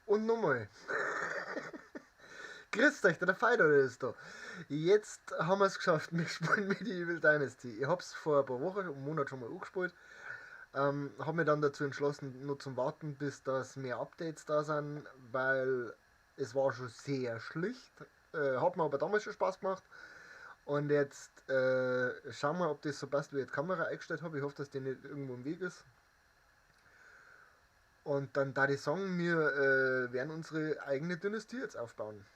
Und nochmal. Grüßt euch, der Fido ist da. Jetzt haben wir es geschafft, wir spielen Medieval Dynasty. Ich hab's vor ein paar Wochen, einem Monat schon mal angespielt. Hab mir dann dazu entschlossen, nur zum Warten, bis das mehr Updates da sind, weil es war schon sehr schlicht. Hat mir aber damals schon Spaß gemacht. Und jetzt schauen wir, ob das so passt, wie ich die Kamera eingestellt habe. Ich hoffe, dass die nicht irgendwo im Weg ist. Und dann da die sagen, wir werden unsere eigene Dynastie jetzt aufbauen.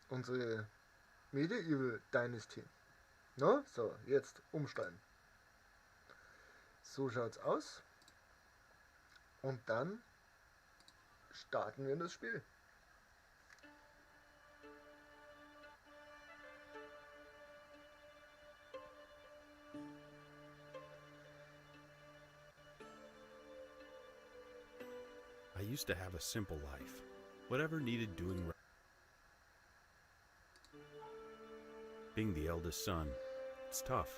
Unsere Medieval Dynasty. No? So, jetzt umstellen. So schaut's aus. Und dann starten wir in das Spiel. I used to have a simple life. Whatever needed doing. Being the eldest son, it's tough.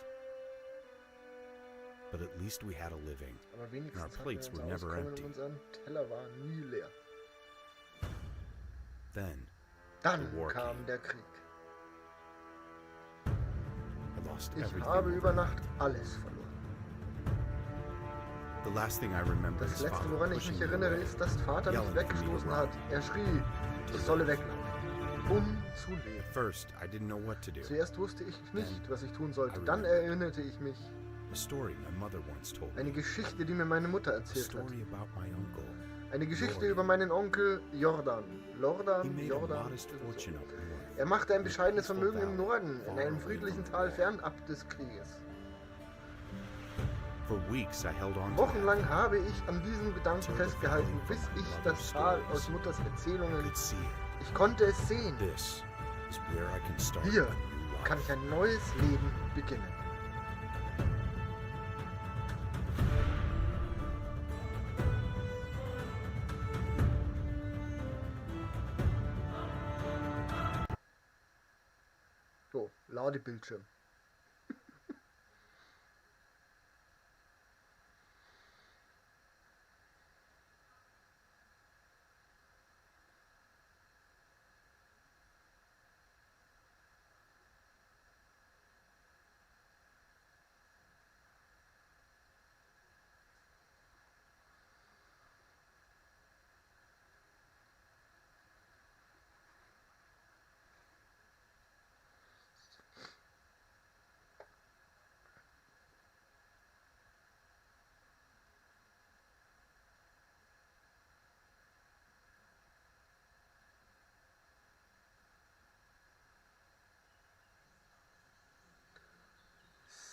But at least we had a living. Aber And our wenigstens hatten wir plates were unser never Auskommen empty. und unser Teller war nie leer. Then, Dann the war kam came. der Krieg. I lost Ich everything habe über overnight. Nacht alles verloren. The last thing I remember Das is Letzte, father woran ich pushing mich me erinnere, away, ist, dass Vater mich yelling for me to weggestoßen run. hat. Er schrie, ich solle weglaufen, um zu leben. At first, I didn't know what to do. Zuerst wusste ich nicht, was ich tun sollte. I Dann remembered. erinnerte ich mich A story my mother once told eine me. Geschichte, die mir meine Mutter A erzählt hat. story about my uncle. Eine Geschichte Lordan. über meinen Onkel Jordan. He Lordan, made a Jordan. modest irgend so. fortune up north. Er machte ein in a bescheidenes peaceful Vermögen im valley, Norden, in far einem away friedlichen from the Tal war. fernab des Krieges. For weeks I held on to that Wochenlang thought. habe ich an diesem Gedanken Till the festgehalten, valley bis from my ich mother's das Tal stories. aus Mutters I Erzählungen. could see it. Ich konnte es sehen. This is where I can start Hier a new life. kann ich ein neues Leben beginnen. So, Ladebildschirm.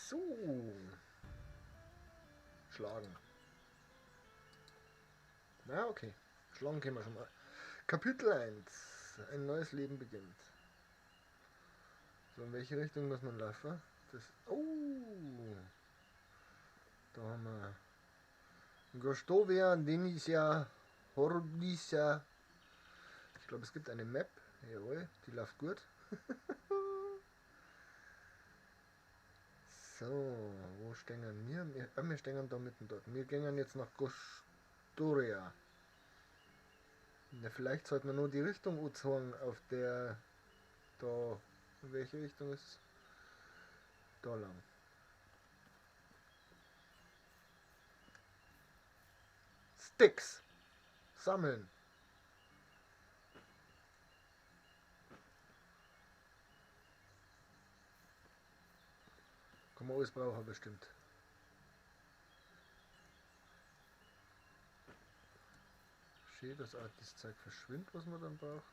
So. Schlagen. Na, okay. Schlagen können wir schon mal. Kapitel 1. Ein neues Leben beginnt. So, in welche Richtung muss man laufen? Das. Oh! Da haben wir. Gostovia, Denisia, Hordisia. Ich glaube, es gibt eine Map. Jawohl, die läuft gut. So, wo stehen wir? Wir stehen da mitten dort. Wir gehen jetzt nach Gostoria. Na, vielleicht sollten wir nur die Richtung anzeigen, auf der da. In welche Richtung ist es? Da lang. Sticks. Sammeln. Kann man alles brauchen, bestimmt. Schön, dass auch das Zeug verschwindet, was man dann braucht.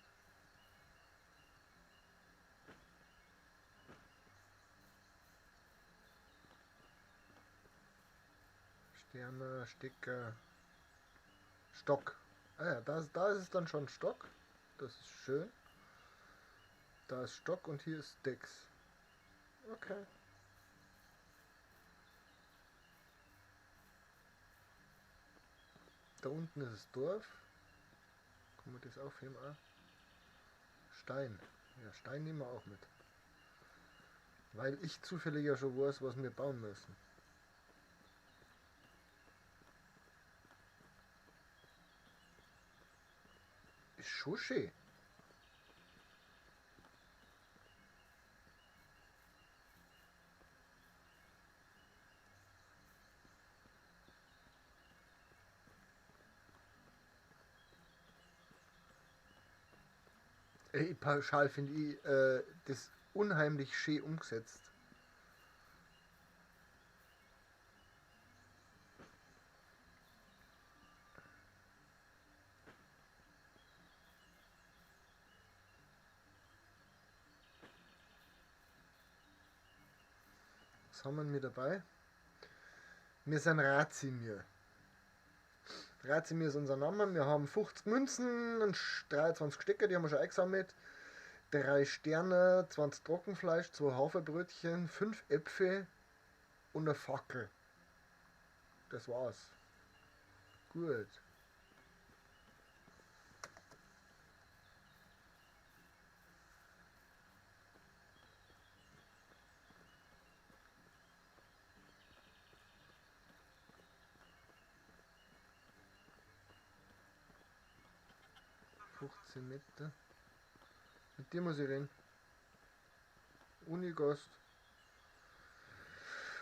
Sterne, Sticker, Stock. Ah ja, da ist es dann schon Stock. Das ist schön. Da ist Stock und hier ist Sticks. Okay. Da unten ist das Dorf. Kann man das aufheben? Ah. Stein. Ja, Stein nehmen wir auch mit. Weil ich zufällig ja schon weiß, was wir bauen müssen. Ist schon schön. Ey, pauschal finde ich das unheimlich schön umgesetzt. Was haben wir denn mit dabei? Wir sind Racimir. Racimir ist unser Name. Wir haben 50 Münzen und 23 Stecker, die haben wir schon eingesammelt. 3 Sterne, 20 Trockenfleisch, 2 Haferbrötchen, 5 Äpfel und eine Fackel. Das war's. Gut. Meter. Mit dir muss ich reden. Unigost.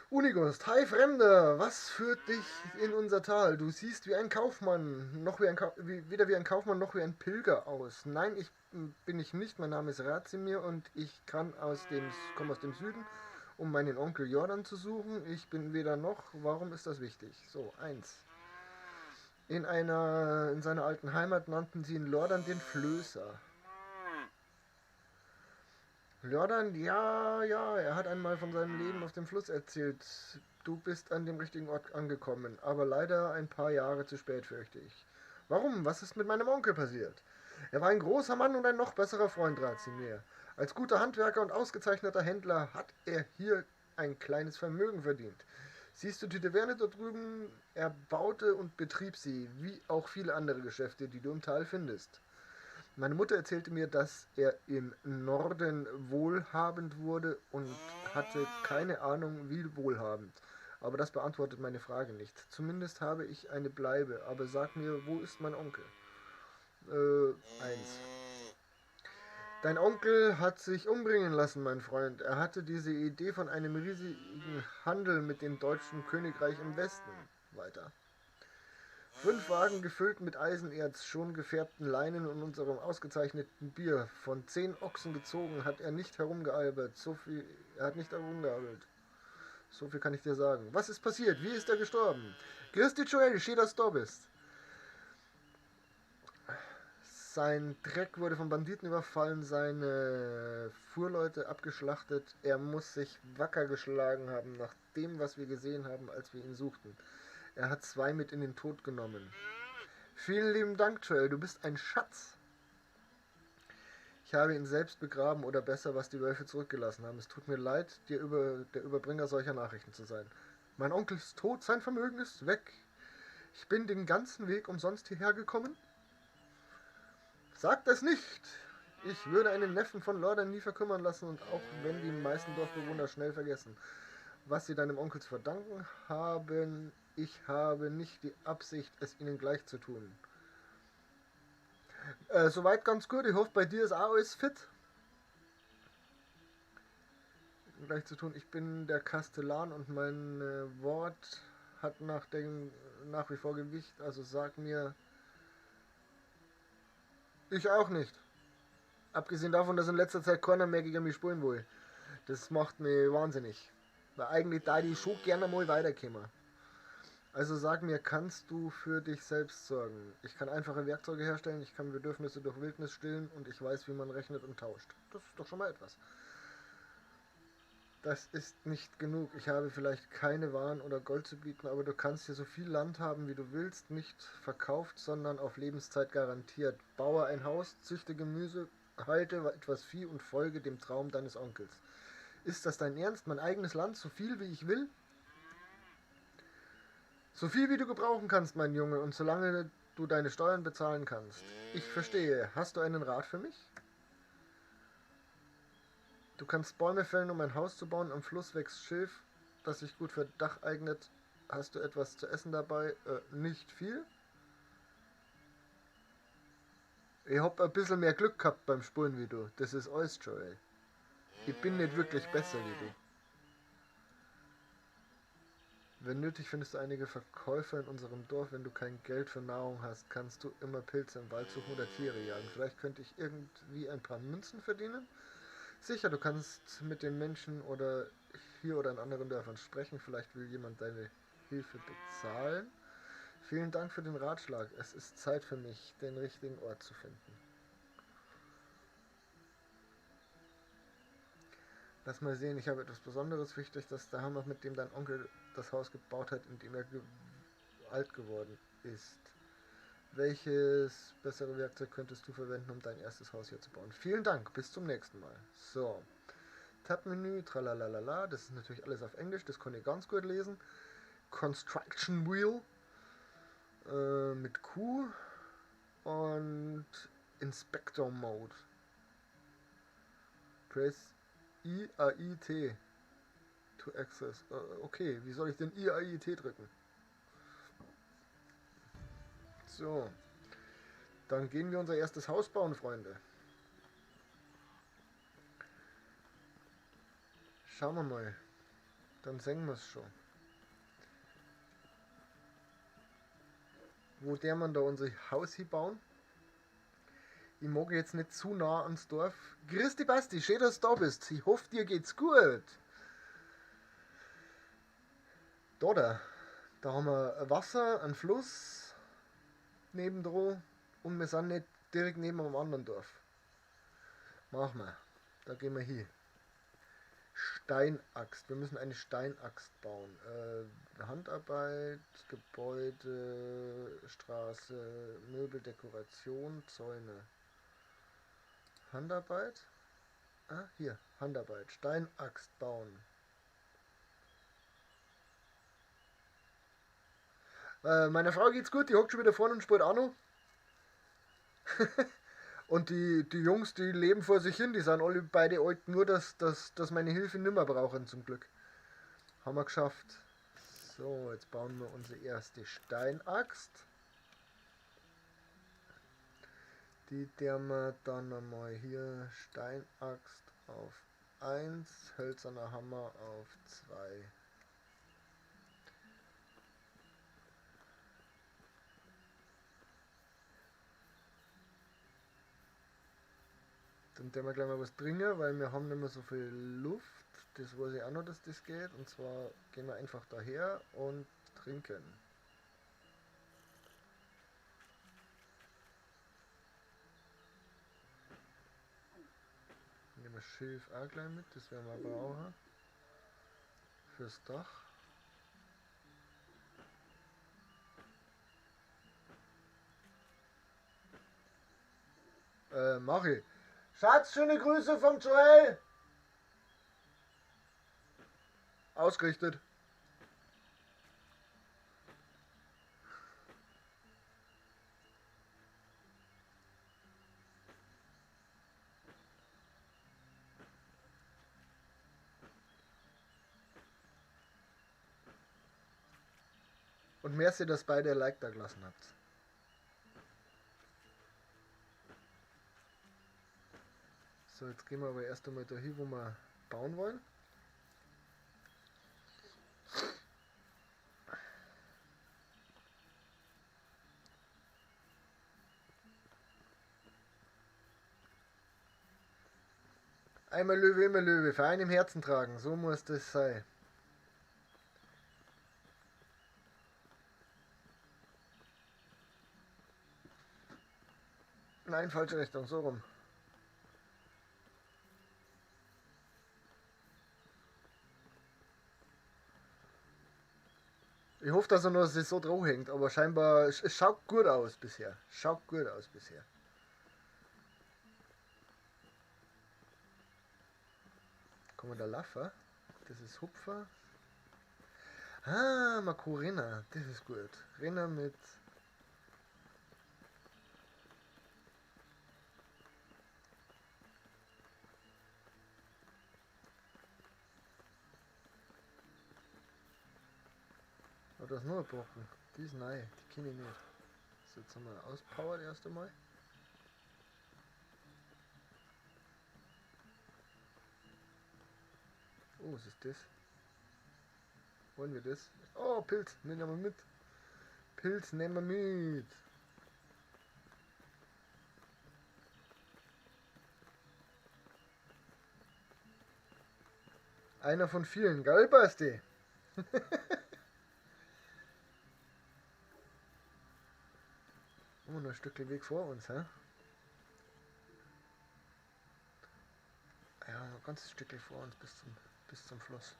Unigost. Hi Fremder, was führt dich in unser Tal? Du siehst wie ein Kaufmann, noch wie ein weder wie ein Kaufmann noch wie ein Pilger aus. Nein, ich bin ich nicht. Mein Name ist Racimir und ich komme aus dem Süden, um meinen Onkel Jordan zu suchen. Ich bin weder noch. Warum ist das wichtig? So, 1. In seiner alten Heimat nannten sie ihn Lordan den Flößer. Lordan, ja, ja, er hat einmal von seinem Leben auf dem Fluss erzählt. Du bist an dem richtigen Ort angekommen, aber leider ein paar Jahre zu spät, fürchte ich. Warum? Was ist mit meinem Onkel passiert? Er war ein großer Mann und ein noch besserer Freund, Racimir. Als guter Handwerker und ausgezeichneter Händler hat er hier ein kleines Vermögen verdient. Siehst du die Taverne da drüben? Er baute und betrieb sie, wie auch viele andere Geschäfte, die du im Tal findest. Meine Mutter erzählte mir, dass er im Norden wohlhabend wurde und hatte keine Ahnung, wie wohlhabend. Aber das beantwortet meine Frage nicht. Zumindest habe ich eine Bleibe, aber sag mir, wo ist mein Onkel? 1. Dein Onkel hat sich umbringen lassen, mein Freund. Er hatte diese Idee von einem riesigen Handel mit dem deutschen Königreich im Westen. Weiter. 5 Wagen gefüllt mit Eisenerz, schon gefärbten Leinen und unserem ausgezeichneten Bier. Von 10 Ochsen gezogen, hat er nicht herumgealbert. So viel, er hat nicht herumgealbert. So viel kann ich dir sagen. Was ist passiert? Wie ist er gestorben? Christi Joel, schön, dass du da bist. Sein Dreck wurde von Banditen überfallen, seine Fuhrleute abgeschlachtet. Er muss sich wacker geschlagen haben, nach dem, was wir gesehen haben, als wir ihn suchten. Er hat 2 mit in den Tod genommen. Vielen lieben Dank, Joel, du bist ein Schatz. Ich habe ihn selbst begraben, oder besser, was die Wölfe zurückgelassen haben. Es tut mir leid, der Überbringer solcher Nachrichten zu sein. Mein Onkel ist tot, sein Vermögen ist weg. Ich bin den ganzen Weg umsonst hierher gekommen. Sagt es nicht! Ich würde einen Neffen von Lordan nie verkümmern lassen, und auch wenn die meisten Dorfbewohner schnell vergessen, was sie deinem Onkel zu verdanken haben, ich habe nicht die Absicht, es ihnen gleich zu tun. Soweit ganz gut. Ich hoffe, bei dir ist auch alles fit. Gleich zu tun. Ich bin der Kastellan und mein Wort hat nach wie vor Gewicht. Also sag mir... Ich auch nicht. Abgesehen davon, dass in letzter Zeit keiner mehr gegen mich spielen will. Das macht mich wahnsinnig. Weil eigentlich da die schon gerne mal weiterkommen. Also sag mir, kannst du für dich selbst sorgen? Ich kann einfache Werkzeuge herstellen, ich kann Bedürfnisse durch Wildnis stillen und ich weiß, wie man rechnet und tauscht. Das ist doch schon mal etwas. Das ist nicht genug. Ich habe vielleicht keine Waren oder Gold zu bieten, aber du kannst hier so viel Land haben, wie du willst. Nicht verkauft, sondern auf Lebenszeit garantiert. Baue ein Haus, züchte Gemüse, halte etwas Vieh und folge dem Traum deines Onkels. Ist das dein Ernst? Mein eigenes Land, so viel wie ich will? So viel wie du gebrauchen kannst, mein Junge, und solange du deine Steuern bezahlen kannst. Ich verstehe. Hast du einen Rat für mich? Du kannst Bäume fällen, um ein Haus zu bauen. Am Fluss wächst Schilf, das sich gut für Dach eignet. Hast du etwas zu essen dabei? Nicht viel. Ich hab ein bisschen mehr Glück gehabt beim Spulen wie du. Das ist alles, Joel. Ich bin nicht wirklich besser wie du. Wenn nötig, findest du einige Verkäufer in unserem Dorf. Wenn du kein Geld für Nahrung hast, kannst du immer Pilze im Wald suchen oder Tiere jagen. Vielleicht könnte ich irgendwie ein paar Münzen verdienen? Sicher, du kannst mit den Menschen oder hier oder in anderen Dörfern sprechen. Vielleicht will jemand deine Hilfe bezahlen. Vielen Dank für den Ratschlag. Es ist Zeit für mich, den richtigen Ort zu finden. Lass mal sehen, ich habe etwas Besonderes wichtig, dass der Hammer, mit dem dein Onkel das Haus gebaut hat, in dem er alt geworden ist. Welches bessere Werkzeug könntest du verwenden, um dein erstes Haus hier zu bauen? Vielen Dank, bis zum nächsten Mal. So, Tab-Menü, tralalala, das ist natürlich alles auf Englisch, das konnte ich ganz gut lesen. Construction Wheel mit Q und Inspector Mode. Press I A I T to access. Okay, wie soll ich denn I A I T drücken? So, dann gehen wir unser erstes Haus bauen, Freunde. Schauen wir mal. Dann sehen wir's schon. Wo der man da unser Haus hier bauen? Ich mag jetzt nicht zu nah ans Dorf. Grüß dich, Basti, schön, dass du da bist. Ich hoffe, dir geht's gut. Da, da haben wir Wasser, einen Fluss nebendran und wir sind nicht direkt neben einem anderen Dorf. Machen wir. Da gehen wir hin. Steinaxt. Wir müssen eine Steinaxt bauen. Handarbeit, Gebäude, Straße, Möbel, Dekoration, Zäune. Handarbeit? Ah, hier. Handarbeit. Steinaxt bauen. Meiner Frau geht's gut, die hockt schon wieder vorne und spielt auch noch. Und die Jungs, die leben vor sich hin, die sind alle beide alt, nur dass meine Hilfe nimmer brauchen, zum Glück. Haben wir geschafft. So, jetzt bauen wir unsere erste Steinaxt. Die der wir dann einmal hier Steinaxt auf 1, hölzerner Hammer auf 2. Dann werden wir gleich mal was trinken, weil wir haben nicht mehr so viel Luft. Das weiß ich auch noch, dass das geht. Und zwar gehen wir einfach daher und trinken. Nehmen wir Schilf auch gleich mit, das werden wir brauchen. Fürs Dach. Mach ich. Schatz, schöne Grüße vom Joel! Ausgerichtet. Und merci, dass beide ein Like da gelassen habt. So, jetzt gehen wir aber erst einmal da hin, wo wir bauen wollen. Einmal Löwe, immer Löwe, Verein im Herzen tragen, so muss das sein. Nein, falsche Richtung, so rum. Ich hoffe, dass er noch sich so drauf hängt, aber scheinbar, es schaut gut aus bisher. Schaut gut aus bisher. Kann man da laufen? Das ist Hupfer. Ah, man kann rennen. Das ist gut. Rennen mit... Oh, da ist noch ein Brocken. Die ist neu, die kenne ich nicht. So, jetzt haben wir auspowert erst einmal. Oh, was ist das? Wollen wir das? Oh, Pilz, nehmen wir mit. Pilz nehmen wir mit. Einer von vielen, gell, Basti? Oh, noch ein Stückchen Weg vor uns, hä? Ja, noch ein ganzes Stückchen vor uns bis zum Fluss.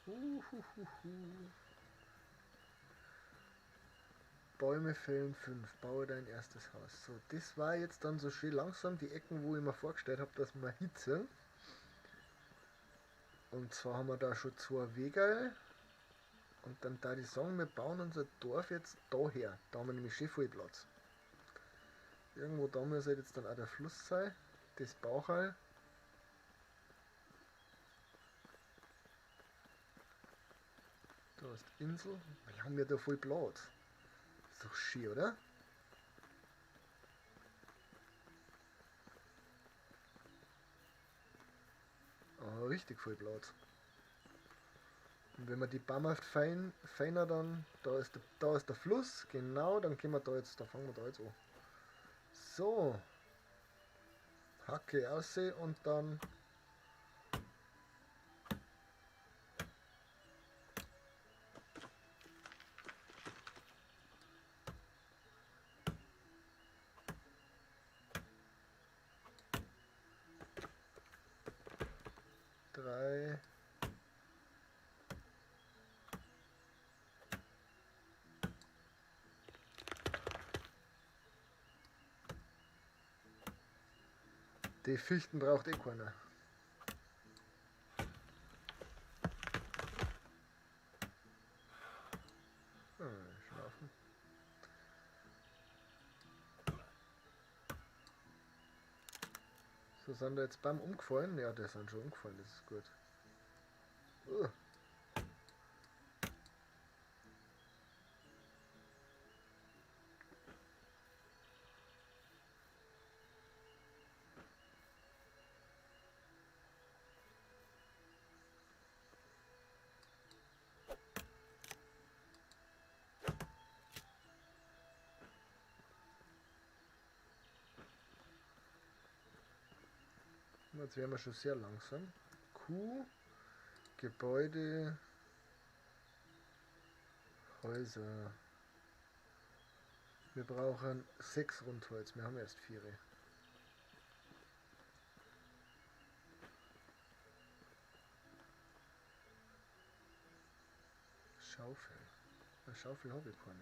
Uhuhuhu. Bäume fällen 5, baue dein erstes Haus. So, das war jetzt dann so schön langsam die Ecken, wo ich mir vorgestellt hab, dass wir hinziehen. Und zwar haben wir da schon 2 Wege. Und dann da die sagen, wir bauen unser Dorf jetzt daher. Da haben wir nämlich schön viel Platz. Irgendwo da muss halt jetzt dann auch der Fluss sein. Das Bauchal. Da ist die Insel. Wir haben ja da voll Platz. Ist doch schön, oder? Oh, richtig viel Platz. Und wenn wir die Bäume feiner dann, da ist der Fluss, genau, dann können wir da jetzt, da fangen wir da jetzt an. So. Hacke aussehen und dann 3. Die Fichten braucht eh keiner. Schlafen. So, sind da jetzt Baum umgefallen? Ja, die sind schon umgefallen, das ist gut. Jetzt werden wir schon sehr langsam. Kuh, Gebäude, Häuser. Wir brauchen 6 Rundholz, wir haben erst 4. Schaufel. Eine Schaufel habe ich keine.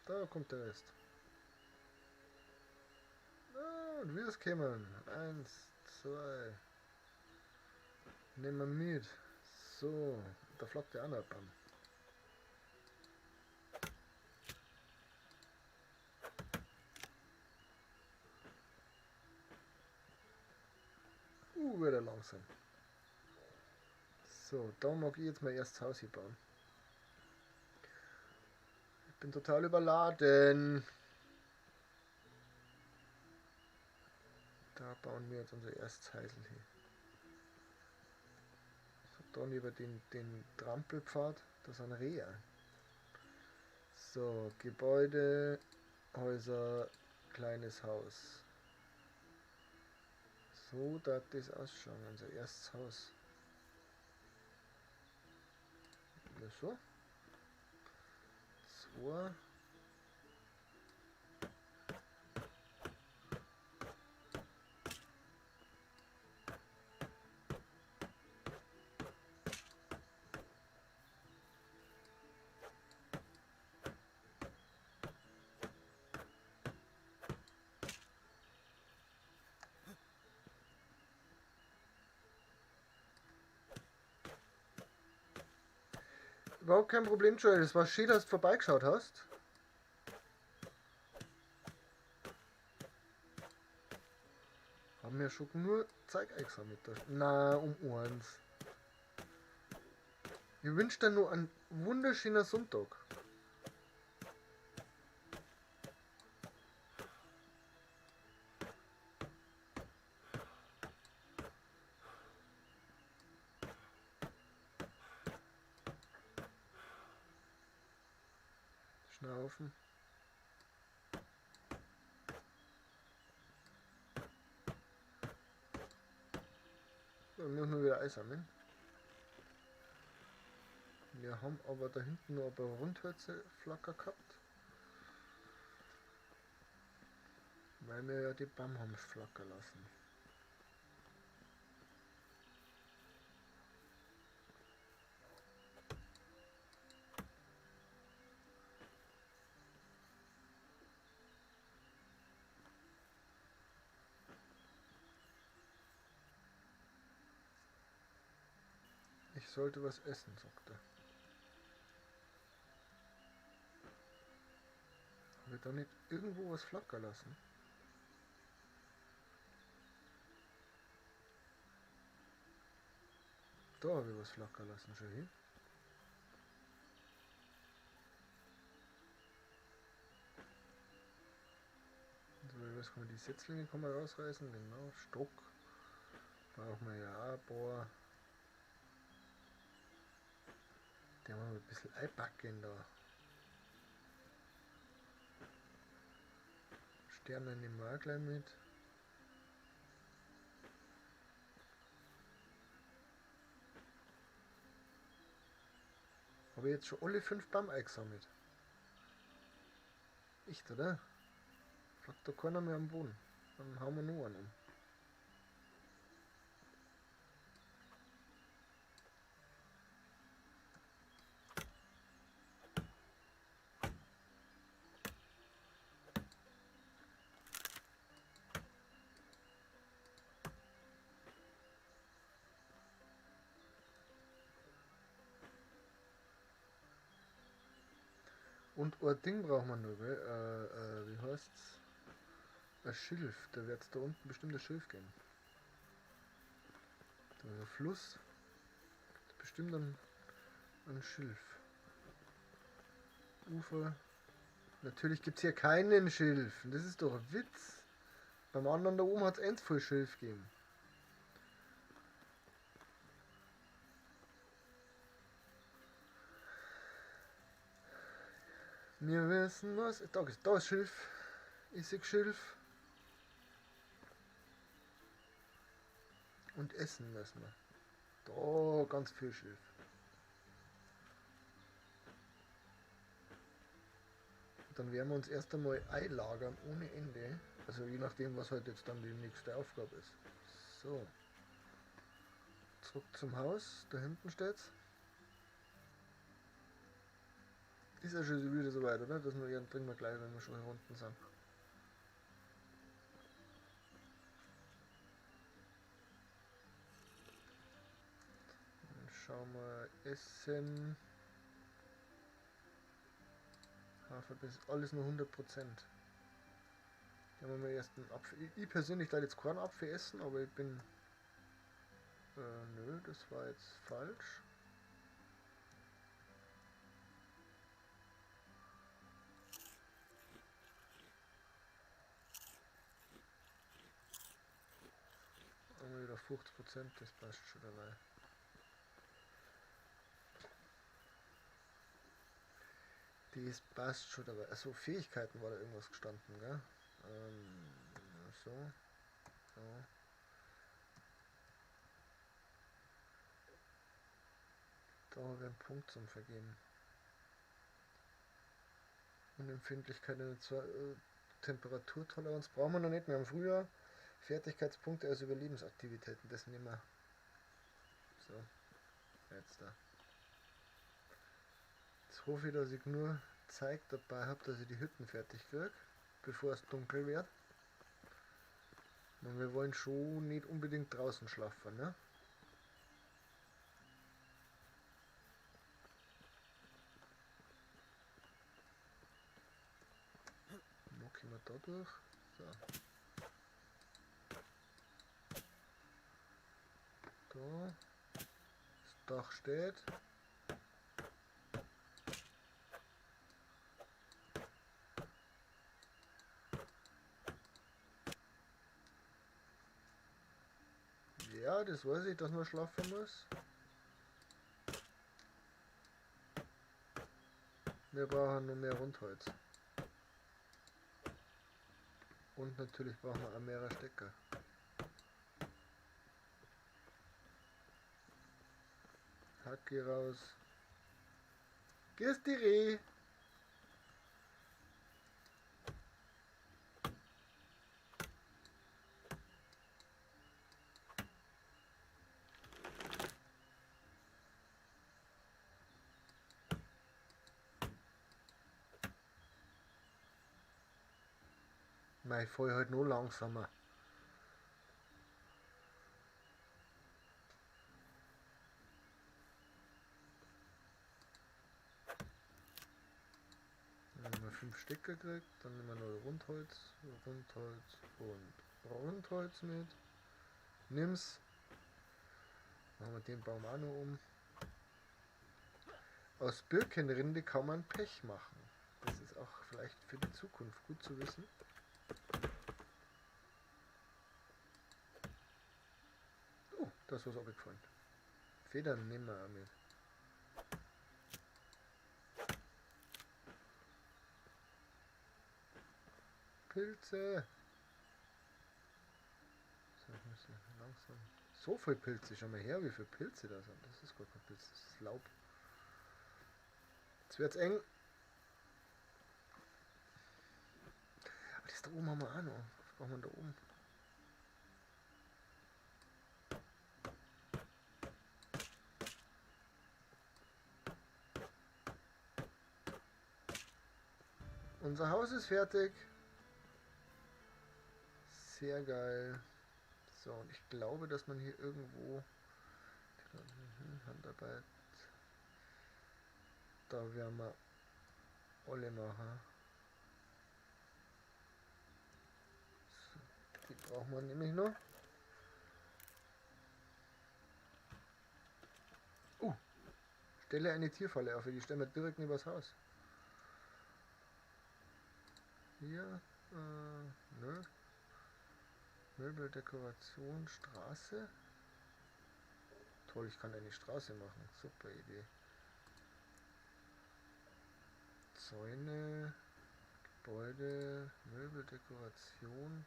Da kommt der Rest. Ah, und wir es kämen. 1, 2. Nehmen wir mit. So, da flockt der andere Baum. Wird er langsam. So, da mag ich jetzt mein erstes Haus hier bauen. Ich bin total überladen. Da bauen wir jetzt unser erstes Häusl hin. So, dann über den Trampelpfad, da sind Rehe. So, Gebäude, Häuser, kleines Haus. So darf das ausschauen, unser erstes Haus. Ja, so. 2. Überhaupt kein Problem, Joel. Es war schön, dass du vorbeigeschaut hast. schon nur Zeug eingesammelt. Na, um 1. Ich wünsche dir nur einen wunderschönen Sonntag. Schnaufen. Dann müssen wir wieder einsammeln. Wir haben aber da hinten noch ein paar Rundhölzer flacker gehabt. Weil wir ja die Baum haben flacker lassen. Ich sollte was essen, sagt er. Habe ich da nicht irgendwo was flacker lassen? Da habe ich was flacker lassen, schau hin. So, was kann man, die Setzlinge kann man rausreißen, genau, Stock. Brauchen wir ja auch ein paar. Den wollen wir ein bisschen einpacken da. Sterne nehmen wir auch gleich mit. Habe ich jetzt schon alle 5 Baum eingesammelt? Echt, oder? Flackt da keiner mehr am Boden. Dann hauen wir nur einen um. Und ein Ding braucht man nur, gell? Wie heißt's? Ein Schilf. Da wird's da unten bestimmt ein Schilf geben. Da ist ein Fluss. Bestimmt ein Schilf. Ufer. Natürlich gibt's hier keinen Schilf. Das ist doch ein Witz. Beim anderen da oben hat's eins voll Schilf gegeben. Wir wissen was. Da ist Schilf. Ich sehe Schilf. Und essen müssen wir. Da ganz viel Schilf. Und dann werden wir uns erst einmal einlagern ohne Ende. Also je nachdem, was halt jetzt dann die nächste Aufgabe ist. So. Zurück zum Haus. Da hinten steht's. Ist ja schon wieder so weit, oder? Das trinken wir gleich, wenn wir schon hier unten sind. Dann schauen wir Essen. Haferbiss, alles nur 100%. Dann haben wir erst einen Apfel. Ich persönlich darf jetzt keinen Apfel essen, aber ich bin. Nö, das war jetzt falsch. Wieder 50%, das passt schon dabei. Das passt schon dabei. Also Fähigkeiten war da irgendwas gestanden, gell? So. So. Da haben wir einen Punkt zum Vergeben. Unempfindlichkeit in der Temperaturtoleranz brauchen wir noch nicht mehr im Frühjahr. Fertigkeitspunkte als Überlebensaktivitäten, das nehmen wir. So, jetzt da. Jetzt hoffe ich, dass ich nur Zeug dabei habe, dass ich die Hütten fertig kriege, bevor es dunkel wird. Und wir wollen schon nicht unbedingt draußen schlafen, ne? Wo kommen wir da durch? So. Da. Das Dach steht. Ja, das weiß ich, dass man schlafen muss. Wir brauchen noch mehr Rundholz. Und natürlich brauchen wir auch mehrere Stecker. Hacke raus. Grüß dich, Reh. Mei, ich fahr halt noch langsamer. Dann haben wir 5 Stecker gekriegt, dann nehmen wir noch Rundholz, Rundholz und Rundholz mit. Nimm's. Dann haben wir den Baum auch noch um. Aus Birkenrinde kann man Pech machen. Das ist auch vielleicht für die Zukunft gut zu wissen. Oh, da ist was abgefallen. Federn nehmen wir auch mit. Pilze! So, ich muss hier langsam. So viele Pilze, schau mal her, wie viele Pilze da sind. Das ist gar kein Pilz, das ist Laub. Jetzt wird's eng. Aber das da oben haben wir auch noch. Was brauchen wir da oben? Unser Haus ist fertig. Sehr geil. So, und ich glaube, dass man hier irgendwo Handarbeit. Da werden wir alle machen. So, die brauchen wir nämlich noch. Stelle eine Tierfalle auf, die stellen wir direkt neben das Haus. Hier, nö. Möbeldekoration, Straße. Toll, ich kann eine Straße machen. Super Idee. Zäune, Gebäude, Möbeldekoration.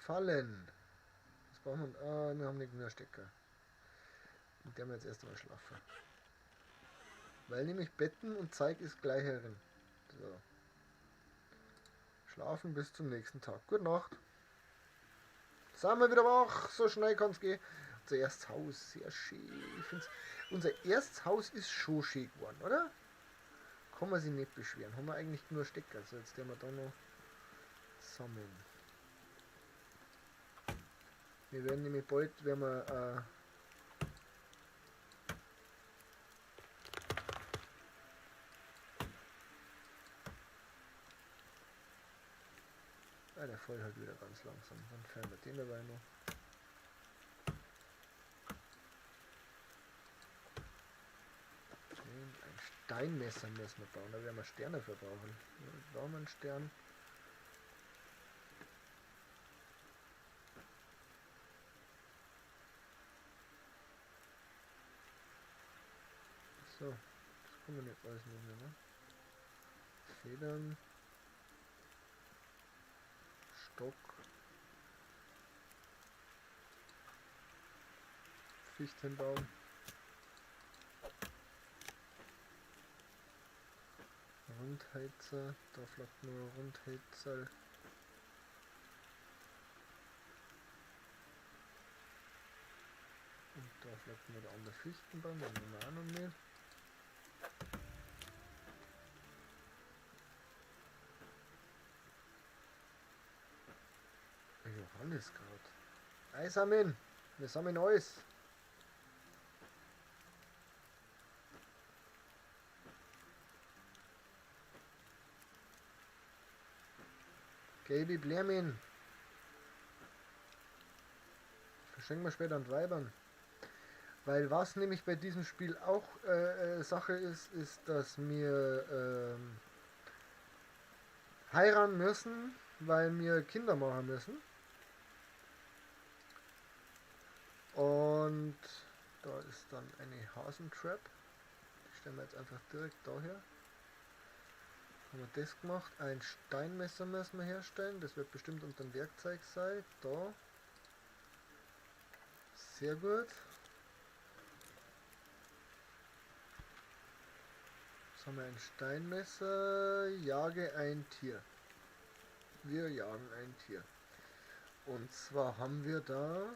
Fallen. Was brauchen wir? Ah, wir haben nicht mehr Stecker. Mit der wir jetzt erst einmal schlafen. Weil nämlich Betten und Zeug ist gleich herin. So. Schlafen bis zum nächsten Tag. Gute Nacht. Sind wir wieder wach. So schnell kann's gehen. Unser erstes Haus, sehr schön. Ich find's, unser erstes Haus ist schon schön geworden, oder? Kann man sich nicht beschweren. Haben wir eigentlich nur Stecker. So, jetzt werden wir da noch sammeln. Wir werden nämlich bald, werden wir, der fällt halt wieder ganz langsam. Dann fällen wir den dabei noch. Ein Steinmesser müssen wir bauen, da werden wir Sterne für brauchen. Da brauchen wir einen Stern. So, das können wir nicht alles nehmen, ne? Federn. Stock. Fichtenbaum. Rundheizer, da flackt nur Rundheizer. Und da flackt nur der andere Fichtenbaum, den nehmen wir auch noch mit. Johanniskraut. Einsammeln! Wir sammeln alles! Gelbe Blumen. Das schenken wir später an die Weibern. Weil was nämlich bei diesem Spiel auch Sache ist, ist, dass wir heiraten müssen, weil wir Kinder machen müssen. Und da ist dann eine Hasentrap. Die stellen wir jetzt einfach direkt daher. Haben wir das gemacht. Ein Steinmesser müssen wir herstellen. Das wird bestimmt unter dem Werkzeug sein. Da. Sehr gut. Jetzt haben wir ein Steinmesser. Jage ein Tier. Wir jagen ein Tier. Und zwar haben wir da...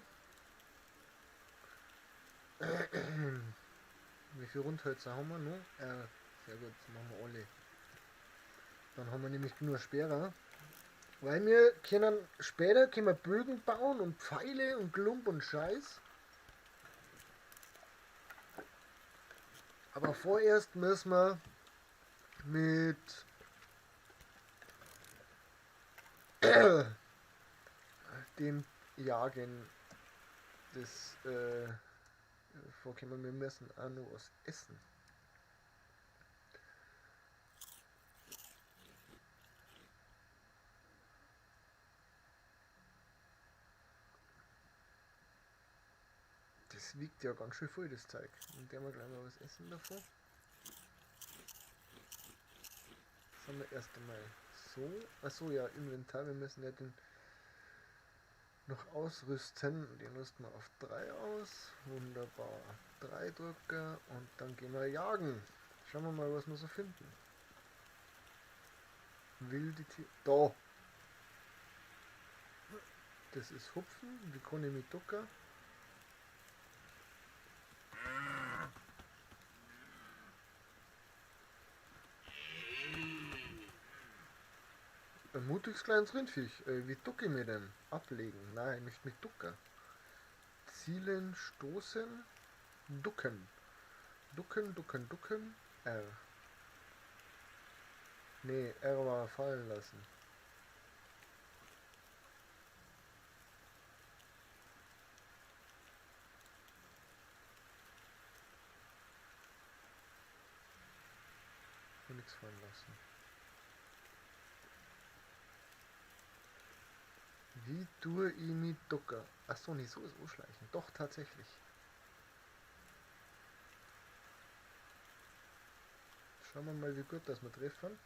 Wie viele Rundhölzer haben wir noch? Sehr gut, das machen wir alle. Dann haben wir nämlich nur Speere. Weil wir können später können wir Bögen bauen und Pfeile und Klump und Scheiß. Aber vorerst müssen wir mit dem Jagen das vorkommen. Wir müssen auch noch was essen. Das wiegt ja ganz schön voll, das Zeug. Und der wir gleich mal was essen davor. Das haben wir erst einmal so. Achso, ja, Inventar. Wir müssen ja den noch ausrüsten. Den rüsten wir auf 3 aus. Wunderbar. 3 Drücker und dann gehen wir jagen. Schauen wir mal, was wir so finden. Wilde Tiere. Da! Das ist Hupfen. Wie kann ich mit Ducker? Ein mutiges kleines Rindviech. Wie ducke ich mir denn? Ablegen. Nein, nicht mit Ducker. Zielen, stoßen, ducken. Ducken, ducken, ducken. R. Nee, R war fallen lassen. Und nichts fallen lassen. Wie tue ich mit Ducker? Achso, nee, so ist Urschleichen. Doch, tatsächlich. Schauen wir mal, wie gut das wir treffen.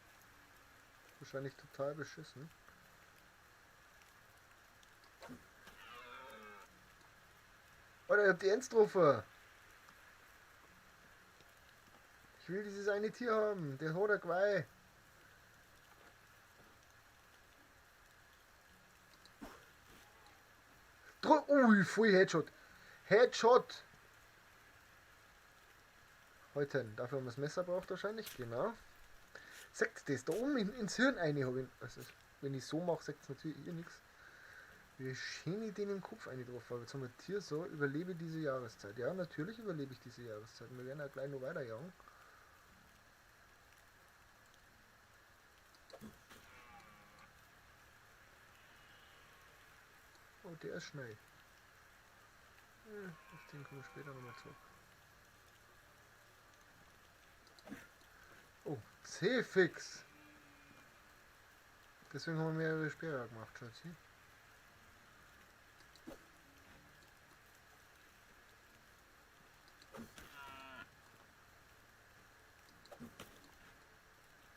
Wahrscheinlich total beschissen. Alter, ich hab die Ents getroffen. Ich will dieses eine Tier haben. Der hat ein Geweih. Ui, voll Headshot. Headshot! Heute, dafür haben wir das Messer braucht wahrscheinlich, genau. Sagt das da oben ins Hirn rein, hab ich, also, wenn ich so mache, sagt es natürlich hier nichts. Wie schön ich den im Kopf eingetroffen habe. Jetzt haben wir Tier so, überlebe diese Jahreszeit. Ja, natürlich überlebe ich diese Jahreszeit. Wir werden ja gleich noch weiter jagen. Oh, der ist schnell. Auf den kommen wir später nochmal zurück. Oh, C-Fix! Deswegen haben wir mehrere Speere gemacht, Schatzi.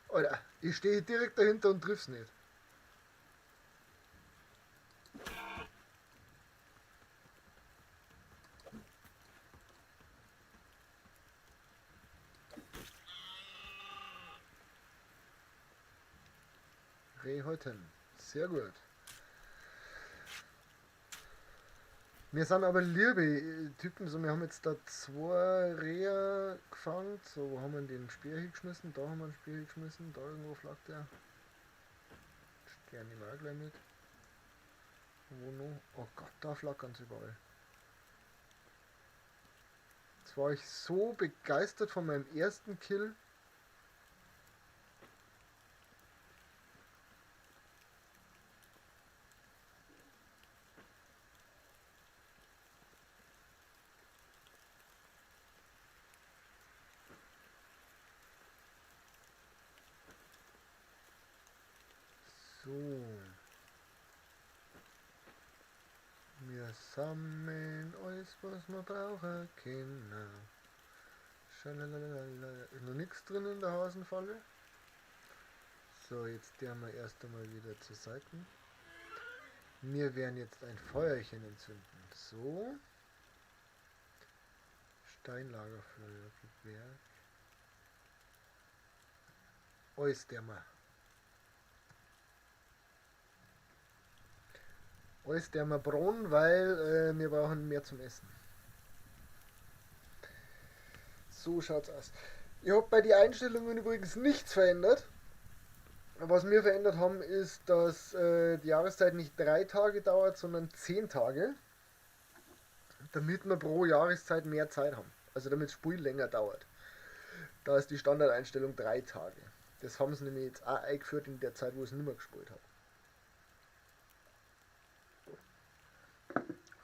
Alter, ich stehe direkt dahinter und triff's nicht. Rehäuten. Sehr gut. Wir sind aber liebe Typen, so wir haben jetzt da 2 Rehe gefangen. So, wo haben wir den Speer hingeschmissen? Da haben wir einen Speer hingeschmissen. Da irgendwo flackt der. Stern nehmen wir auch gleich mit. Wo noch? Oh Gott, da flackern sie überall. Jetzt war ich so begeistert von meinem ersten Kill. So. Wir sammeln alles, was wir brauchen können. Schalalala. Ist noch nichts drin in der Hasenfalle. So, jetzt der wir erst einmal wieder zur Seite. Wir werden jetzt ein Feuerchen entzünden. So. Steinlagerfeuer, Gewerk. Alles der mal. Alles der mal braun, weil wir brauchen mehr zum Essen. So schaut's aus. Ich hab bei den Einstellungen übrigens nichts verändert. Was wir verändert haben, ist, dass die Jahreszeit nicht 3 Tage dauert, sondern 10 Tage. Damit wir pro Jahreszeit mehr Zeit haben. Also damit das Spiel länger dauert. Da ist die Standardeinstellung 3 Tage. Das haben sie nämlich jetzt auch eingeführt in der Zeit, wo ich es nicht mehr gespielt habe.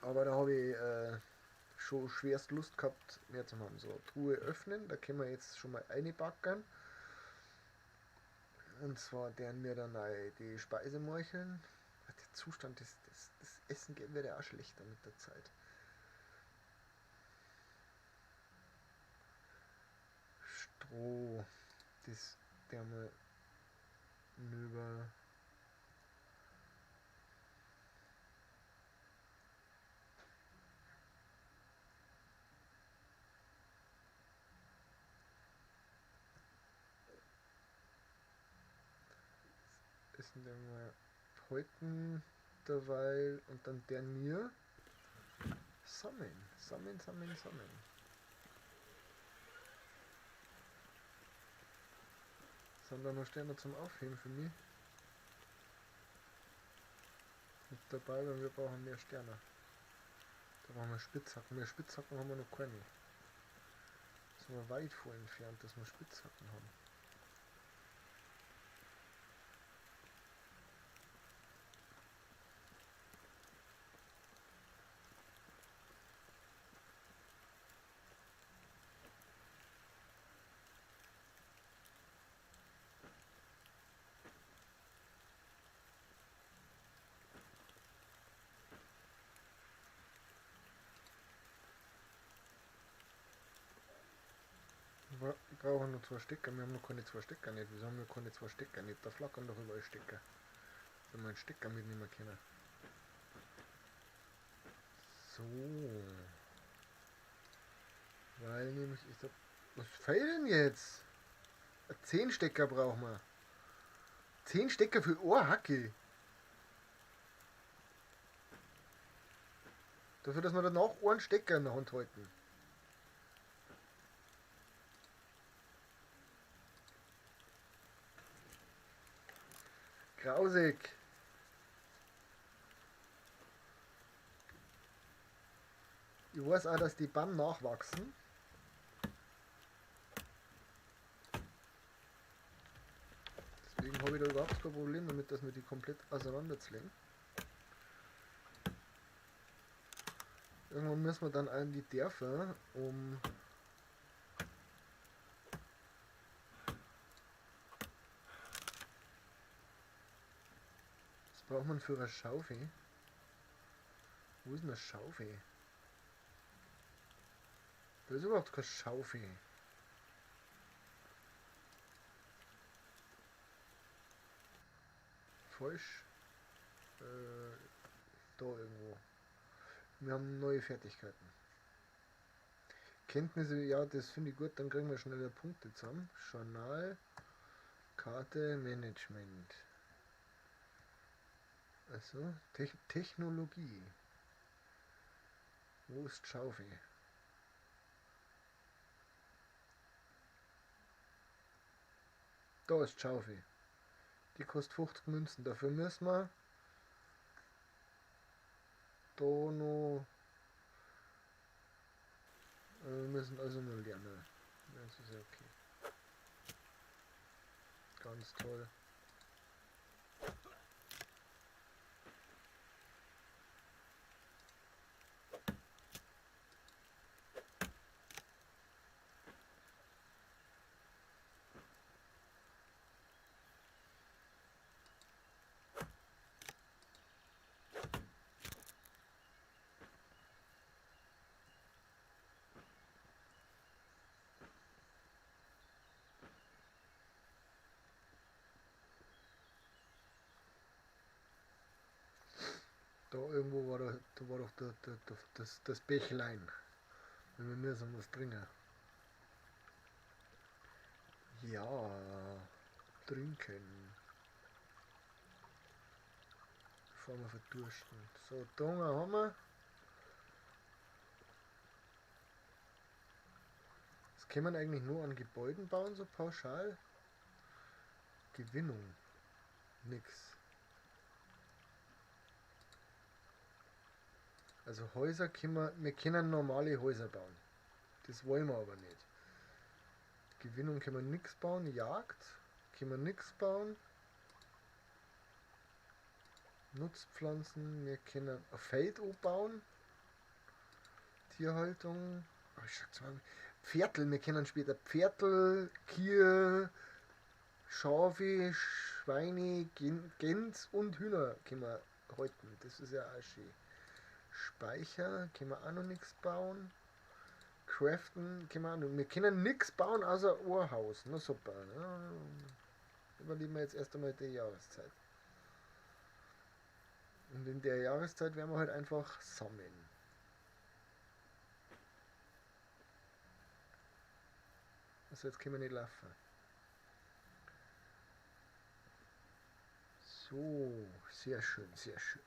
Aber da habe ich schon schwerst Lust gehabt, mehr zu machen. So, Truhe öffnen, da können wir jetzt schon mal reinpacken. Und zwar deren wir dann die Speisemorcheln. Der Zustand des Essen wird ja auch schlechter mit der Zeit. Stroh, das der mal über. Essen wir mal häuten derweil und dann der mir sammeln, sammeln, sammeln, sammeln. Sind da noch Sterne zum Aufheben für mich? Mit dabei, weil wir brauchen mehr Sterne. Da brauchen wir Spitzhacken. Mehr Spitzhacken haben wir noch keine. Das sind wir weit vor entfernt, dass wir Spitzhacken haben. Wir brauchen nur 2 Stecker, wir haben noch keine 2 Stecker nicht. Wieso haben wir keine 2 Stecker nicht? Da flackern doch überall Stecker. Wenn wir einen Stecker mitnehmen können. So. Weil nämlich ich da. Was fehlt denn jetzt? 10 Stecker brauchen wir. 10 Stecker für Ohrhacke. Dafür, dass wir danach einen Stecker in der Hand halten. Grausig. Ich weiß auch, dass die Bäume nachwachsen. Deswegen habe ich da überhaupt kein Problem damit, dass wir die komplett auseinanderzlegen. Irgendwann müssen wir dann in die Dörfer, um was braucht man für eine Schaufel? Wo ist denn eine Schaufel? Da ist überhaupt keine Schaufel. Falsch. Da irgendwo. Wir haben neue Fertigkeiten. Kenntnisse, ja, das finde ich gut, dann kriegen wir schneller Punkte zusammen. Journal, Karte, Management. Also, Technologie. Wo ist Schaufel? Da ist Schaufel. Die kostet 50 Münzen. Dafür müssen wir da noch. Wir müssen also nur lernen. Das ist ja okay. Ganz toll. Da irgendwo war, da war doch das Bächlein. Wir müssen was trinken. Ja, trinken. Bevor wir verdursten. So, da haben wir. Das kann man eigentlich nur an Gebäuden bauen, so pauschal. Gewinnung. Nix. Also Häuser können wir können normale Häuser bauen. Das wollen wir aber nicht. Gewinnung können wir nix bauen. Jagd können wir nix bauen. Nutzpflanzen, wir können ein Feld bauen. Tierhaltung. Oh, ich sag's mal. Pferdl, wir können später Pferdl, Kühe, Schafe, Schweine, Gänse und Hühner können wir halten. Das ist ja auch schön. Speicher können wir auch noch nichts bauen. Craften können wir auch noch. Wir können nichts bauen außer ein Haus. Na super. Ne? Überleben wir jetzt erst einmal die Jahreszeit. Und in der Jahreszeit werden wir halt einfach sammeln. Also jetzt können wir nicht laufen. So, sehr schön, sehr schön.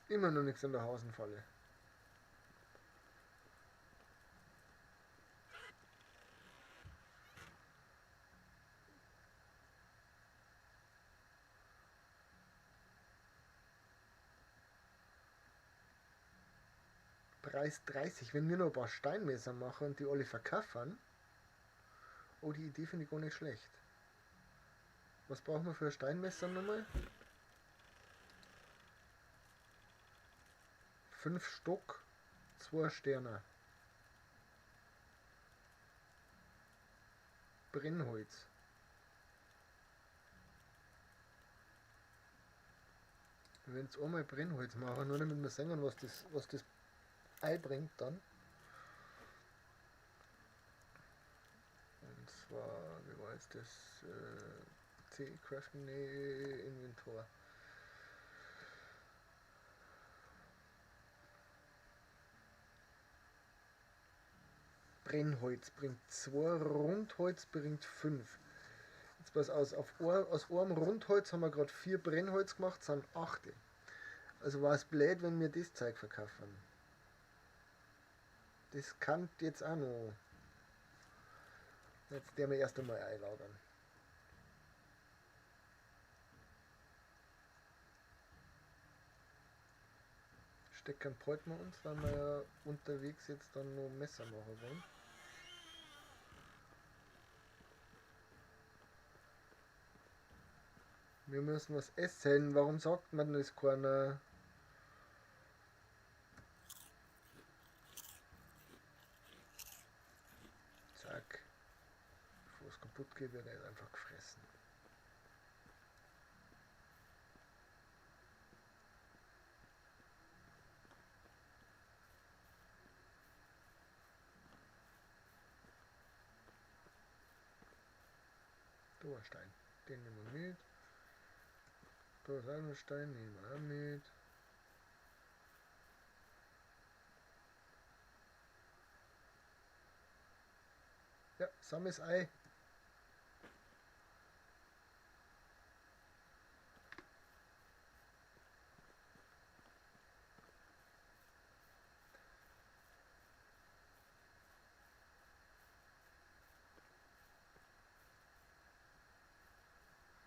Immer noch nichts in der Hasenfalle. Preis 30. Wenn wir noch ein paar Steinmesser machen und die alle verkaufen. Oh, die Idee finde ich gar nicht schlecht. Was brauchen wir für ein Steinmesser nochmal? 5 Stock, 2 Sterne. Brennholz. Wir werden jetzt einmal Brennholz machen, nur damit wir sehen, was das einbringt dann. Und zwar, wie war jetzt das? C, Craften, nee, Inventar. Brennholz bringt 2, Rundholz bringt 5. Jetzt pass aus, aus einem Rundholz haben wir gerade 4 Brennholz gemacht, sind 8. Also war es blöd, wenn wir das Zeug verkaufen. Das kann jetzt auch noch. Jetzt werden wir erst einmal einlagern. Steckern behalten wir uns, weil wir ja unterwegs jetzt dann noch Messer machen wollen. Wir müssen was essen. Warum sagt man das keiner? Zack. Bevor es kaputt geht, wird er jetzt einfach gefressen. Da war ein Stein. Den nehmen wir mit. Da ist auch noch ein Stein, nehmen wir auch mit. Ja, sammes Ei.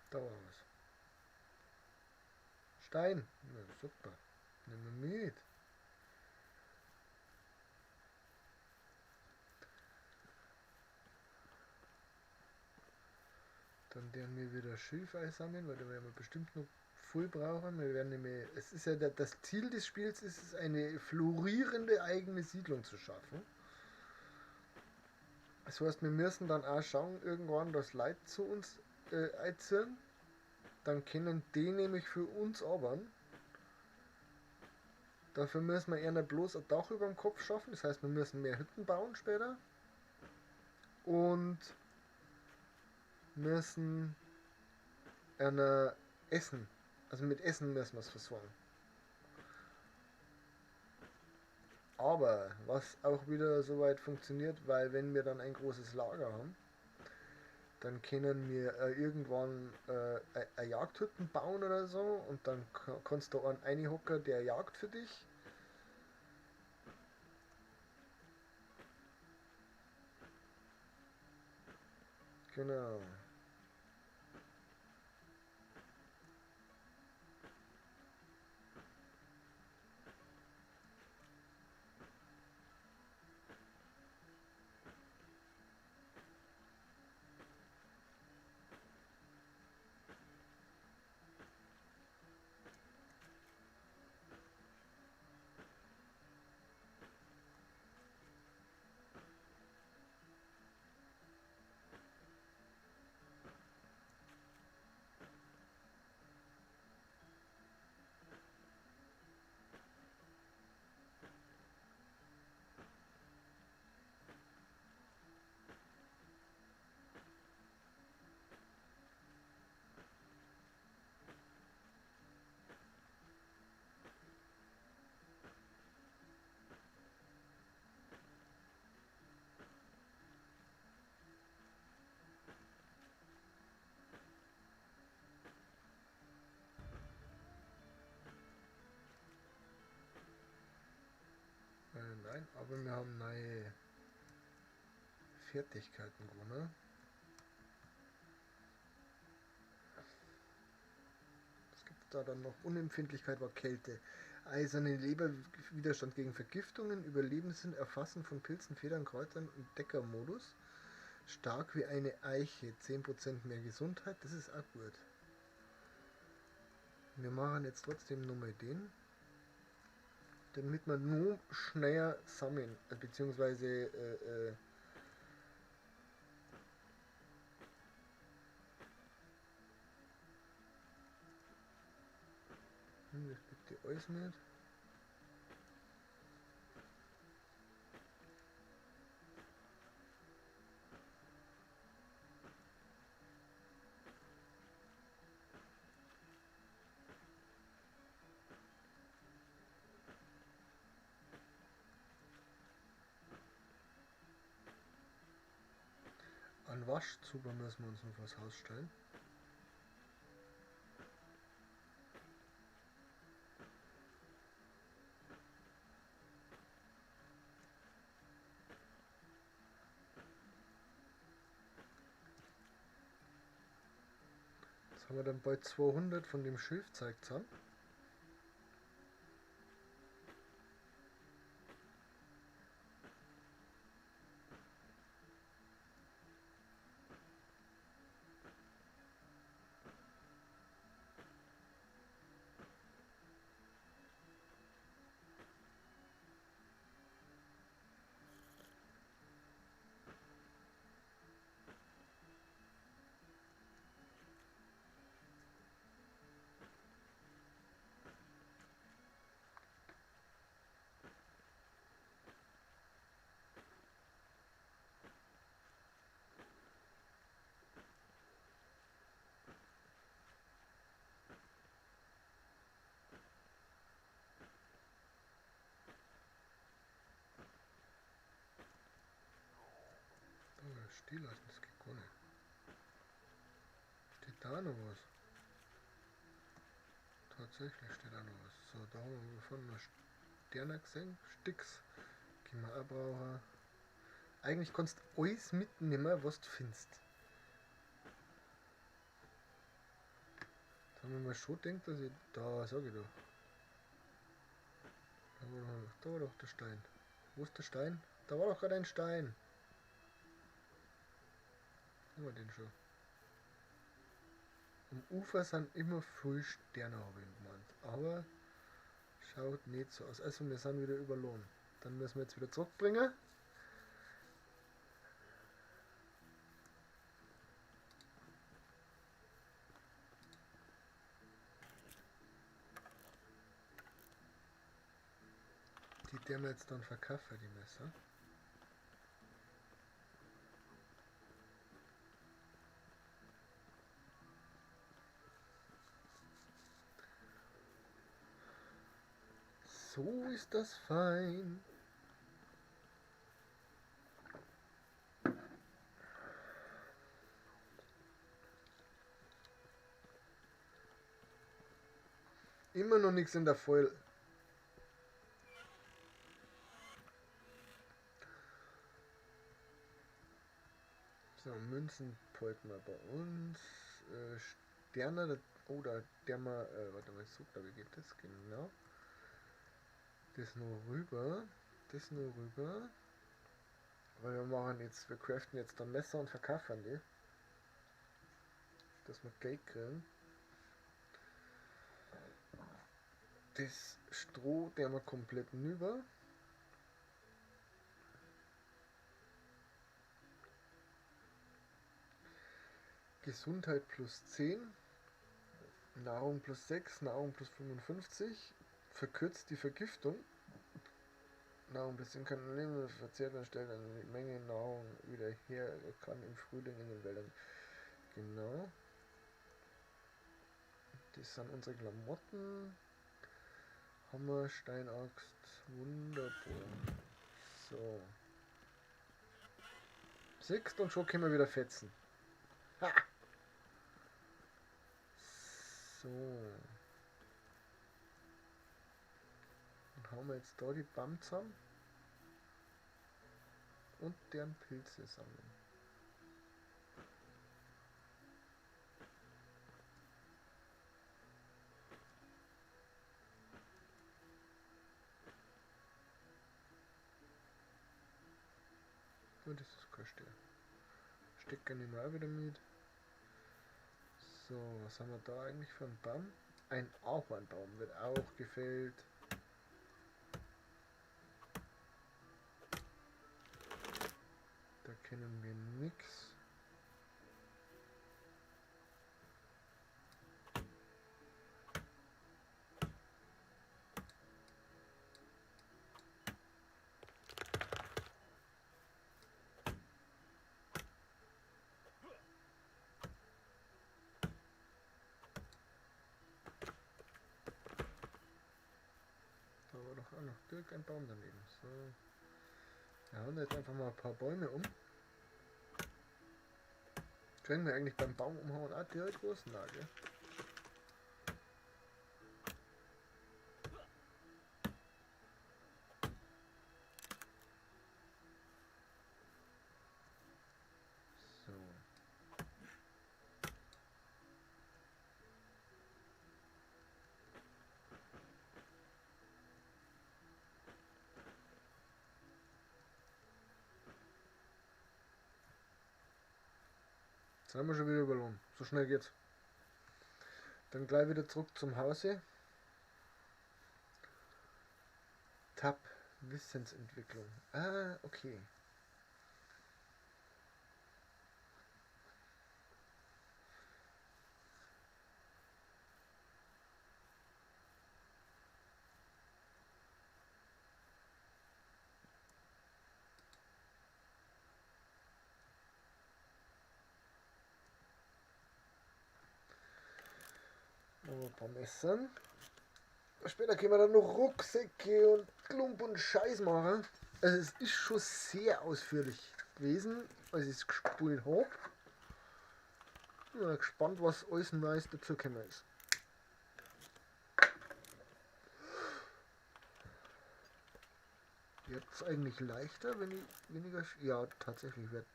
Da war was. Stein. Ja, super. Nehmen wir mit. Dann werden wir wieder Schilfei sammeln, weil da werden wir bestimmt noch voll brauchen. Wir werden nämlich, es ist ja der, das Ziel des Spiels ist es, eine florierende eigene Siedlung zu schaffen. Das heißt, wir müssen dann auch schauen, irgendwann, dass Leute zu uns einziehen. Dann können die nämlich für uns arbeiten. Dafür müssen wir eher bloß ein Dach über dem Kopf schaffen. Das heißt, wir müssen mehr Hütten bauen später. Und müssen einer Essen. Also mit Essen müssen wir es versorgen. Aber was auch wieder soweit funktioniert, weil wenn wir dann ein großes Lager haben, dann können wir irgendwann eine Jagdhütten bauen oder so und dann kannst du einen reinhocken, der jagt für dich. Genau. Nein, aber wir haben neue Fertigkeiten gewonnen. Was gibt es da dann noch? Unempfindlichkeit war Kälte. Eiserne Leber, Widerstand gegen Vergiftungen, Überlebenssinn, Erfassen von Pilzen, Federn, Kräutern und Deckermodus. Stark wie eine Eiche, 10% mehr Gesundheit, das ist auch gut. Wir machen jetzt trotzdem nochmal den, damit wir nur schneller sammeln, beziehungsweise das bitte alles nicht. An Waschzuber müssen wir uns noch was Haus stellen. Jetzt haben wir dann bald 200 von dem Schilfzeug zusammen. Stehen lassen, das geht gar nicht. Steht da noch was? Tatsächlich steht da noch was. So, da haben wir vorhin noch Sterne gesehen. Sticks. Können wir auch brauchen. Eigentlich kannst du alles mitnehmen, was du findest. Da haben wir mal schon gedacht, dass ich. Da, sag ich doch. Da war doch der Stein. Wo ist der Stein? Da war doch gerade ein Stein. Haben wir den schon? Am Ufer sind immer viel Sterne, habe ich gemeint. Aber schaut nicht so aus. Also wir sind wieder überlohnt. Dann müssen wir jetzt wieder zurückbringen. Die der wir jetzt dann verkaufen, die Messer. So ist das fein. Immer noch nichts in der Foil. So, Münzen behalten wir bei uns. Sterne, oder der mal, warte mal, so glaube ich geht das, genau. Das nur rüber, das nur rüber. Weil wir machen jetzt, wir craften jetzt dann Messer und verkaufen die. Dass wir Geld kriegen. Das Stroh, der wir komplett nüber. Gesundheit plus 10, Nahrung plus 6, Nahrung plus 55, verkürzt die Vergiftung. Nahrung plus 10 kann leben, verzehrt und stellt eine Menge Nahrung wieder her, kann im Frühling in den Wäldern. Genau. Das sind unsere Klamotten. Hammer, Steinaxt, wunderbar. So. Siehst und schon können wir wieder fetzen. Ha! So. Dann haben wir jetzt da die Baum zusammen. Und deren Pilze sammeln. Und das ist kein Stern. Stecker nehmen wir auch wieder mit. So, was haben wir da eigentlich für einen Baum? Ein Ahornbaum wird auch gefällt. Da kennen wir nix. Auch noch direkt ein Baum daneben. So. Wir hauen jetzt einfach mal ein paar Bäume um. Können wir eigentlich beim Baum umhauen auch direkt großen Nagel? So. Jetzt haben wir schon wieder überlohnt. So schnell geht's. Dann gleich wieder zurück zum Hause. Tab Wissensentwicklung. Ah, okay. Ein paar Messern. Später können wir dann noch Rucksäcke und Klump und Scheiß machen. Also es ist schon sehr ausführlich gewesen, als ich es gespielt hab. Bin gespannt, was alles Neues dazugekommen ist. Jetzt eigentlich leichter, wenn ich weniger... Ja, tatsächlich wird...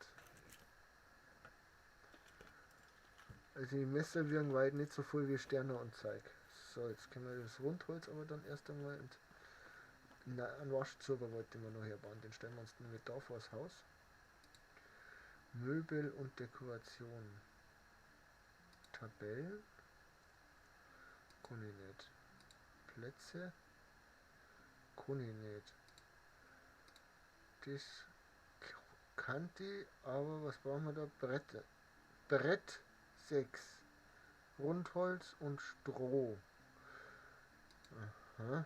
Also die Messer wirken weit nicht so voll wie Sterne und Zeug. So, jetzt können wir das Rundholz aber dann erst einmal und einen Waschzuber wollte ich mir noch herbauen. Den stellen wir uns nämlich da vor das Haus. Möbel und Dekoration. Tabellen. Kann ich nicht. Plätze. Kann ich nicht. Das kann ich, aber was brauchen wir da? Bretter. Brett 6. Rundholz und Stroh. Aha.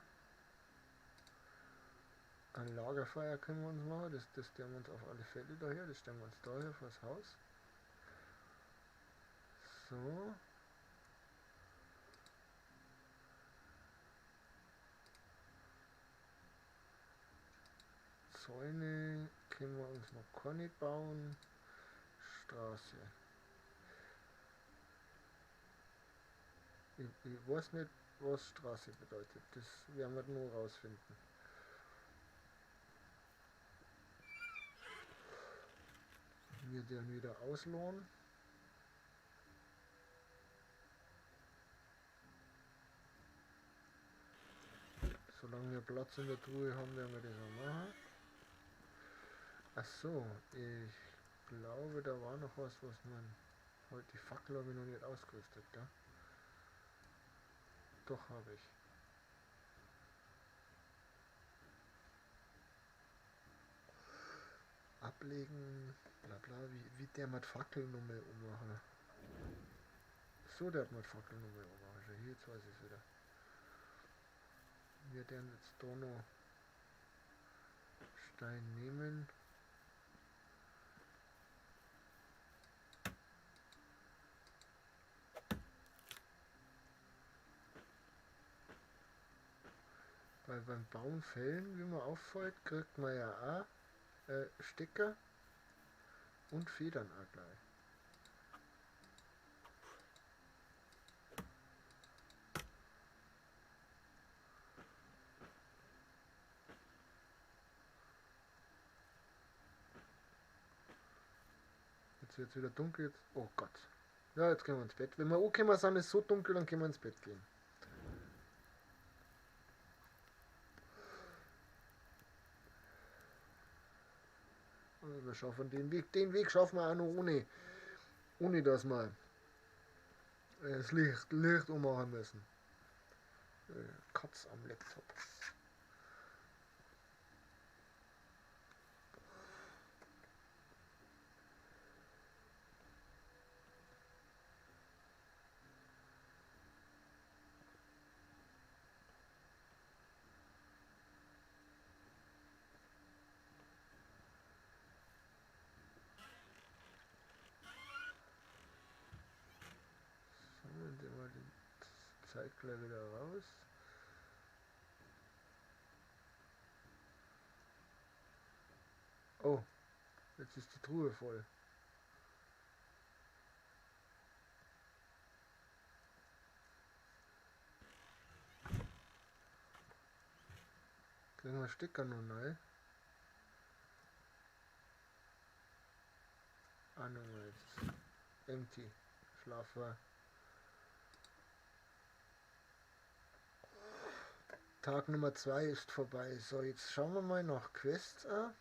Kein Lagerfeuer können wir uns machen, das stellen wir uns auf alle Fälle daher, das stellen wir uns daher vor das Haus. So. Zäune können wir uns noch gar nicht bauen. Straße. Ich weiß nicht, was Straße bedeutet. Das werden wir nur rausfinden. Wir werden wieder auslohnen. Solange wir Platz in der Truhe haben, werden wir das auch machen. Ach so, ich glaube, da war noch was, was man... Heute die Fackel habe ich noch nicht ausgerüstet, gell? Doch, habe ich. Ablegen, bla bla, wie der mit Fackelnummer ummachen. So, der hat mit Fackelnummer ummachen. Schau, hier, jetzt weiß ich's wieder. Wir werden jetzt da noch Stein nehmen. Weil beim Baumfällen, wie man auffällt, kriegt man ja auch Stecker und Federn auch gleich. Jetzt wird's wieder dunkel. Jetzt. Oh Gott. Ja, jetzt gehen wir ins Bett. Wenn wir angekommen sind, ist es so dunkel, dann können wir ins Bett gehen. Wir schaffen den Weg. Den Weg schaffen wir auch noch ohne dass wir das Licht ummachen müssen. Katz am Laptop. Zeit gleich wieder raus. Oh, jetzt ist die Truhe voll. Kriegen wir Stecker noch neu? Ah, nochmal jetzt. Empty. Schlaf war. Tag Nummer 2 ist vorbei. So, jetzt schauen wir mal nach Quests an.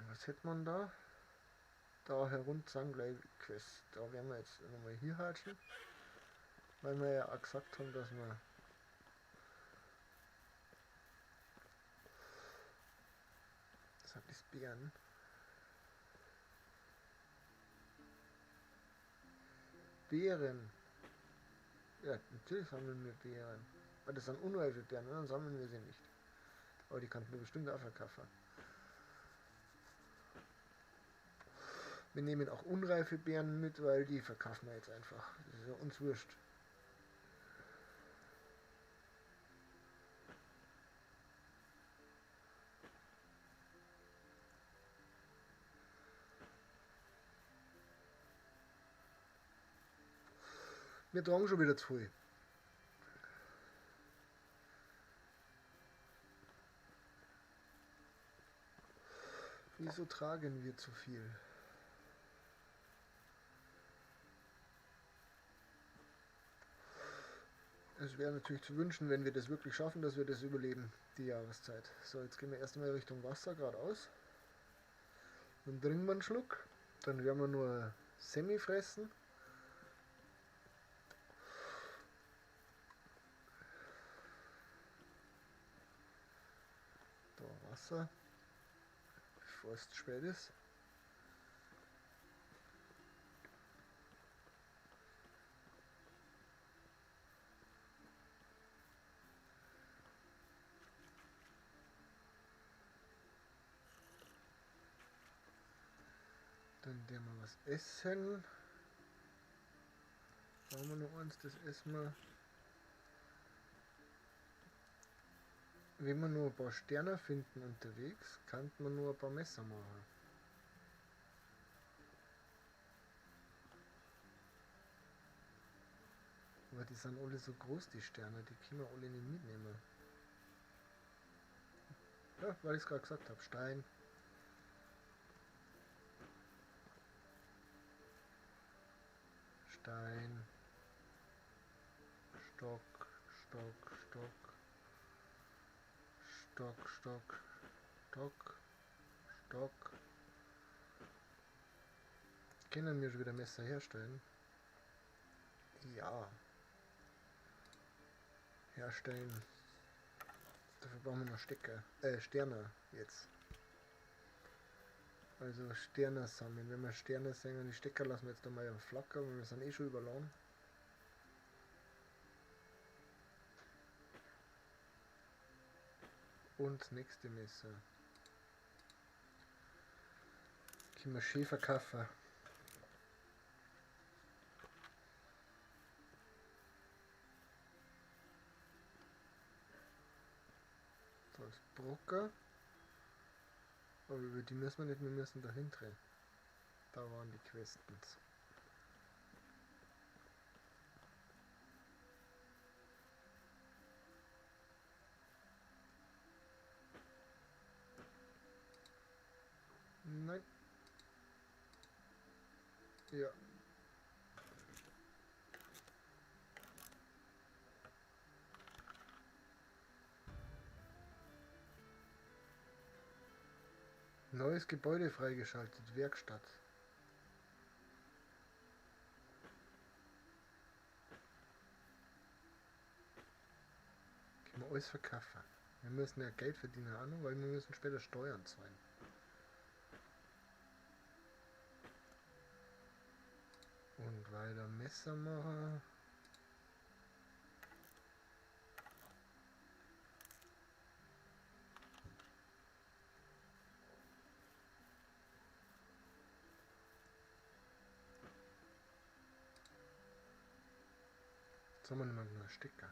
Was hätte man da? Da herunter sind gleich Quests. Da werden wir jetzt nochmal hier hatschen. Weil wir ja auch gesagt haben, dass wir... Das sind die Beeren. Beeren. Ja, natürlich sammeln wir Beeren. Aber das sind unreife Beeren, dann sammeln wir sie nicht. Aber die kannten wir bestimmt auch verkaufen. Wir nehmen auch unreife Beeren mit, weil die verkaufen wir jetzt einfach. Das ist ja uns wurscht. Wir tragen schon wieder zu viel. Wieso tragen wir zu viel? Es wäre natürlich zu wünschen, wenn wir das wirklich schaffen, dass wir das überleben, die Jahreszeit. So, jetzt gehen wir erstmal Richtung Wasser geradeaus. Dann trinken wir einen Schluck. Dann werden wir nur Semi fressen. Da Wasser. Bevor es zu spät ist. Dann werden wir was essen. Brauchen wir noch eins, das essen wir. Wenn wir nur ein paar Sterne finden unterwegs, kann man nur ein paar Messer machen. Aber die sind alle so groß, die Sterne, die können wir alle nicht mitnehmen. Ja, weil ich's grad gesagt hab, Stein. Stein. Stock, Stock, Stock. Stock, Stock, Stock, Stock. Können wir schon wieder Messer herstellen? Ja. Herstellen. Dafür brauchen wir noch Stecker. Sterne jetzt. Also Sterne sammeln. Wenn wir Sterne sehen, die Stecker lassen wir jetzt nochmal am Flacker, weil wir sind eh schon überladen. Und nächste Messer. Können wir schön verkaufen. Da ist Brocker. Aber über die müssen wir nicht, wir müssen dahin drehen. Da waren die Questens. Nein. Ja. Neues Gebäude freigeschaltet, Werkstatt. Können wir alles verkaufen. Wir müssen ja Geld verdienen auch noch, weil wir müssen später Steuern zahlen. Und weiter Messer machen. Jetzt haben wir nicht mehr genug Stecker.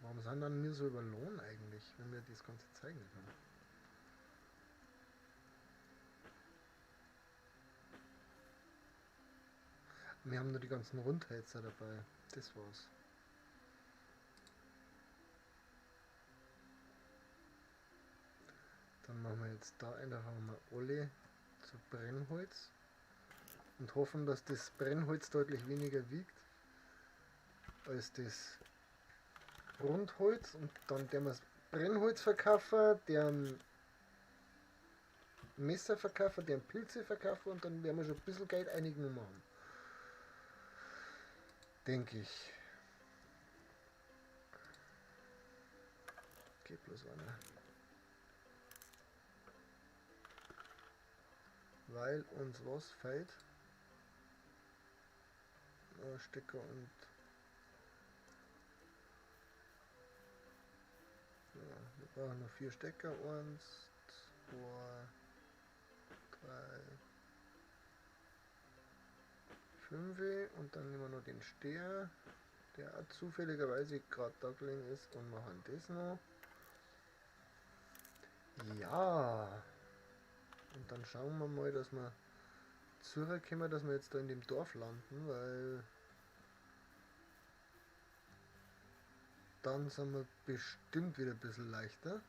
Warum sind dann wir so überlohnt eigentlich, wenn wir das ganze Zeug nicht haben? Wir haben nur die ganzen Rundhölzer dabei. Das war's. Dann machen wir jetzt da einfach mal alle zu Brennholz und hoffen, dass das Brennholz deutlich weniger wiegt als das Rundholz. Und dann werden wir das Brennholz verkaufen, deren Messer verkaufen, deren Pilze verkaufen und dann werden wir schon ein bisschen Geld einigen machen. Denke ich. Geht bloß einer. Weil uns was fehlt. Stecker und ja, wir brauchen noch 4 Stecker. 1, 2, 3, 5 und dann nehmen wir noch den Steher, der auch zufälligerweise gerade da gelegen ist, und machen das noch. Ja, und dann schauen wir mal, dass wir zurückkommen, dass wir jetzt da in dem Dorf landen, weil dann sind wir bestimmt wieder ein bisschen leichter.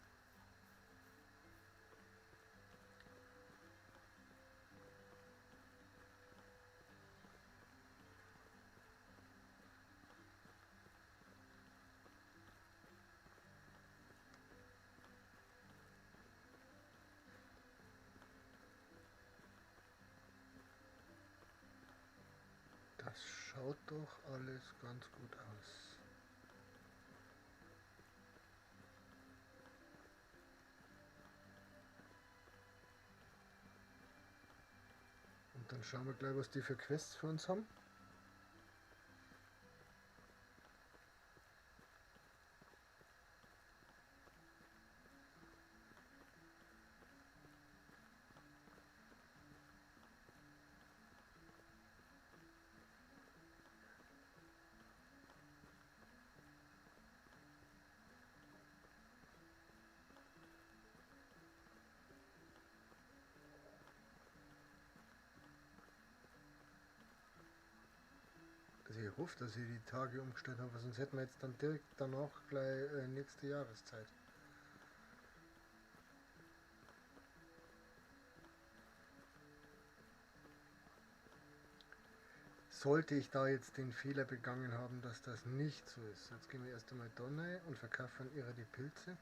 Das schaut doch alles ganz gut aus. Und dann schauen wir gleich, was die für Quests für uns haben. hoffe, dass ich die Tage umgestellt habe, sonst hätten wir jetzt dann direkt danach gleich nächste Jahreszeit. Sollte ich da jetzt den Fehler begangen haben, dass das nicht so ist. Jetzt gehen wir erst einmal da rein und verkaufen ihre die Pilze.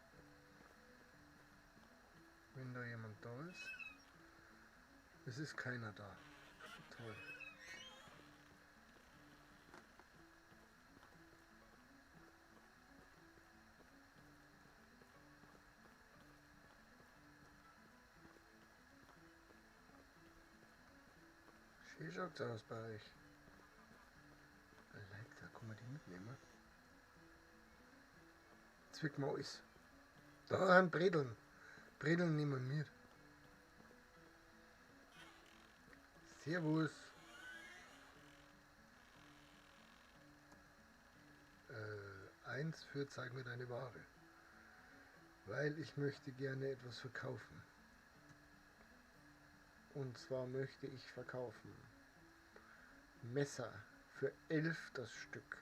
Wenn da jemand da ist. Es ist keiner da. Toll. Schön schaut's aus bei euch. Da kann man die mitnehmen. Jetzt wicken wir alles. Da sind Bredeln. Bredeln nehmen wir mit. Servus. Eins für zeig mir deine Ware. Weil ich möchte gerne etwas verkaufen. Und zwar möchte ich verkaufen Messer für 11 das Stück.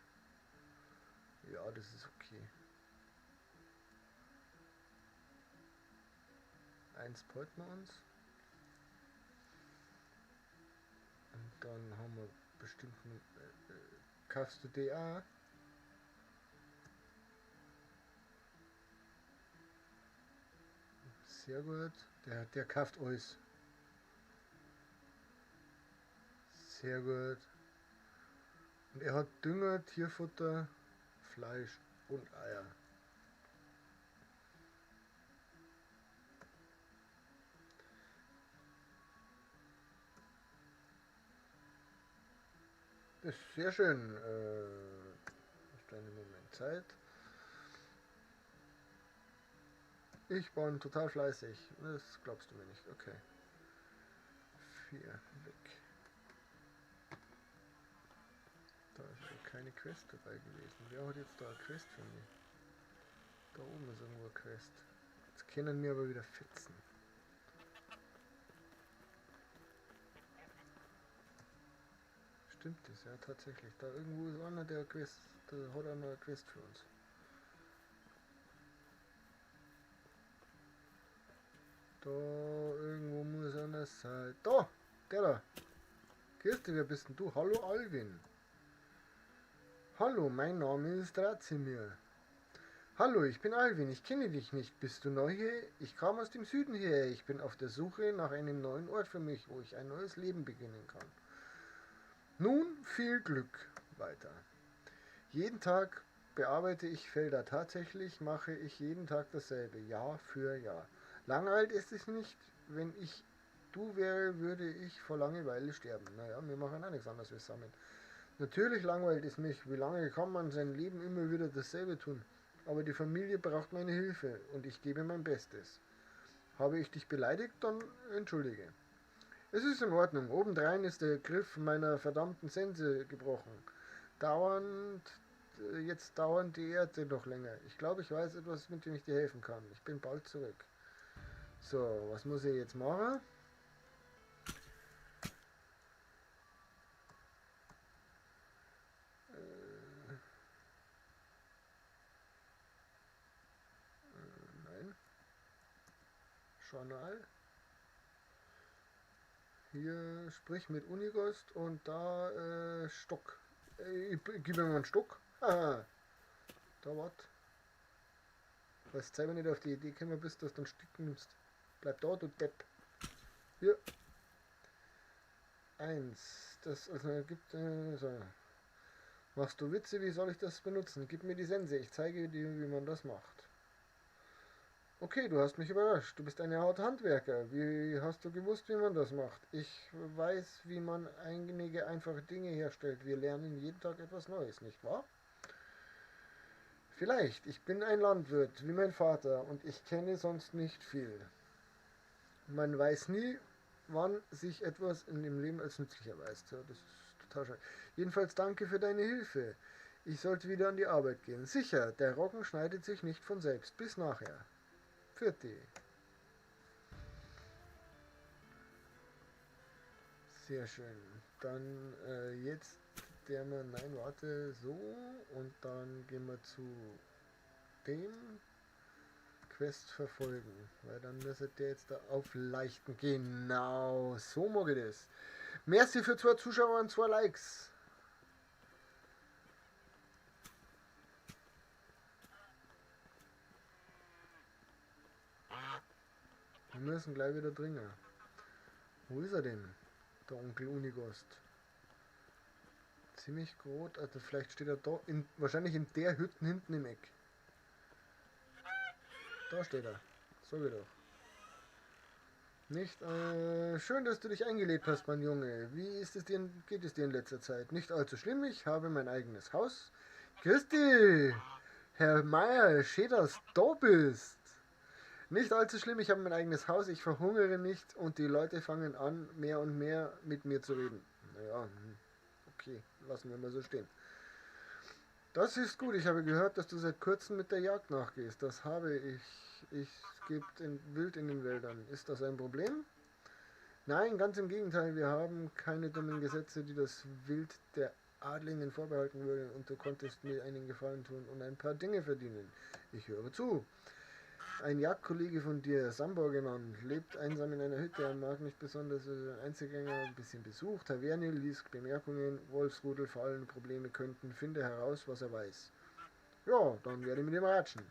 Ja, das ist okay. Eins behalten wir uns. Und dann haben wir bestimmt einen, kaufst du die auch? Sehr gut. Der kauft alles. Sehr gut. Und er hat Dünger, Tierfutter, Fleisch und Eier. Das ist sehr schön. Hast du einen Moment Zeit? Ich bin total fleißig. Das glaubst du mir nicht. Okay. 4 weg. Da ist aber keine Quest dabei gewesen. Wer hat jetzt da eine Quest für mich? Da oben ist irgendwo eine Quest. Jetzt können wir aber wieder fetzen. Stimmt das? Ja, tatsächlich. Da irgendwo ist einer, der Quest, der hat auch noch eine Quest für uns. Da irgendwo muss einer sein. Da! Der da! Kirsti, wer bist denn du? Hallo Alwin! Hallo, mein Name ist Radzimir. Hallo, ich bin Alwin, ich kenne dich nicht. Bist du neu hier? Ich kam aus dem Süden hierher. Ich bin auf der Suche nach einem neuen Ort für mich, wo ich ein neues Leben beginnen kann. Nun, viel Glück. Weiter. Jeden Tag bearbeite ich Felder. Tatsächlich mache ich jeden Tag dasselbe, Jahr für Jahr. Langweilig ist es nicht. Wenn ich du wäre, würde ich vor Langeweile sterben. Naja, wir machen auch nichts anderes, wir sammeln. Natürlich langweilt es mich. Wie lange kann man sein Leben immer wieder dasselbe tun? Aber die Familie braucht meine Hilfe und ich gebe mein Bestes. Habe ich dich beleidigt, dann entschuldige. Es ist in Ordnung. Obendrein ist der Griff meiner verdammten Sense gebrochen. Jetzt dauern die Erde noch länger. Ich glaube, ich weiß etwas, mit dem ich dir helfen kann. Ich bin bald zurück. So, was muss ich jetzt machen? Nein. Journal. Hier, sprich mit Unigost und da Stock. Ich gib mir mal einen Stock. Aha. Da wart. Weil du selber nicht auf die Idee gekommen bist, dass du einen Stück nimmst. Bleib da, du Depp. Hier. 1. Das also gibt. So. Machst du Witze, wie soll ich das benutzen? Gib mir die Sense, ich zeige dir, wie man das macht. Okay, du hast mich überrascht. Du bist eine Art Handwerker. Wie hast du gewusst, wie man das macht? Ich weiß, wie man einige einfache Dinge herstellt. Wir lernen jeden Tag etwas Neues, nicht wahr? Vielleicht. Ich bin ein Landwirt, wie mein Vater, und ich kenne sonst nicht viel. Man weiß nie, wann sich etwas in dem Leben als nützlich erweist. Ja, das ist total schade. Jedenfalls danke für deine Hilfe. Ich sollte wieder an die Arbeit gehen. Sicher, der Roggen schneidet sich nicht von selbst. Bis nachher. Vierte. Sehr schön. Dann jetzt der wir, nein, warte, so, und dann gehen wir zu dem Quest verfolgen, weil dann müsste der jetzt da auf leichten, genau, so mag ich das. Merci für 2 Zuschauer und 2 Likes. Wir müssen gleich wieder dringen. Wo ist er denn? Der Onkel Unigost. Ziemlich groß, also vielleicht steht er da, wahrscheinlich in der Hütte hinten im Eck. Da steht er. Sag ich doch. Nicht? Schön, dass du dich eingelebt hast, mein Junge. Wie ist es dir, geht es dir in letzter Zeit? Nicht allzu schlimm, ich habe mein eigenes Haus. Christi! Herr Meier, schön, dass du da bist. Nicht allzu schlimm, ich habe mein eigenes Haus, ich verhungere nicht und die Leute fangen an, mehr und mehr mit mir zu reden. Naja, okay, lassen wir mal so stehen. Das ist gut, ich habe gehört, dass du seit kurzem mit der Jagd nachgehst. Das habe ich. Ich gibt in, Wild in den Wäldern. Ist das ein Problem? Nein, ganz im Gegenteil, wir haben keine dummen Gesetze, die das Wild der Adlingen vorbehalten würden, und du konntest mir einen Gefallen tun und ein paar Dinge verdienen. Ich höre zu. Ein Jagdkollege von dir, Sambor genannt, lebt einsam in einer Hütte. Er mag nicht besonders, ist ein Einzelgänger, ein bisschen Besuch, Taverne, liest Bemerkungen, Wolfsrudel, Fallen, Probleme könnten, finde heraus, was er weiß. Ja, dann werde ich mit ihm ratschen.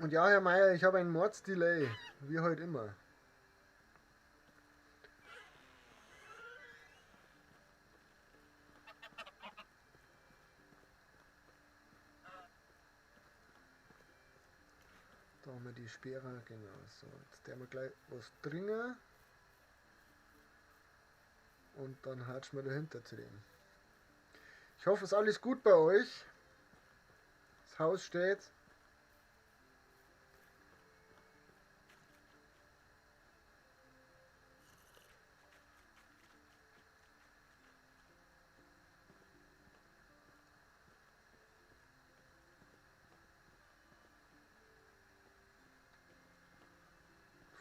Und ja, Herr Meier, ich habe ein Mordsdelay, wie heute immer. Da haben wir die Speere, genau. So, jetzt haben wir gleich was drin. Und dann hatschen wir dahinter zu dem. Ich hoffe, es ist alles gut bei euch. Das Haus steht.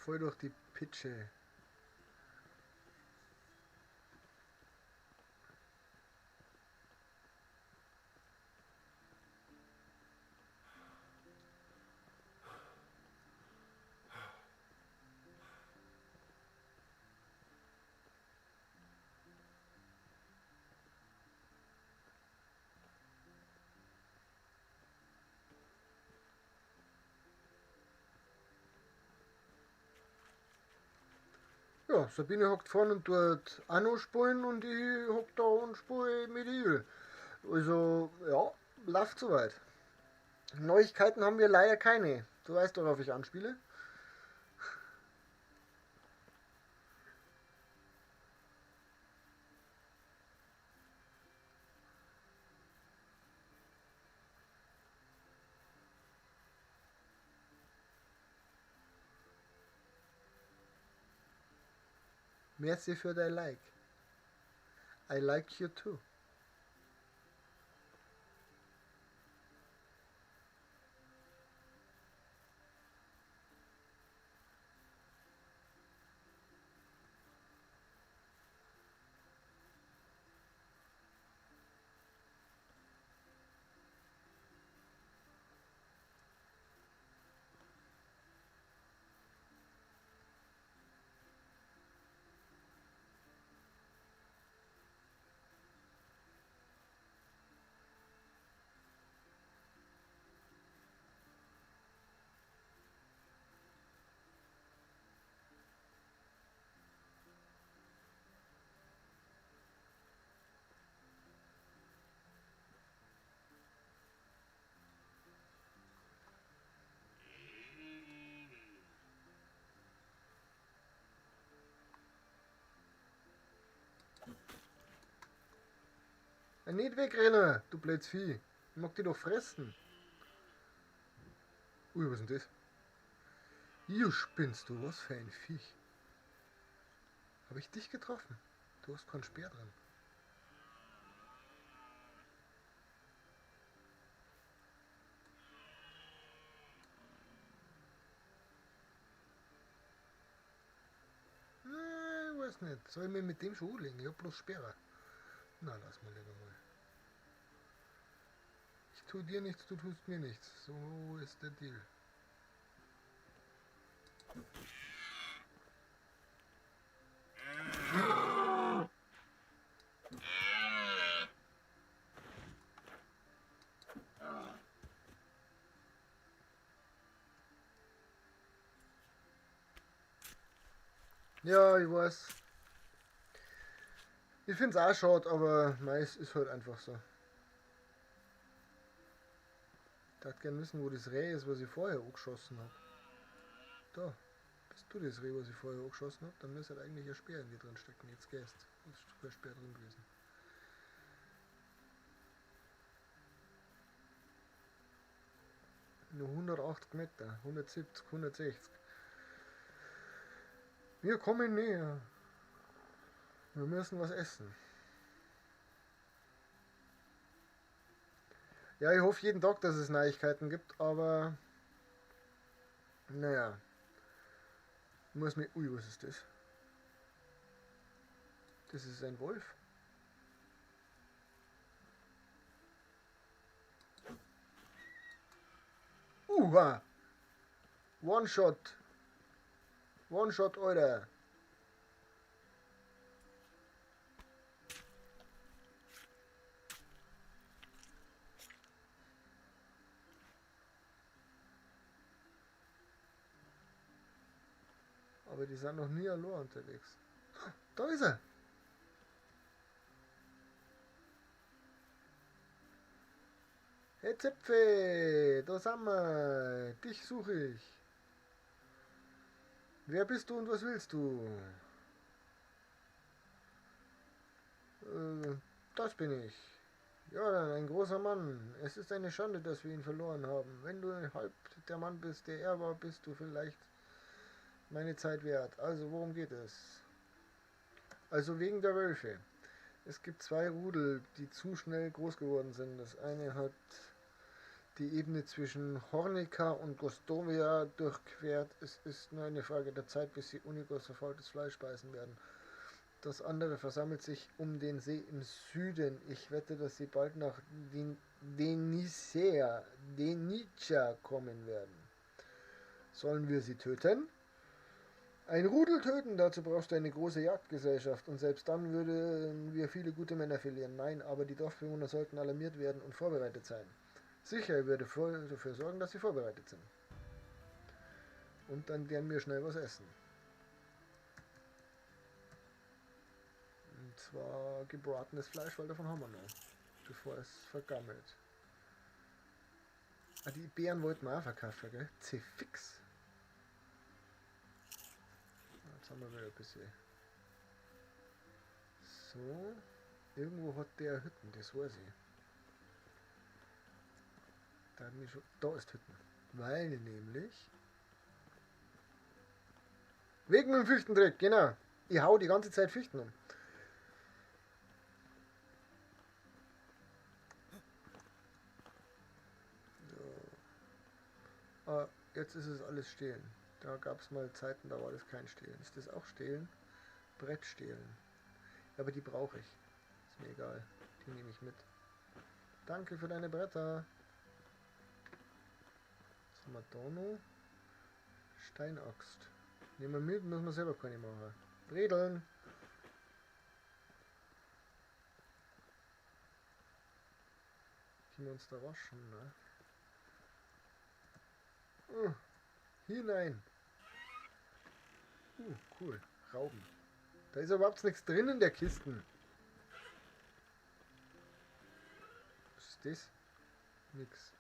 Voll durch die Pitsche. Ja, Sabine hockt vorne und tut Anno spielen und ich hock da und spiele Medieval. Also, ja, läuft soweit. Neuigkeiten haben wir leider keine. Du weißt, worauf ich anspiele. Merci für dein Like. I like you too. Nicht wegrennen, du blödes Vieh. Ich mag dich doch fressen. Ui, was ist denn das? Ju, spinnst du, was für ein Viech. Hab ich dich getroffen? Du hast keinen Speer dran. Nee, ich weiß nicht. Soll ich mir mit dem schon anlegen? Ich hab bloß Speere. Na, lass mal lieber mal. Ich tu dir nichts, du tust mir nichts. So ist der Deal. Ja, ich weiß. Ich find's auch schade, aber meist ist halt einfach so. Ich würde gerne wissen, wo das Reh ist, was ich vorher angeschossen hab. Da. Bist du das Reh, was ich vorher angeschossen hab? Dann müsste halt eigentlich ein Speer in dir drin stecken. Jetzt gehst. Da ist kein Speer drin gewesen. Nur 180 Meter, 170, 160. Wir kommen näher. Wir müssen was essen. Ja, ich hoffe jeden Tag, dass es Neuigkeiten gibt, aber naja. Muss mir. Ui, was ist das? Das ist ein Wolf. Uha! One Shot! One Shot, Alter! Aber die sind noch nie allein unterwegs. Da ist er! Hey Zipfe, da sind wir. Dich suche ich. Wer bist du und was willst du? Das bin ich. Ja, ein großer Mann. Es ist eine Schande, dass wir ihn verloren haben. Wenn du halb der Mann bist, der er war, bist du vielleicht meine Zeit wert. Also, worum geht es? Also wegen der Wölfe. Es gibt zwei Rudel, die zu schnell groß geworden sind. Das eine hat die Ebene zwischen Hornica und Gostovia durchquert. Es ist nur eine Frage der Zeit, bis sie Unigos verfaultes Fleisch speisen werden. Das andere versammelt sich um den See im Süden. Ich wette, dass sie bald nach Denica kommen werden. Sollen wir sie töten? Ein Rudel töten, dazu brauchst du eine große Jagdgesellschaft und selbst dann würden wir viele gute Männer verlieren. Nein, aber die Dorfbewohner sollten alarmiert werden und vorbereitet sein. Sicher, ich würde dafür sorgen, dass sie vorbereitet sind. Und dann werden wir schnell was essen. Und zwar gebratenes Fleisch, weil davon haben wir noch, bevor es vergammelt. Ah, die Beeren wollten wir auch verkaufen, gell? C-fix. Jetzt haben wir wieder ein bisschen. So. Irgendwo hat der Hütten, das weiß ich. Da, hat mich schon, da ist Hütten. Weil nämlich. Wegen dem Fichtendreck, genau. Ich hau die ganze Zeit Fichten um. So. Ah, jetzt ist es alles stehlen. Da gab es mal Zeiten, da war das kein Stehlen. Ist das auch Stehlen? Brett stehlen. Ja, aber die brauche ich. Ist mir egal. Die nehme ich mit. Danke für deine Bretter. Was haben wir da noch? Steinaxt. Nehmen wir mit, müssen wir selber keine machen. Bredeln! Können wir uns da waschen, ne? Oh, hinein! Cool. Rauben. Da ist überhaupt nichts drin in der Kiste. Was ist das? Nix.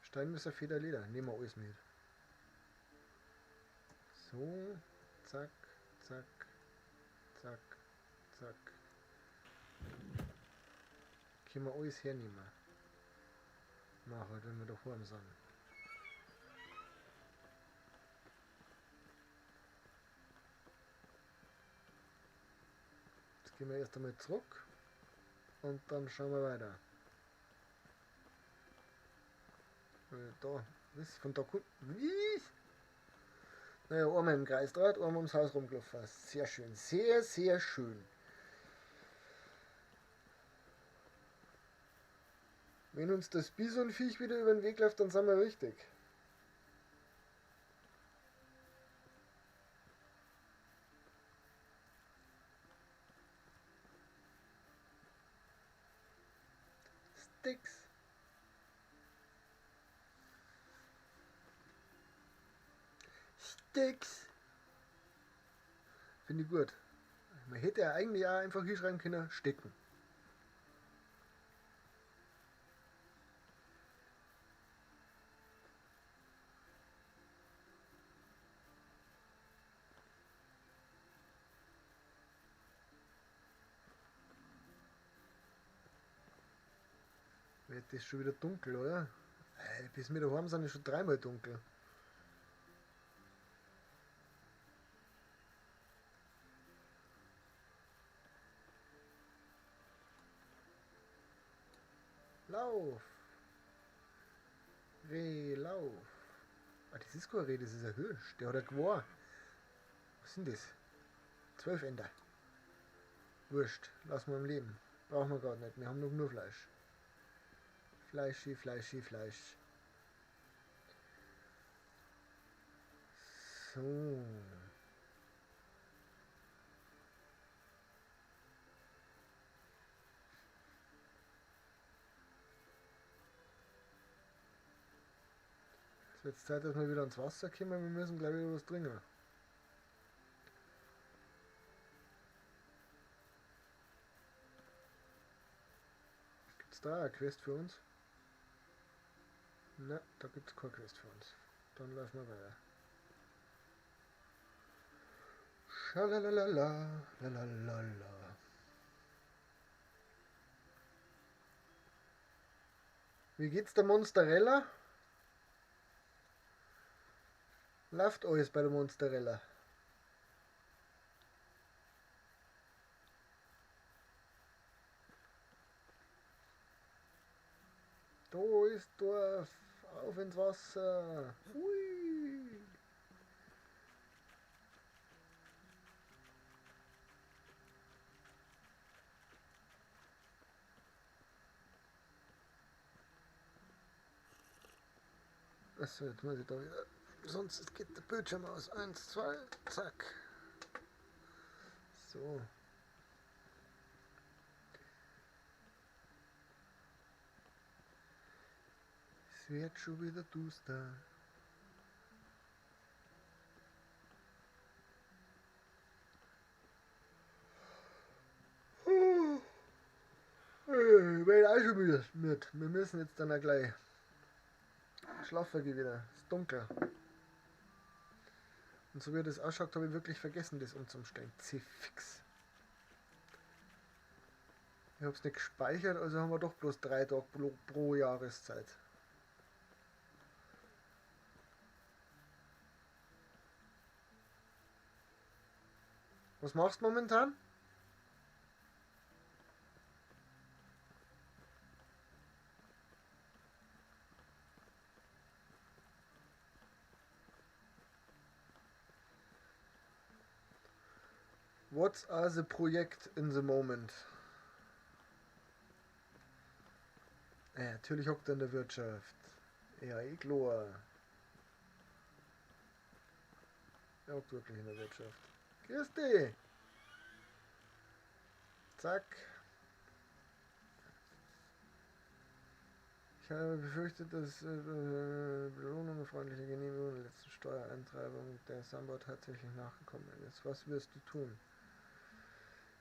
Steinmesser, Feder, Leder. Nehmen wir alles mit. So. Zack, zack, zack, zack. Können wir alles hernehmen. Mach halt, wenn wir da vorne sind. Jetzt gehen wir erst einmal zurück und dann schauen wir weiter. Da, was? Von da kommt. Wie? Naja, einmal im Kreis dreht, einmal ums Haus rumgelaufen. Sehr schön, sehr, sehr schön. Wenn uns das Bisonviech wieder über den Weg läuft, dann sind wir richtig. Sticks. Sticks. Finde ich gut. Man hätte ja eigentlich auch einfach hier schreiben können, stecken. Wird das schon wieder dunkel, oder? Bis wir daheim sind, ist schon dreimal dunkel. Lauf! Reh, lauf! Ah, das ist kein Reh, das ist ein Hirsch. Der hat ein Gewehr. Was sind das? 12 Ender. Wurscht, lassen wir im Leben. Brauchen wir gar nicht, wir haben noch nur Fleisch. Fleischi, Fleischi, Fleisch. So. Es wird Zeit, dass wir wieder ans Wasser kommen. Wir müssen gleich wieder was trinken. Gibt's da eine Quest für uns? Na, da gibt's keine Quest für uns. Dann laufen wir weiter. Schalalala, lalalala. Wie geht's der Monsterella? Läuft alles bei der Monsterella. Da ist Dorf. Auf ins Wasser. Hui. Achso, jetzt muss ich da wieder. Sonst geht der Bildschirm aus. 1, 2, zack. So. Es wird schon wieder duster. Ich bin auch schon müde. Wir müssen jetzt dann auch gleich schlafen gehen wieder. Es ist dunkel. Und so wie das ausschaut, habe ich wirklich vergessen, das umzustellen. C-fix. Ich habe es nicht gespeichert, also haben wir doch bloß 3 Tage pro Jahreszeit. Was machst du momentan? What's are the project in the moment? Ja, natürlich hockt er in der Wirtschaft. Ja, eh klar. Er hockt wirklich in der Wirtschaft. Grüß dich! Zack. Ich habe befürchtet, dass Belohnung, freundliche Genehmigung der letzten Steuereintreibung der Samba tatsächlich nachgekommen ist. Was wirst du tun?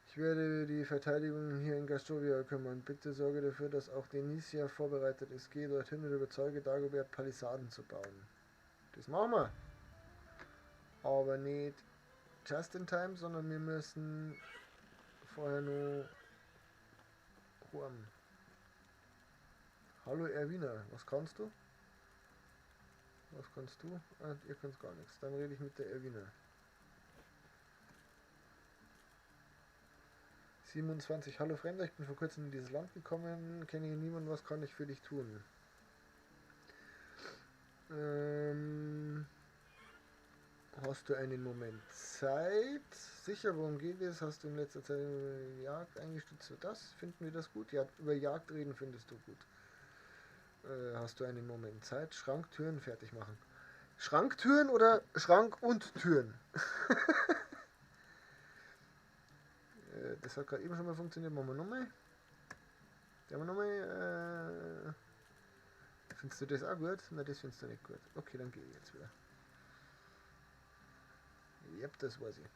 Ich werde die Verteidigung hier in Gastovia kümmern. Bitte sorge dafür, dass auch Denisia vorbereitet ist. Gehe dorthin und überzeuge Dagobert, Palisaden zu bauen. Das machen wir. Aber nicht just in time, sondern wir müssen vorher nur heim. Hallo Erwina, was kannst du? Was kannst du? Ah, ihr könnt gar nichts. Dann rede ich mit der Erwina. 27. Hallo Fremder, ich bin vor kurzem in dieses Land gekommen, kenne hier niemanden, was kann ich für dich tun? Hast du einen Moment Zeit? Sicher, worum geht es? Hast du in letzter Zeit Jagd eingestützt? Das? Finden wir das gut? Ja, über Jagd reden findest du gut. Hast du einen Moment Zeit? Schranktüren fertig machen. Schranktüren oder Schrank und Türen? Das hat gerade eben schon mal funktioniert. Machen wir nochmal. Machen wir nochmal. Findest du das auch gut? Nein, das findest du nicht gut. Okay, dann gehe ich jetzt wieder. Yep, das weiß ich.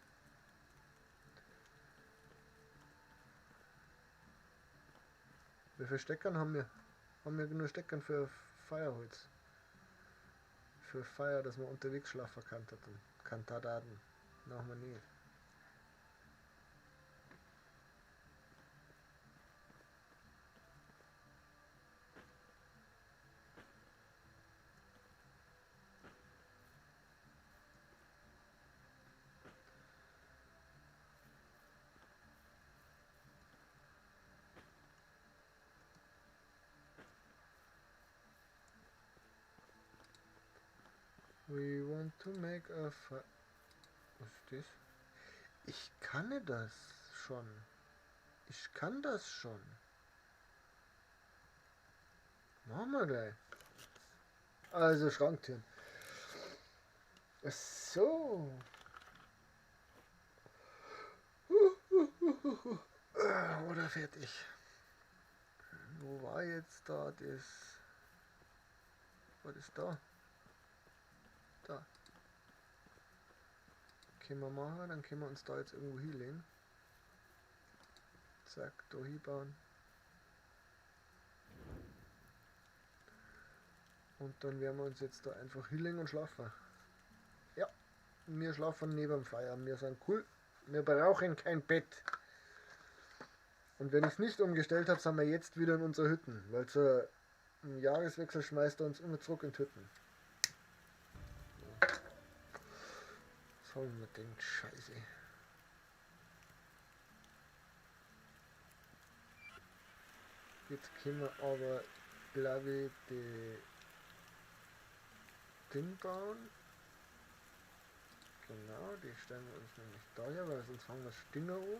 Wie viele Steckern haben wir? Haben wir nur Steckern für Feuerholz? Für Feuer, dass man unterwegs schlafen kann. Kantadaten. Machen wir nicht. We want to make a fire. Was ist das? Ich kann das schon. Ich kann das schon. Machen wir gleich. Also Schranktüren. So. Oder fertig. Wo war jetzt da das? Was ist da? Da. Können wir machen, dann können wir uns da jetzt irgendwo hinlegen. Zack, da hinbauen. Und dann werden wir uns jetzt da einfach hinlegen und schlafen. Ja, wir schlafen neben dem Feuer. Wir sind cool. Wir brauchen kein Bett. Und wenn ich es nicht umgestellt habe, sind wir jetzt wieder in unserer Hütten. Weil zum Jahreswechsel schmeißt er uns immer zurück in die Hütten. Was haben wir denn? Scheiße. Jetzt können wir aber, glaube ich, die Ding bauen. Genau, die stellen wir uns nämlich daher, weil sonst fangen wir Stinger an.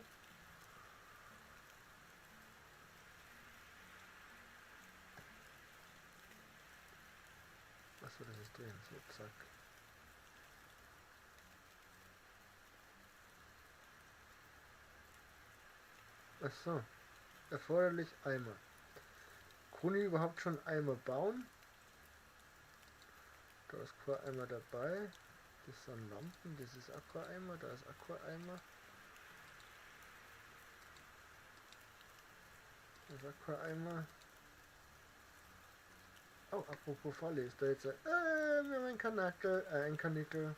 Achso, das ist drin. So, zack. Achso, erforderlich Eimer. Kann ich überhaupt schon Eimer bauen? Da ist kein Eimer dabei. Das sind Lampen, das ist Aquaeimer, da ist Aquaeimer. Das ist Aquaeimer. Oh, apropos Falle, ist da jetzt ein, wir haben einen Kanickel, ein Kanickel.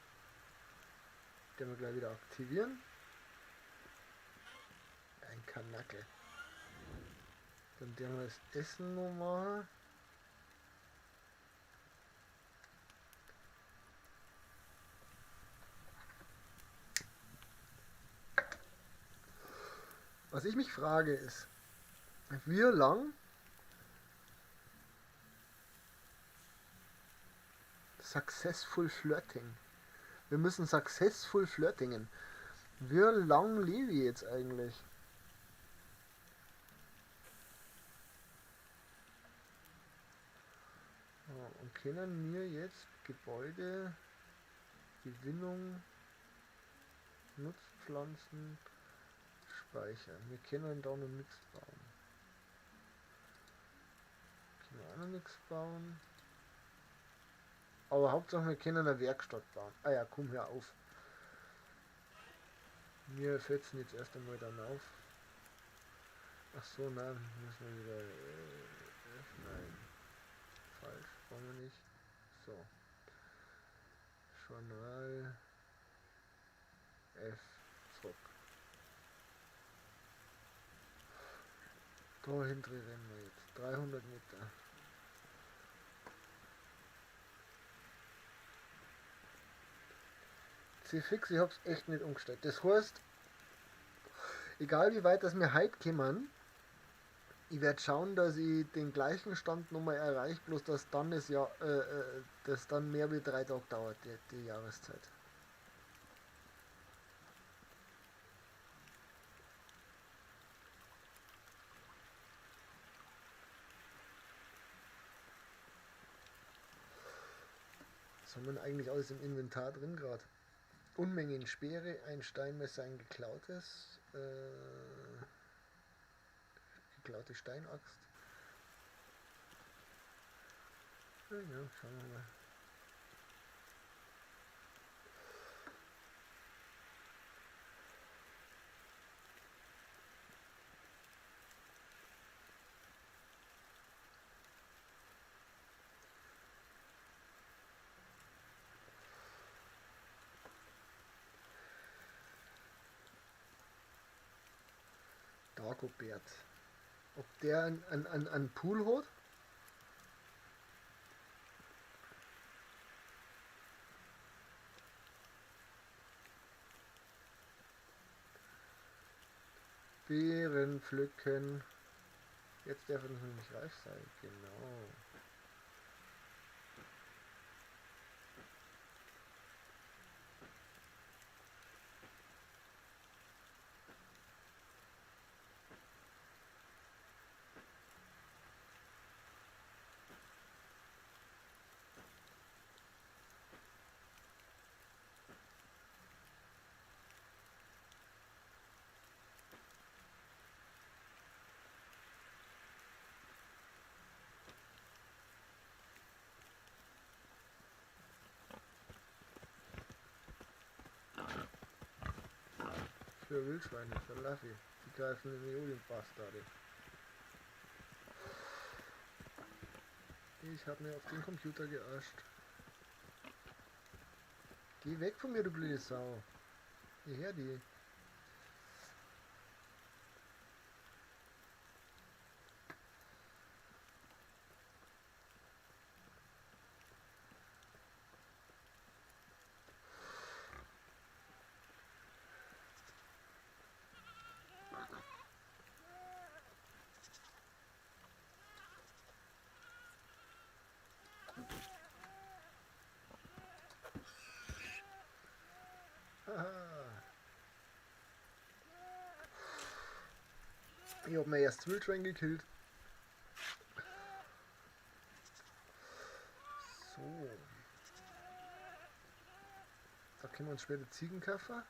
Den wir gleich wieder aktivieren. Ein Kanackel. Dann werden wir das Essen noch machen. Was ich mich frage ist, wie lang Successful Flirting. Wir müssen successful flirtingen. Wie lang lebe ich jetzt eigentlich? Und können wir jetzt Gebäude, Gewinnung, Nutzpflanzen speichern? Wir können da noch nichts bauen. Können wir auch noch nichts bauen. Aber Hauptsache wir können eine Werkstatt bauen. Ah ja, komm, hör auf. Wir setzen jetzt erst einmal dann auf. Ach so, nein, müssen wir wieder... nein. Falsch, wollen wir nicht. So. Journal F zurück. Da hinten rennen wir jetzt. 300 Meter. C-Fix, ich hab's echt nicht umgestellt. Das heißt, egal wie weit das mir heute kommen, ich werde schauen, dass ich den gleichen Stand nochmal erreiche, bloß dass dann das Jahr, dass dann mehr wie 3 Tage dauert, die Jahreszeit. Was haben wir denn eigentlich alles im Inventar drin gerade? Unmengen Speere, ein Steinmesser, ein geklautes, geklaute Steinaxt. Ja, schauen wir mal. Dagobert. Ob der einen Pool hat? Beeren pflücken. Jetzt darf er noch nicht reif sein. Genau. Für Wildschweine, für Luffy. Die greifen in die Bastarde. Ich hab mir auf den Computer gearscht. Geh weg von mir, du blöde Sau. Hierher, die. Ich hab mir erst Wildschwein gekillt. So. Da können wir uns später Ziegen kaufen.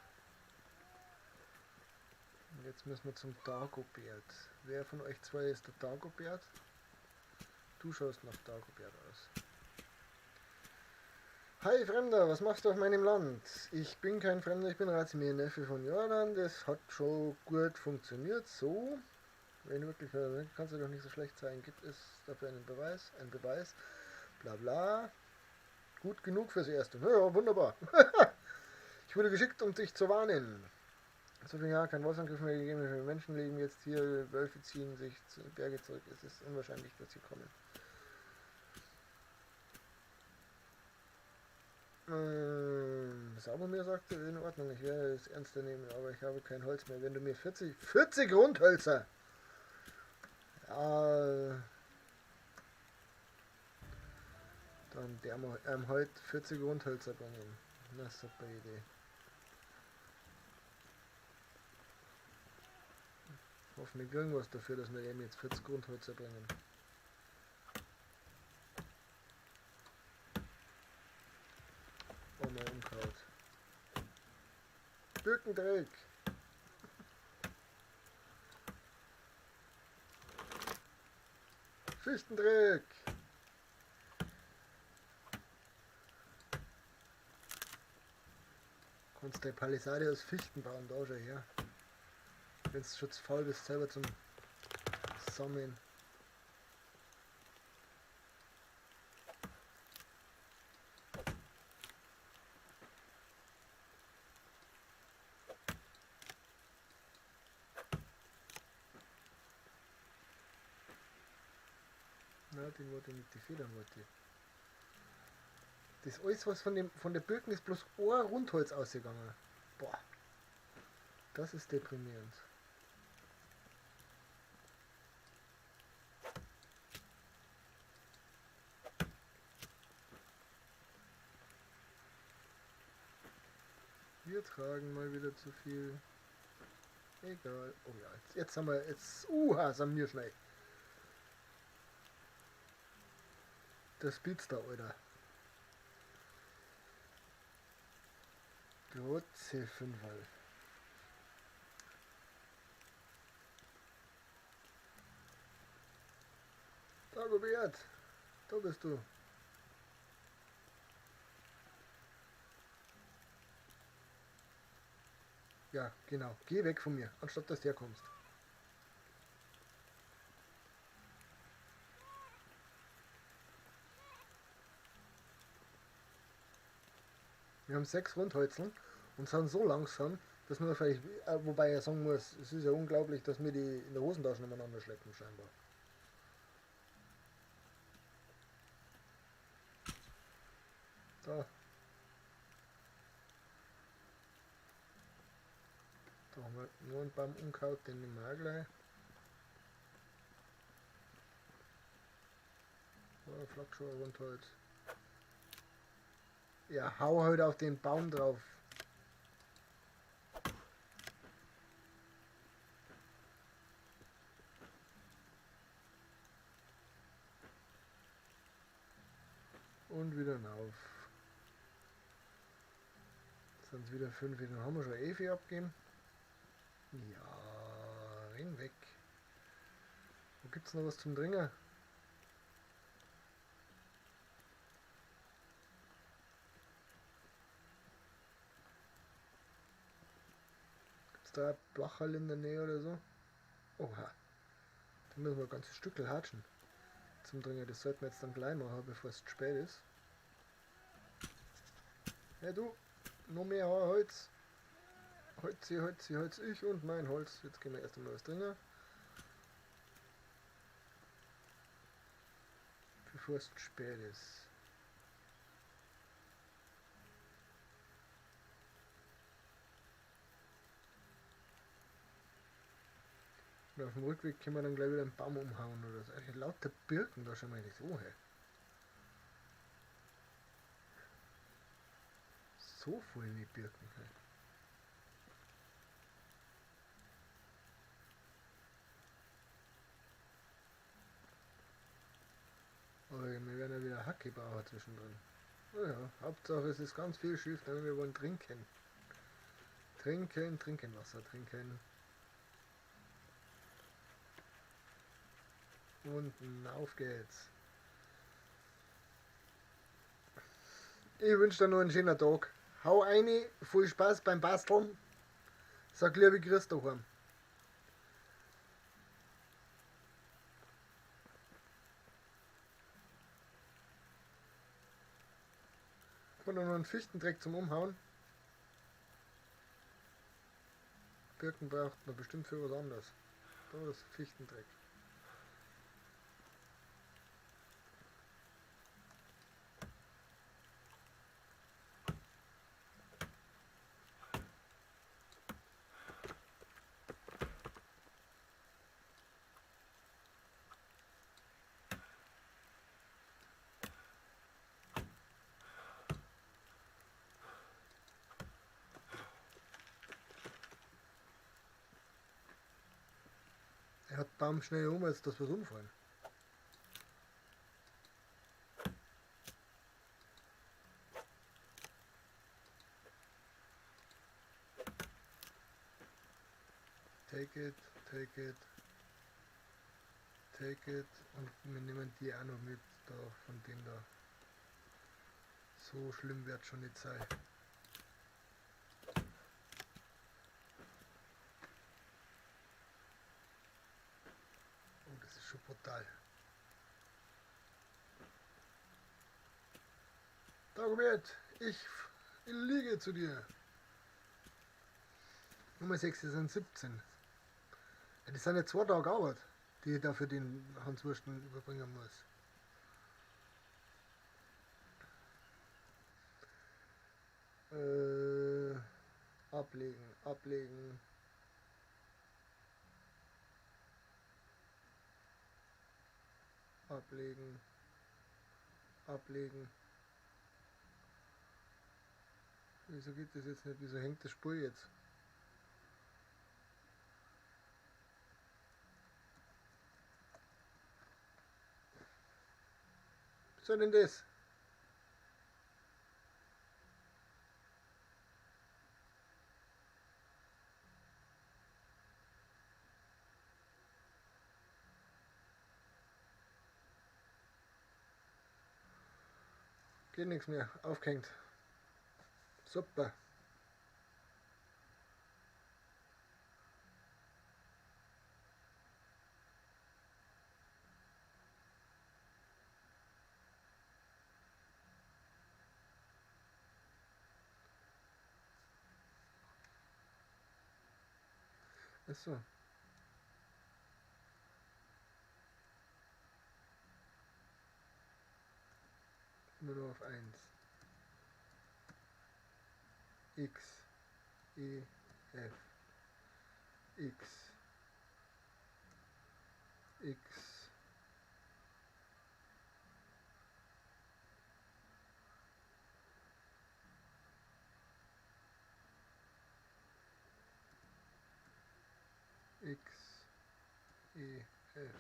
Und jetzt müssen wir zum Dagobert. Wer von euch zwei ist der Dagobert? Du schaust nach Dagobert aus. Hi Fremder, was machst du auf meinem Land? Ich bin kein Fremder, ich bin Radzimir, Neffe von Jordan. Das hat schon gut funktioniert, so. Wenn wirklich, kannst du doch nicht so schlecht sein. Gibt es dafür einen Beweis? Ein Beweis? Bla bla. Gut genug fürs Erste. Ja, wunderbar. Ich wurde geschickt, um dich zu warnen. So viele Jahre kein Wolfsangriff mehr gegeben. Menschen leben jetzt hier, Wölfe ziehen sich zu Berge zurück. Es ist unwahrscheinlich, dass sie kommen. Saubomir sagte, in Ordnung, ich werde es ernster nehmen, aber ich habe kein Holz mehr. Wenn du mir 40 Rundhölzer! Ja, dann der heute 40 Rundhölzer bringen. Na, super Idee. Hoffentlich kriegen wir was dafür, dass wir eben jetzt 40 Rundhölzer bringen. Oh, mein Unkraut. Birkendreck! Fichtendreck! Kannst du die Palisade aus Fichten bauen, da schon her. Wenn du schon zu faul bist, selber zum Sammeln. Na, den wollte ich nicht, die Federn wollte ich. Das alles, was von der Birken ist, bloß ein Rundholz ausgegangen. Boah. Das ist deprimierend. Wir tragen mal wieder zu viel. Egal. Oh ja, jetzt haben wir. Jetzt. Sind wir schnell. Der Speedster, Alter. Grotze Fünferl. Dagobert, da bist du. Ja, genau. Geh weg von mir, anstatt dass du herkommst. Wir haben 6 Rundhäuseln und sind so langsam, dass wir vielleicht, wobei ich sagen muss, es ist ja unglaublich, dass wir die in der Hosentasche umeinander schleppen scheinbar. Da. Da haben wir nur einen Baum umgehauen, den nehmen wir auch gleich. Oh, Flachschuhe Rundholz. Ja, hau halt auf den Baum drauf. Und wieder rauf. Jetzt sind's wieder 5, dann haben wir schon 11 abgegeben. Ja, renn weg. Wo gibt's noch was zum Trinken? Gibt's da ein Blacherl in der Nähe oder so? Oha. Da müssen wir ein ganzes Stückel hatschen zum Trinken. Das sollten wir jetzt dann gleich machen, bevor es zu spät ist. Ja du, noch mehr Holz. Holz, Holz, Holz, ich und mein Holz. Jetzt gehen wir erst einmal was trinken. Bevor es zu spät ist. Und auf dem Rückweg können wir dann gleich wieder einen Baum umhauen oder so. Alter, lauter Birken da schon mal nicht so, hey. So voll mit Birken, hey. Aber wir werden ja wieder Hacke brauchen zwischendrin. Naja, Hauptsache es ist ganz viel schief, denn wir wollen trinken. Trinken, trinken, Wasser trinken. Und auf geht's. Ich wünsche dir noch einen schönen Tag. Hau rein, viel Spaß beim Basteln. Sag liebe Grüße daheim. Haben wir noch einen Fichtendreck zum Umhauen? Birken braucht man bestimmt für was anderes. Da ist Fichtendreck. Er hat Baum schnell um, als dass wir umfallen. Take it, take it, take it. Und wir nehmen die auch noch mit, da, von dem da. So schlimm wird schon nicht sein. Das ist schon brutal. Dagobert, ich liege zu dir. Nummer 6 sind 17. Ja, das sind ja 2 Tage Arbeit, die ich da für den Hans Wursten überbringen muss. Ablegen, ablegen. Ablegen, ablegen. Wieso geht das jetzt nicht? Wieso hängt das Spur jetzt? Was soll denn das? Geht nichts mehr. Aufgehängt. Super. Achso. Immer nur auf 1. X, E, F, X, X, X, E, F.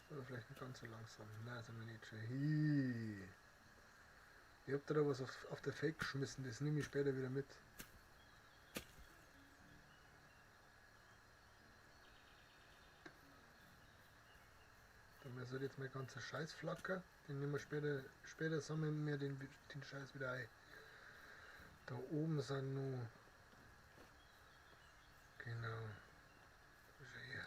So, vielleicht nicht ganz so langsam. Nein, sind wir nicht schon. Hi. Ich hab da was auf der Fake geschmissen, das nehme ich später wieder mit. Dann soll jetzt mein ganzer Scheiß flacker. Den nehmen wir später, später sammeln wir den Scheiß wieder ein. Da oben sind nur. Genau. Hier.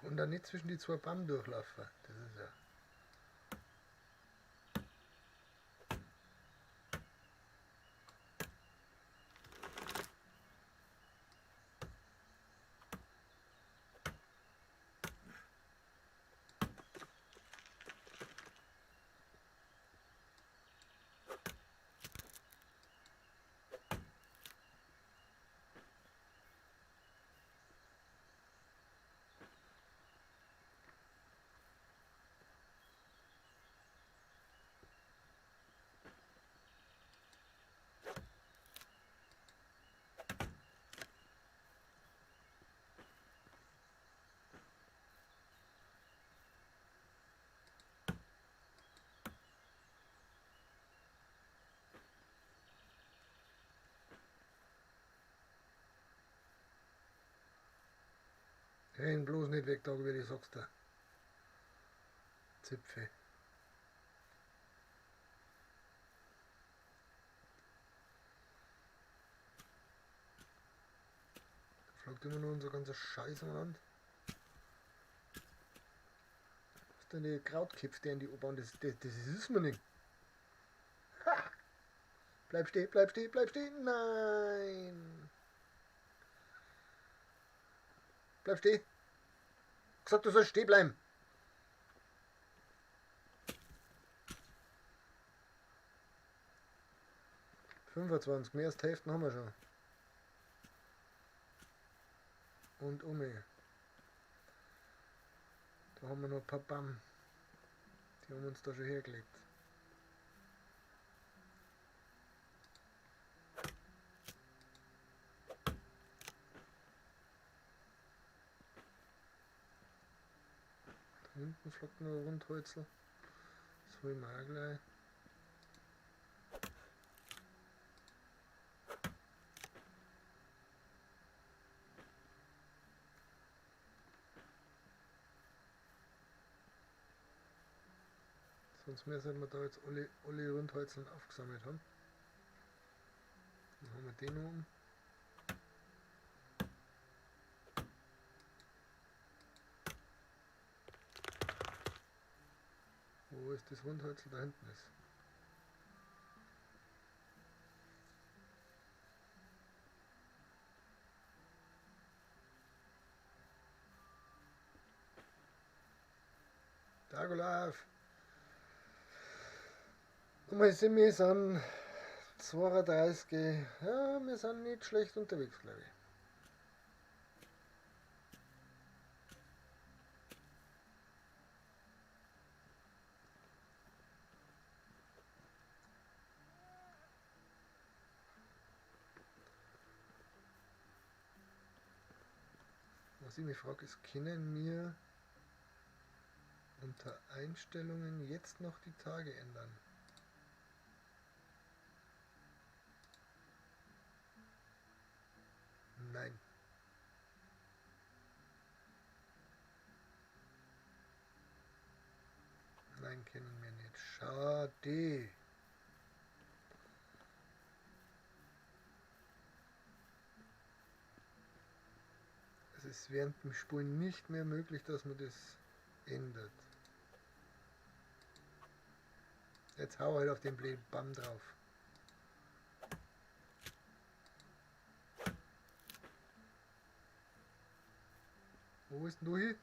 Und dann nicht zwischen die zwei Bäume durchlaufen. Das ist ja. Renn bloß nicht weg, da wie ich sag's dir. Zipfe. Da flog immer nur unser ganzer Scheiß umeinander. Was ist denn die Krautkipf, der in die U-Bahn? Das ist mir nicht. Ha! Bleib stehen, bleib stehen, bleib stehen. Nein! Bleib stehen. Gesagt, du sollst stehen bleiben. 25, mehr als die Hälfte haben wir schon. Und um. Da haben wir noch ein paar Bam. Die haben uns da schon hergelegt. Da hinten flockt noch ein Rundhäuzel. Das holen wir auch gleich. Sonst mehr sollten wir da jetzt alle Rundhäuzeln aufgesammelt haben. Dann haben wir den oben. Wo ist das Rundhäuzel? Da hinten ist. Dagolaf! Und wir sind 32, ja, wir sind nicht schlecht unterwegs, glaube ich. Was ich mich frage, ist, können wir unter Einstellungen jetzt noch die Tage ändern? Nein. Nein, kennen wir nicht. Schade. Es ist während dem Spulen nicht mehr möglich, dass man das ändert. Jetzt hau halt auf den blöden Baum drauf. Wo bist denn du hin?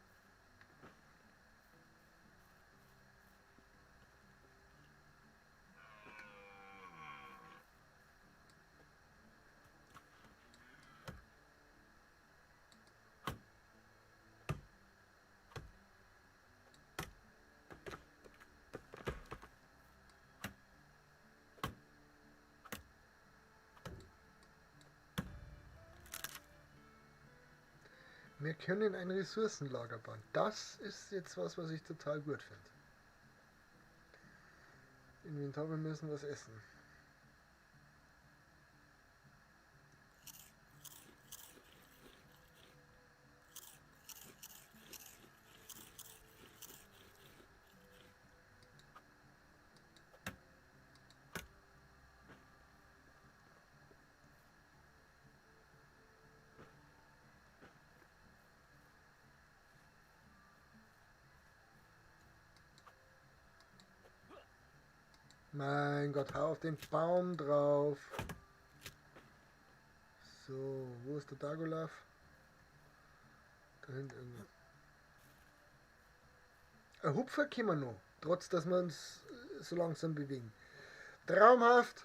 Wir können ein Ressourcenlager bauen. Das ist jetzt was, was ich total gut finde. Inventar, wir müssen was essen. Mein Gott, hau auf den Baum drauf. So, wo ist der Dagolaf? Da hinten irgendwo. Ein Hupfer können wir noch, trotz dass wir uns so langsam bewegen. Traumhaft!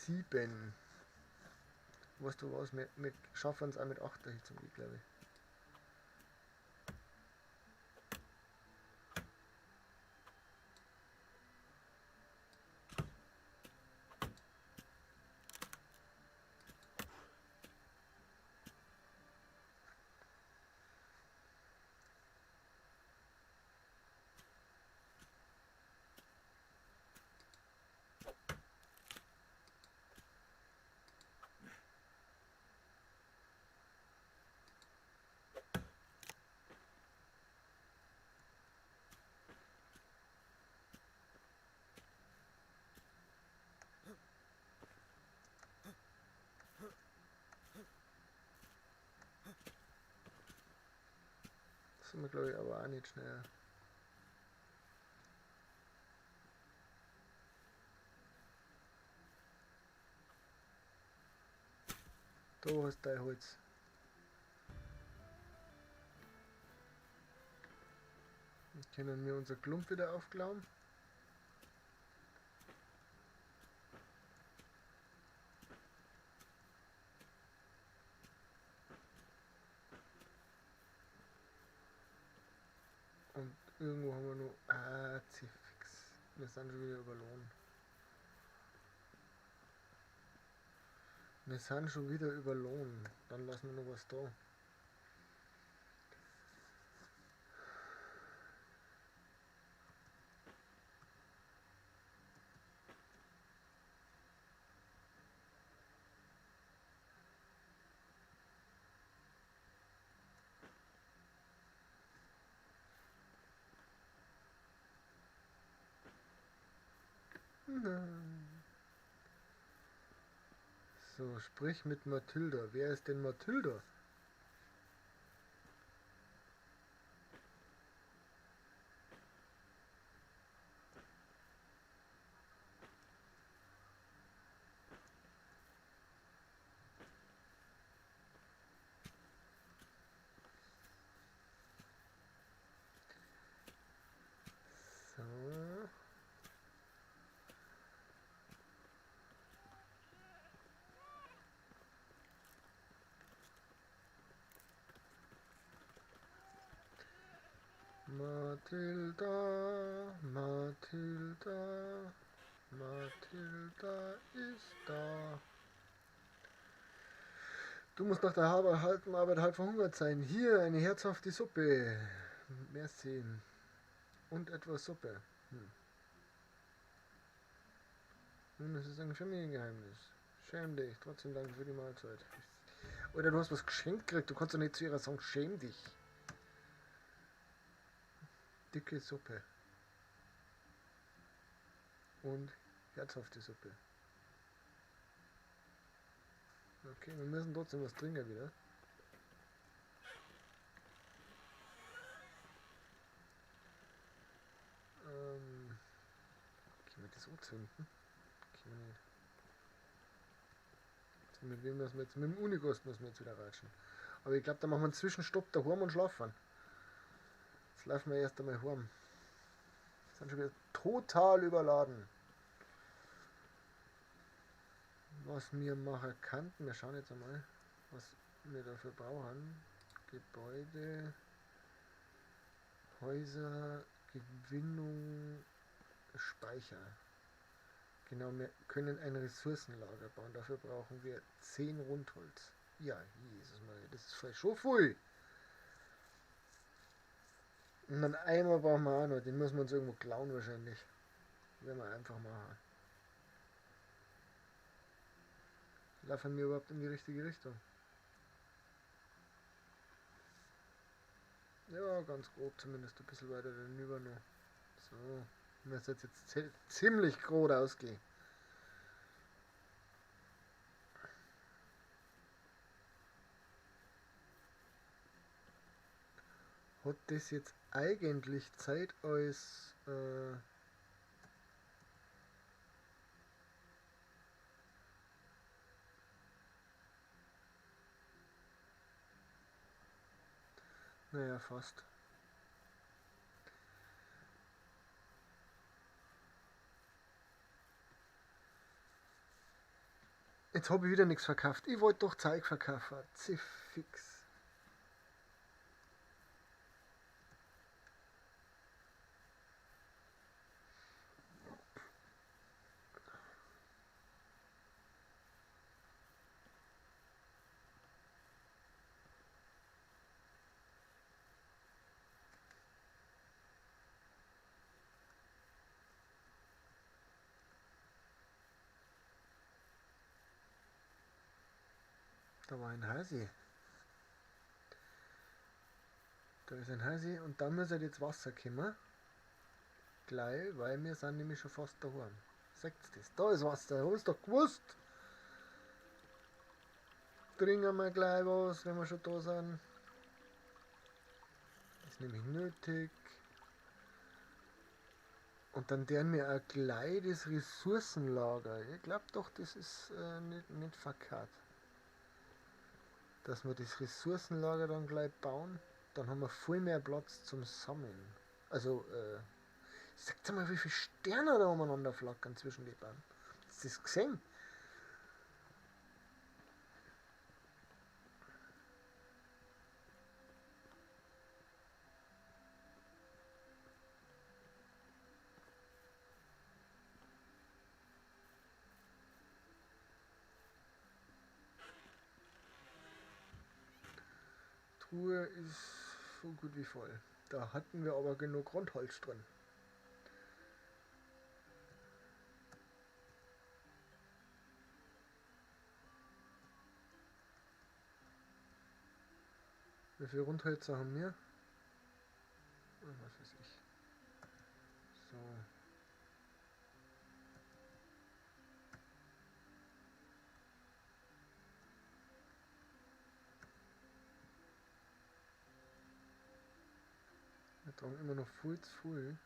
7. Weißt du was, wir schaffen es auch mit 8 dahin zum Glück, glaube ich. Sind wir, glaube ich, aber auch nicht schneller. Da hast du dein Holz. Dann können wir unser Klump wieder aufklauen. Und irgendwo haben wir noch... Ah, Zifix. Wir sind schon wieder überlohnt. Wir sind schon wieder überlohnt. Dann lassen wir noch was da. So, sprich mit Mathilda. Wer ist denn Mathilda? So. Mathilda, Mathilda, Mathilda ist da. Du musst nach der harten Arbeit halb verhungert sein. Hier, eine herzhafte Suppe. Merci. Und etwas Suppe. Nun, es ist ein Familiengeheimnis. Schäm dich. Trotzdem danke für die Mahlzeit. Oder du hast was geschenkt gekriegt. Du kannst doch nicht zu ihrer sagen, schäm dich. Dicke Suppe. Und herzhafte Suppe. Okay, wir müssen trotzdem was trinken wieder. Können wir das anzünden? Können wir nicht. So, mit wem müssen wir jetzt? Mit dem Unigost müssen wir jetzt wieder ratschen. Aber ich glaub, da machen wir einen Zwischenstopp daheim und schlafen. Jetzt laufen wir erst einmal heim. Wir sind schon wieder total überladen. Was wir machen könnten, wir schauen jetzt einmal, was wir dafür brauchen. Gebäude, Häuser, Gewinnung, Speicher. Genau, wir können ein Ressourcenlager bauen. Dafür brauchen wir 10 Rundholz. Ja, Jesus Maria, das ist voll schon viel. Und einen Eimer brauchen wir auch noch, den müssen wir uns irgendwo klauen wahrscheinlich. Werden wir einfach machen. Laufen wir überhaupt in die richtige Richtung? Ja, ganz grob zumindest, ein bisschen weiter hinüber noch. So, mir soll jetzt ziemlich grob ausgehen. Hat das jetzt eigentlich Zeit als naja, fast. Jetzt hab ich wieder nichts verkauft. Ich wollte doch Zeug verkaufen. Ziffix. Da war ein Hasi. Da ist ein Hasi und da muss halt jetzt Wasser kommen. Gleich, weil wir sind nämlich schon fast daheim. Seht's das? Da ist Wasser, hab ich's doch gewusst. Trinken wir gleich was, wenn wir schon da sind. Ist nämlich nötig. Und dann deren wir auch gleich das Ressourcenlager. Ich glaub doch, das ist nicht verkehrt. Dass wir das Ressourcenlager dann gleich bauen, dann haben wir viel mehr Platz zum Sammeln. Also, sagt mal, wie viele Sterne da umeinander flackern zwischen die Bäumen. Hast du das gesehen? Truhe ist so gut wie voll. Da hatten wir aber genug Rundholz drin. Wie viele Rundhölzer haben wir? Was weiß ich. So. Wir tragen immer noch viel zu viel.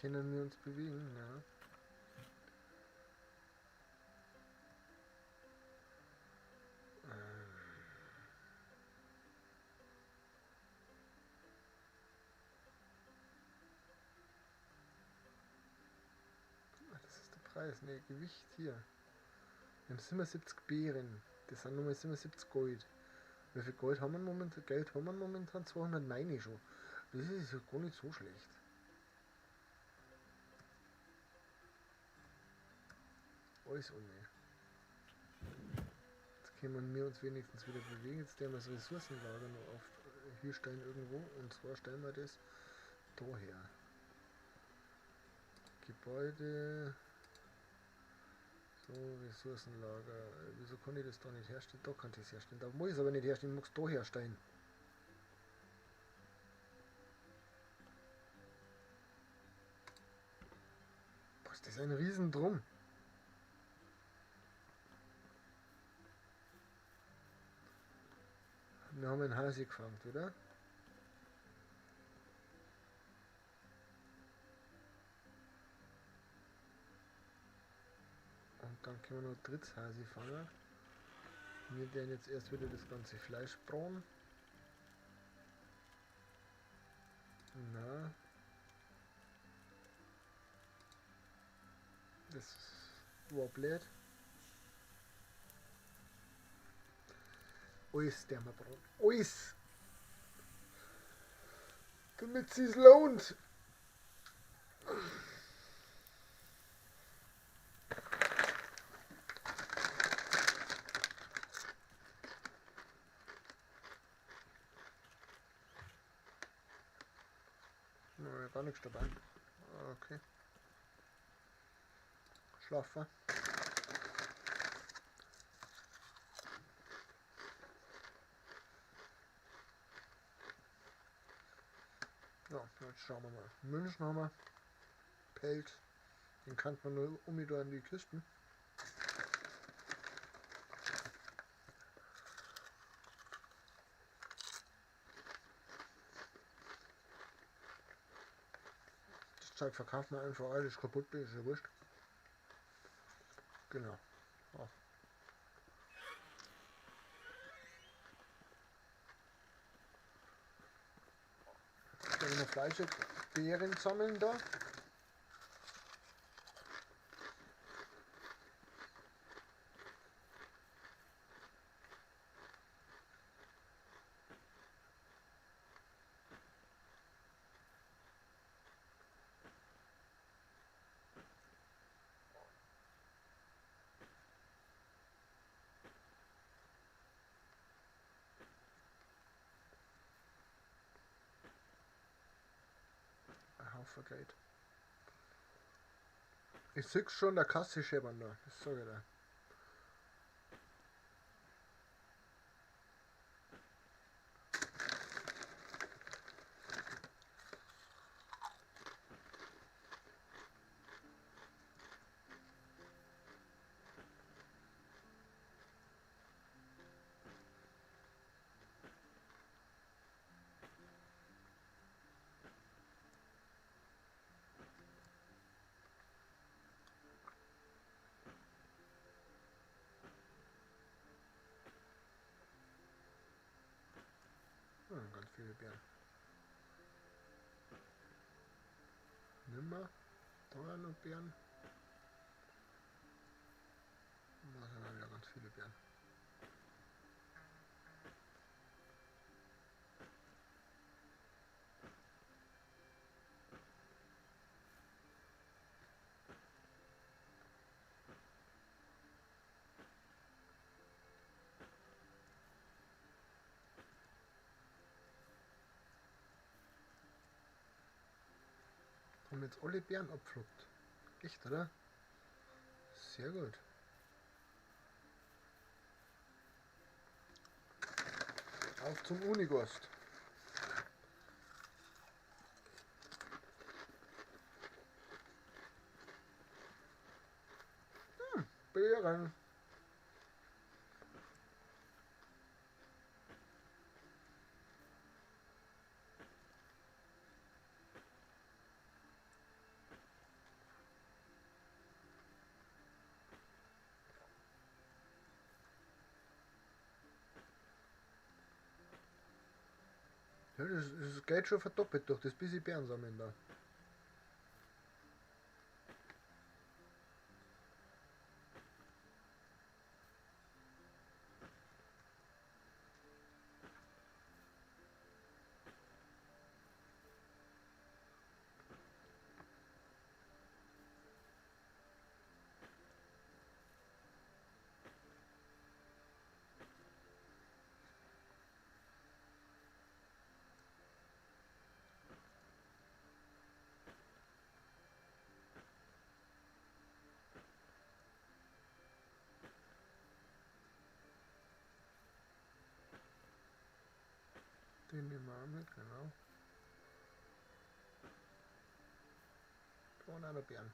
Können wir uns bewegen? Ja. Das ist der Preis. Ne, Gewicht hier. Wir haben 77 Beeren. Das sind nochmal 77 Gold. Wie viel Gold haben wir momentan? Geld haben wir momentan? 209 schon. Das ist ja gar nicht so schlecht. Alles ohne. Jetzt können wir uns wenigstens wieder bewegen. Jetzt werden wir das Ressourcenlager noch auf hier stellen irgendwo. Und zwar stellen wir das da her. Gebäude. So, Ressourcenlager. Wieso kann ich das da nicht herstellen? Da kann ich es herstellen. Da muss ich es aber nicht herstellen, ich muss es da herstellen. Was, das ist ein Riesendrum. Wir haben einen Hasi gefangen, oder? Und dann können wir noch drittes Hasi fangen. Wir werden jetzt erst wieder das ganze Fleisch braten. Na. Das war blöd. Alles der wir braten. Alles! Damit es sich lohnt! Nein, gar nichts dabei. Okay. Schlafen. Ja, jetzt schauen wir mal. München haben wir. Pelz. Den kann man nur um da in die Kisten. Das Zeug verkauft man einfach alles kaputt, bin ist ja wurscht. Genau. Ja. Dann noch fleißig Beeren sammeln da. Haufen Geld. Ich sehe schon der Kasse scheppern da, das sag ich dir. Ganz viele Beeren. Nimmer. Da noch Beeren. Da sind wieder ganz viele Beeren. Haben jetzt alle Beeren abgepflückt. Echt, oder? Sehr gut. Auf zum Unigost. Beeren. Ja, das geht schon verdoppelt durch das bisschen Beeren sammeln da. Den nehmen wir auch mit, genau. Da waren auch noch Beeren.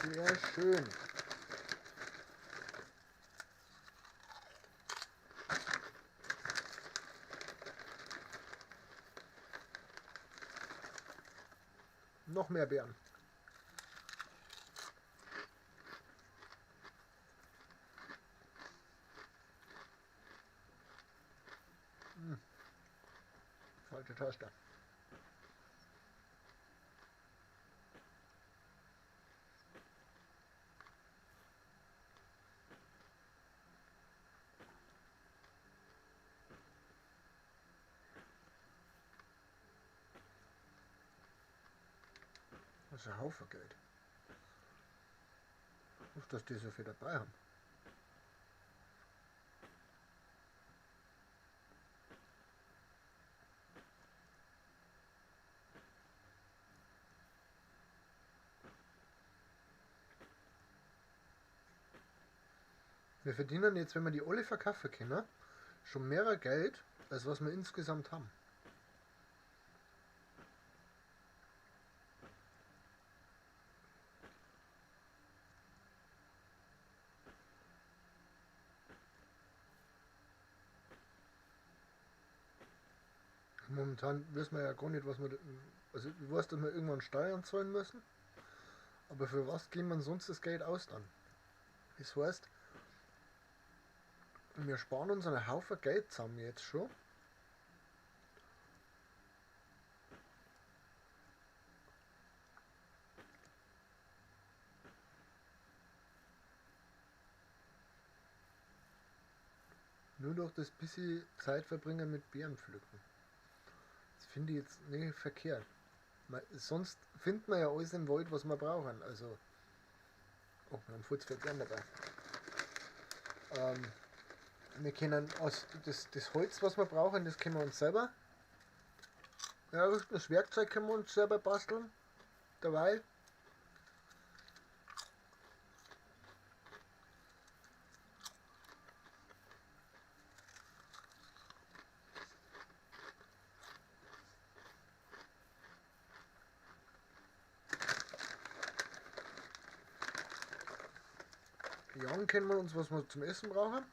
Sehr schön. Noch mehr Beeren. Falsche Taste. Das ist ein Haufen Geld. Ich hoffe, dass die so viel dabei haben. Wir verdienen jetzt, wenn wir die alle verkaufen können, schon mehr Geld, als was wir insgesamt haben. Momentan wissen wir ja gar nicht, was wir... Also ich weiß, dass wir irgendwann Steuern zahlen müssen. Aber für was geben wir sonst das Geld aus dann? Das heißt, wir sparen uns einen Haufen Geld zusammen jetzt schon. Nur durch das bisschen Zeit verbringen mit Beeren pflücken. Das finde ich jetzt nicht verkehrt. Sonst findet man ja alles im Wald, was wir brauchen. Also, oh, wir haben voll zu viel Beeren dabei. Wir können aus das Holz, was wir brauchen, das können wir uns selber. Ja, das Werkzeug können wir uns selber basteln. Dabei. Jagen können wir uns, was wir zum Essen brauchen.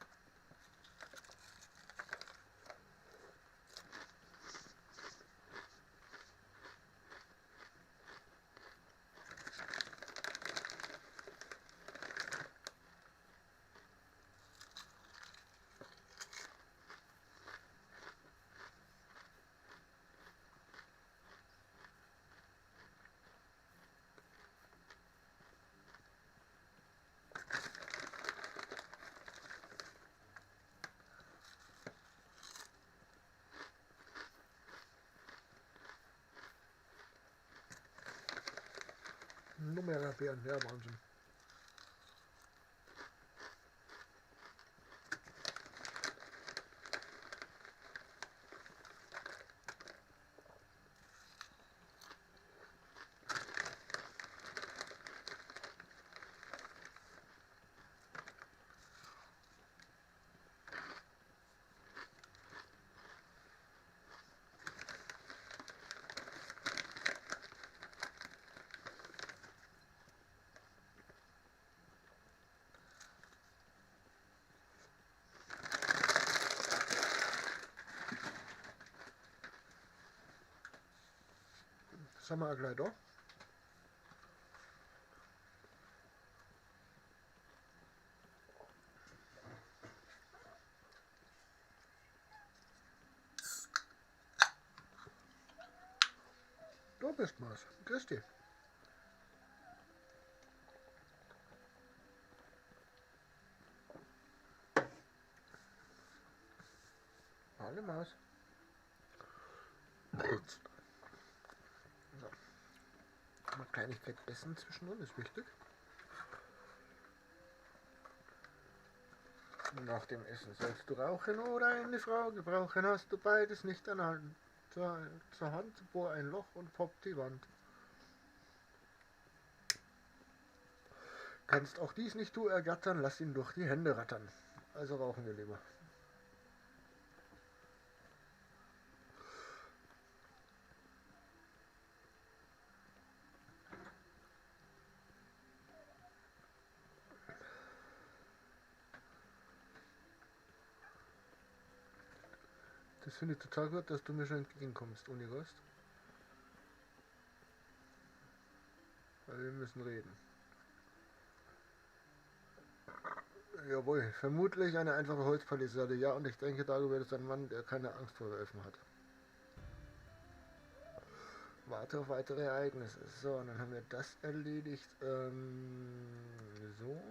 Nur mehr Beeren, ja, Wahnsinn. Sind wir auch gleich da. Da bist du, Maus. Grüß dich. Hallo Maus. Mal Kleinigkeit essen zwischendrin, ist wichtig. Nach dem Essen sollst du rauchen oder eine Frau gebrauchen, hast du beides nicht an Hand. Zur Hand, bohr ein Loch und popp die Wand. Kannst auch dies nicht du ergattern, lass ihn durch die Hände rattern. Also rauchen wir lieber. Das finde ich total gut, dass du mir schon entgegenkommst, Unigost. Weil wir müssen reden. Jawohl, vermutlich eine einfache Holzpalisade. Ja, und ich denke, Dagobert ist ein Mann, der keine Angst vor Wölfen hat. Warte auf weitere Ereignisse. So, und dann haben wir das erledigt. So.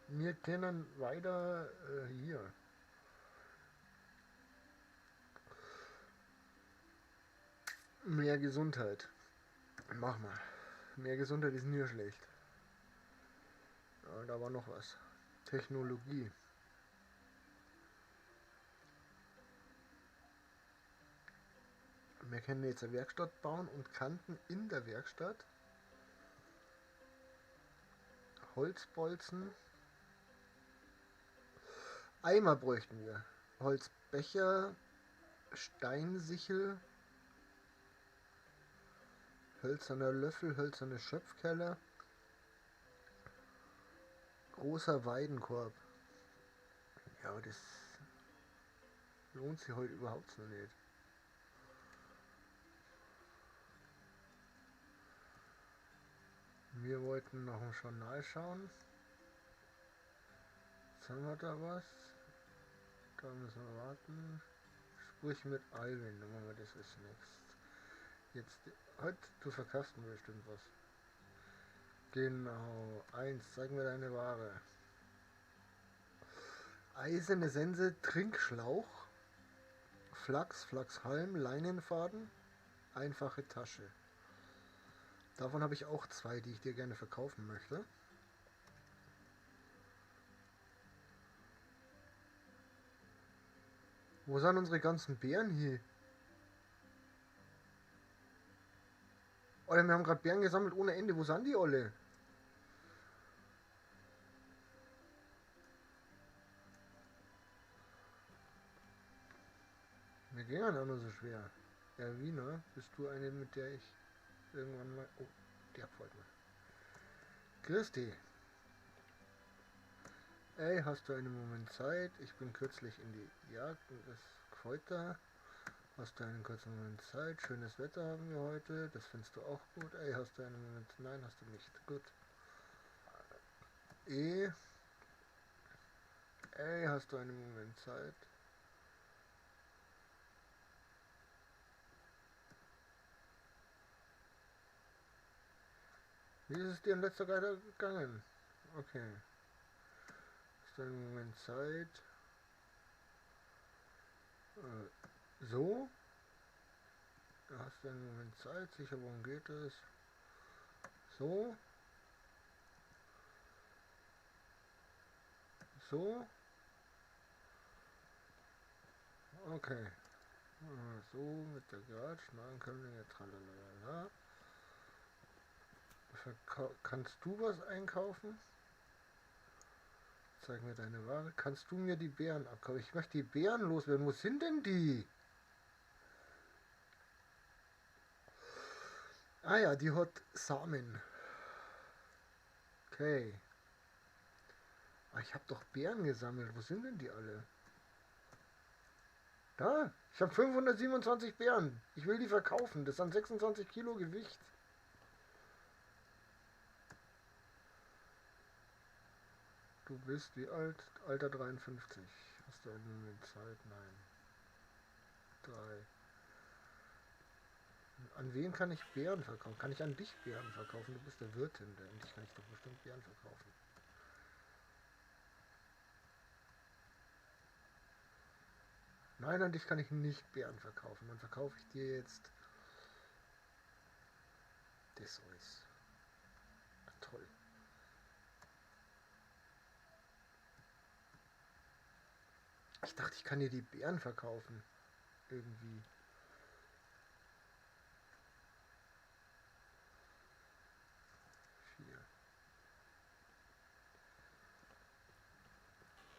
Wir können weiter hier. Mehr Gesundheit. Mach mal. Mehr Gesundheit ist nie schlecht. Ja, da war noch was. Technologie. Wir können jetzt eine Werkstatt bauen und kannten in der Werkstatt Holzbolzen. Eimer bräuchten wir. Holzbecher, Steinsichel, hölzerner Löffel, hölzerne Schöpfkelle, großer Weidenkorb. Ja, aber das lohnt sich heute überhaupt noch nicht. Wir wollten nach dem Journal schauen. Jetzt haben wir da was. Da müssen wir warten. Sprich mit Alwin, dann machen wir das als nächstes. Jetzt, heute, du verkaufst mir bestimmt was. Genau, 1, zeig mir deine Ware. Eiserne Sense, Trinkschlauch, Flachs, Flachshalm, Leinenfaden, einfache Tasche. Davon habe ich auch 2, die ich dir gerne verkaufen möchte. Wo sind unsere ganzen Beeren hier? Alter, wir haben gerade Beeren gesammelt ohne Ende. Wo sind die alle? Wir gehen ja nur so schwer. Erwina, bist du eine, mit der ich irgendwann mal... Oh, der gefällt mir. Grüß dich. Ey, hast du einen Moment Zeit? Ich bin kürzlich in die Jagd und es gefällt da. Hast du einen kurzen Moment Zeit? Schönes Wetter haben wir heute. Das findest du auch gut. Ey, hast du einen Moment? Nein, hast du nicht. Gut. E. Ey, hast du einen Moment Zeit? Wie ist es dir in letzter Zeit gegangen? Okay. Hast du einen Moment Zeit? So? Hast du einen Moment Zeit? Sicher, worum geht es? So? So? Okay. So, mit der Gatsch, Neuankömmlinge, tralalala. Kannst du was einkaufen? Zeig mir deine Ware. Kannst du mir die Beeren abkaufen? Ich möchte die Beeren loswerden. Wo sind denn die? Ah ja, die hat Samen. Okay. Ah, ich habe doch Beeren gesammelt. Wo sind denn die alle? Da! Ich habe 527 Beeren. Ich will die verkaufen. Das sind 26 Kilo Gewicht. Du bist wie alt? Alter 53. Hast du einen Moment Zeit? Nein. 3. An wen kann ich Beeren verkaufen? Kann ich an dich Beeren verkaufen? Du bist der Wirtin. An dich kann ich doch bestimmt Beeren verkaufen. Nein, an dich kann ich nicht Beeren verkaufen. Dann verkaufe ich dir jetzt... Das das alles? Toll. Ich dachte, ich kann hier die Beeren verkaufen. Irgendwie. 4.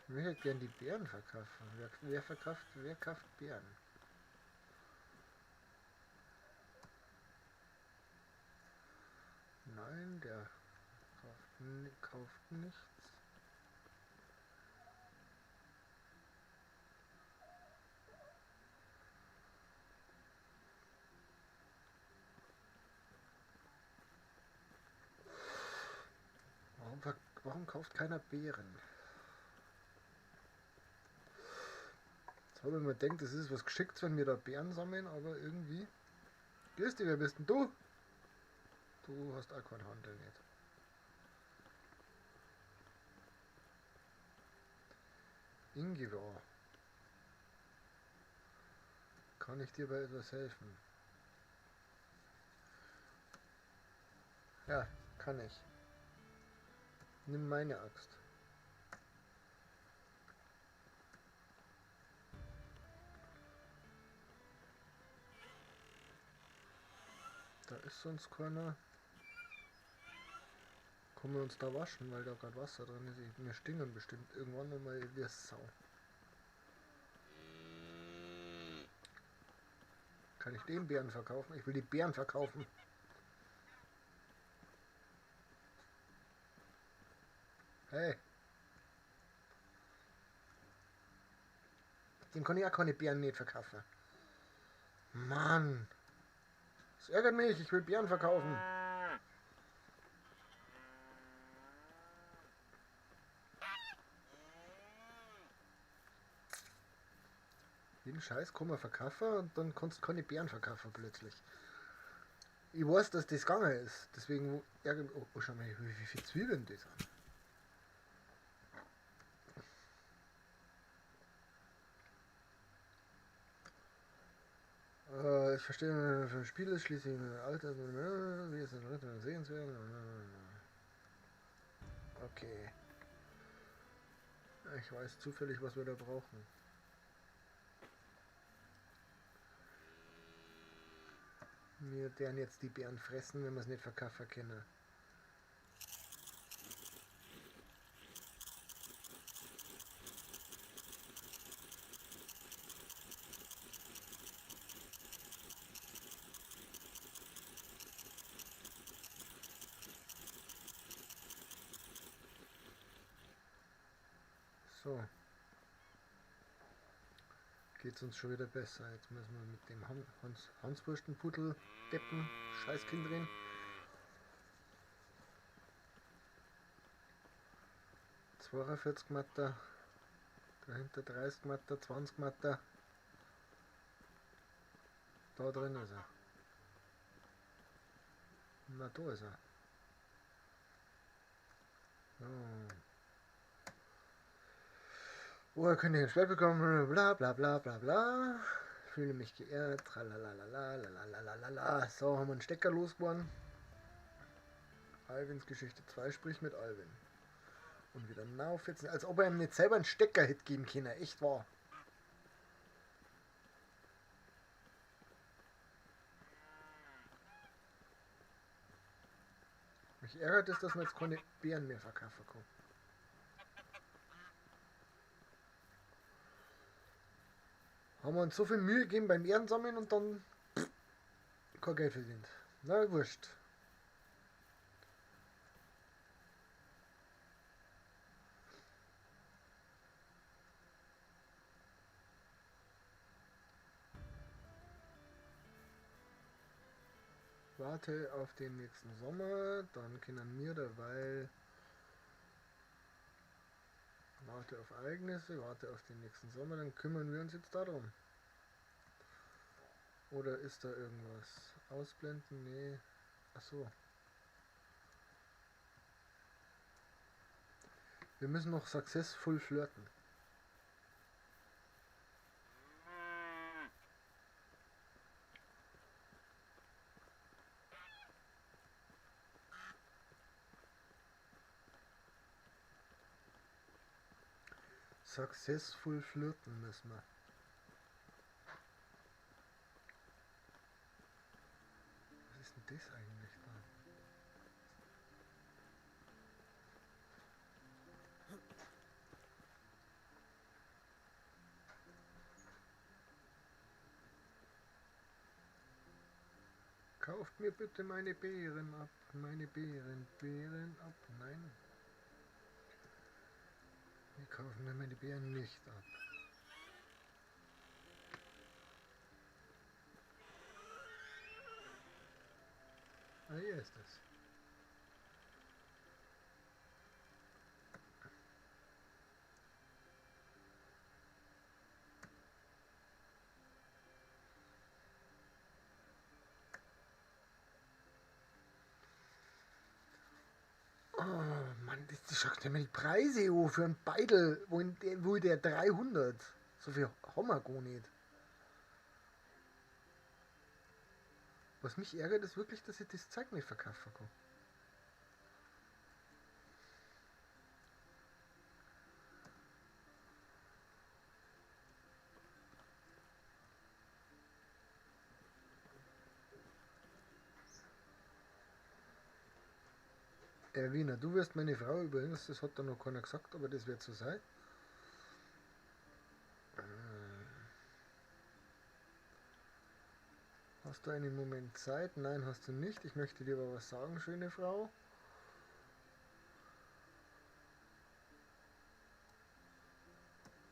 Ich möchte gern die Beeren verkaufen. Wer kauft Beeren? Nein, der kauft nichts. Warum kauft keiner Beeren? Jetzt habe ich mir gedacht, das ist was Geschicktes, wenn wir da Beeren sammeln, aber irgendwie. Grüß dich, wer bist denn du? Du hast auch keinen Handel nicht. Ingvar. Kann ich dir bei etwas helfen? Ja, kann ich. Nimm meine Axt. Da ist sonst keiner. Können wir uns da waschen, weil da gerade Wasser drin ist. Wir stinken bestimmt irgendwann nochmal wie Sau. Kann ich den Bären verkaufen? Ich will die Bären verkaufen. Hey. Dem kann ich auch keine Beeren nicht verkaufen. Mann. Das ärgert mich. Ich will Beeren verkaufen. Jeden Scheiß kann man verkaufen und dann kannst du keine Beeren verkaufen plötzlich. Ich weiß, dass das gegangen ist. Deswegen ärgert mich. Oh, schau mal, wie viele Zwiebeln das sind. Ich verstehe, für ein Spiel ist schließlich ein Alter, wie ist ein sehenswert. Okay. Ich weiß zufällig, was wir da brauchen. Wir werden jetzt die Beeren fressen, wenn wir es nicht verkaufen können. So. Geht's uns schon wieder besser. Jetzt müssen wir mit dem Hanswurstenpudel deppen, Scheißkind drehen. 42 Meter, dahinter 30 Meter, 20 Meter. Da drin ist er. Na, da ist er. So. Woher könnte ich ein Schwert bekommen? Bla bla bla bla bla. Fühle mich geehrt. Tralalalala. So, haben wir einen Stecker losgeworden. Alwins Geschichte 2, sprich mit Alwin. Und wieder auf jetzt. Als ob er ihm nicht selber einen Stecker-Hit geben kann. Echt wahr. Mich ärgert es, dass man jetzt keine Beeren mehr verkaufen kann. Haben wir uns so viel Mühe gegeben beim Ehrensammeln und dann kein Geld verdient. Na, wurscht. Warte auf den nächsten Sommer, dann können wir derweil. Warte auf Ereignisse, warte auf den nächsten Sommer, dann kümmern wir uns jetzt darum. Oder ist da irgendwas? Ausblenden? Nee. Ach so. Wir müssen noch successful flirten. Successful flirten müssen wir. Was ist denn das eigentlich da? Kauft mir bitte meine Beeren ab. Meine Beeren, Beeren ab. Nein. Wir kaufen mir meine Beeren nicht ab. Ah, hier ist es. Oh Mann, das schaut ja mir die Preise an für einen Beidel, wo der 300. So viel haben wir gar nicht. Was mich ärgert, ist wirklich, dass ich das Zeug nicht verkaufen kann. Erwina, du wirst meine Frau übrigens, das hat da noch keiner gesagt, aber das wird so sein. Hast du einen Moment Zeit? Nein, hast du nicht. Ich möchte dir aber was sagen, schöne Frau.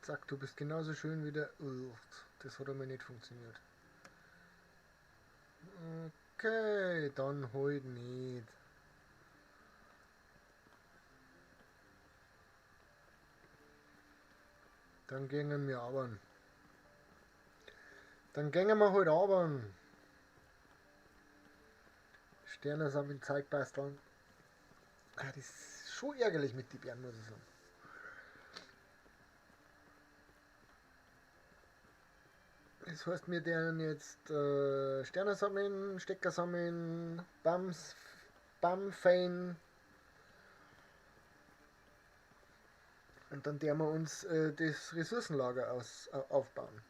Zack, du bist genauso schön wie der... Das hat einmal nicht funktioniert. Okay, dann halt nicht. Dann gingen wir arbeiten. Dann gingen wir halt arbeiten. Sterne sammeln, Zeug basteln. Ah, das ist schon ärgerlich mit den Bären, muss ich sagen. Das heißt, wir werden jetzt Sterne sammeln, Stecker sammeln, Bams, Bamfein. Und dann werden wir uns das Ressourcenlager aufbauen.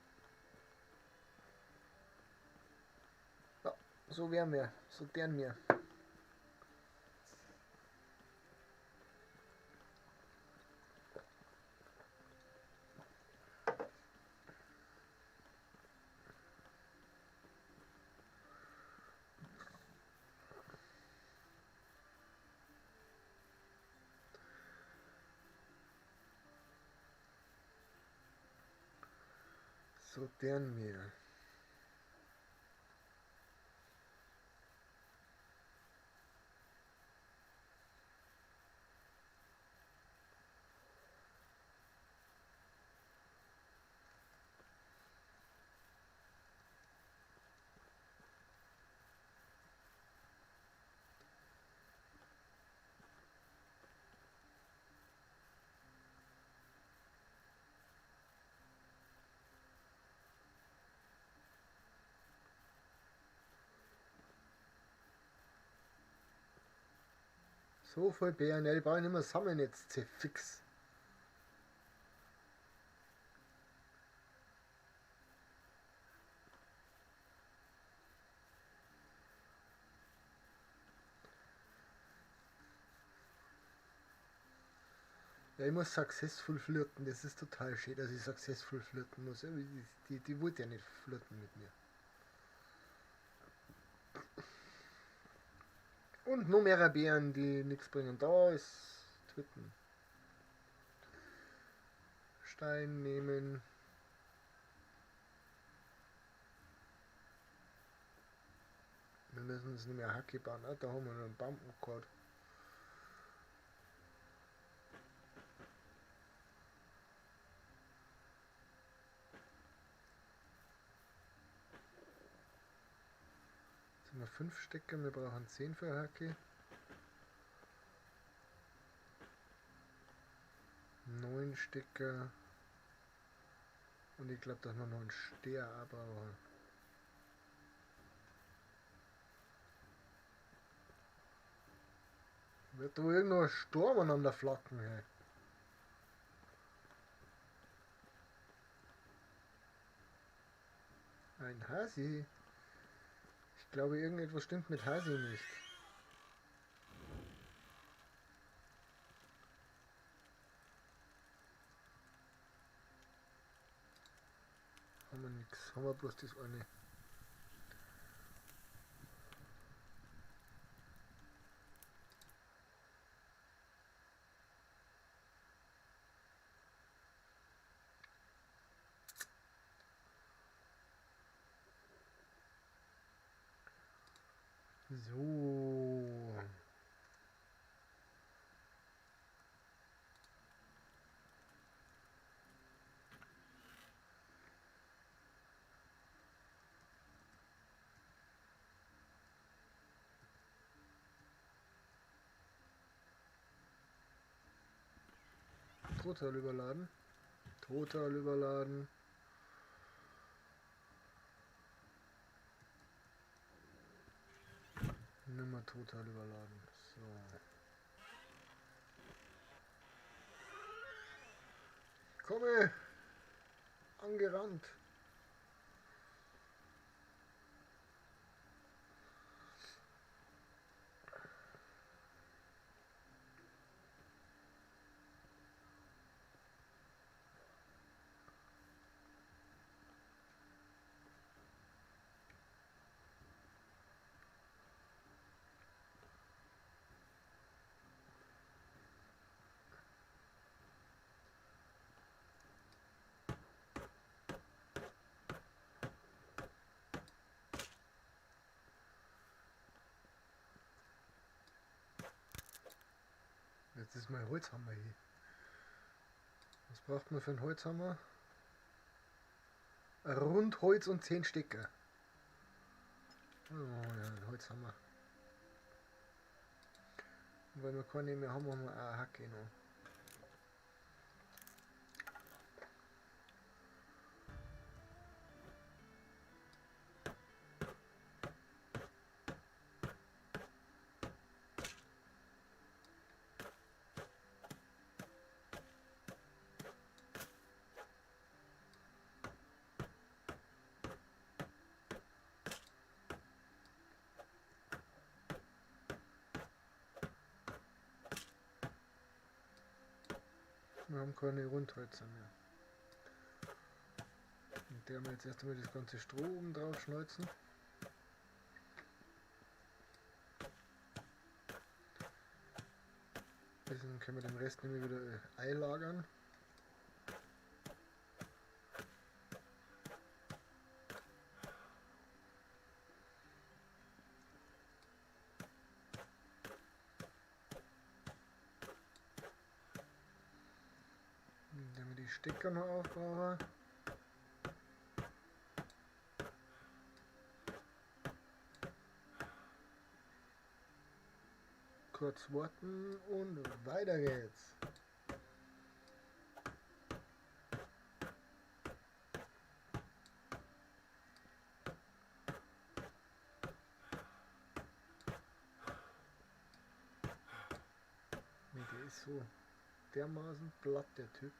Ja, so wären wir, so deren wir. So deren wir. So voll Bären, ja, die brauche ich nicht mehr sammeln jetzt, fix. Ja, ich muss successful flirten, das ist total schön, dass ich successful flirten muss. Die wollte ja nicht flirten mit mir. Und noch mehrere Bären, die nichts bringen. Da ist Twitten. Stein nehmen. Wir müssen uns nicht mehr Hacke bauen. Ah, da haben wir noch einen Baum gehabt. Jetzt haben wir 5 Stecker, wir brauchen 10 für Hacke. 9 Stecker. Und ich glaube, dass wir noch einen Steher auch brauchen. Wird da irgendwo ein Sturm an der Flacken, hey. Mein Hasi. Ich glaube, irgendetwas stimmt mit Hasi nicht. Haben wir nix. Haben wir bloß das eine. So. Total überladen. Total überladen. Nimmer total überladen. So. Komme! Angerannt! Jetzt ist mein Holzhammer hier. Was braucht man für einen Holzhammer? Rundholz und 10 Stecker. Oh ja, ein Holzhammer. Und weil wir keine mehr haben, haben wir auch eine Hacke noch. Wir haben keine Rundhölzer mehr. Und der haben wir jetzt erst einmal das ganze Stroh oben drauf schneuzen. Dann können wir den Rest nämlich wieder einlagern. Die Stecker noch aufbrauchen. Kurz warten und weiter geht's. Nee, der ist so dermaßen platt, der Typ.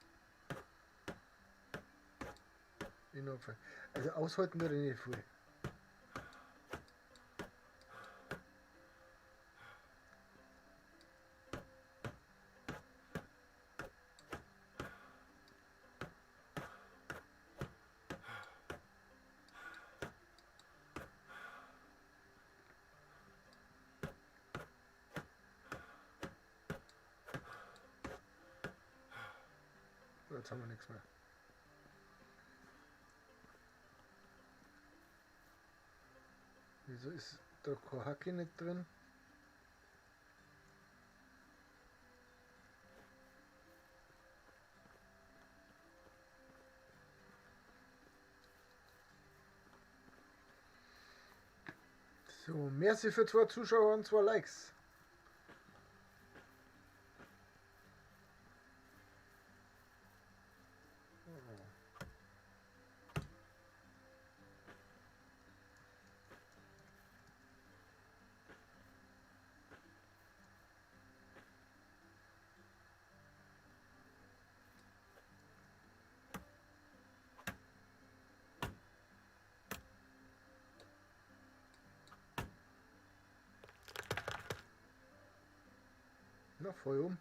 Also aushalten würde ich nicht viel. Jetzt haben wir nichts mehr. Wieso ist da kein Hacke nicht drin? So, merci für 2 Zuschauer und 2 Likes. Na, voll um.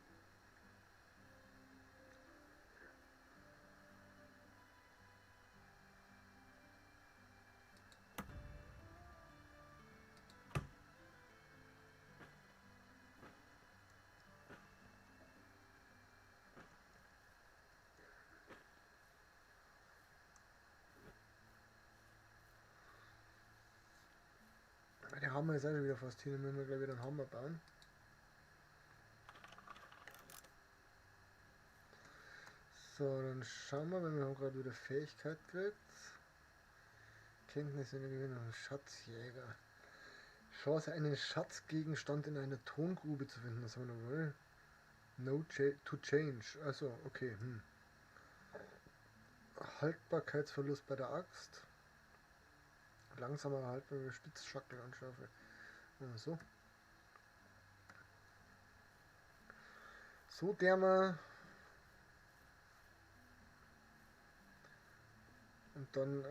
Der Hammer ist auch schon wieder fast hin, dann müssen wir gleich wieder einen Hammer bauen. So, dann schauen wir, weil wir haben gerade wieder Fähigkeit gekriegt. Kenntnisse in der Gewinnung, Schatzjäger. Chance, einen Schatzgegenstand in einer Tongrube zu finden, das haben wir noch wohl. No to change. Also, okay. Haltbarkeitsverlust bei der Axt. Langsamer haltbare Spitzschackel anschaffen. So. So, der mal. Und dann,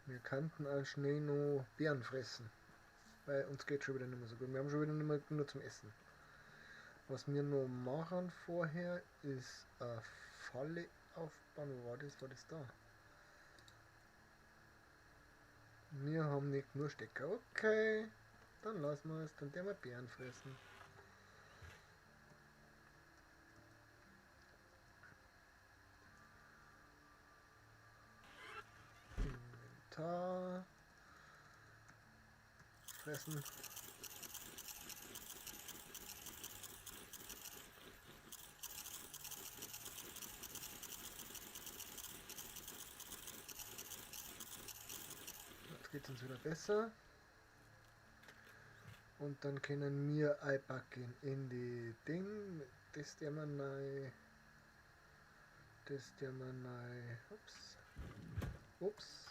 wir könnten auch schnell noch Beeren fressen. Weil uns geht schon wieder nicht mehr so gut. Wir haben schon wieder nicht mehr nur zum Essen. Was wir noch machen vorher, ist eine Falle aufbauen. Wo war das? War das da? Wir haben nicht nur Stecker. Okay, dann lassen wir es. Dann werden wir Beeren fressen. Inventar. Fressen. Jetzt geht es uns wieder besser. Und dann können wir einpacken in die Ding. Das der wir neu. Das der wir neu. Ups. Ups.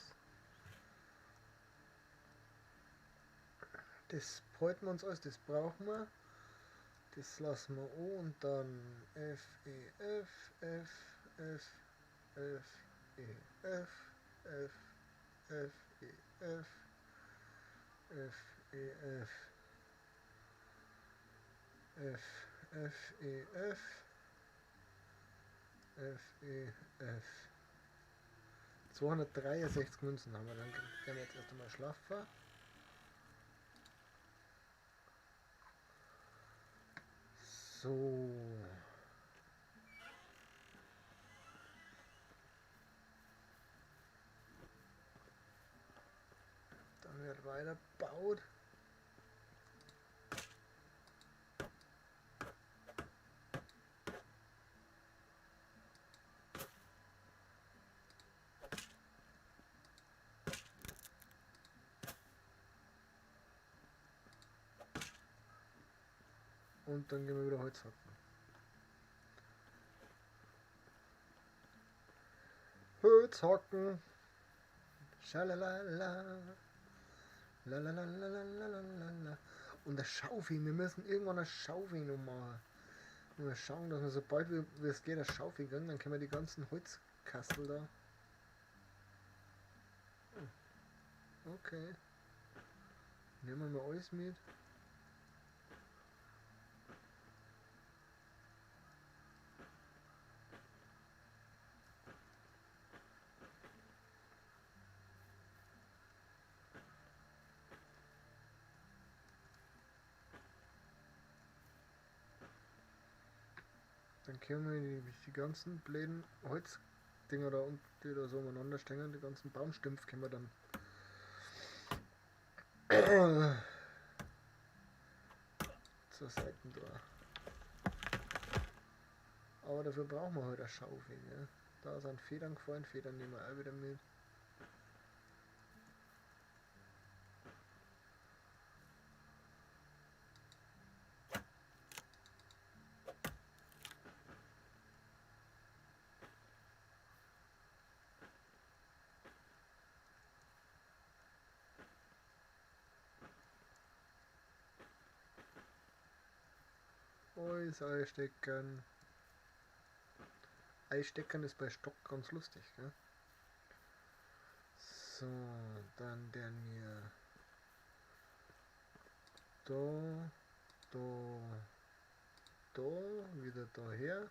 Das behalten wir uns alles, das brauchen wir. Das lassen wir an und dann F, E, F, F, F, F, E, F, F, F, E, F, F, E, F, F, F, E, F, F, E, F. 263 Münzen haben wir, dann gehen wir jetzt erst einmal schlafen. So. Dann wird weiter gebaut. Und dann gehen wir wieder Holz hacken. Holz hacken. Schalalala. Lalalalalalala. Und eine Schaufel. Wir müssen irgendwann eine Schaufel noch machen. Mal schauen, dass wir sobald wie es geht, eine Schaufel kriegen. Dann können wir die ganzen Holzkastel da. Okay. Nehmen wir mal alles mit. Dann können wir die ganzen blöden Holzdinger da unten, die da so umeinander stehen, die ganzen Baumstümpfe können wir dann zur Seite da. Aber dafür brauchen wir halt eine Schaufel. Ne? Da sind Federn gefallen, Federn nehmen wir auch wieder mit. Alles einstecken. Einstecken ist bei Stock ganz lustig, gell? So, dann der mir da. Da, da, wieder daher.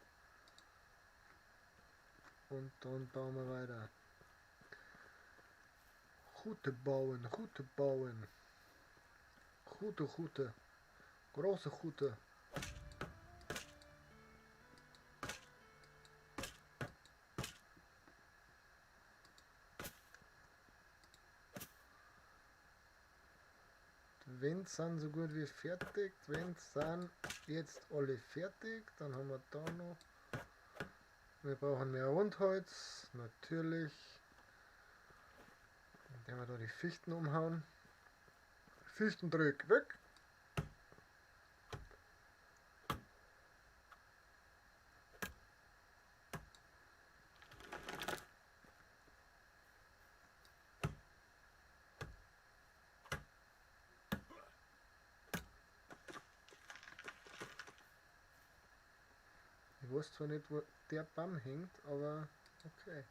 Und dann bauen wir weiter. Gute bauen, gute bauen. Gute, gute. Große gute. Die Wände sind so gut wie fertig. Die Wände sind jetzt alle fertig. Dann haben wir da noch. Wir brauchen mehr Rundholz, natürlich. Dann werden wir da die Fichten umhauen. Fichtendreck weg. Ich weiß zwar nicht, wo der Baum hängt, aber okay.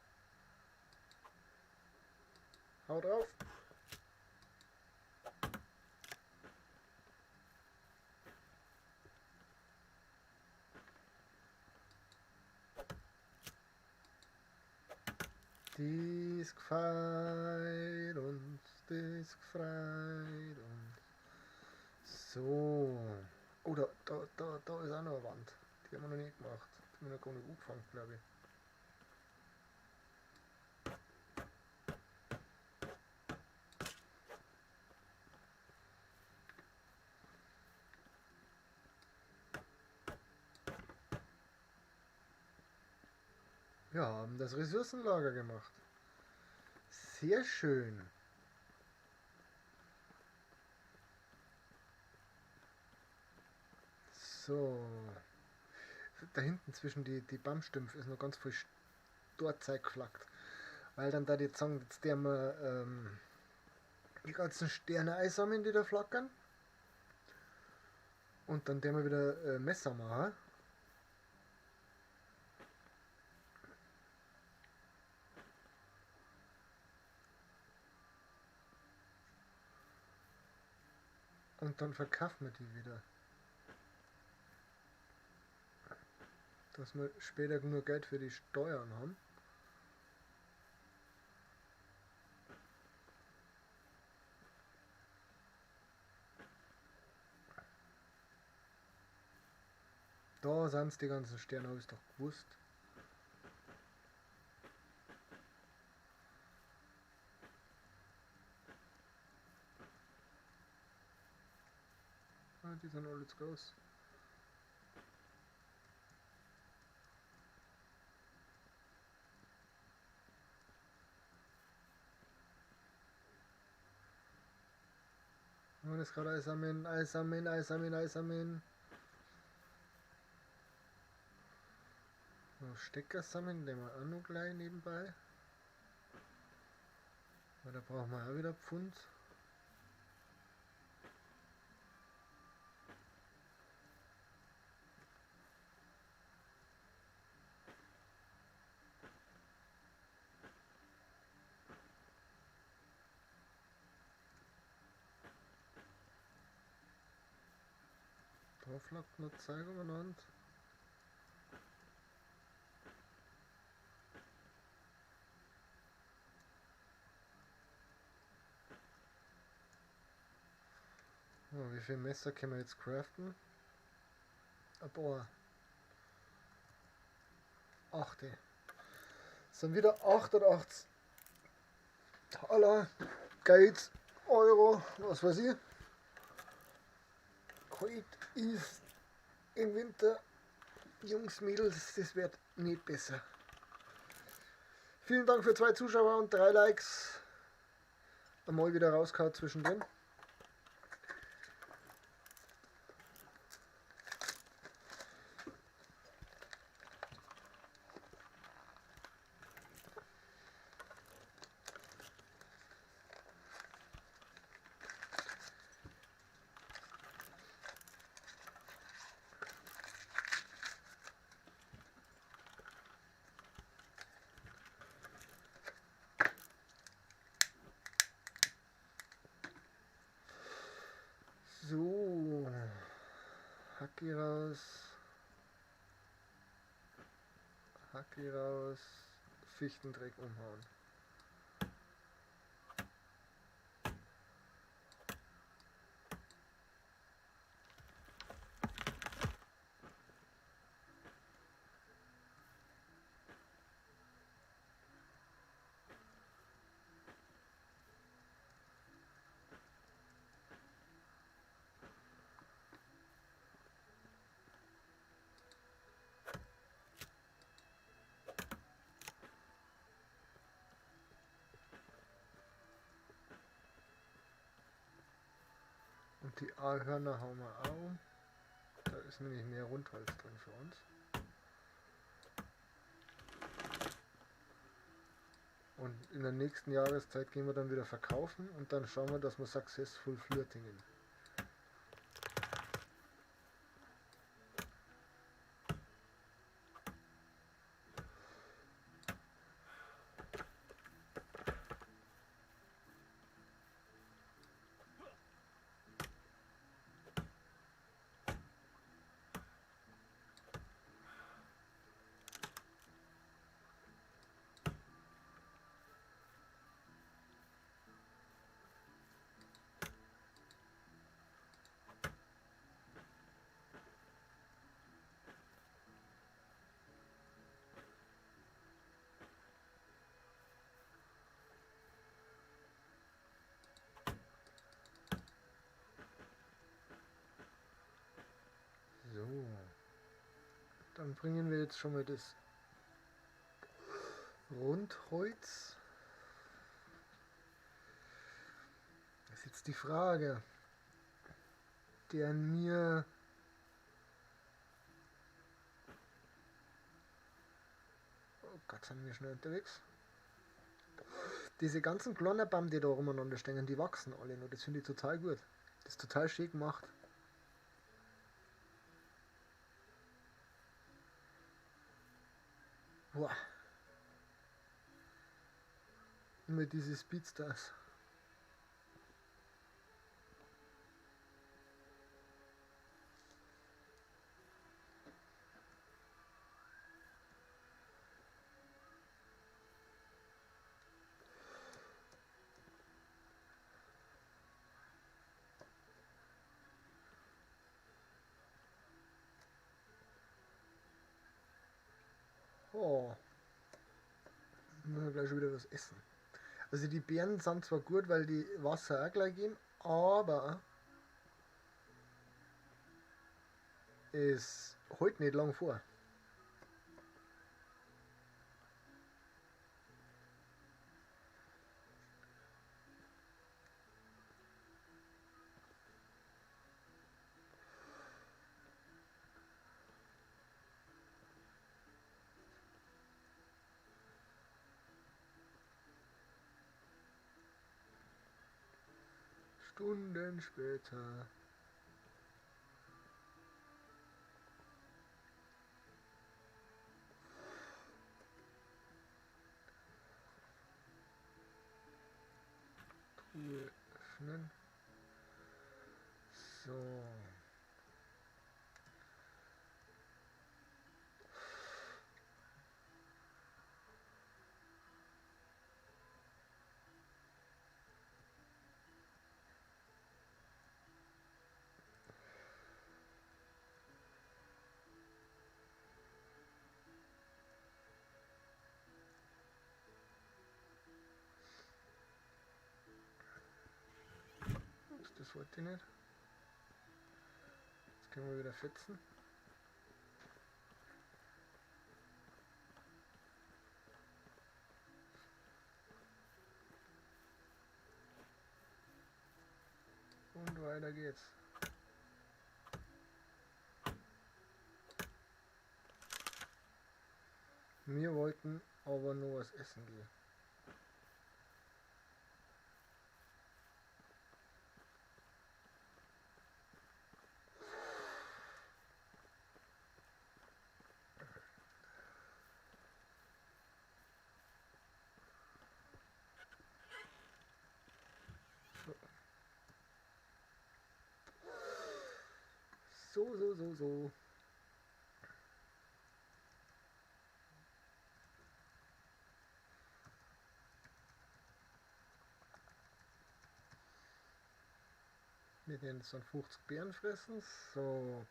Hau drauf! Dies gefällt uns, dies gefällt uns. So. Oh, da ist auch noch eine Wand. Die haben wir noch nicht gemacht. Die haben wir noch gar nicht angefangen, glaube ich. Wir haben das Ressourcenlager gemacht. Sehr schön. So. Da hinten zwischen die Baumstümpfe ist noch ganz viel Storzeug geflackt. Weil dann da die sagen, jetzt der wir die ganzen Sterne einsammeln, die da flackern. Und dann der wir wieder Messer machen. Und dann verkaufen wir die wieder. Dass wir später genug Geld für die Steuern haben. Da sind's die ganzen Sterne, hab ich's doch gewusst. Ah, die sind alle zu groß. Und das gerade einsammeln, einsammeln, einsammeln, einsammeln. So, Stecker sammeln, den wir auch noch gleich nebenbei. Aber da brauchen wir auch wieder Pfund. Da flackt noch Zeug umeinander. Oh, wie viele Messer können wir jetzt craften? Ein paar. 8. Es sind wieder 88 Taler, Geld, Euro, was weiß ich. Kalt ist im Winter, Jungs, Mädels, das wird nicht besser. Vielen Dank für 2 Zuschauer und 3 Likes. Einmal wieder rausgehauen zwischendrin. Hacki raus. Hacki raus. Fichtendreck umhauen. Und die Aalhörner hauen wir auch um. Da ist nämlich mehr Rundholz drin für uns. Und in der nächsten Jahreszeit gehen wir dann wieder verkaufen und dann schauen wir, dass wir successful flirtingen. So, dann bringen wir jetzt schon mal das Rundholz. Das ist jetzt die Frage, der mir oh Gott, sind wir schnell unterwegs. Diese ganzen kleinen Baum, die da rumeinander stehen, die wachsen alle noch. Das finde ich total gut. Das ist total schön gemacht. Boah. Immer diese Speedstars. Oh. Müssen wir gleich schon wieder was essen. Also die Beeren sind zwar gut, weil die Wasser auch gleich geben, aber es hält nicht lang vor. Stunden später. Truhe öffnen. So. Das wollte ich nicht. Jetzt können wir wieder fetzen. Und weiter geht's. Wir wollten aber nur was essen gehen. So, so, so, so. Wir werden jetzt dann 50 Beeren fressen. So.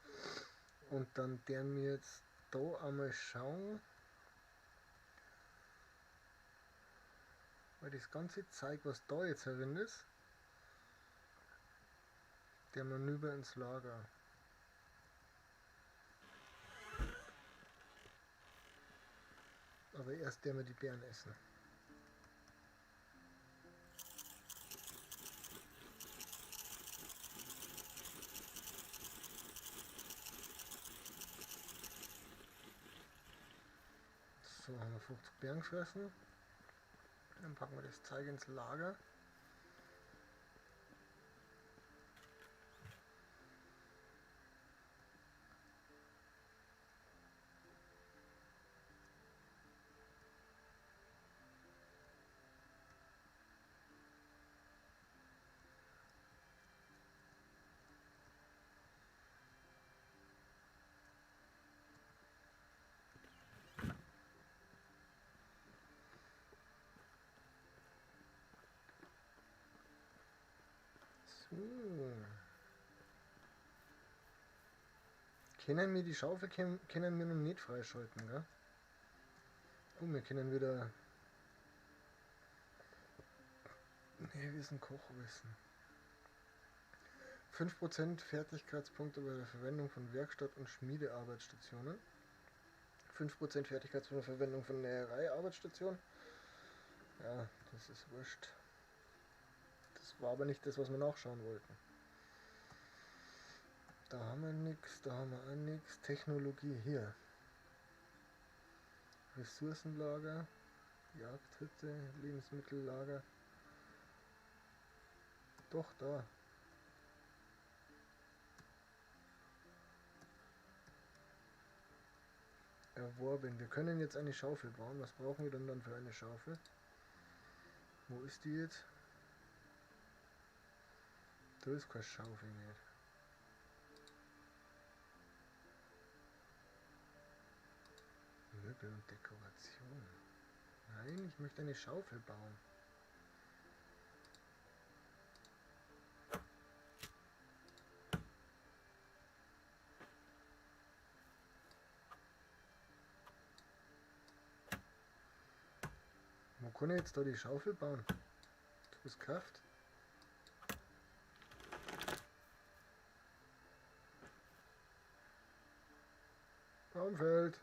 Und dann werden wir jetzt da einmal schauen. Weil das ganze Zeug, was da jetzt herin ist, der wir rüber ins Lager. Aber erst der wir die Beeren essen. So, haben wir 50 Beeren gefressen. Dann packen wir das Zeug ins Lager. So. Können wir die Schaufel können wir noch nicht freischalten, gell? Oh, wir können wieder. Ne, wir sind Kochwissen. 5% Fertigkeitspunkte bei der Verwendung von Werkstatt- und Schmiedearbeitsstationen. 5% Fertigkeitspunkte bei der Verwendung von Näherei-Arbeitsstationen. Ja, das ist wurscht. Das war aber nicht das, was wir nachschauen wollten. Da haben wir nix, da haben wir auch nix. Technologie hier. Ressourcenlager, Jagdhütte, Lebensmittellager. Doch, da. Erworben. Wir können jetzt eine Schaufel bauen. Was brauchen wir denn dann für eine Schaufel? Wo ist die jetzt? Da ist keine Schaufel nicht. Möbel und Dekoration. Nein, ich möchte eine Schaufel bauen. Wo kann ich jetzt da die Schaufel bauen? Du bist gekauft? Baumfeld.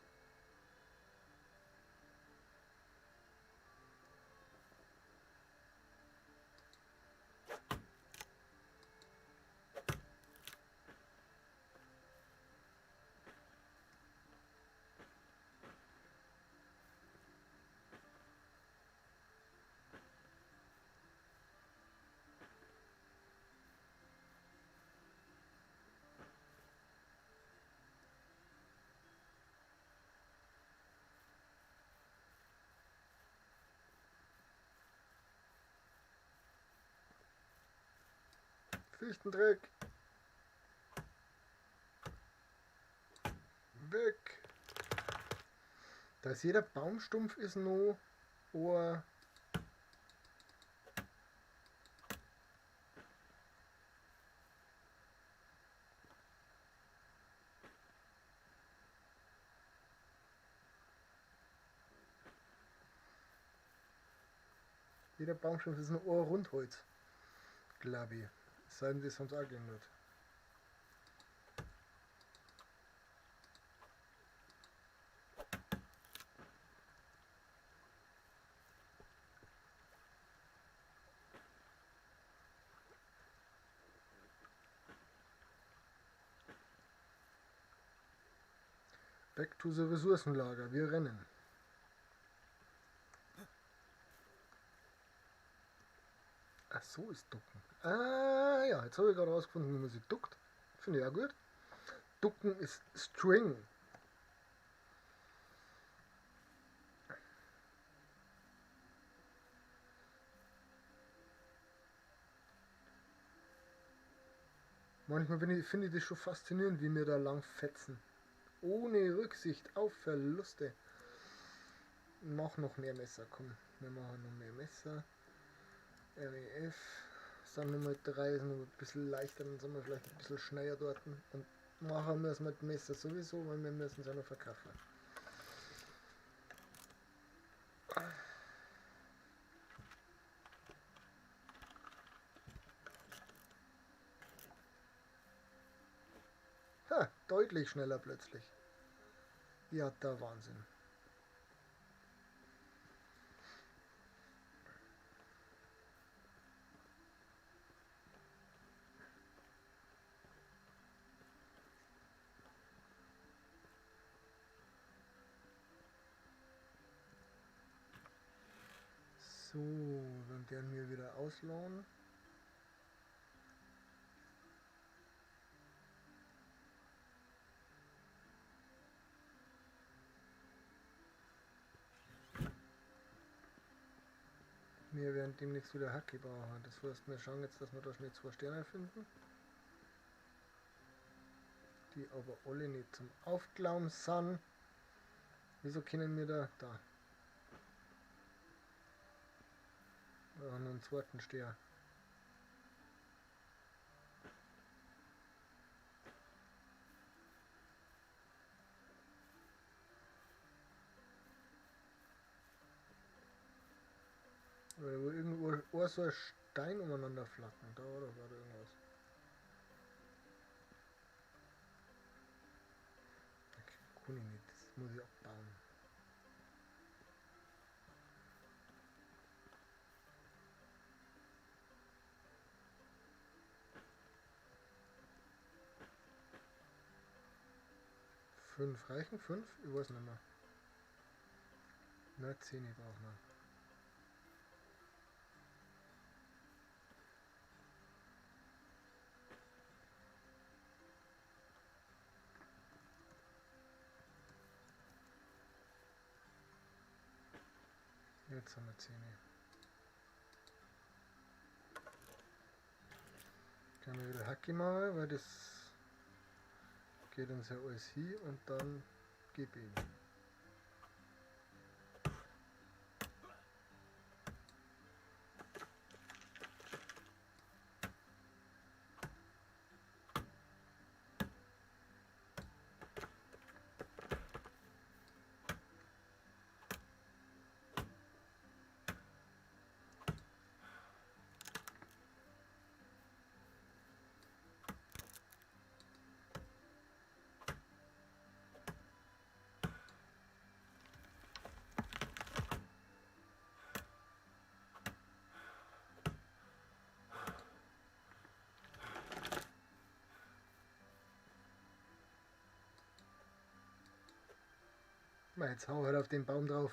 Fichtendreck. Weg. Da ist jeder Baumstumpf ist noch Ohr. Jeder Baumstumpf ist ein Ohr Rundholz. Glaube ich. Es sei denn, das haben sie auch geändert. Back to the Ressourcenlager. Wir rennen. Ach so ist Ducken. Ah ja, jetzt habe ich gerade rausgefunden, wie man sich duckt. Finde ich auch gut. Ducken ist String. Manchmal finde ich das schon faszinierend, wie wir da lang fetzen. Ohne Rücksicht auf Verluste. Mach noch mehr Messer, komm. Wir machen noch mehr Messer. REF. Sind Nummer 3, ist noch ein bisschen leichter, dann sind wir vielleicht ein bisschen schneller dort. Und machen wir es mit Messer sowieso, weil wir müssen es ja noch verkaufen. Ha, deutlich schneller plötzlich. Ja, der Wahnsinn. So, dann werden wir wieder ausladen. Wir werden demnächst wieder Hacke brauchen. Das heißt, wir schauen jetzt, dass wir da schnell 2 Sterne finden. Die aber alle nicht zum Aufklauen sind. Wieso können wir da? Da. Wir haben noch einen zweiten Stern. Oder wo irgendwo so ein Stein umeinander flacken. Da war doch gerade irgendwas. Okay, kann ich nicht. Das muss ich abbauen. 5 reichen? 5? Ich weiß nicht mehr. Na, 10 brauchen wir. Jetzt haben wir 10. Können wir wieder Hacke machen, weil das geht uns ja alles hin und dann gib ihm. Jetzt hau halt auf den Baum drauf.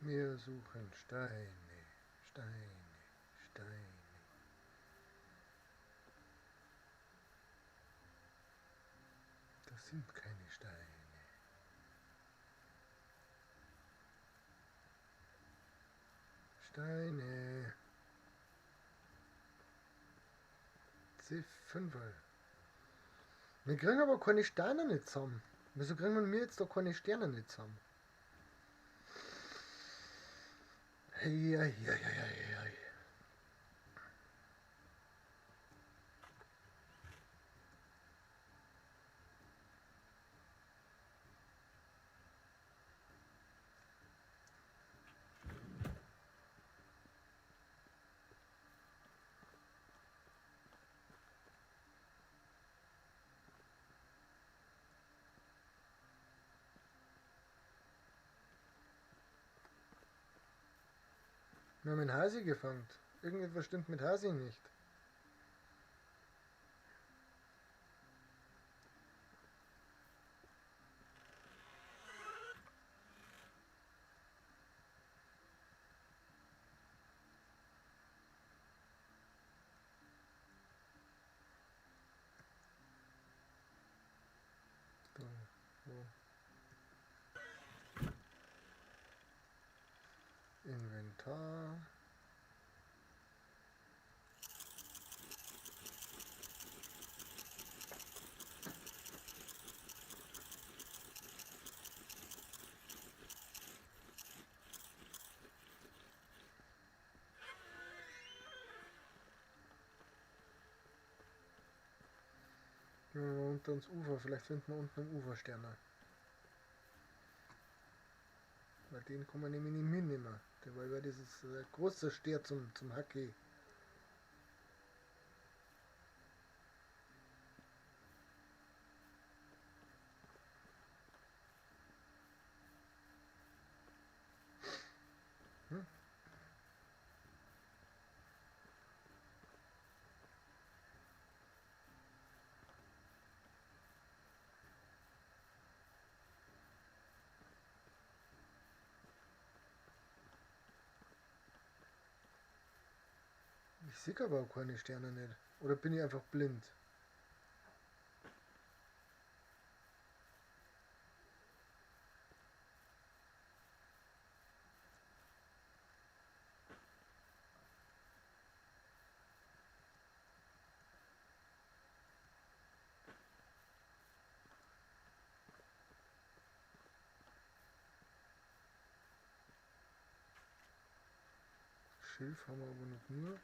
Wir suchen Steine, Steine, Steine. Das sind keine Steine. Steine. C5. Wir kriegen aber keine Steine nicht zusammen. Wieso kriegen wir jetzt da keine Sterne nicht zusammen? Hey, hey, hey, hey, hey. Wir haben einen Hasi gefangen. Irgendetwas stimmt mit Hasi nicht. Da, wo? Inventar. Gehen wir mal unter ins Ufer, vielleicht finden wir unten am Ufer Sterne. Weil den kann man nämlich nicht mitnehmen. Der war über dieses große Stier zum Hacki. Hm? Ich sehe aber auch keine Sterne nicht. Oder bin ich einfach blind? Schilf haben wir aber noch nur.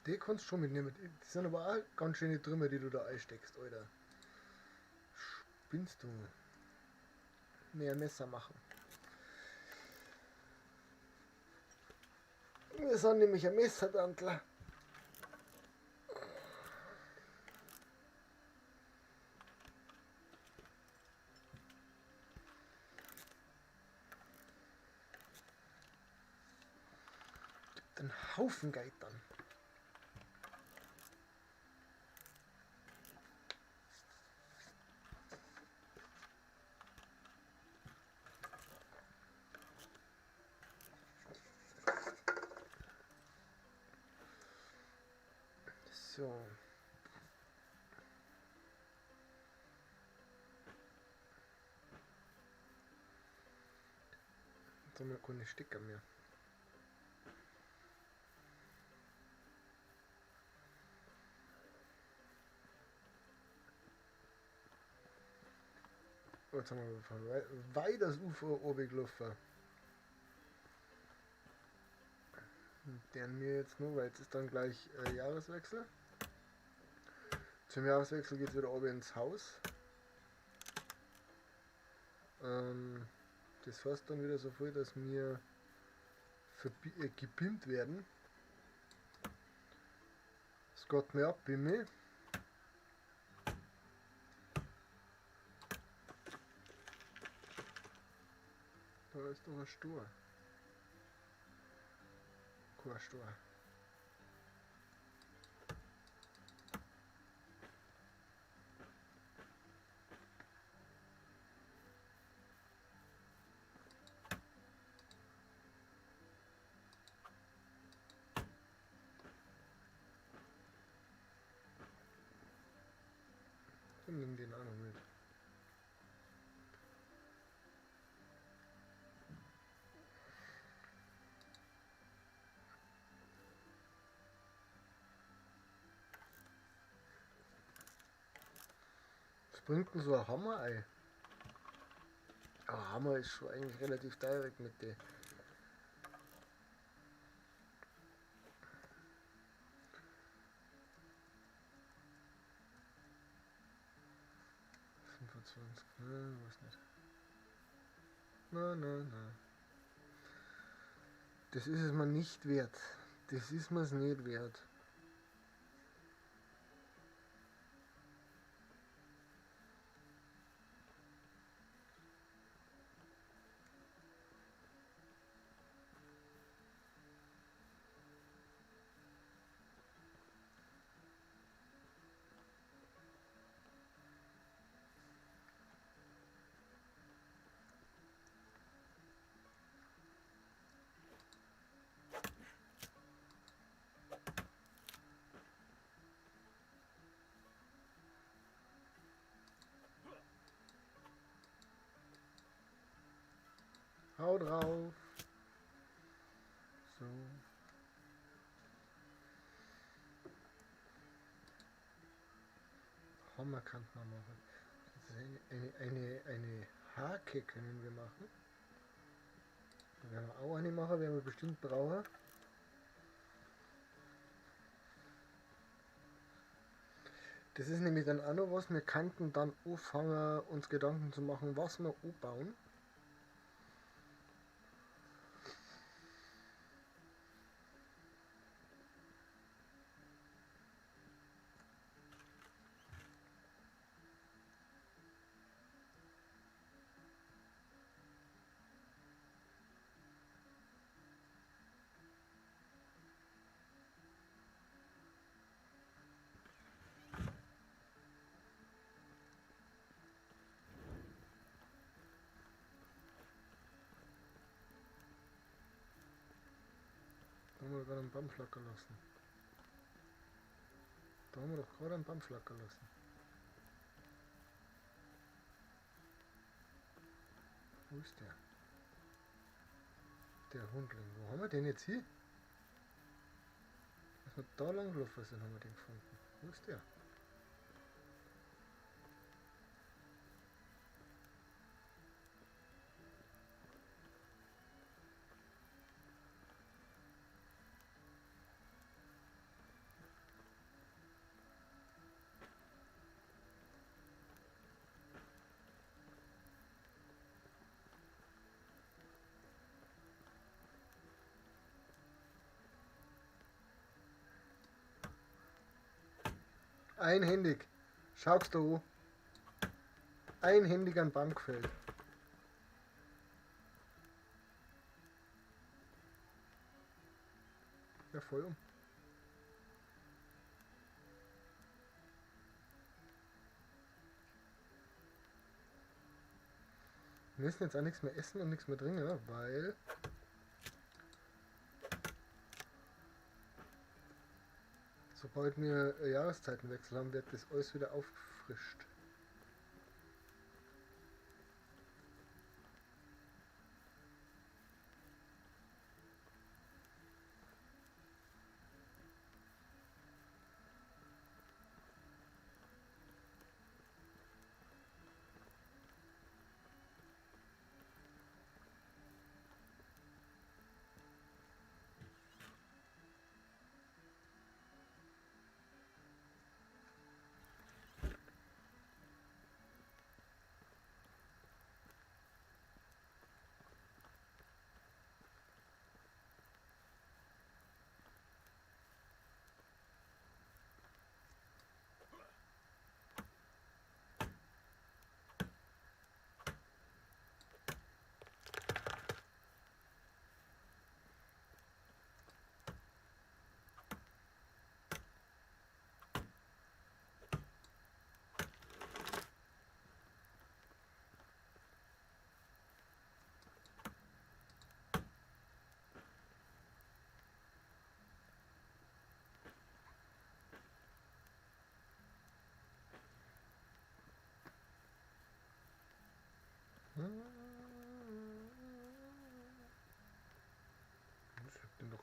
Die kannst du schon mitnehmen. Die sind aber auch ganz schöne Trümmer, die du da einsteckst, Alter. Spinnst du? Mehr Messer machen. Wir sind nämlich ein Messertantler. Gibt einen Haufen Geitern. So. Jetzt haben wir keine Stecker mehr. Jetzt haben wir von weit das Ufer runtergelaufen. Deren mir jetzt nur, weil jetzt ist dann gleich Jahreswechsel. Zum Jahreswechsel geht's wieder oben ins Haus. Das heißt dann wieder so viel, dass wir gepimpt werden. Es geht mir ab bei mir. Da ist doch ein Stor. Kein Stor. Und nimm den auch noch mit. Was bringt denn so ein Hammer ein? Aber Hammer ist schon eigentlich relativ direkt mit der. Ne, weiß nicht. Na, na, na. Das ist es mir nicht wert. Das ist mir's nicht wert. Hau drauf. So. Hammer kann man machen. Eine Hake können wir machen. Da werden wir auch eine machen, werden wir bestimmt brauchen. Das ist nämlich dann auch noch was, wir könnten dann anfangen, uns Gedanken zu machen, was wir anbauen. Da haben wir gerade einen Baum flackern lassen. Da haben wir doch gerade einen Baum flackern lassen. Wo ist der? Der Hundling. Wo haben wir den jetzt hier? Als wir da lang gelaufen sind, haben wir den gefunden. Wo ist der? Einhändig. Schaust du an. Einhändig an den Baum gefällt. Ja, voll um. Wir müssen jetzt auch nichts mehr essen und nichts mehr trinken, weil... Sobald wir Jahreszeitenwechsel haben, wird das alles wieder aufgefrischt.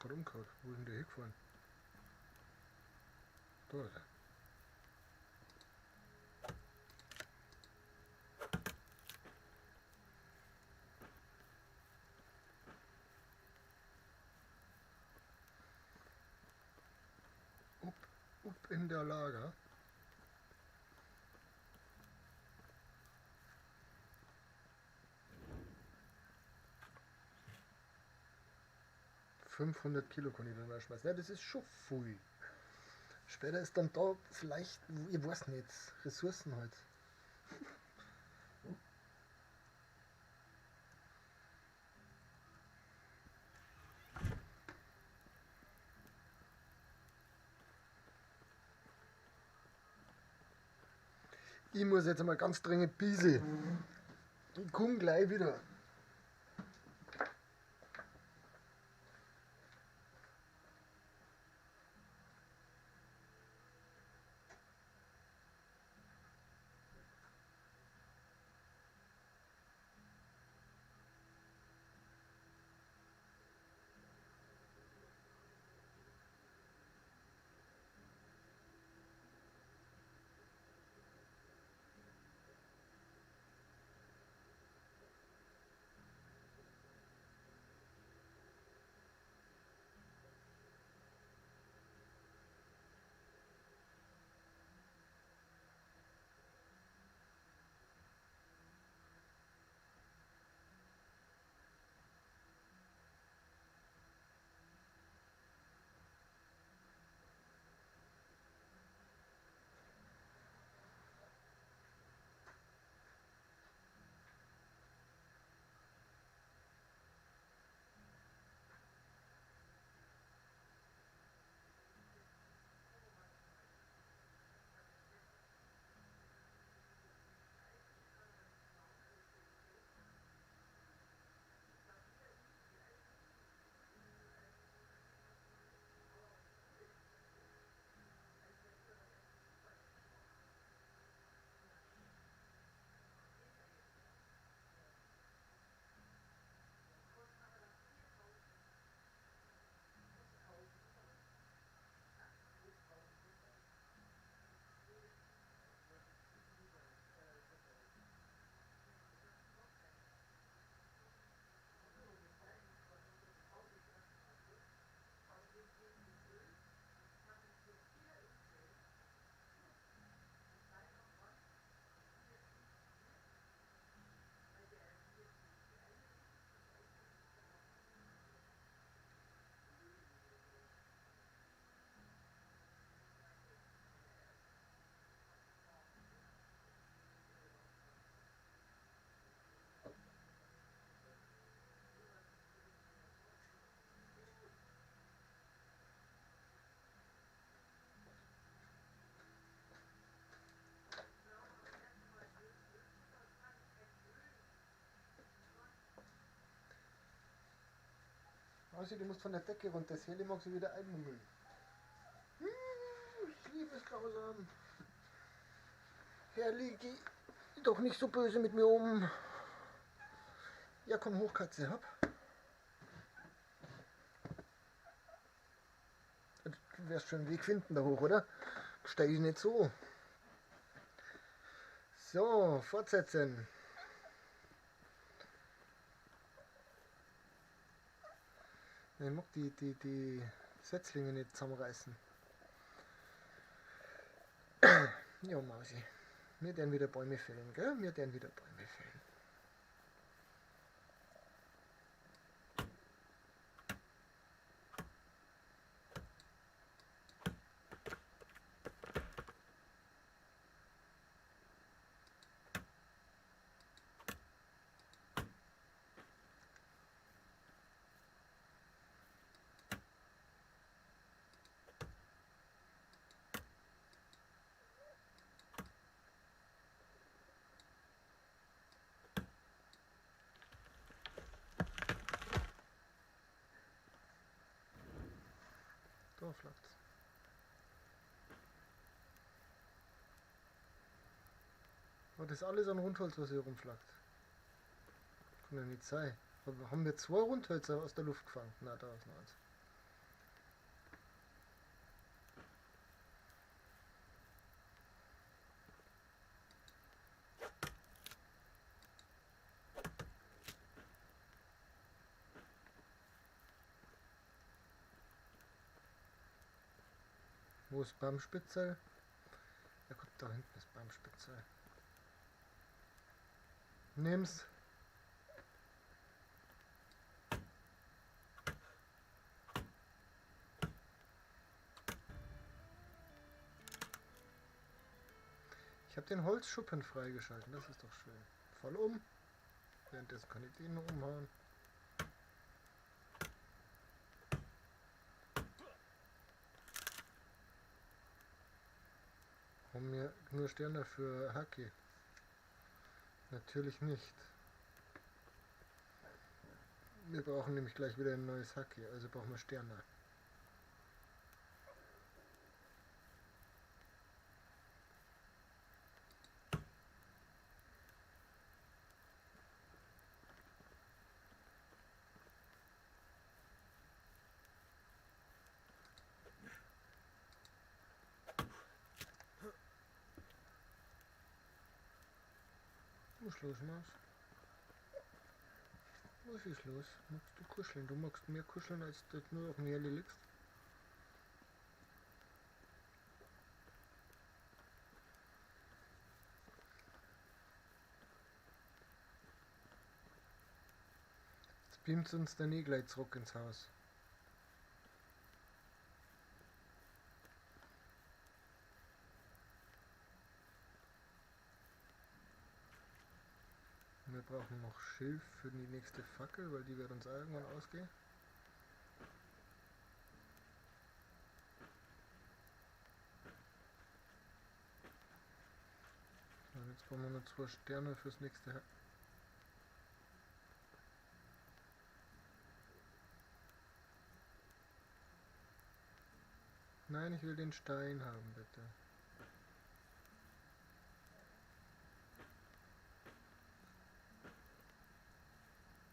Gerade umgehauen. Wo ist denn der hingefahren? Da ist er. Up in der Lager. ...500 Kilo kann ich dann reinschmeißen. Ja, das ist schon viel. Später ist dann da vielleicht, ich weiß nicht, Ressourcen halt. Ich muss jetzt einmal ganz dringend piesel. Ich komm gleich wieder. Also, du musst von der Decke runter, das Heli mag sie wieder einmummeln. Ich liebe es grausam. Herrli, geh doch nicht so böse mit mir um. Ja, komm hoch, Katze, hopp. Du wirst schon einen Weg finden da hoch, oder? Steig ich nicht so. So, fortsetzen. Ich mag die Setzlinge nicht zusammenreißen. Ja, Mausi. Wir werden wieder Bäume fällen, gell? Wir werden wieder Bäume fällen. Da flappt's. Oh, das ist alles an Rundholz, was hier rumflackt. Kann ja nicht sein. Haben wir 2 Rundhölzer aus der Luft gefangen? Na, da ist noch eins. Wo ist Baumspitzel? Ja gut, da hinten ist Baumspitzel. Nimm's. Ich habe den Holzschuppen freigeschalten, das ist doch schön. Voll um. Währenddessen kann ich den noch umhauen. Haben wir nur Sterne für Haki? Natürlich nicht. Wir brauchen nämlich gleich wieder ein neues Haki, also brauchen wir Sterne. Was ist los, Maus? Was ist los? Magst du kuscheln? Du magst mehr kuscheln, als du nur auf dem Herli liegst. Jetzt beamt uns dann eh gleich zurück ins Haus. Wir brauchen noch Schilf für die nächste Fackel, weil die wird uns auch irgendwann ausgehen. So, jetzt brauchen wir noch 2 Sterne fürs nächste. Nein, ich will den Stein haben, bitte.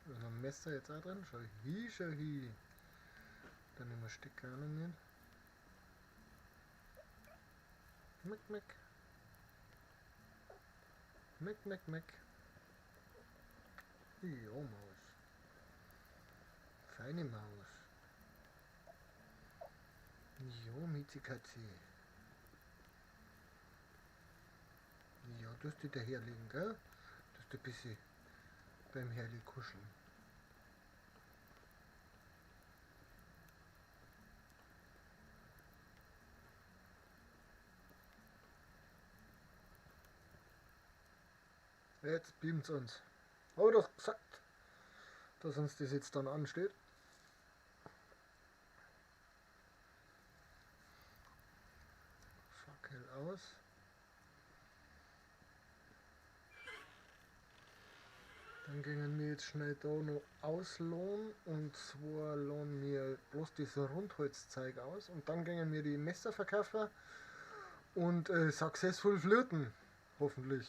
Da ist noch ein Messer jetzt auch drin. Schau hi, schau hi. Dann nehmen wir Stecker auch noch mit. Meck, meck. Meck, meck, meck. Jo, Maus. Feine Maus. Jo, Miezekatze. Ja, du hast dich daherlegen, gell? Du hast ein bisschen beim Herli kuscheln. Jetzt beamt's uns. Hab ich doch gesagt, dass uns das jetzt dann ansteht. Fackel aus. Dann gehen wir jetzt schnell da noch auslohnen, und zwar lohnen wir bloß dieses Rundholzzeug aus und dann gehen wir die Messer verkaufen und successful flirten, hoffentlich.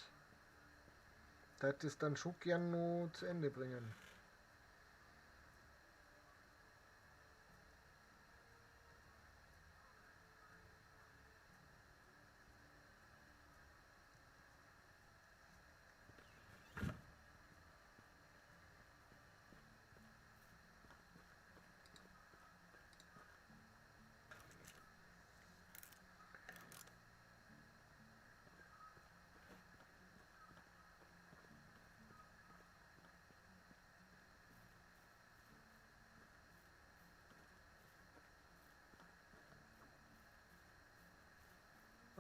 Das ist dann schon gern noch zu Ende bringen.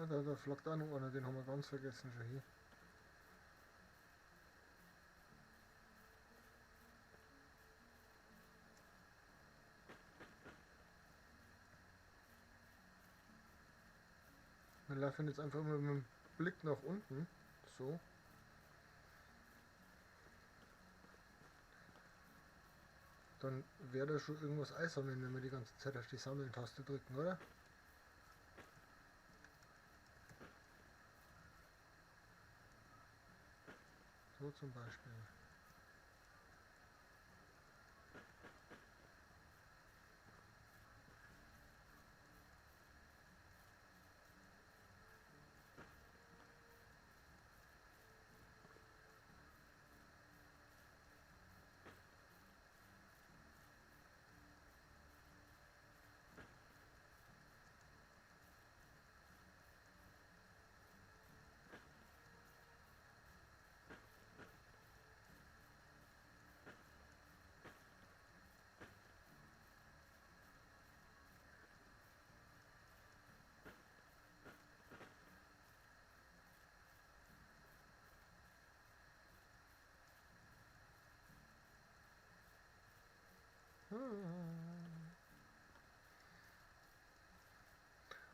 Ah, da flockt auch noch einer, den haben wir ganz vergessen schon hier. Wir laufen jetzt einfach mal mit dem Blick nach unten. So. Dann wäre da schon irgendwas einsammeln, wenn wir die ganze Zeit auf die Sammeln-Taste drücken, oder? So zum Beispiel.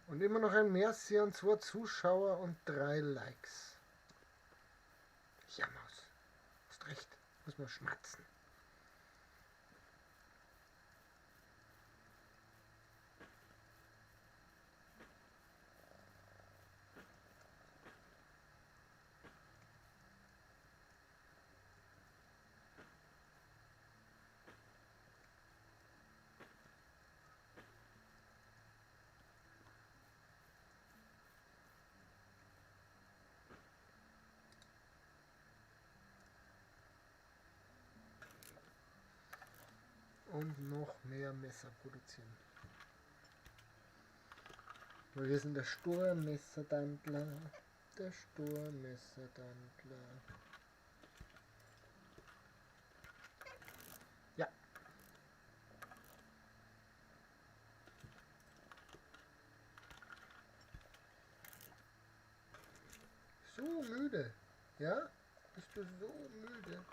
Und immer noch ein Merci an 2 Zuschauer und 3 Likes. Ja, Maus. Hast recht. Muss man schmatzen. Und noch mehr Messer produzieren. Weil wir sind der Sturmmesserdandler. Der Sturmmesserdandler. Ja. So müde. Ja? Bist du so müde?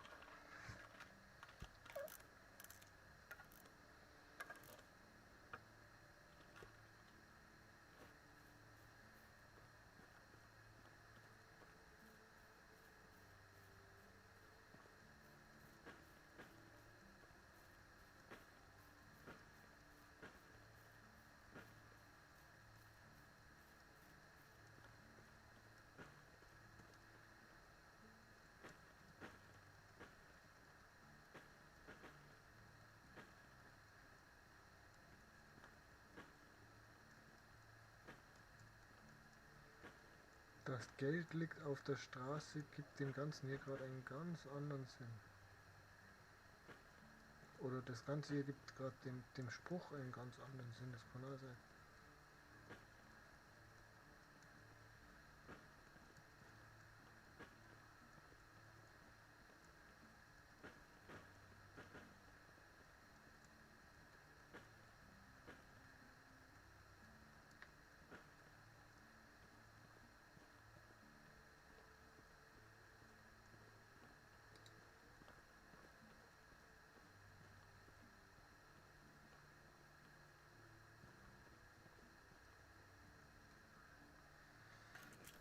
Das Geld liegt auf der Straße, gibt dem Ganzen hier gerade einen ganz anderen Sinn. Oder das Ganze hier gibt gerade dem Spruch einen ganz anderen Sinn, das kann auch sein.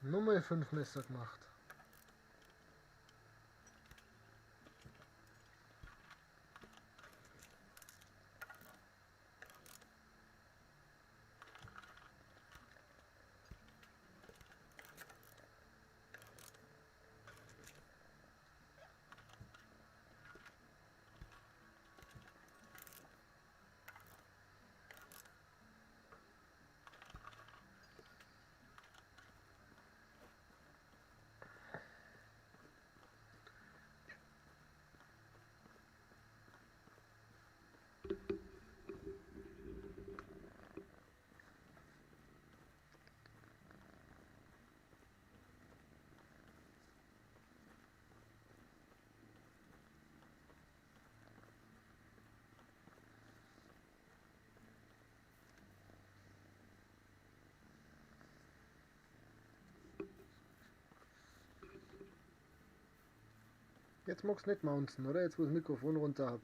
Nummer 5 Messer gemacht. Jetzt magst du nicht mounten, oder? Jetzt wo ich das Mikrofon runter hab.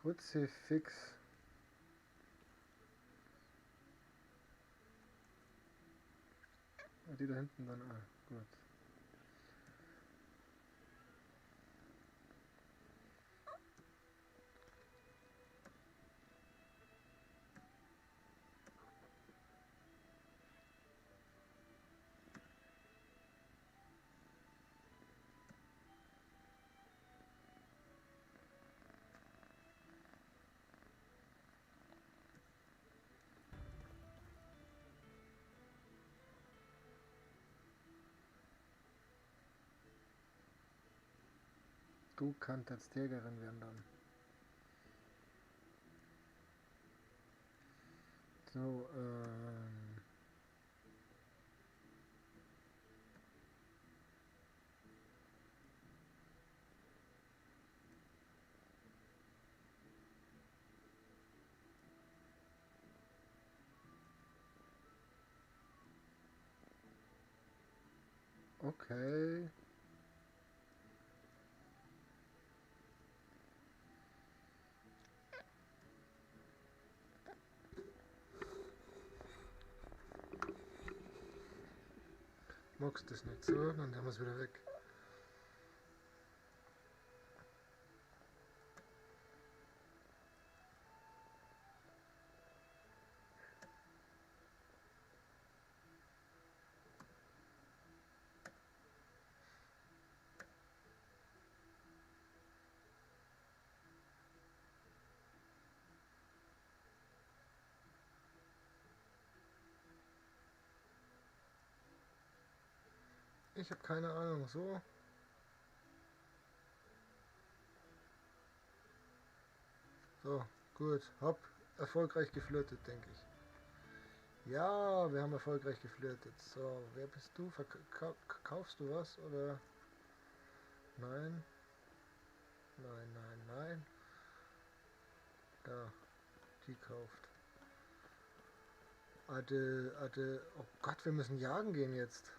Kruzifix. Die da hinten dann, ah, gut. Du kannst jetzt Jägerin werden dann. So, okay. Magst das nicht so, dann haben wir es wieder weg. Ich habe keine Ahnung, so. So, gut. Hopp, erfolgreich geflirtet, denke ich. Ja, wir haben erfolgreich geflirtet. So, wer bist du? Verkaufst du was oder? Nein. Nein, nein, nein. Da, die kauft. Ade, Ade. Oh Gott, wir müssen jagen gehen jetzt.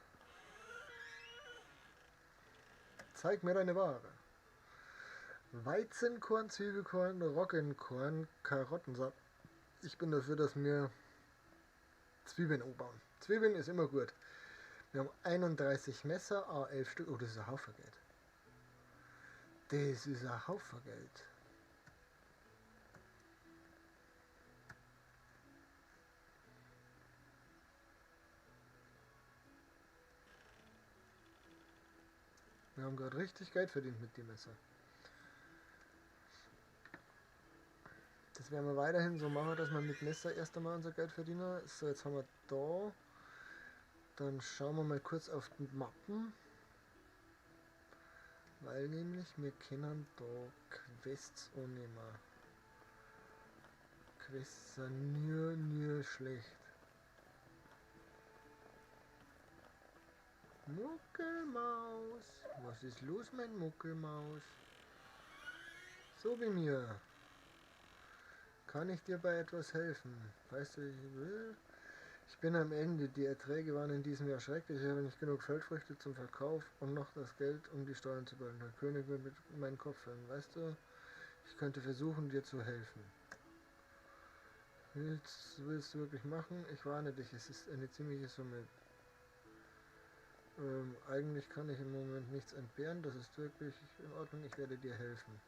Zeig mir deine Ware. Weizenkorn, Zwiebelkorn, Roggenkorn, Karottensaft. Ich bin dafür, dass wir Zwiebeln umbauen. Zwiebeln ist immer gut. Wir haben 31 Messer, 11 Stück. Oh, das ist ein Haufen Geld. Das ist ein Haufen Geld. Wir haben gerade richtig Geld verdient mit dem Messer. Das werden wir weiterhin so machen, dass wir mit Messer erst einmal unser Geld verdienen. So, jetzt haben wir da. Dann schauen wir mal kurz auf die Mappen. Weil nämlich wir können da Quests annehmen. Quests sind nie schlecht. Muckelmaus. Was ist los, mein Muckelmaus? So wie mir. Kann ich dir bei etwas helfen? Weißt du, ich will? Ich bin am Ende. Die Erträge waren in diesem Jahr schrecklich. Ich habe nicht genug Feldfrüchte zum Verkauf und noch das Geld, um die Steuern zu bezahlen. Der König wird mit meinen Kopf hören. Weißt du, ich könnte versuchen, dir zu helfen. Willst du wirklich machen? Ich warne dich, es ist eine ziemliche Summe. Eigentlich kann ich im Moment nichts entbehren. Das ist wirklich in Ordnung. Ich werde dir helfen.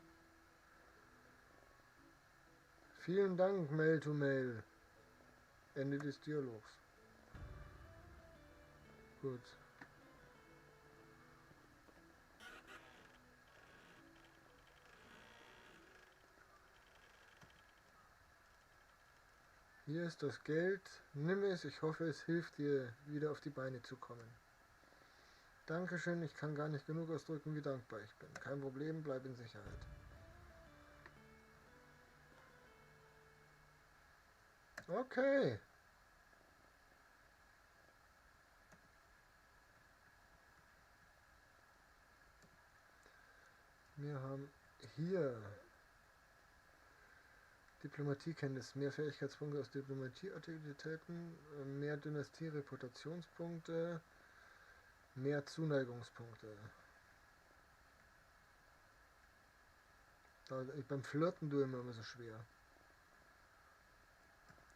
Vielen Dank, Mail to Mail. Ende des Dialogs. Gut. Hier ist das Geld. Nimm es. Ich hoffe, es hilft dir, wieder auf die Beine zu kommen. Dankeschön, ich kann gar nicht genug ausdrücken, wie dankbar ich bin. Kein Problem, bleib in Sicherheit. Okay. Wir haben hier Diplomatiekenntnis, mehr Fähigkeitspunkte aus Diplomatieaktivitäten, mehr Dynastie-Reputationspunkte, mehr Zuneigungspunkte. Da, ich, beim Flirten tue ich mir immer so schwer.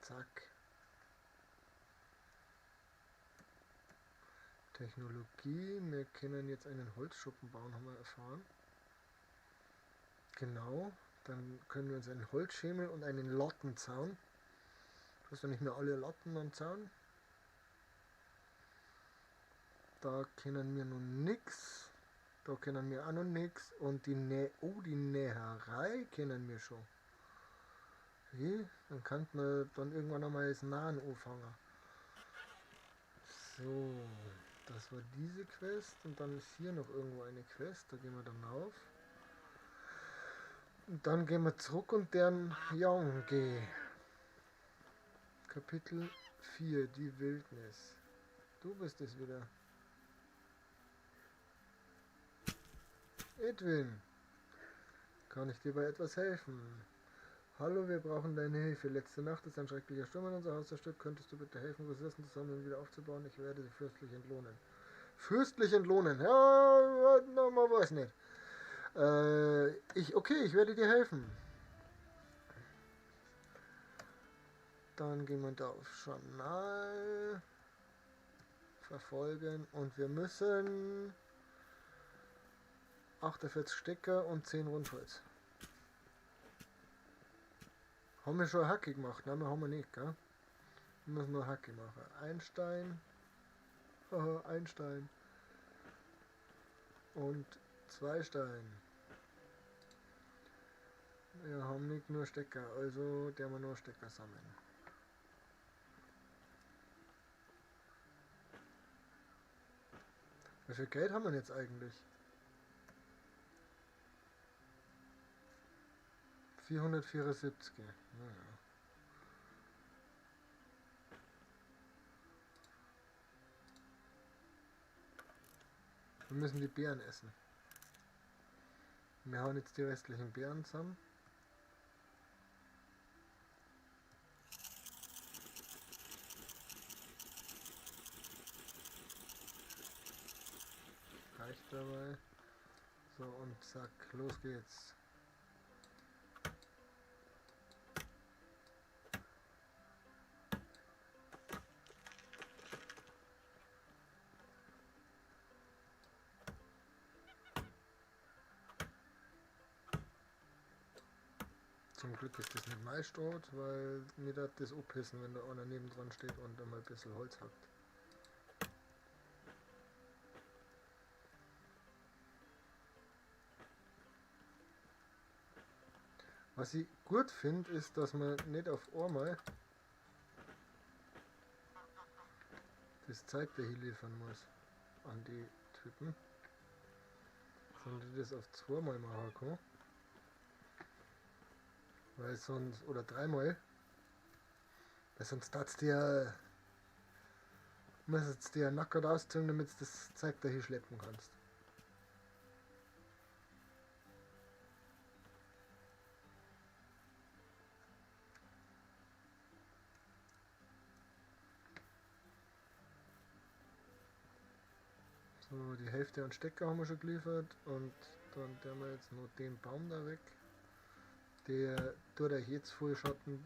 Zack. Technologie. Wir können jetzt einen Holzschuppen bauen, haben wir erfahren. Genau. Dann können wir uns einen Holzschemel und einen Lattenzaun. Du hast ja nicht mehr alle Latten am Zaun. Da kennen wir noch nix. Da kennen wir auch noch nix. Und die die Näherei kennen wir schon. Wie? Dann kann man dann irgendwann einmal das Nahen anfangen. So, das war diese Quest. Und dann ist hier noch irgendwo eine Quest. Da gehen wir dann auf. Und dann gehen wir zurück und deren Jagen gehen. Kapitel 4, die Wildnis. Du bist es wieder. Edwin, kann ich dir bei etwas helfen? Hallo, wir brauchen deine Hilfe. Letzte Nacht ist ein schrecklicher Sturm in unser Haus zerstört. Könntest du bitte helfen, Ressourcen zu sammeln und wieder aufzubauen? Ich werde sie fürstlich entlohnen. Fürstlich entlohnen? Ja, na, man weiß nicht. Okay, ich werde dir helfen. Dann gehen wir da auf Journal. Verfolgen. Und wir müssen 48 Stecker und 10 Rundholz. Haben wir schon Hacke gemacht? Nein, wir haben wir nicht, gell? Wir müssen nur Hacke machen. Ein Stein. Haha, ein Stein. Und 2 Stein. Wir haben nicht nur Stecker, also der wir nur Stecker sammeln. Wie viel Geld haben wir denn jetzt eigentlich? 474. Naja. Wir müssen die Beeren essen. Wir hauen jetzt die restlichen Beeren zusammen. Reicht dabei. So, und zack, los geht's. Zum Glück ist das nicht mein Stroh, weil mir das abpissen, wenn da einer nebendran steht und einmal ein bisschen Holz hackt. Was ich gut finde, ist, dass man nicht auf einmal das Zeug da hier liefern muss an die Typen, sondern das auf zweimal machen kann. Weil sonst, oder dreimal, weil sonst darfst du ja, musst du dir ja nackert ausziehen, damit du das Zeug da hier schleppen kannst. So, die Hälfte an Stecker haben wir schon geliefert und dann tun wir jetzt noch den Baum da weg. Der tut euch jetzt voll Schatten.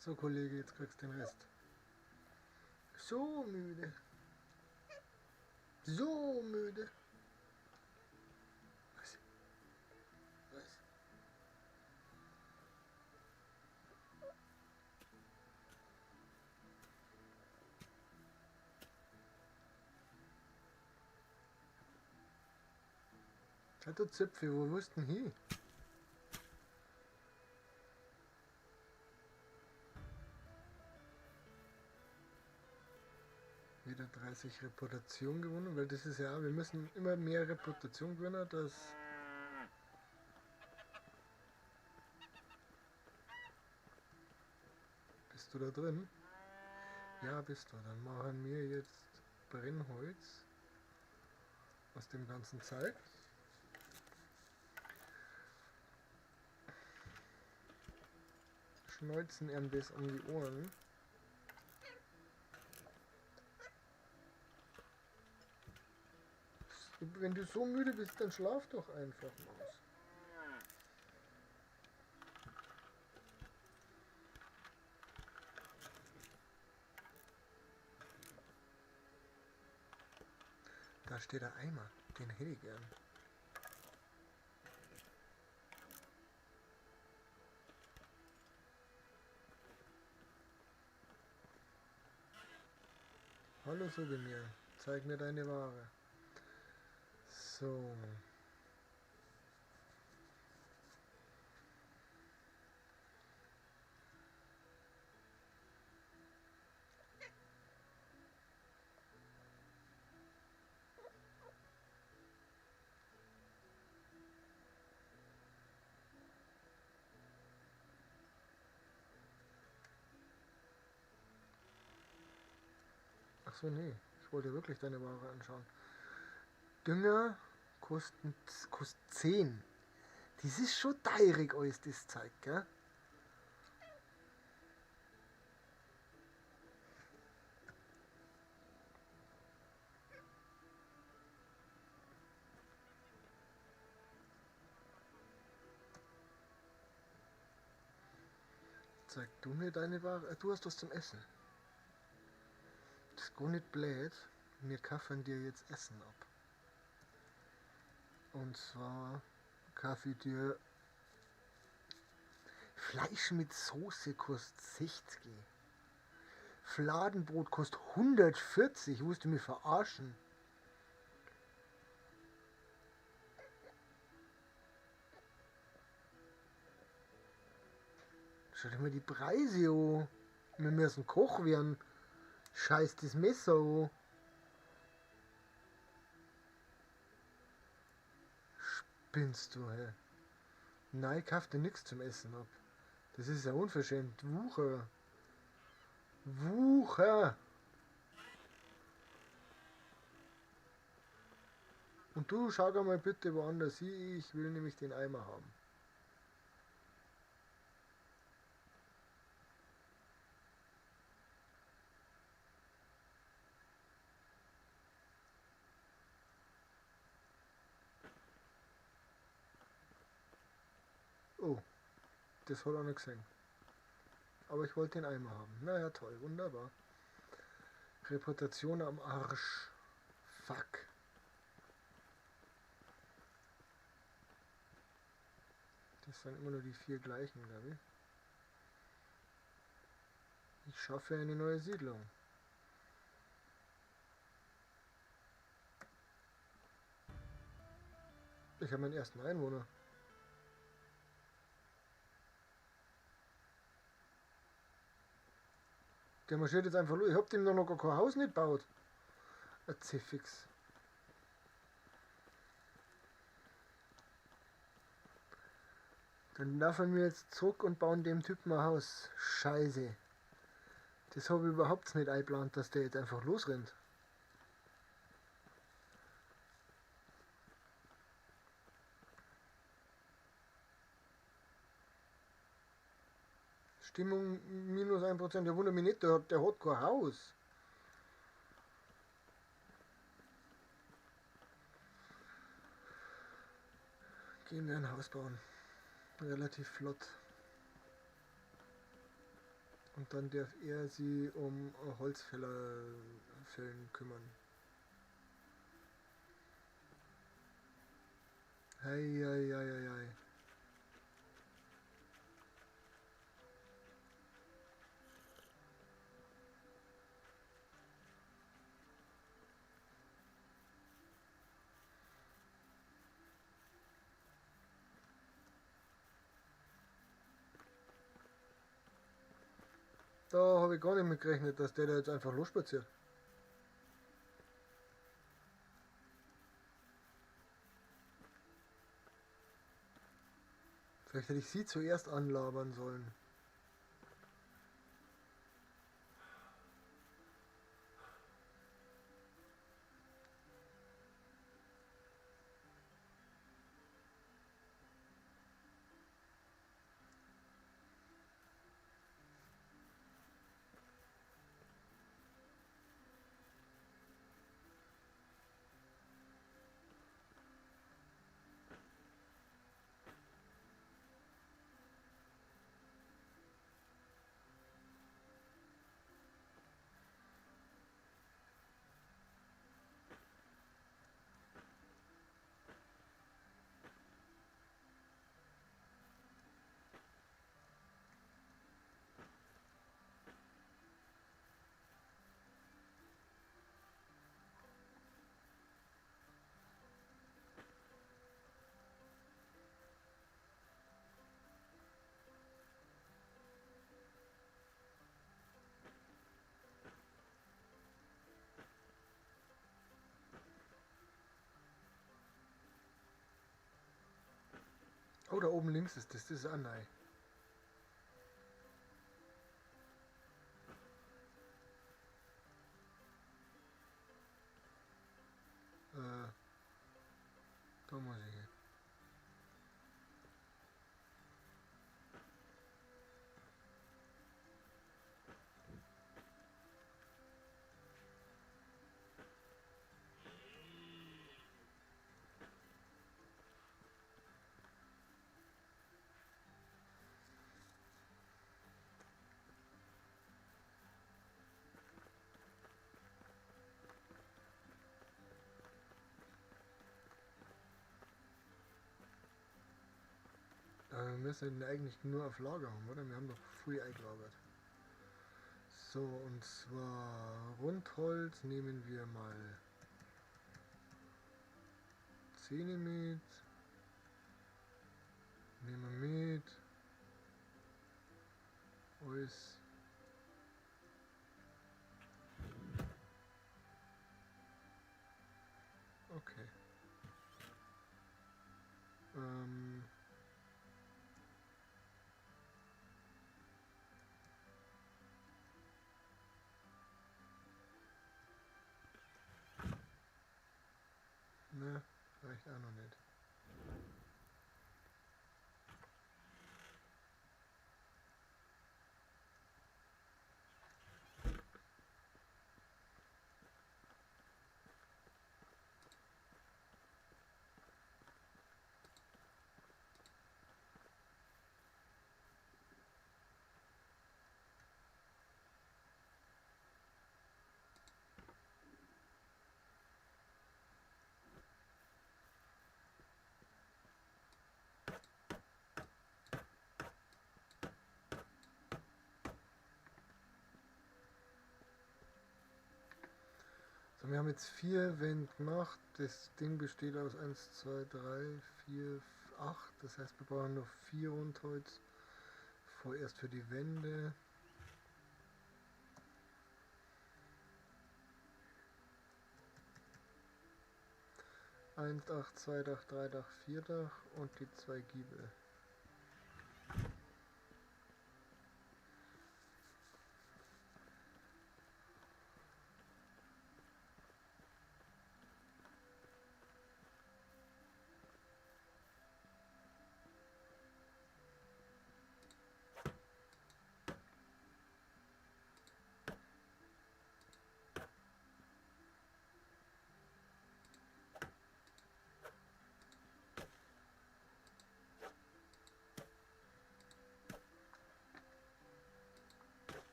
So, Kollege, jetzt kriegst du den Rest. So müde. So müde. Was? Was? Ja, du Zipfel, wo willst du denn hin? Wieder 30 Reputation gewonnen, weil das ist ja, wir müssen immer mehr Reputation gewinnen, dass... Bist du da drin? Ja, bist du. Dann machen wir jetzt Brennholz aus dem ganzen Zeug. Schneuzen ihm das um die Ohren. Wenn du so müde bist, dann schlaf doch einfach, Maus. Da steht der Eimer, den hätte ich gern. Hallo Souvenir, zeig mir deine Ware. So. Ach so, nee. Ich wollte wirklich deine Ware anschauen. Dünger kostet 10. Das ist schon teurig alles, das Zeug, gell? Zeig du mir deine Ware. Du hast was zum Essen. Das ist gar nicht blöd. Wir kaufen dir jetzt Essen ab. Und zwar kaufe ich dir Fleisch mit Soße kostet 60. Fladenbrot kostet 140. Willst du mich verarschen? Schau dir mal die Preise an. Wir müssen Koch werden. Scheiß das Messer an. Spinnst du, hä? Nein, ich kauf dir nix zum Essen ab. Das ist ja unverschämt. Wucher. Wucher! Und du schau doch mal bitte woanders hin. Ich will nämlich den Eimer haben. Oh, das hat er nicht gesehen. Aber ich wollte den Eimer haben. Naja, toll, wunderbar. Reputation am Arsch. Fuck. Das sind immer nur die 4 gleichen, glaube ich. Ich schaffe eine neue Siedlung. Ich habe meinen ersten Einwohner. Der marschiert jetzt einfach los. Ich hab dem doch noch gar kein Haus nicht gebaut. Ein Zifix. Dann laufen wir jetzt zurück und bauen dem Typen ein Haus. Scheiße. Das hab ich überhaupt nicht eingeplant, dass der jetzt einfach losrennt. Stimmung minus 1%, der wundert mich nicht, der hat kein Haus. Gehen wir ein Haus bauen. Relativ flott. Und dann darf er sie um Holzfäller fällen kümmern. Hei, hei, hei, hei, hei. Da habe ich gar nicht mit gerechnet, dass der da jetzt einfach losspaziert. Vielleicht hätte ich sie zuerst anlabern sollen. Oh, da oben links ist das. Das ist auch neu. Da muss ich hin. Wir müssen ihn eigentlich nur auf Lager haben, oder? Wir haben doch früh eingelagert. So, und zwar Rundholz nehmen wir mal 10 mit. Nehmen wir mit. Alles. Okay. Ne, reicht auch noch nicht. So, wir haben jetzt 4 Wände gemacht. Das Ding besteht aus 1, 2, 3, 4, 8. Das heißt, wir brauchen noch 4 Rundholz. Vorerst für die Wände. 1 Dach, 2 Dach, 3 Dach, 4 Dach und die 2 Giebel.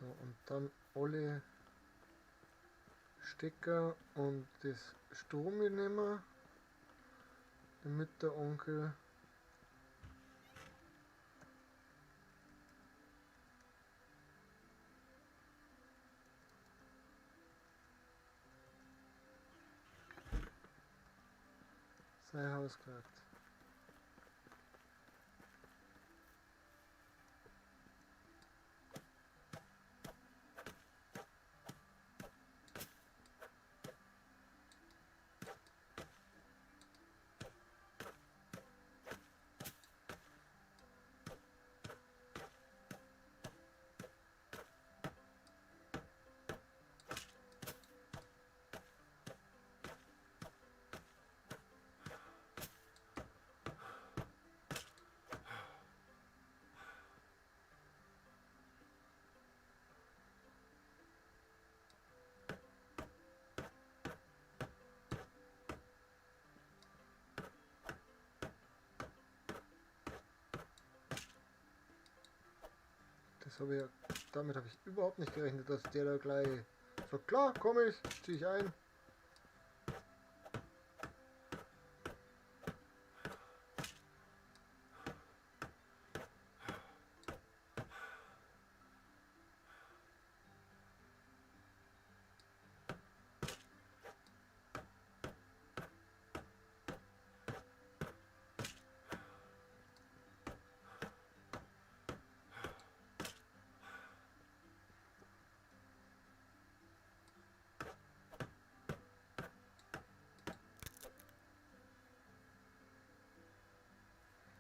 So, und dann alle Stecker und das Strom mitnehmen, damit der Onkel sein Haus kriegt. Das habe ich ja, damit habe ich überhaupt nicht gerechnet, dass der da gleich so, klar, komme ich, ziehe ich ein.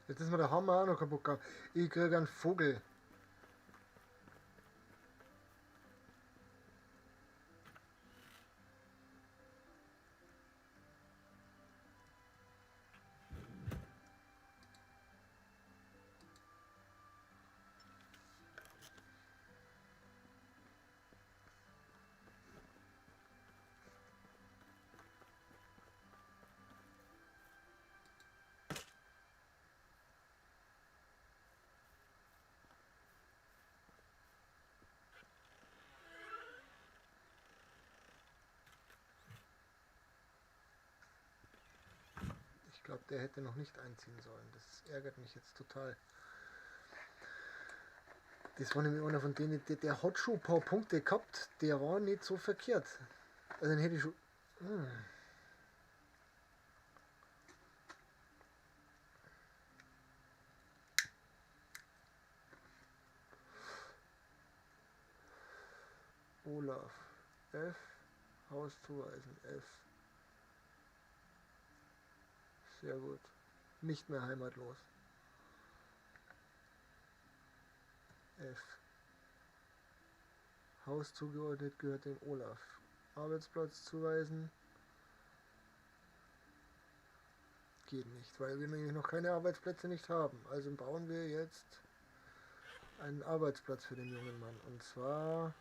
Jetzt ist mir der Hammer auch noch kaputt gegangen. Ich krieg einen Vogel. Ich glaube, der hätte noch nicht einziehen sollen. Das ärgert mich jetzt total. Das war nämlich einer von denen, der hat schon ein paar Punkte gehabt. Der war nicht so verkehrt. Also den hätte ich schon... Olaf. F. Haus zuweisen. F. Sehr gut. Nicht mehr heimatlos. F. Haus zugeordnet gehört dem Olaf. Arbeitsplatz zuweisen. Geht nicht, weil wir nämlich noch keine Arbeitsplätze nicht haben. Also bauen wir jetzt einen Arbeitsplatz für den jungen Mann. Und zwar...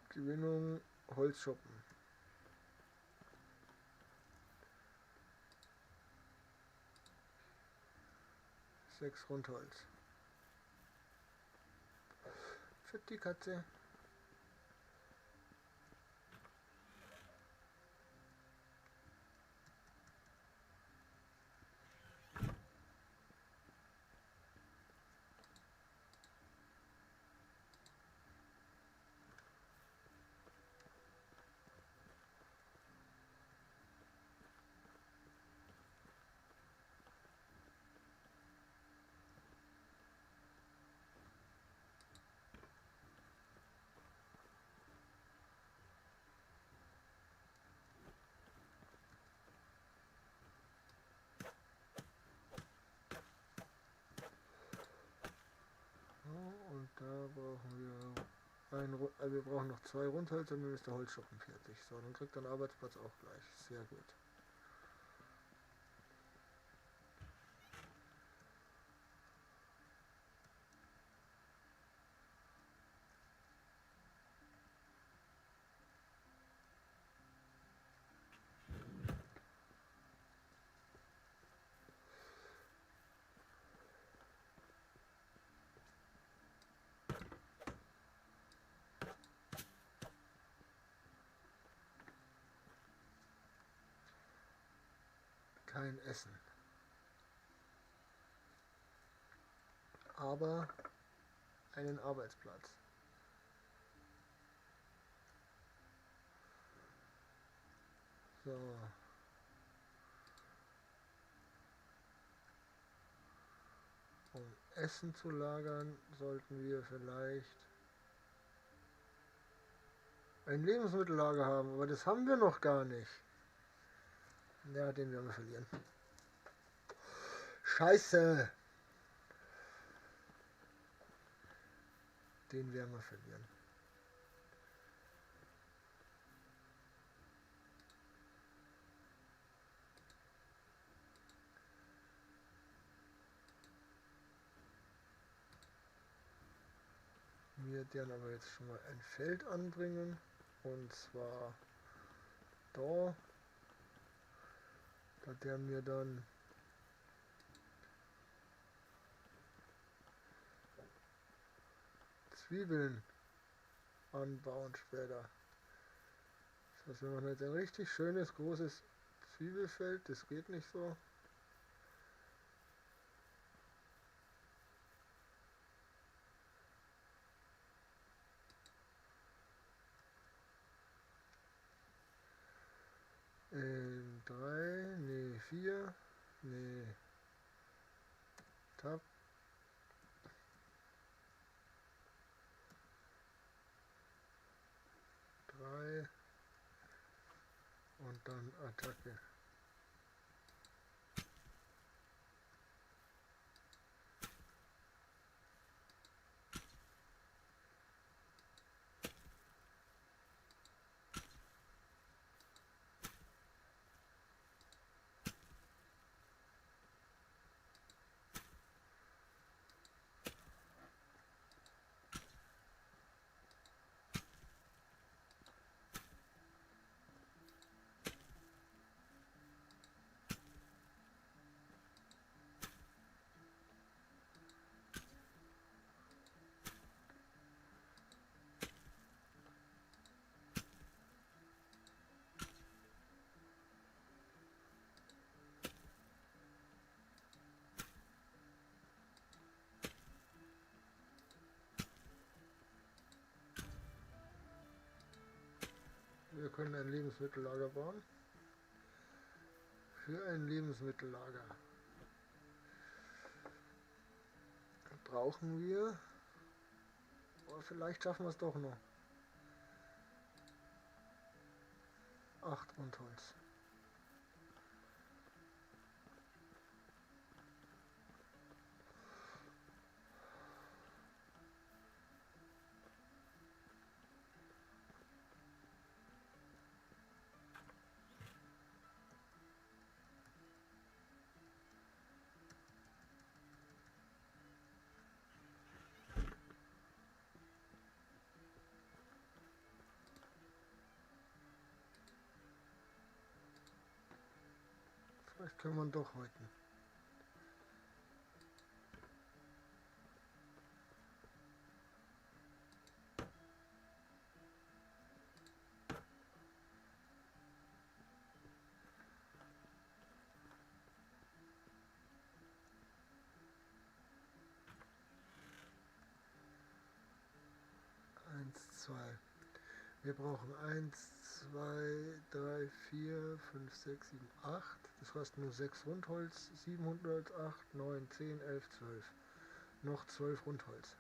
Gewinnung Holzschuppen. 6 Rundholz. Für die Katze. Und da brauchen wir wir brauchen noch 2 Rundhölzer und dann ist der Holzschuppen fertig. So, dann kriegt er einen Arbeitsplatz auch gleich. Sehr gut. Kein Essen. Aber einen Arbeitsplatz. So. Um Essen zu lagern, sollten wir vielleicht ein Lebensmittellager haben, aber das haben wir noch gar nicht. Ja, den werden wir verlieren. Scheiße! Den werden wir verlieren. Wir werden aber jetzt schon mal ein Feld anbringen. Und zwar da. Da werden wir dann Zwiebeln anbauen später. Das heißt, wir machen jetzt ein richtig schönes, großes Zwiebelfeld. Das geht nicht so. In 3, nee, 4, nee, Tab. 3 und dann Attacke. Wir können ein Lebensmittellager bauen. Für ein Lebensmittellager brauchen wir, oh, vielleicht schaffen wir es doch noch, 8 Rundholz. Vielleicht können wir ihn doch häuten. 1, 2. Wir brauchen 1, 2, 3, 4, 5, 6, 7, 8. Das heißt nur 6 Rundholz. 708, 9, 10, 11, 12. Noch 12 Rundholz.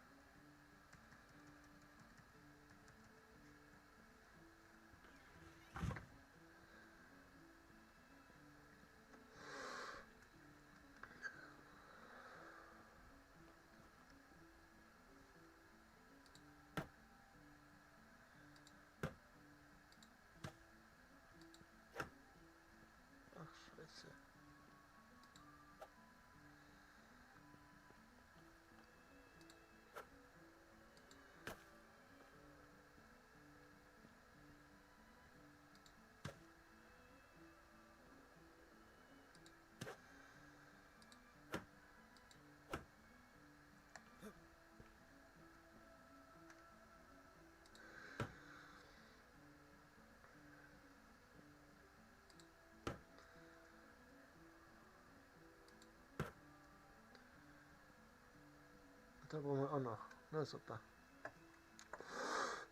Da brauchen wir auch noch. Na super.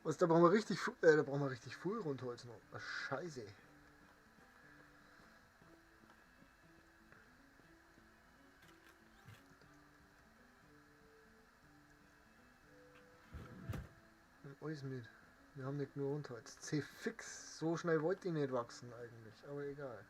Was, da brauchen wir richtig da brauchen wir richtig viel Rundholz noch. Ach, Scheiße. Nimm alles mit. Wir haben nicht nur Rundholz. C fix. So schnell wollte ich nicht wachsen eigentlich. Aber egal.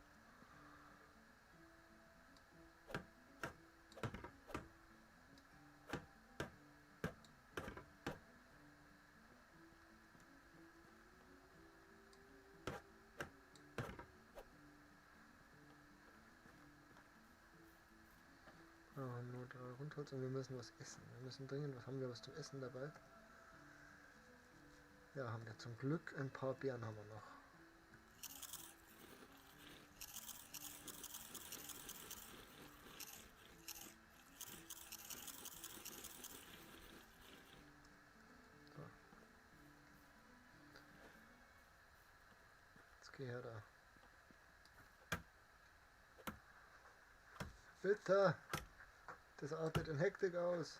Nur 3 Rundholz und wir müssen was essen. Wir müssen dringend, was haben wir was zum Essen dabei? Ja, haben wir zum Glück ein paar Beeren haben wir noch. Geh her da. Bitte! Das artet in Hektik aus.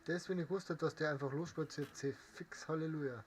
Das, wenn ich gewusst hätte, dass der einfach losspaziert, C fix Halleluja.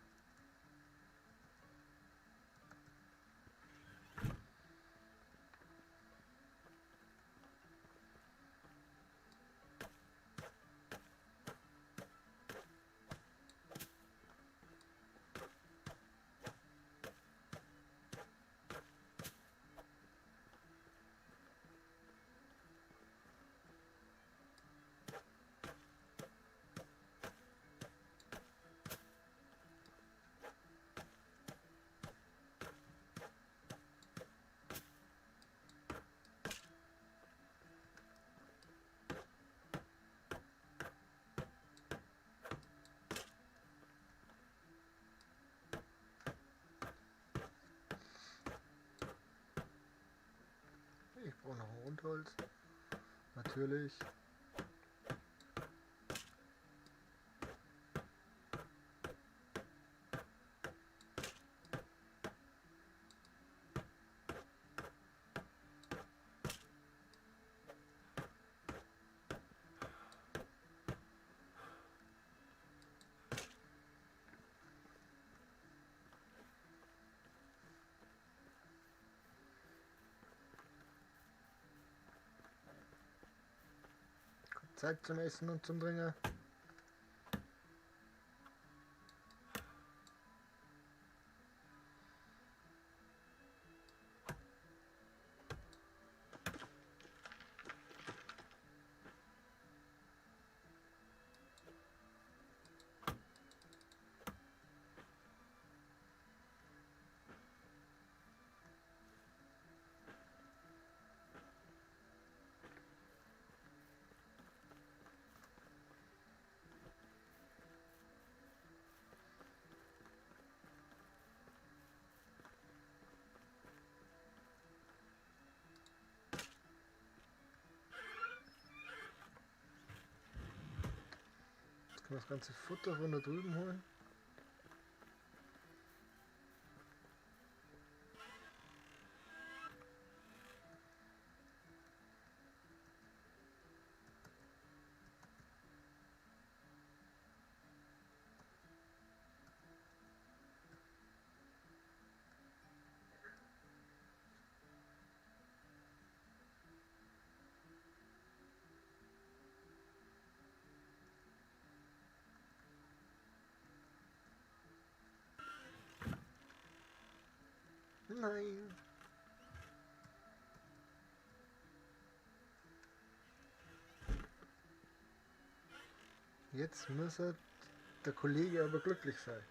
Ich brauche noch ein Rundholz. Natürlich. Zeit zum Essen und zum Trinken. Kann das ganze Futter von da drüben holen. Nein. Jetzt müsse der Kollege aber glücklich sein.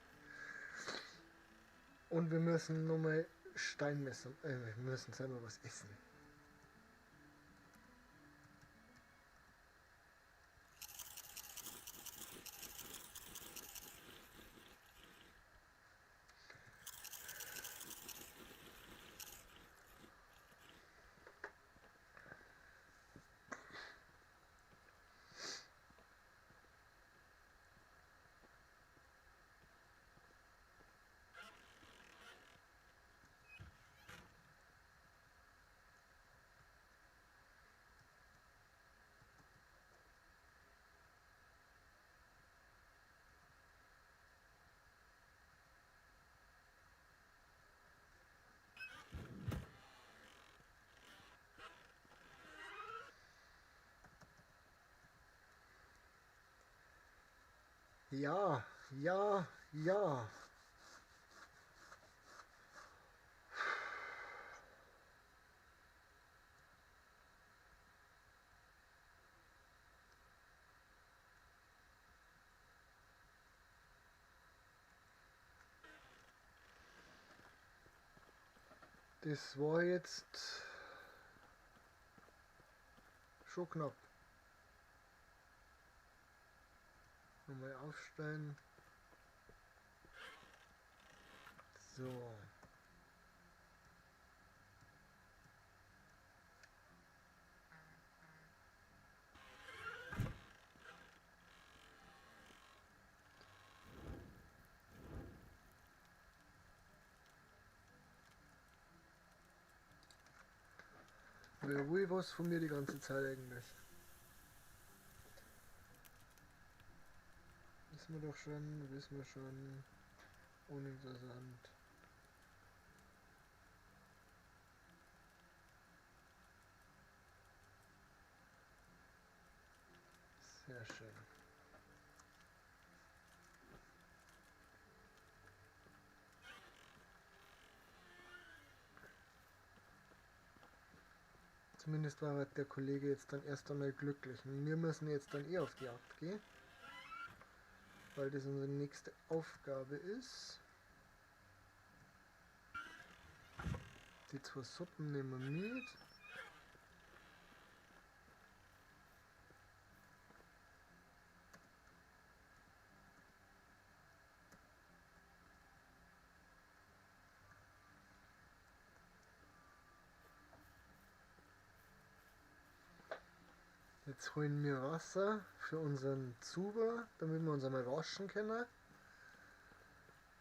Und wir müssen nochmal Steinmesser. Wir müssen selber was essen. Ja, ja, ja. Das war jetzt schon knapp. Nochmal aufstellen. So. Wer will was von mir die ganze Zeit eigentlich? Wissen wir doch schon, wissen wir schon. Uninteressant. Sehr schön. Zumindest war der Kollege jetzt dann erst einmal glücklich. Wir müssen jetzt dann eh auf die Jagd gehen, weil das unsere nächste Aufgabe ist. Die zwei Suppen nehmen wir mit. Jetzt holen wir Wasser für unseren Zuber, damit wir uns einmal waschen können.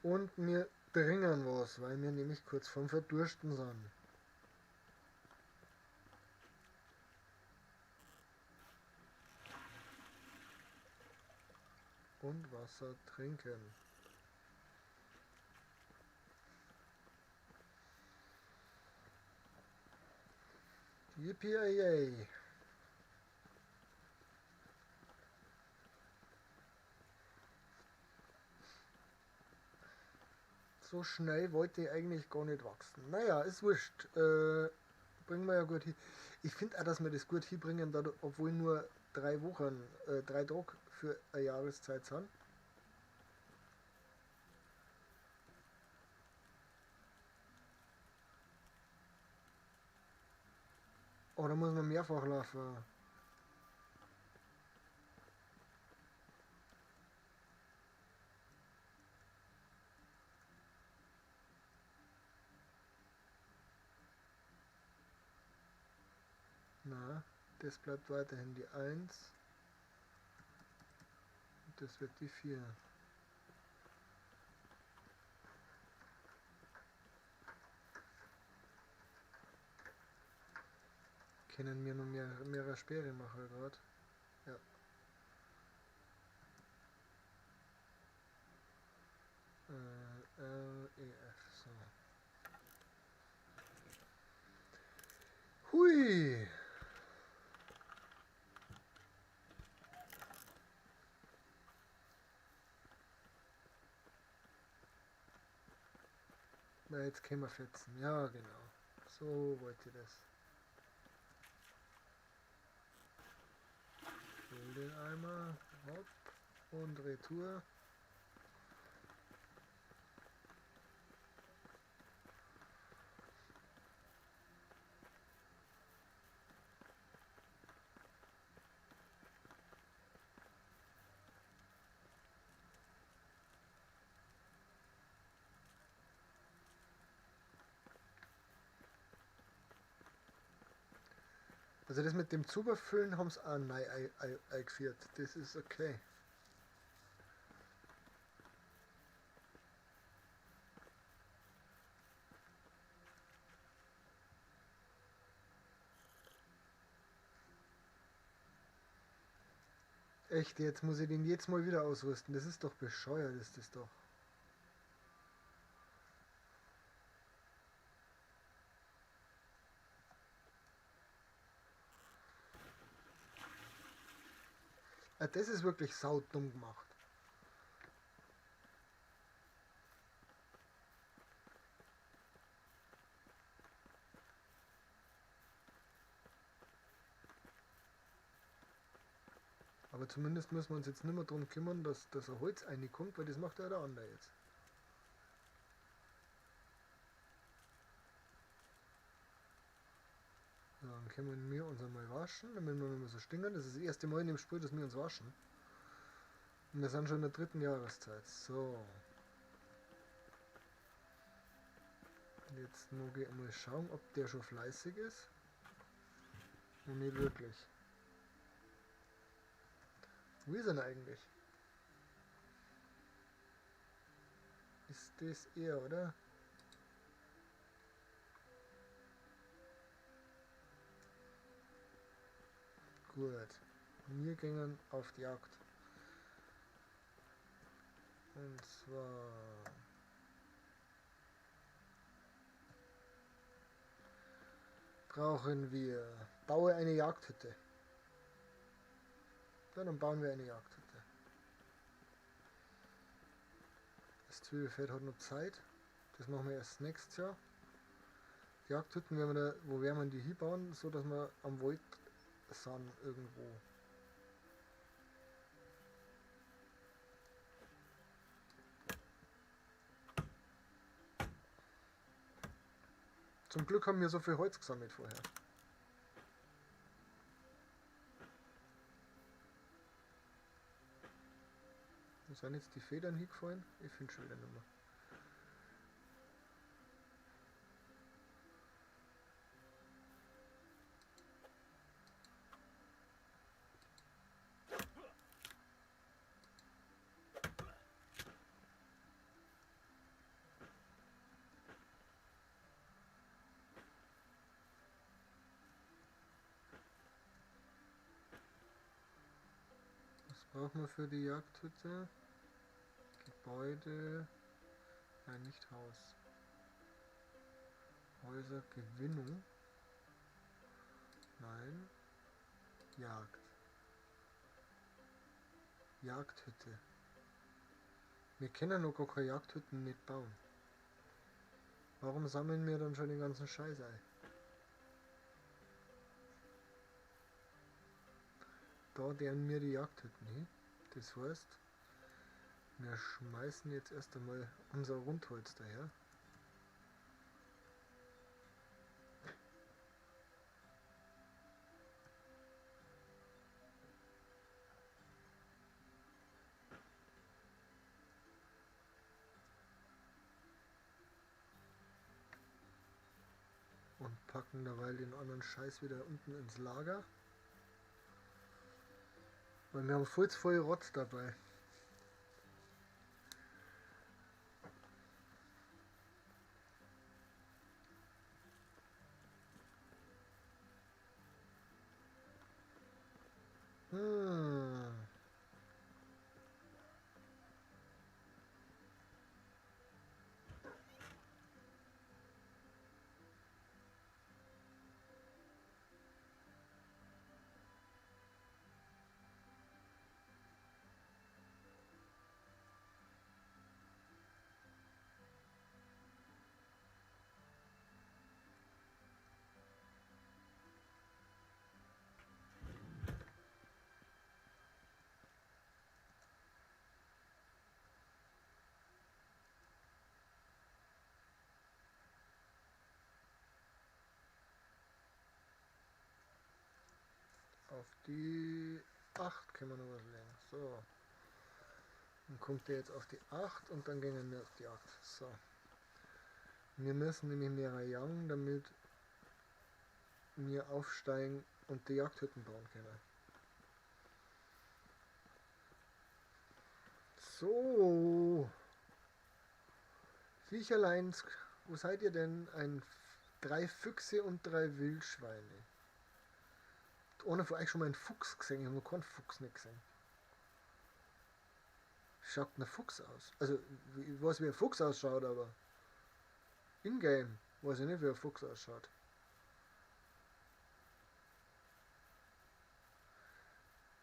Und wir trinken was, weil wir nämlich kurz vorm Verdursten sind. Und Wasser trinken. Yippie-yay! So schnell wollte ich eigentlich gar nicht wachsen. Naja, ist wurscht. Bringen wir ja gut hin. Ich finde auch, dass wir das gut hinbringen, da, obwohl nur 3 Wochen, 3 Tage für eine Jahreszeit sind. Oh, da muss man mehrfach laufen. Na, das bleibt weiterhin die 1. Und das wird die 4. Können wir noch mehrere Speere machen gerade? Ja. L, E, F, so. Hui! Na, jetzt können wir fetzen. Ja, genau. So wollte ich das. Füll den Eimer. Hopp. Und Retour. Also das mit dem Zuberfüllen haben sie auch neu eingeführt. Das ist okay. Echt, jetzt muss ich den jetzt mal wieder ausrüsten. Das ist doch bescheuert, ist das doch. Ah, das ist wirklich saudumm gemacht. Aber zumindest müssen wir uns jetzt nicht mehr darum kümmern, dass ein Holz reinkommt, weil das macht ja der andere jetzt. So, dann können wir uns einmal waschen, damit wir nicht mehr so stinken. Das ist das erste Mal in dem Spiel, dass wir uns waschen. Und wir sind schon in der dritten Jahreszeit. So. Jetzt muss ich mal schauen, ob der schon fleißig ist. Und nicht wirklich. Wo ist er denn eigentlich? Ist das er, oder? Gut. Wir gehen auf die Jagd. Und zwar... brauchen wir... Baue eine Jagdhütte. Ja, dann bauen wir eine Jagdhütte. Das Zwiebelfeld hat noch Zeit. Das machen wir erst nächstes Jahr. Die Jagdhütten werden wir da, wo werden wir die hinbauen, so dass wir am Wald sind irgendwo. Zum Glück haben wir so viel Holz gesammelt vorher. Wo sind jetzt die Federn hingefallen? Ich finde schon wieder nicht mehr. Was brauchen wir für die Jagdhütte? Gebäude, nein, nicht Haus. Häuser, Gewinnung. Nein. Jagd. Jagdhütte. Wir können noch gar keine Jagdhütten nicht bauen. Warum sammeln wir dann schon den ganzen Scheiß ein? Da deren mir die Jagdhütten hin. Das heißt, wir schmeißen jetzt erst einmal unser Rundholz daher. Und packen derweil den anderen Scheiß wieder unten ins Lager. Weil wir haben voll voll Rotz dabei. Auf die 8 können wir noch was legen. So. Dann kommt der jetzt auf die 8 und dann gehen wir auf die 8. So. Wir müssen nämlich mehr jagen, damit wir aufsteigen und die Jagdhütten bauen können. So. Viecherlein, wo seid ihr denn? 3 Füchse und 3 Wildschweine. Einer von euch schon mal einen Fuchs gesehen? Ich habe noch keinen Fuchs nicht gesehen. Schaut ein Fuchs aus? Also, ich weiß, wie ein Fuchs ausschaut, aber in-game weiß ich nicht, wie ein Fuchs ausschaut.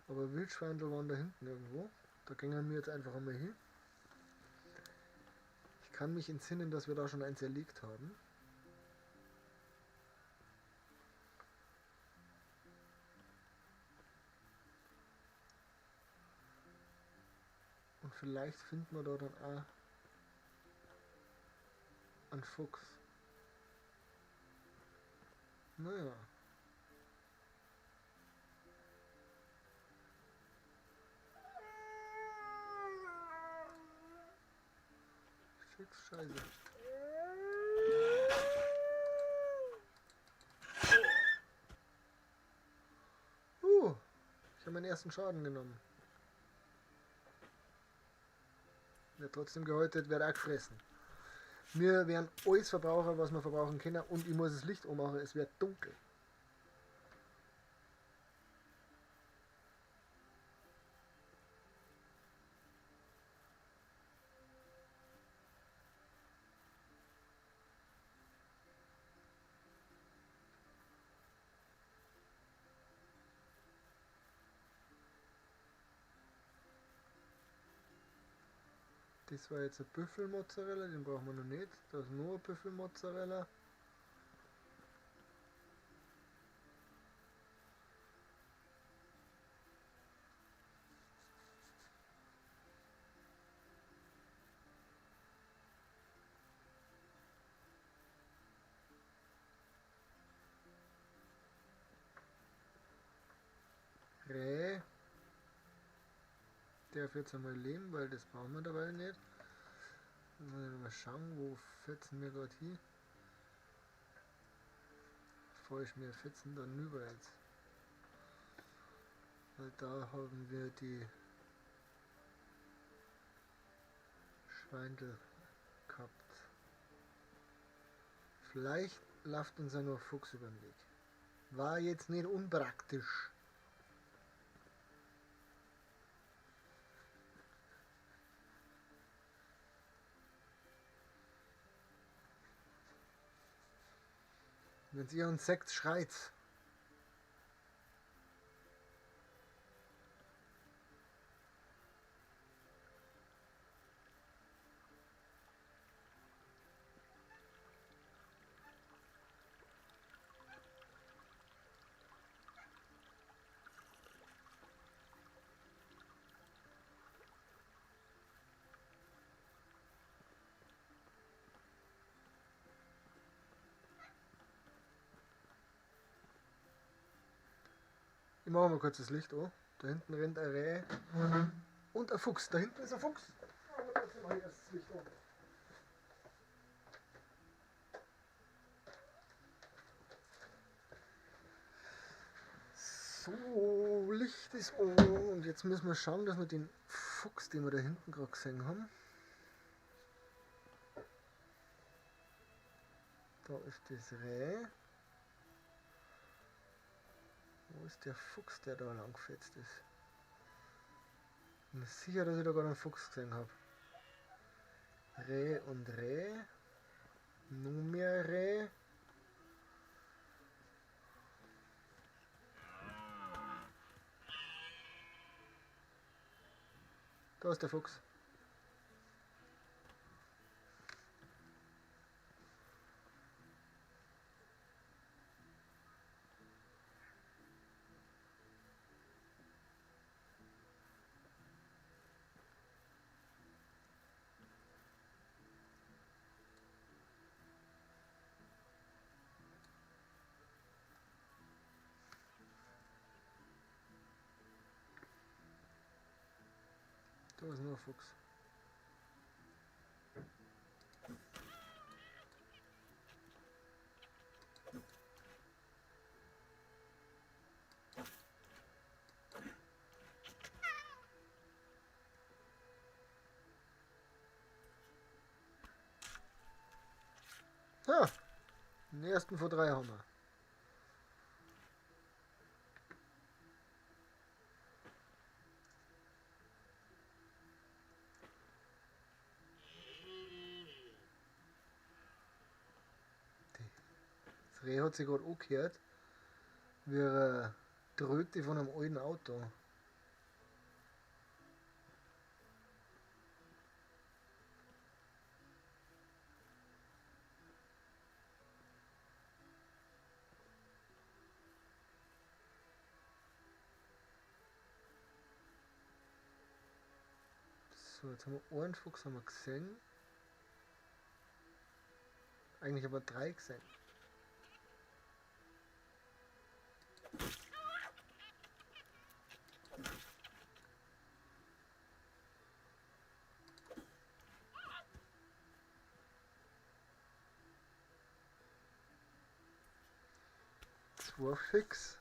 Aber Wildschweine waren da hinten irgendwo. Da gingen wir jetzt einfach einmal hin. Ich kann mich entsinnen, dass wir da schon eins erlegt haben. Und vielleicht finden wir da dann auch einen Fuchs. Naja. Scheiße. Ich habe meinen ersten Schaden genommen. Wird trotzdem gehäutet, wird auch gefressen. Wir werden alles verbrauchen, was wir verbrauchen können, und ich muss das Licht anmachen, es wird dunkel. Das war jetzt ein Büffelmozzarella, den brauchen wir noch nicht. Da ist nur ein Büffelmozzarella. Reh. Der wird jetzt einmal leben, weil das brauchen wir dabei nicht. Mal schauen, wo fetzen wir gerade hin. Falsch, wir fetzen da rüber jetzt. Weil da haben wir die Schweindel gehabt. Vielleicht läuft uns ja nur ein Fuchs über den Weg. War jetzt nicht unpraktisch. Wenn sie ihren Sekt schreit. Ich mache mal kurz das Licht an. Da hinten rennt ein Reh und ein Fuchs. Da hinten ist ein Fuchs. Aber trotzdem mache ich erst das Licht an. So, Licht ist an. Und jetzt müssen wir schauen, dass wir den Fuchs, den wir da hinten gerade gesehen haben. Da ist das Reh. Wo ist der Fuchs, der da lang gefetzt ist? Ich bin sicher, dass ich da gerade einen Fuchs gesehen habe. Reh und Reh. Nur mehr Reh. Da ist der Fuchs. Da ist nur ein Fuchs. Ah, den ersten von 3 haben wir. Das Reh hat sich gerade angehört, wie eine Tröte von einem alten Auto. So, jetzt haben wir einen Fuchs haben wir gesehen. Eigentlich aber 3 gesehen. 2 fix.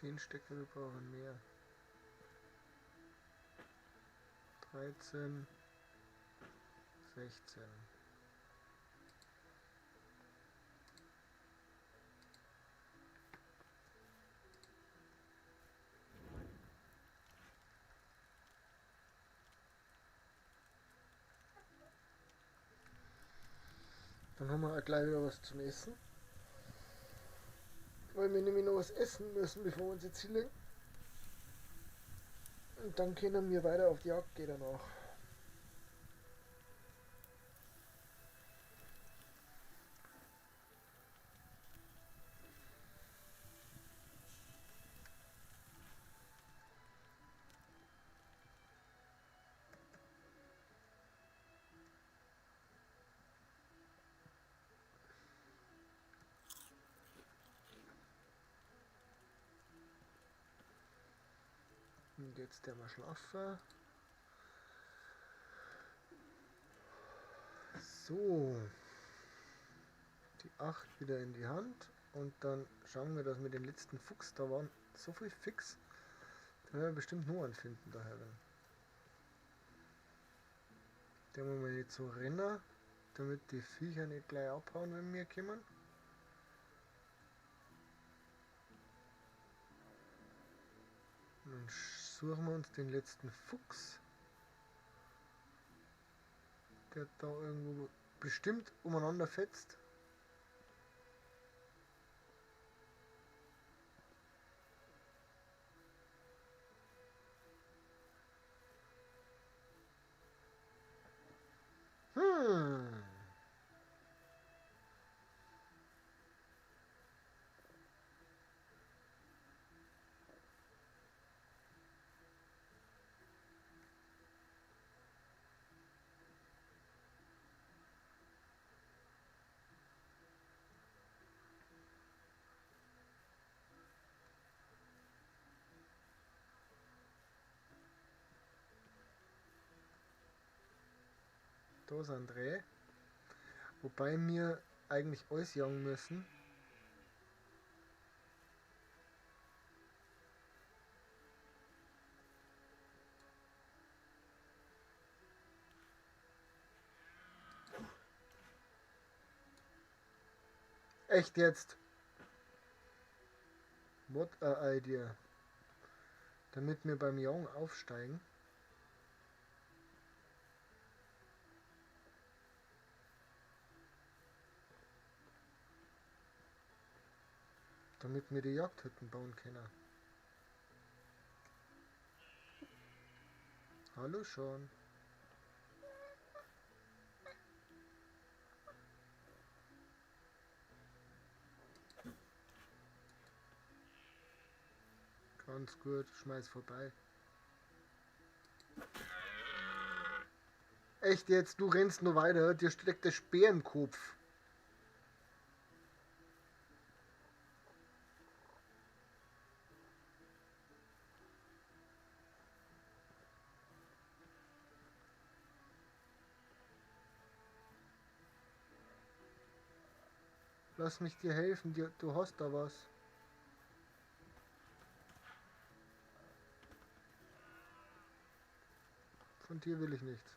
10 Stecker, wir brauchen mehr. 13, 16. Dann haben wir auch gleich wieder was zum Essen. Weil wir nämlich noch was essen müssen, bevor wir uns jetzt hinlegen. Und dann können wir weiter auf die Jagd gehen danach. Und jetzt der mal schlafen. So. Die 8 wieder in die Hand. Und dann schauen wir, dass wir den letzten Fuchs, da waren so viel fix. Da werden wir bestimmt nur einen finden da herin. Den wollen wir jetzt so rennen, damit die Viecher nicht gleich abhauen, wenn wir kommen. Und dann suchen wir uns den letzten Fuchs, der da irgendwo bestimmt umeinander fetzt. Da sind 3. Wobei wir eigentlich alles jagen müssen. Echt jetzt? What a idea. Damit wir beim Jagen aufsteigen. Damit wir die Jagdhütten bauen können. Hallo schon. Ganz gut, schmeiß vorbei. Echt jetzt, du rennst nur weiter, dir steckt der Speer im Kopf. Lass mich dir helfen, du hast da was. Von dir will ich nichts.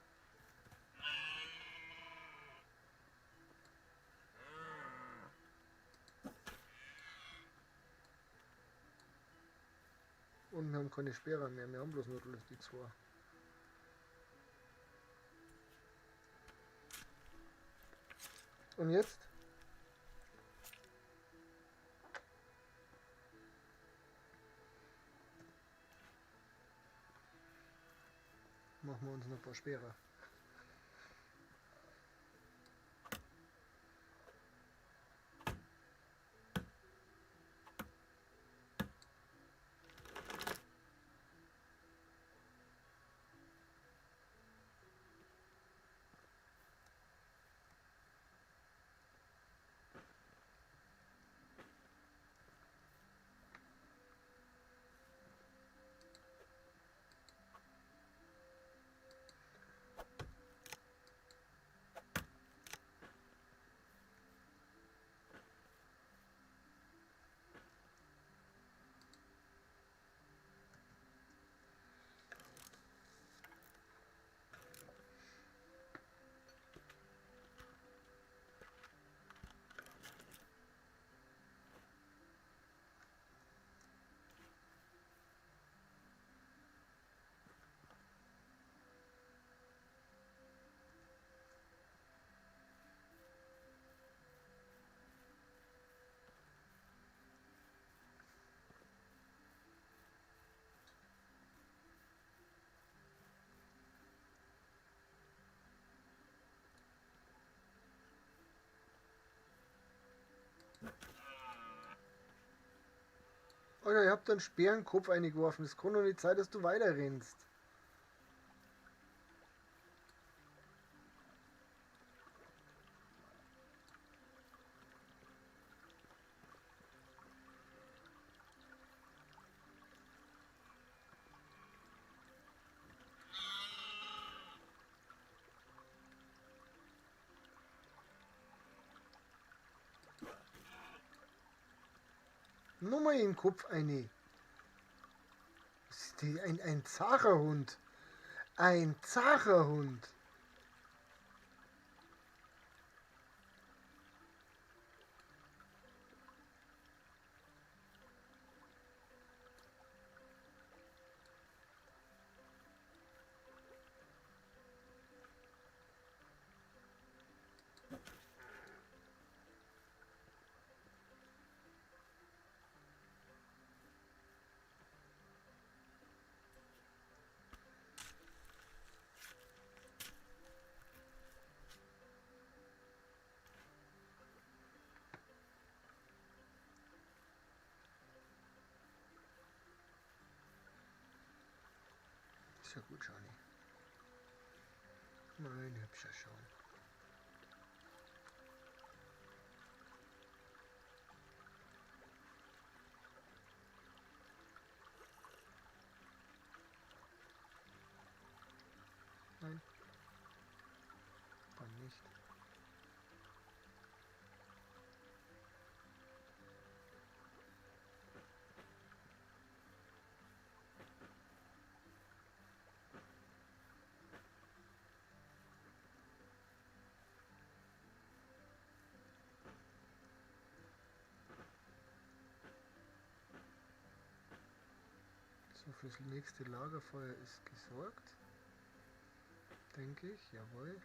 Und wir haben keine Speere mehr, wir haben bloß nur die zwei. Und jetzt? Machen wir uns noch ein paar Speere. Alter, ihr habt einen Speer in den Kopf eingeworfen. Es kann doch nicht sein, dass du weiter rennst. Nur mal in den Kopf eine. Das ist ein zacher Hund. Ein zacher Hund. Ist ja gut, Johnny. Mein hübscher Sean. Nein. Dann nicht. So, fürs nächste Lagerfeuer ist gesorgt, denke ich, jawohl.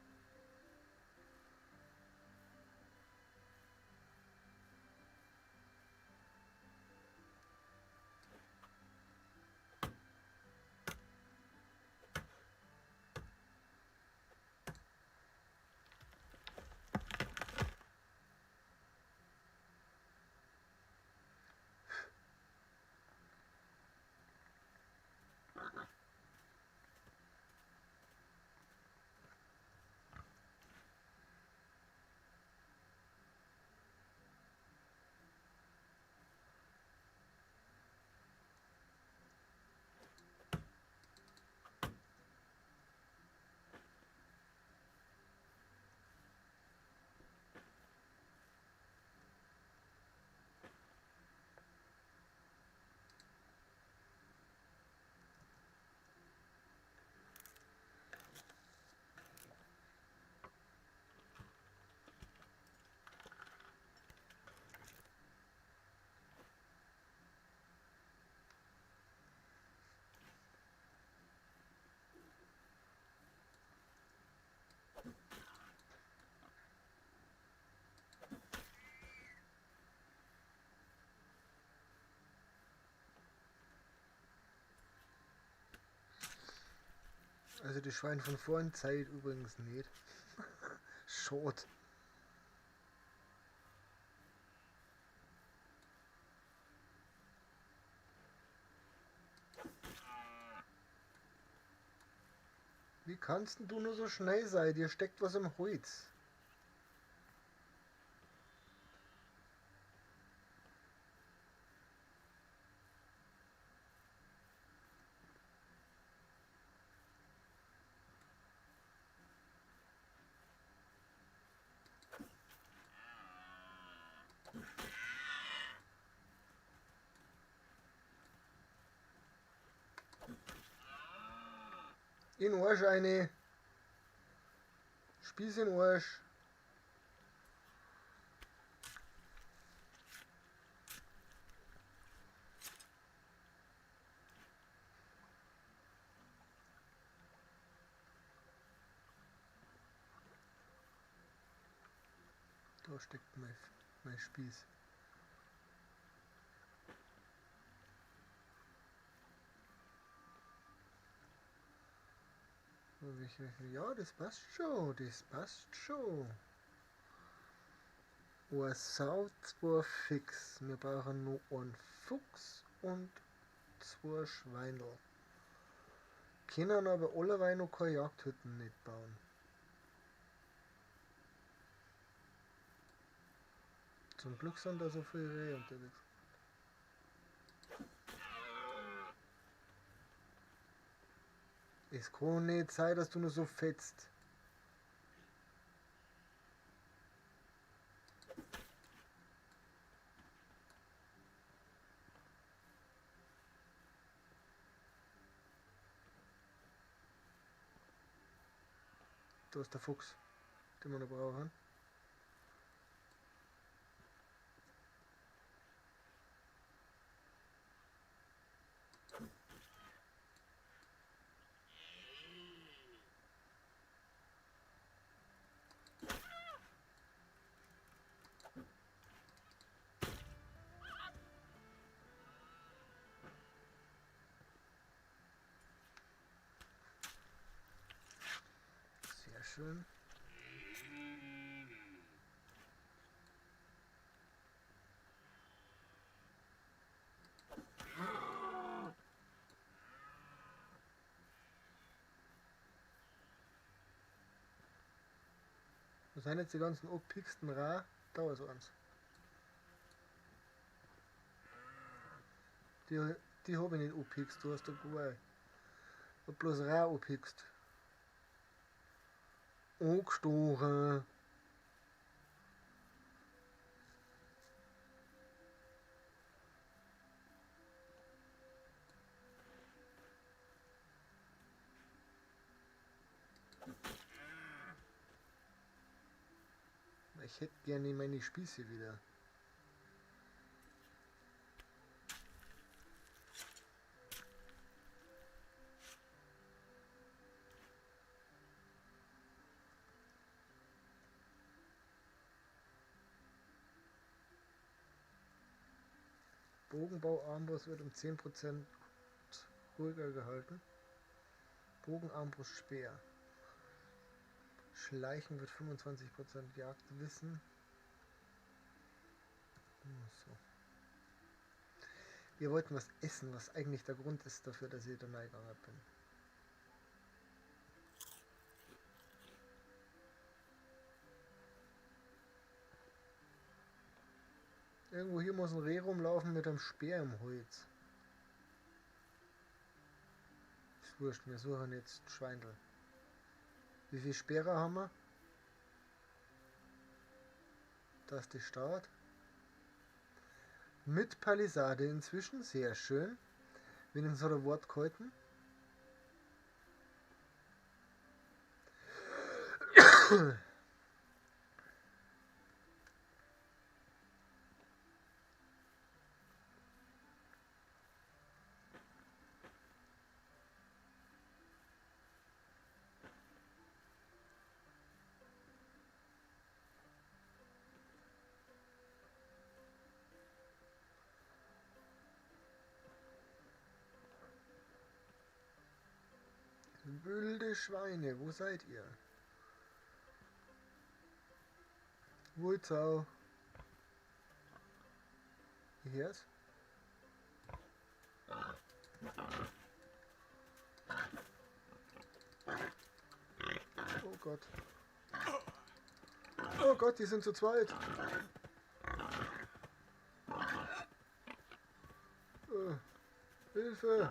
Also das Schwein von vorhin zeigt übrigens nicht. Schade. Wie kannst denn du nur so schnell sein? Dir steckt was im Holz. In Arsch eine. Spieß in Arsch. Da steckt mein Spieß. Ja, das passt schon, das passt schon. Eine Sau, zwei Fix. Wir brauchen nur einen Fuchs und zwei Schweinel. Können aber alleweil noch keine Jagdhütten nicht bauen. Zum Glück sind da so viele Rehe unterwegs. Es kann nicht sein, dass du nur so fetzt. Da ist der Fuchs, den wir noch brauchen. Schön. Was sind jetzt die ganzen abgepixten Ra? Da ist eins. Die habe ich nicht abgepickst, du hast da geil. Ich hab bloß Ra abgepickst. Angestochen. Ich hätte gerne meine Spieße wieder. Bogenbau Armbrust wird um 10% ruhiger gehalten. Bogen Armbrust Speer. Schleichen wird 25% Jagdwissen. So. Wir wollten was essen, was eigentlich der Grund ist dafür, dass ich da reingegangen bin. Irgendwo hier muss ein Reh rumlaufen mit einem Speer im Holz. Ist wurscht, wir suchen jetzt Schweindel. Wie viele Speere haben wir? Da ist die Stadt. Mit Palisade inzwischen, sehr schön. Wenigstens hat er Wort gehalten. Wilde Schweine, wo seid ihr? Wulzau. Hier ist. Oh Gott. Oh Gott, die sind zu zweit. Hilfe!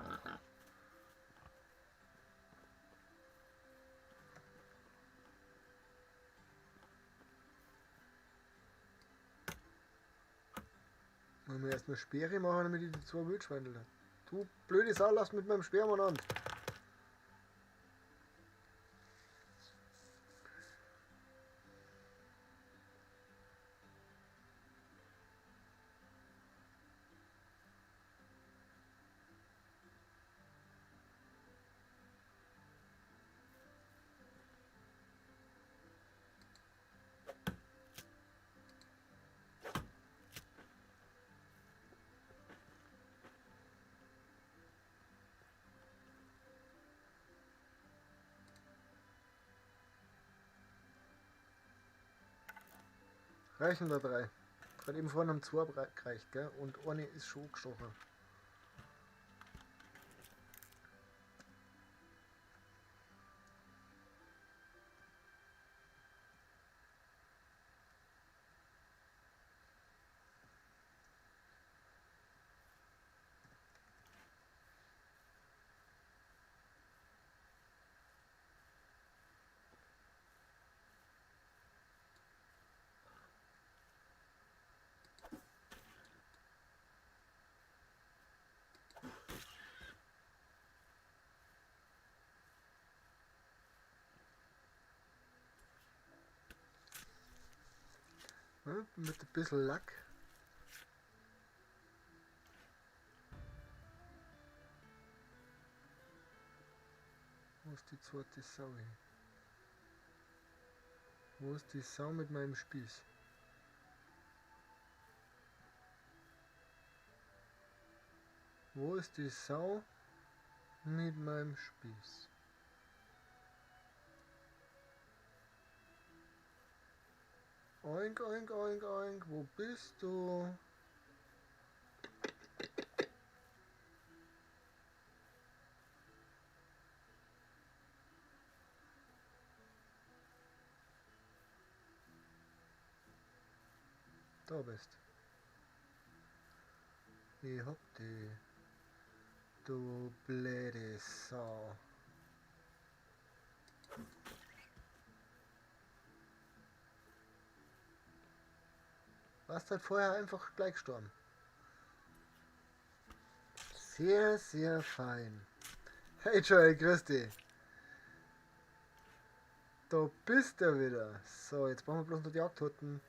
Wollen wir erstmal Speere machen, damit ich die zwei Wildschweine da. Du blöde Sau, lass mit meinem Speermann an. Reichen da drei. Gerade eben vorhin haben zwei gereicht, gell? Und eine ist schon gestochen. Mit ein bisschen Lack. Wo ist die zweite Sau hin? Wo ist die Sau mit meinem Spieß? Wo ist die Sau mit meinem Spieß? Oink, oink, oink, oink, wo bist du? Da bist. Ich hab die. Du blöde Sau. Warst halt vorher einfach gleich gestorben. Sehr, sehr fein. Hey Joel, grüß dich. Da bist du wieder. So, jetzt brauchen wir bloß noch die Jagdhutten.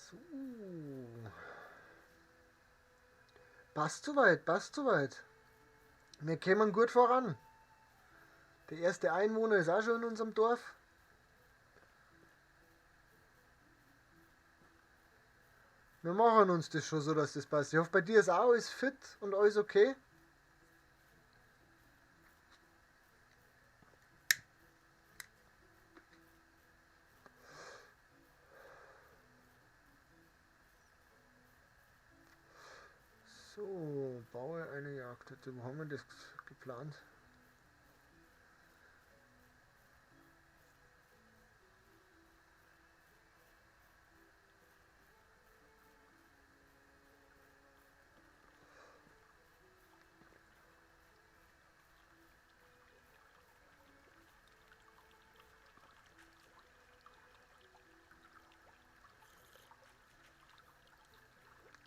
So. Passt soweit, passt soweit. Wir kämen gut voran. Der erste Einwohner ist auch schon in unserem Dorf. Wir machen uns das schon so, dass das passt. Ich hoffe, bei dir ist auch alles fit und alles okay. So, baue eine Jagdhütte. Wo haben wir das geplant?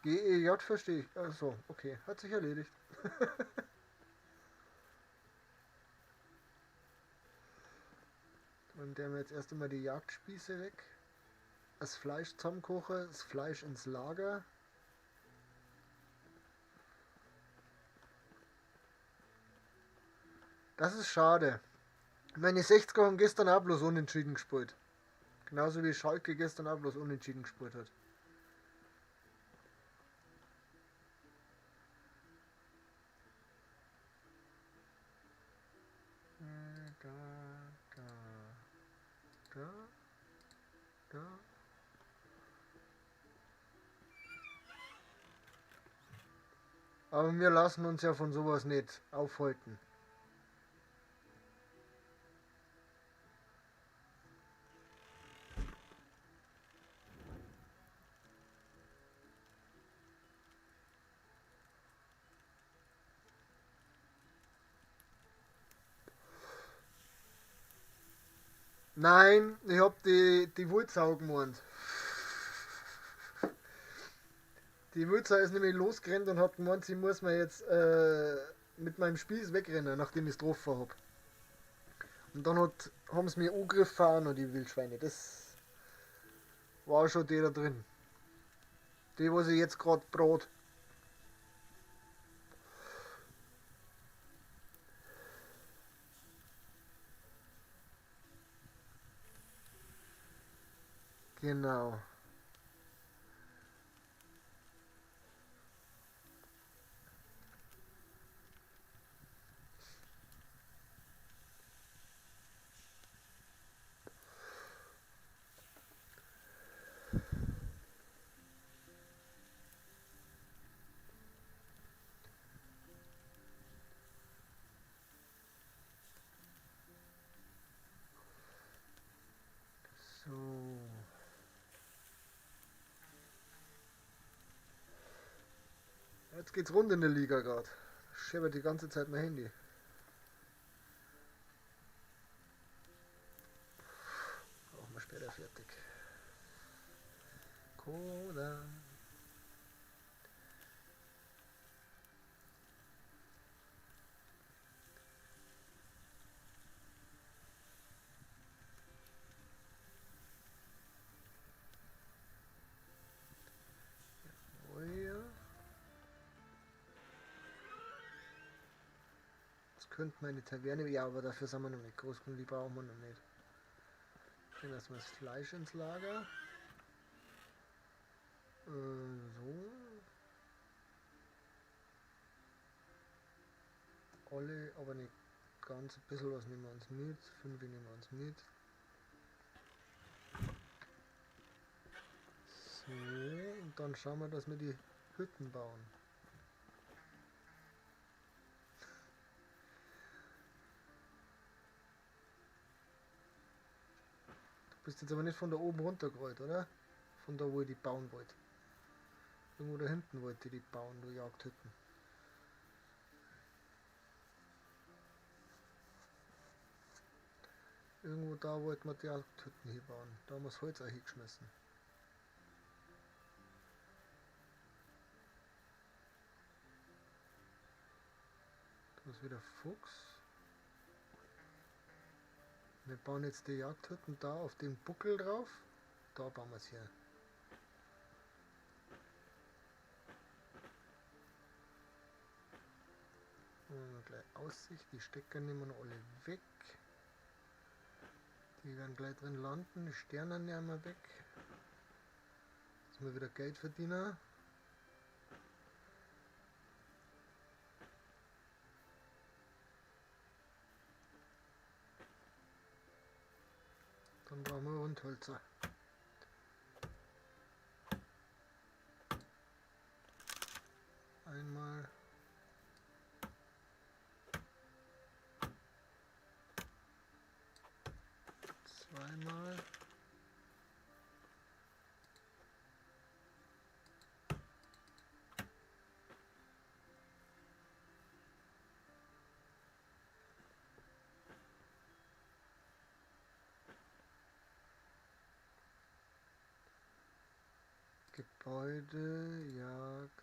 GEJ verstehe ich. Achso, okay. Hat sich erledigt. Und der haben wir jetzt erst einmal die Jagdspieße weg. Das Fleisch zusammenkochen, das Fleisch ins Lager. Das ist schade. Meine 60er haben gestern auch bloß unentschieden gespielt. Genauso wie Schalke gestern auch bloß unentschieden gespielt hat. Da. Da. Aber wir lassen uns ja von sowas nicht aufhalten. Nein, ich hab die Wulzau gemeint. Die Wulzau ist nämlich losgerannt und hat gemeint, sie muss mir jetzt mit meinem Spieß wegrennen, nachdem ich's getroffen hab. Und dann haben sie mir angegriffen auch noch, die Wildschweine. Das war schon die da drin. Die, wo sie jetzt grad brot. Genau. So. Jetzt geht's rund in der Liga grad. Ich schiebe die ganze Zeit mein Handy. Auch mal später fertig. Cola. Könnte meine Taverne, ja, aber dafür sind wir noch nicht groß genug, die brauchen wir noch nicht. Bringen erstmal das Fleisch ins Lager. So. Alle, aber nicht ganz, ein bisschen was nehmen wir uns mit. 5 nehmen wir uns mit. So, und dann schauen wir, dass wir die Hütten bauen. Bist jetzt aber nicht von da oben runtergerollt, oder? Von da, wo ich die bauen wollte. Irgendwo da hinten wollte ich die bauen, du Jagdhütten. Irgendwo da wollten wir die Jagdhütten hier bauen. Da haben wir das Holz auch hingeschmissen. Da ist wieder Fuchs. Wir bauen jetzt die Jagdhütten da auf den Buckel drauf. Da bauen wir's hier. Und gleich Aussicht. Die Stecker nehmen wir noch alle weg. Die werden gleich drin landen. Die Sterne nehmen wir weg. Dass wir wieder Geld verdienen. Dann brauchen wir Rundhölzer. Einmal. Zweimal. Gebäude, Jagd,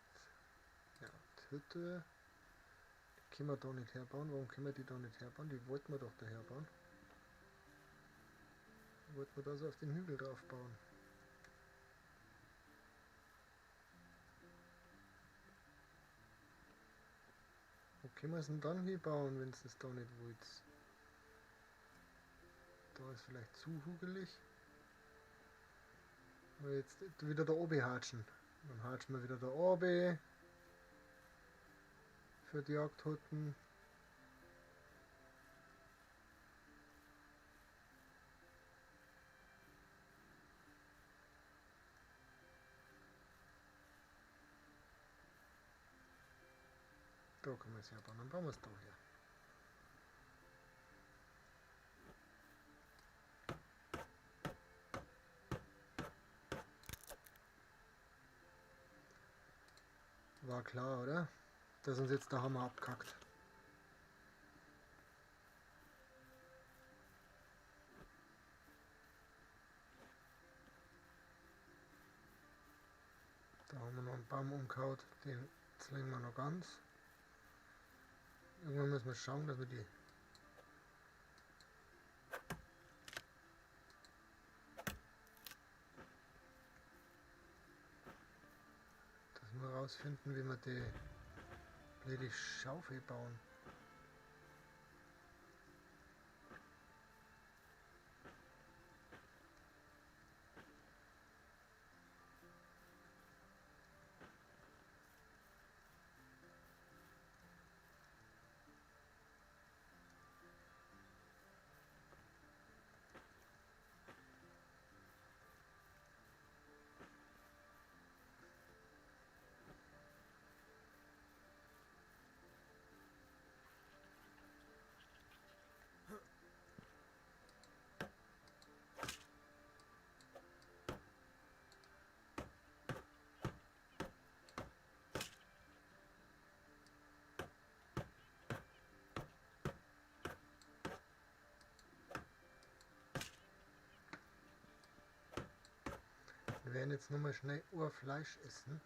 Jagdhütte. Die können wir da nicht herbauen. Warum können wir die da nicht herbauen? Die wollten wir doch da herbauen. Die wollten wir da so auf den Hügel drauf bauen. Wo können wir es denn dann hier bauen, wenn es das da nicht wollt? Da ist vielleicht zu hügelig. Aber jetzt wieder da oben hatschen. Dann hatschen wir wieder da oben. Für die Jagdhütten. Da kann man es herbauen. Dann bauen wir es da her. War klar, oder? Dass uns jetzt der Hammer abkackt. Da haben wir noch einen Baum umgehauen, den zwingen wir noch ganz. Irgendwann müssen wir schauen, dass wir die rausfinden, wie wir die blöde Schaufel bauen. Wir werden jetzt nochmal schnell Urfleisch essen.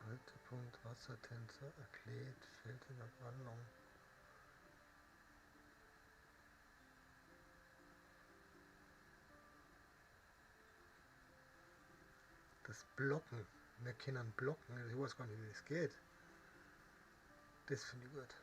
Haltepunkt Wassertänzer erklärt, fällt in der Brandung. Das Blocken. Wir können blocken. Ich weiß gar nicht, wie das geht. Das finde ich gut.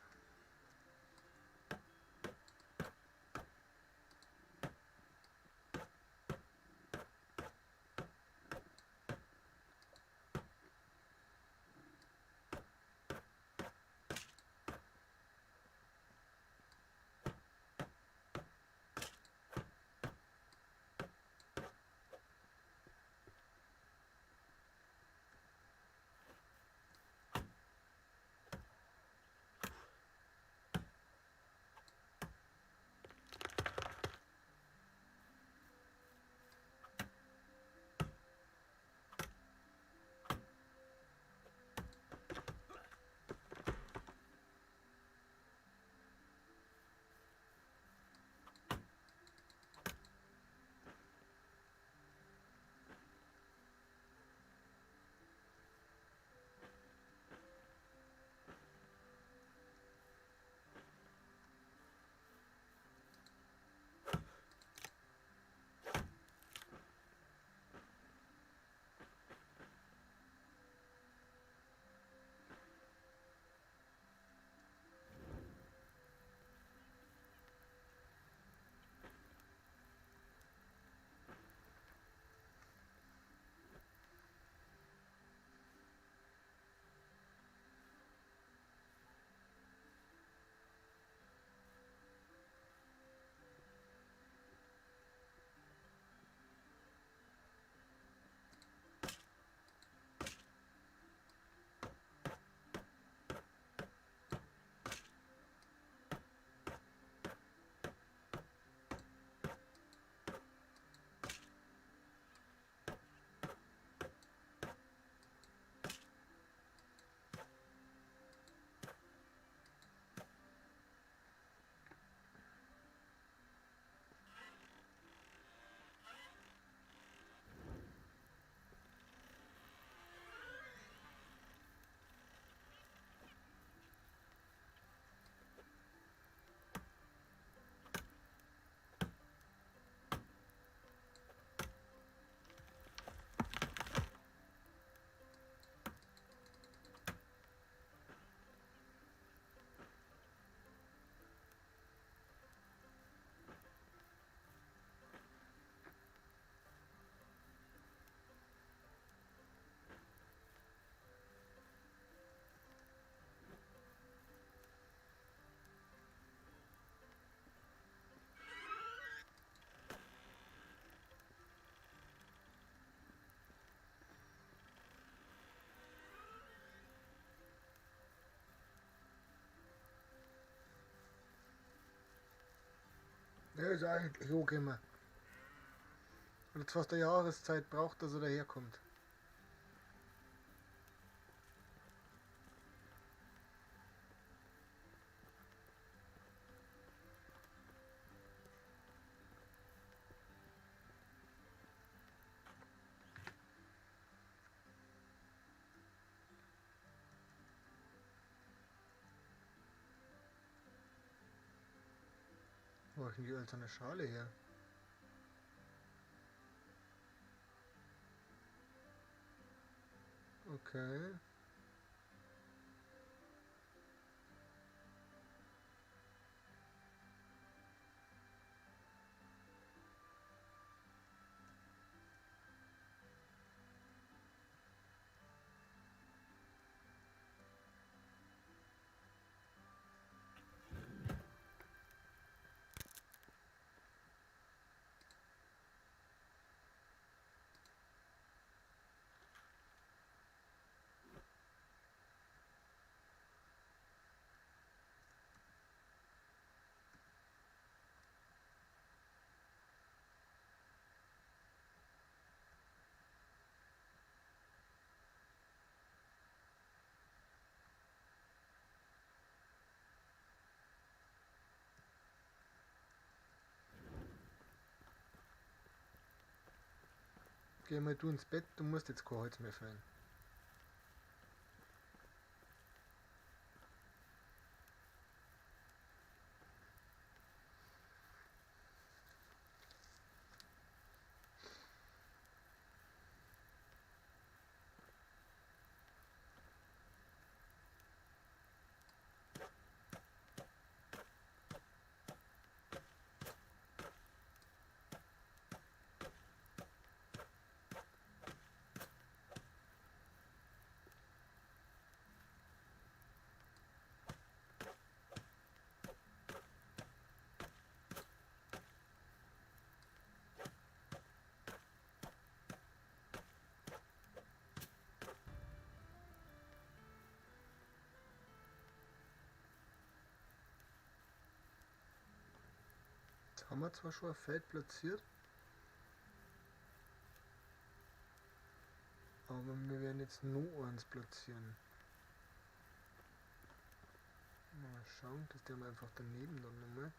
Der ist eigentlich angekommen. Hat jetzt fast eine Jahreszeit braucht, dass er daherkommt. Wo hab ich denn die hölzerne Schale her? Okay. Geh mal du ins Bett, du musst jetzt kein Holz mehr fällen. Haben wir zwar schon ein Feld platziert, aber wir werden jetzt noch eins platzieren. Mal schauen, das tun wir einfach daneben dann nochmal.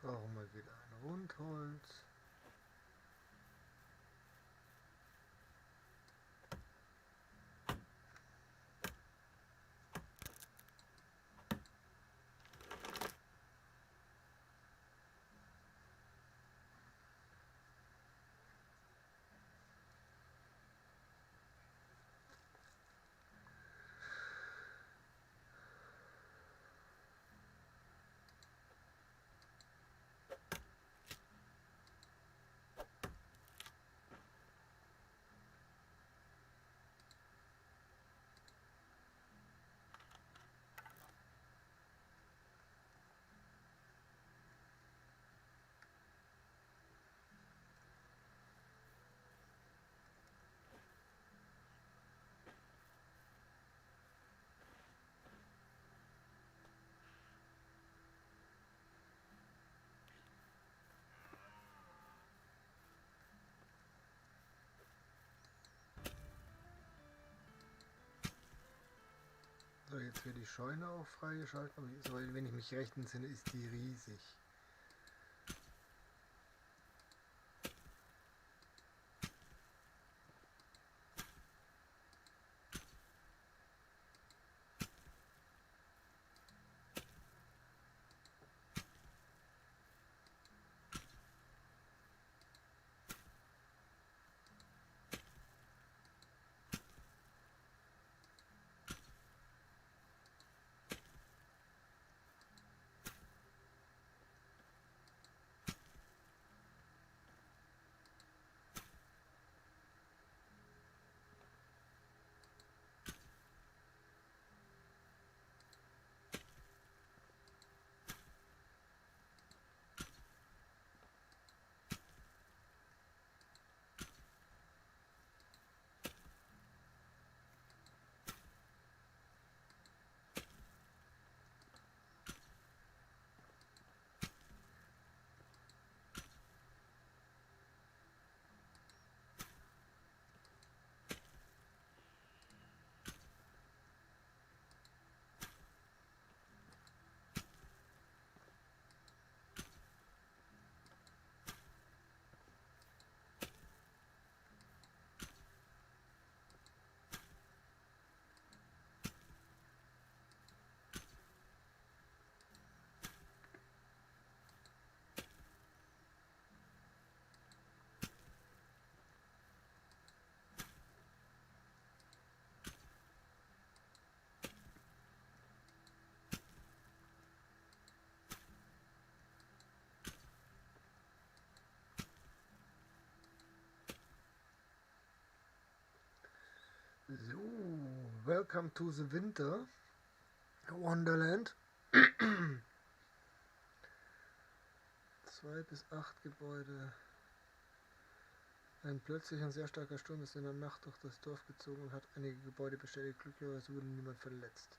Brauchen wir wieder ein Rundholz. So, jetzt wird die Scheune auch freigeschaltet, aber die, wenn ich mich recht entsinne, ist die riesig. So, welcome to the Winter Wonderland. 2 bis 8 Gebäude. Ein plötzlicher und sehr starker Sturm ist in der Nacht durch das Dorf gezogen und hat einige Gebäude beschädigt. Glücklicherweise wurde niemand verletzt.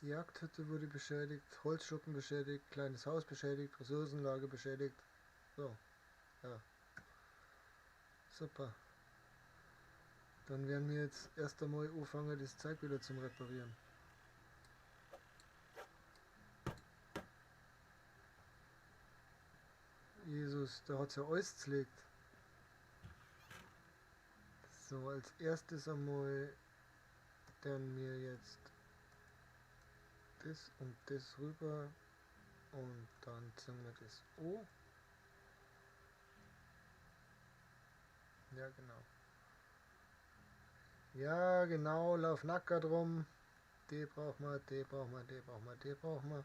Die Jagdhütte wurde beschädigt, Holzschuppen beschädigt, kleines Haus beschädigt, Ressourcenlager beschädigt. So, ja. Super. Dann werden wir jetzt erst einmal anfangen, das Zeug wieder zum Reparieren. Jesus, da hat's ja alles zerlegt. So, als erstes einmal werden wir jetzt das und das rüber und dann ziehen wir das O. Ja, genau. Ja, genau, lauf nackert rum. D braucht man, D braucht man, D braucht man, D braucht man.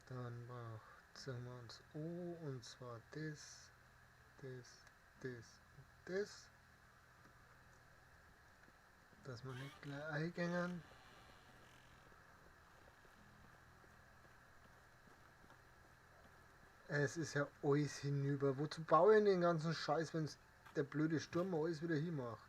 Dann ziehen wir uns O und zwar das, das, das und das. Dass wir nicht gleich eingängen. Es ist ja alles hinüber. Wozu baue ich den ganzen Scheiß, wenn's der blöde Sturm alles wieder hinmacht?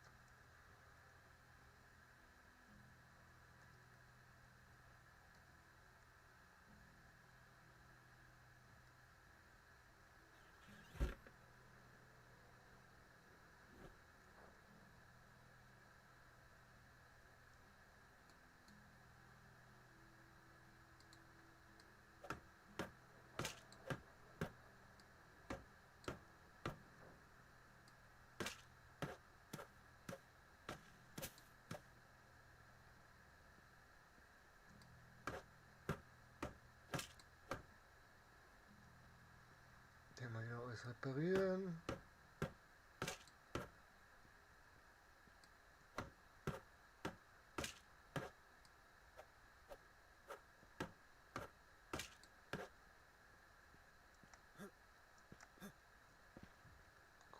Alles reparieren.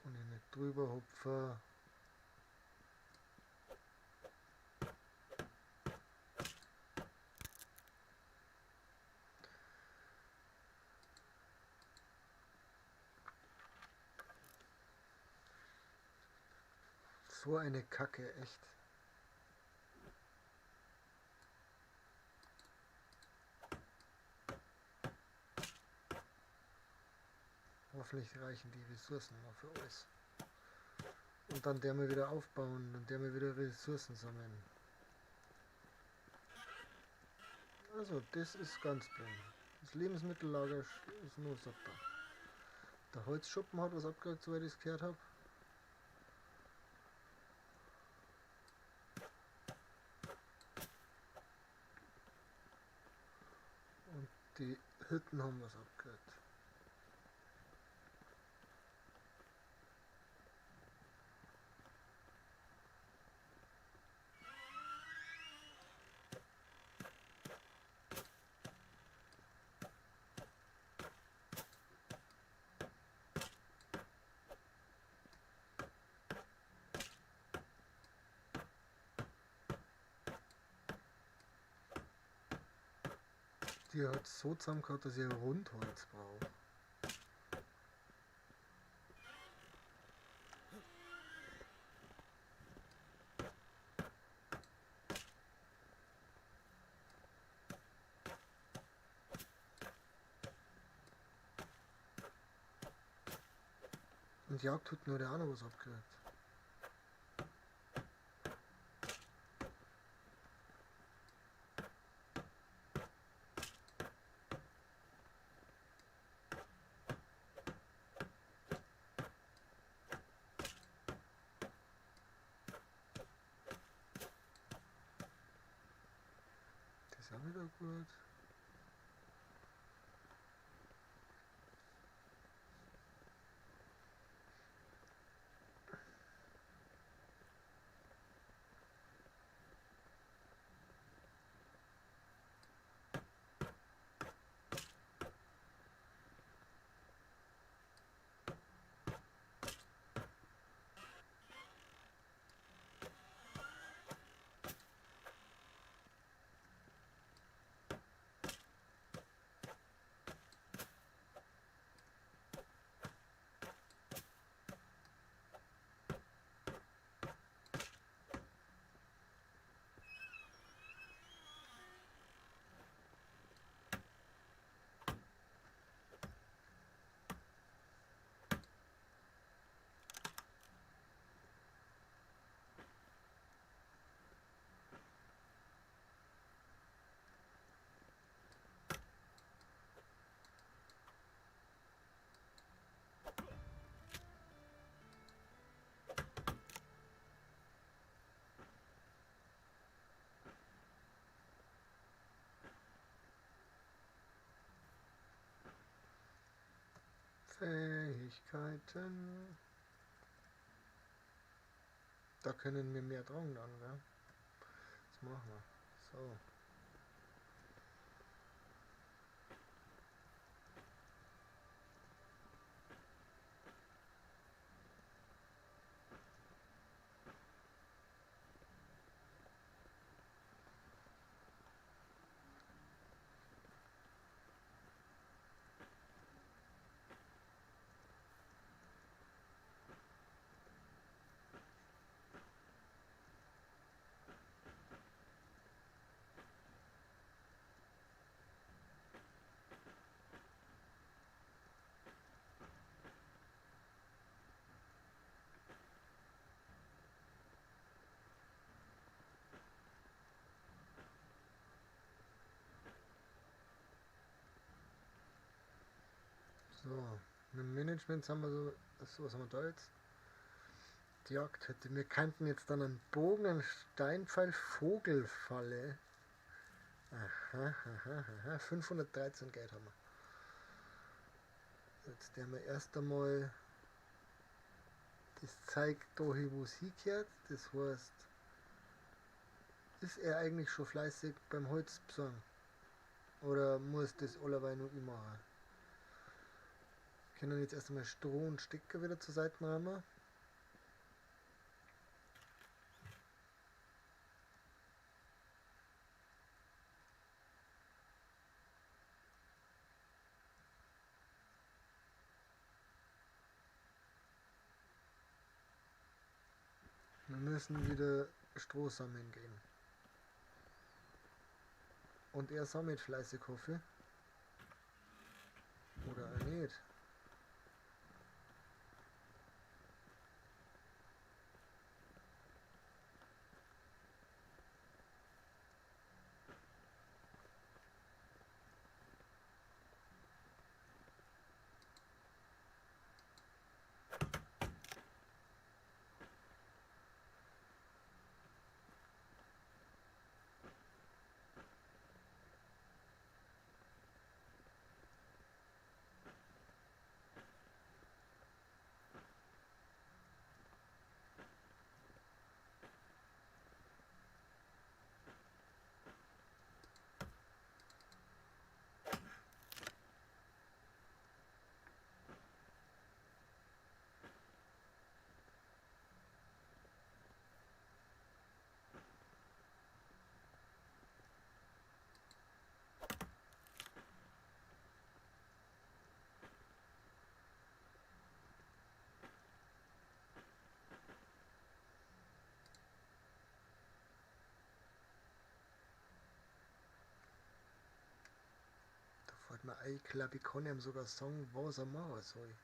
Kann ich nicht drüber hupfen. So eine Kacke, echt. Hoffentlich reichen die Ressourcen noch für alles. Und dann der wir wieder aufbauen und der wir wieder Ressourcen sammeln. Also, das ist ganz blöd. Das Lebensmittellager ist nur super. Der Holzschuppen hat was abgekriegt, soweit ich es gehört habe. Und die Hütten haben was abgekriegt. Die hat so zusammengehauen, dass ich Rundholz brauche. Und Jagdhütten hat ja auch noch was abgekriegt. Das ist auch wieder gut. Fähigkeiten. Da können wir mehr tragen dann, gell? Das machen wir. So. So, mit dem Management haben wir so, so, was haben wir da jetzt? Die Jagdhütte. Wir könnten jetzt dann einen Bogen, einen Steinpfeil, Vogelfalle. Aha, aha, aha. 513 Geld haben wir. Jetzt werden wir erst einmal das Zeug da hin, wo es hingehört. Das heißt, ist er eigentlich schon fleißig beim Holz besorgen? Oder muss das allerweil noch ich machen? Wir können jetzt erst einmal Stroh und Stecker wieder zur Seite räumen. Wir müssen wieder Stroh sammeln gehen. Und er sammelt fleißig, hoffe ich. Oder auch nicht. Fällt mir ein, ich glaube, ich kann ihm sogar sagen, was er machen soll.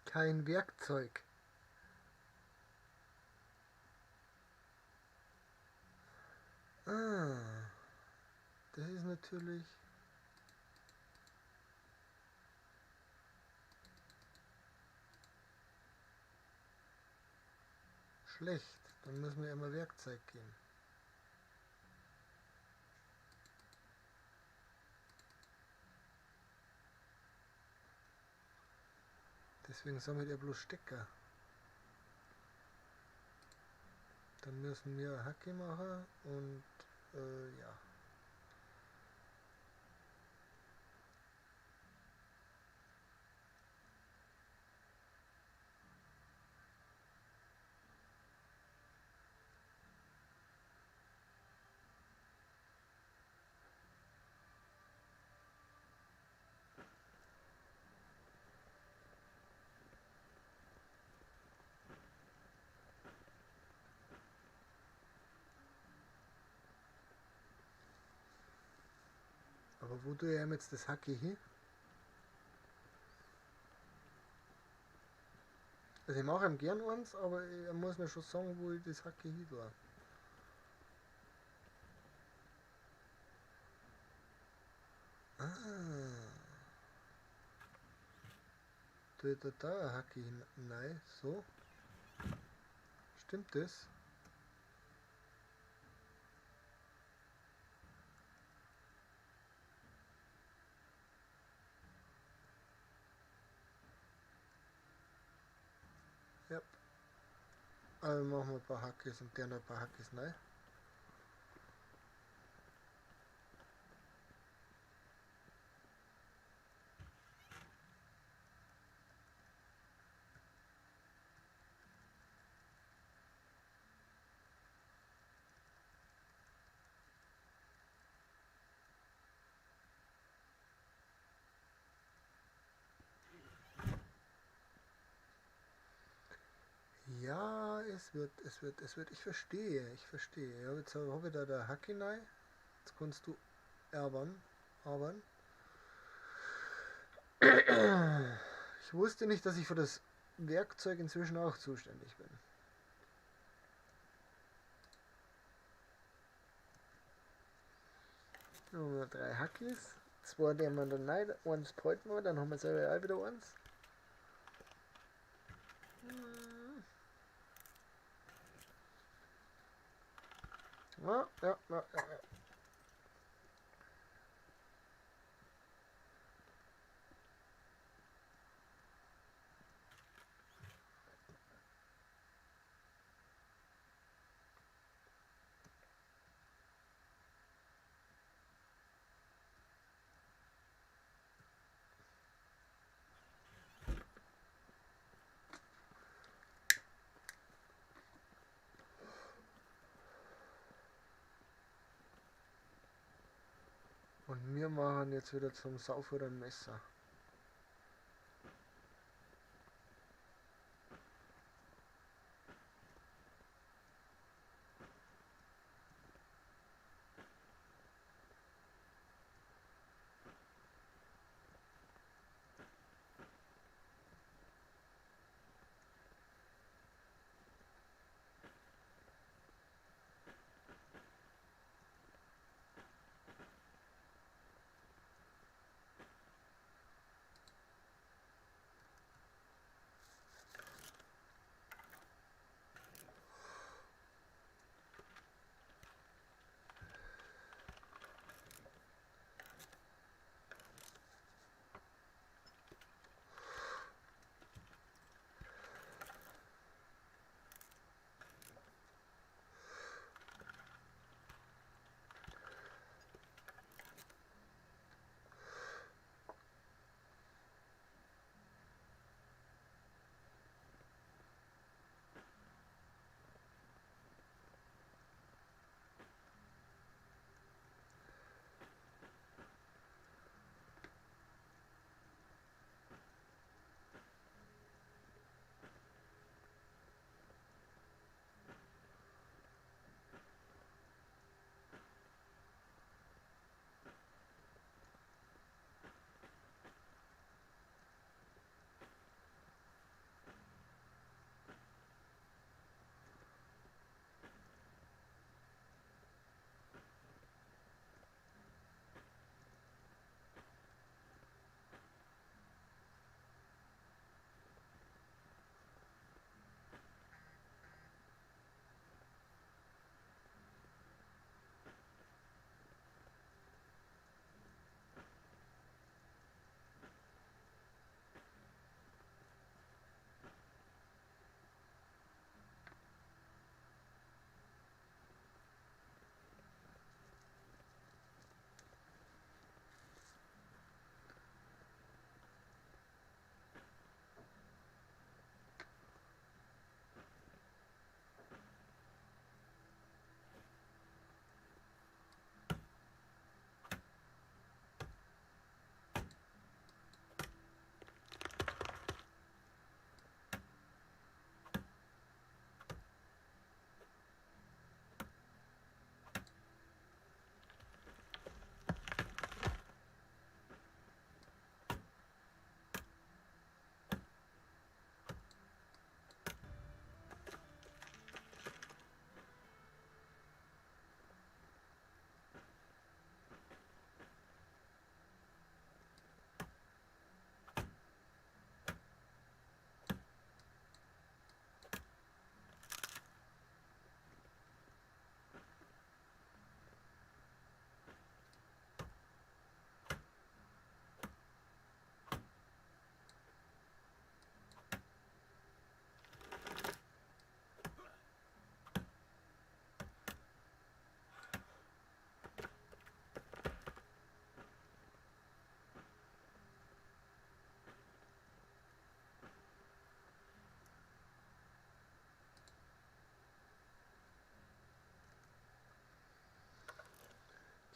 Kein Werkzeug. Ah, das ist natürlich... schlecht. Dann müssen wir immer Werkzeug gehen. Deswegen sammelt er bloß Stecker. Dann müssen wir Hacke machen und ja. Aber wo tue ich jetzt das Hacke hin? Also ich mache ihm gern eins, aber er muss mir schon sagen, wo ich das Hacke hin tue. Ah. Tue ich da ein Hacke hin? Nein, so. Stimmt das? Ja. Also machen wir ein paar Hackes und der noch ein paar Hackes rein. Ja, es wird, ich verstehe, Ja, jetzt habe ich da der Hacke rein. Jetzt kannst du erben, aber. Ich wusste nicht, dass ich für das Werkzeug inzwischen auch zuständig bin. Dann haben wir 3 Hackis. 2 nehmen wir dann rein, eins behalten wir, dann haben wir selber auch wieder eins. Ja, ja, ja, ja. Und wir machen jetzt wieder zum sauberen Messer.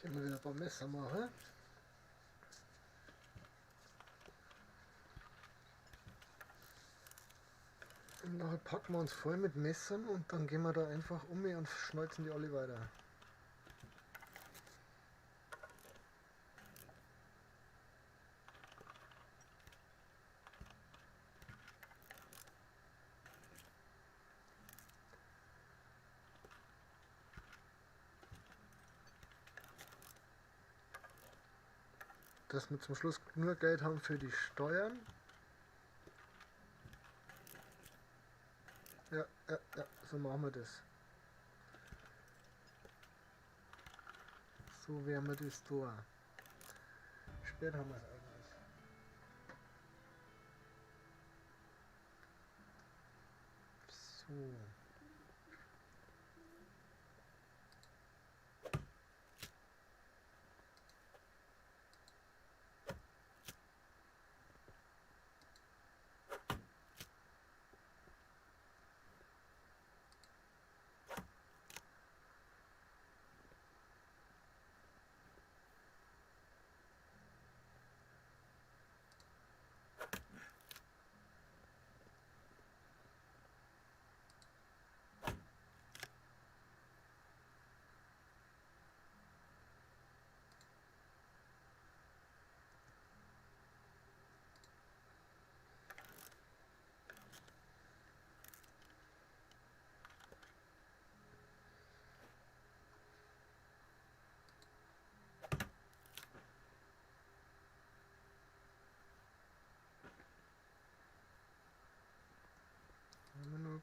Können wir wieder ein paar Messer machen. Und nachher packen wir uns voll mit Messern und dann gehen wir da einfach um und schneuzen die alle weiter. Dass wir zum Schluss nur Geld haben für die Steuern. Ja, ja, ja, so machen wir das. So werden wir das tun. Spät haben wir es eigentlich. So.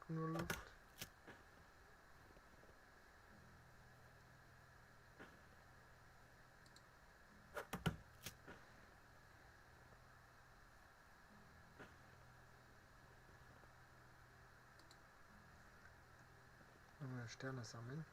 Nur Luft. Sterne sammeln.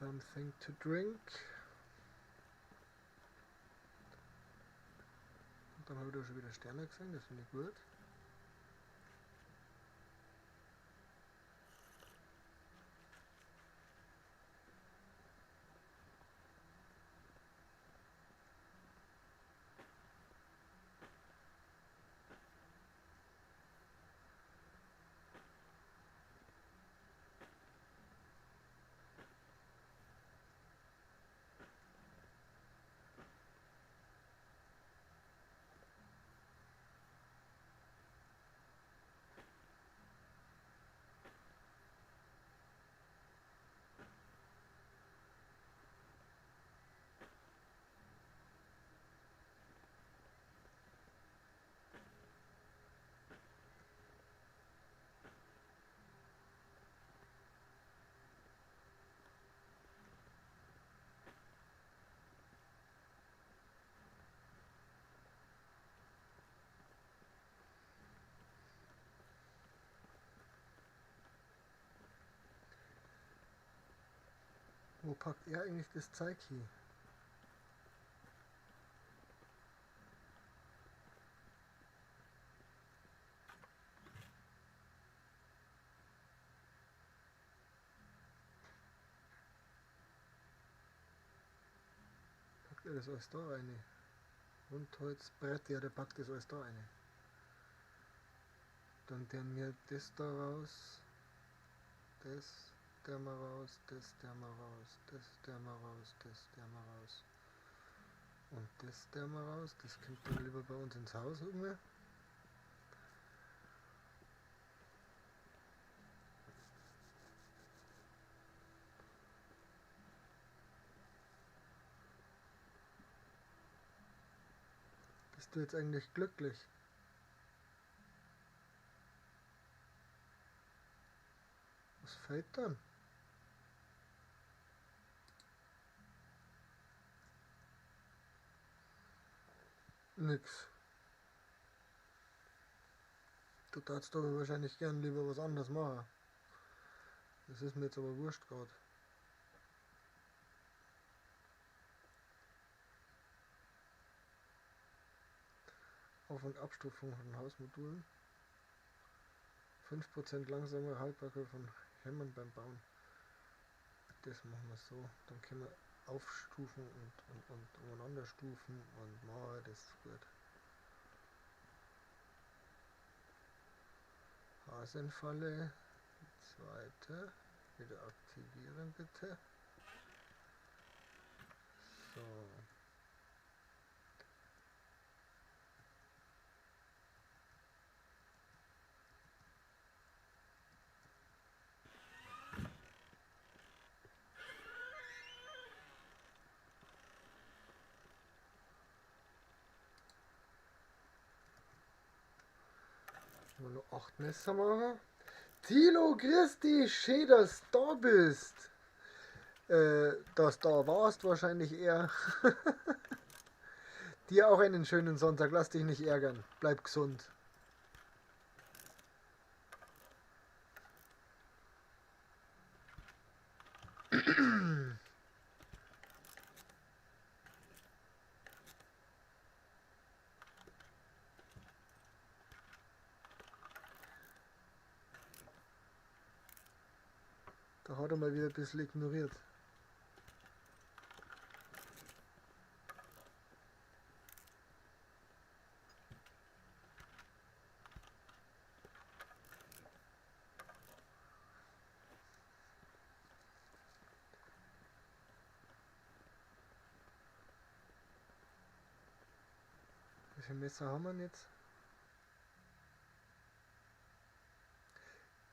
Something to drink. Und dann habe ich da schon wieder Sterne gesehen, das finde ich gut. Wo packt er eigentlich das Zeug hin? Packt er das alles da rein? Rundholzbrett, ja, der packt das alles da rein. Dann tun wir das da raus. Das. Der mal raus, das, der mal raus, das, der mal raus, das, der mal raus. Und das, der mal raus, das kommt dann lieber bei uns ins Haus um. Bist du jetzt eigentlich glücklich? Was fehlt dann? Nix. Du darfst aber wahrscheinlich gern lieber was anderes machen. Das ist mir jetzt aber wurscht grad. Auf- und Abstufung von Hausmodulen. 5% langsamere Haltbarkeit von Hämmern beim Bauen. Das machen wir so. Dann können wir aufstufen und umeinander stufen und machen, das ist gut. Hasenfalle, zweite, wieder aktivieren bitte. So. Nur 8 Messer machen. Tilo, grüß dich, schön, dass du da bist. Dass du da warst wahrscheinlich eher. Dir auch einen schönen Sonntag, lass dich nicht ärgern. Bleib gesund. Da hat er mal wieder ein bisschen ignoriert. Wie viele Messer haben wir denn jetzt?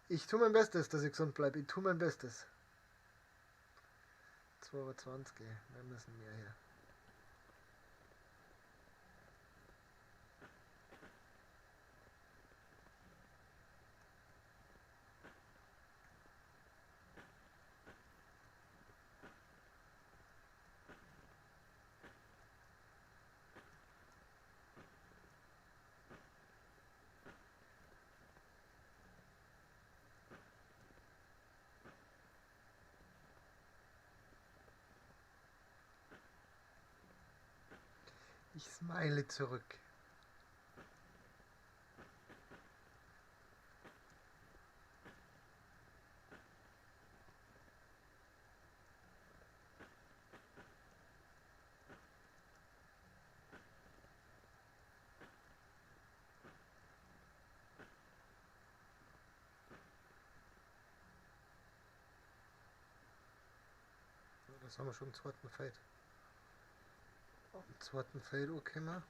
Ich tue mein Bestes, dass ich gesund bleibe. Ich tue mein Bestes. 2,20 Uhr. Wir müssen mehr her. Ich smile zurück. Das haben wir schon im zweiten Feld. Am zweiten Feld angekommen.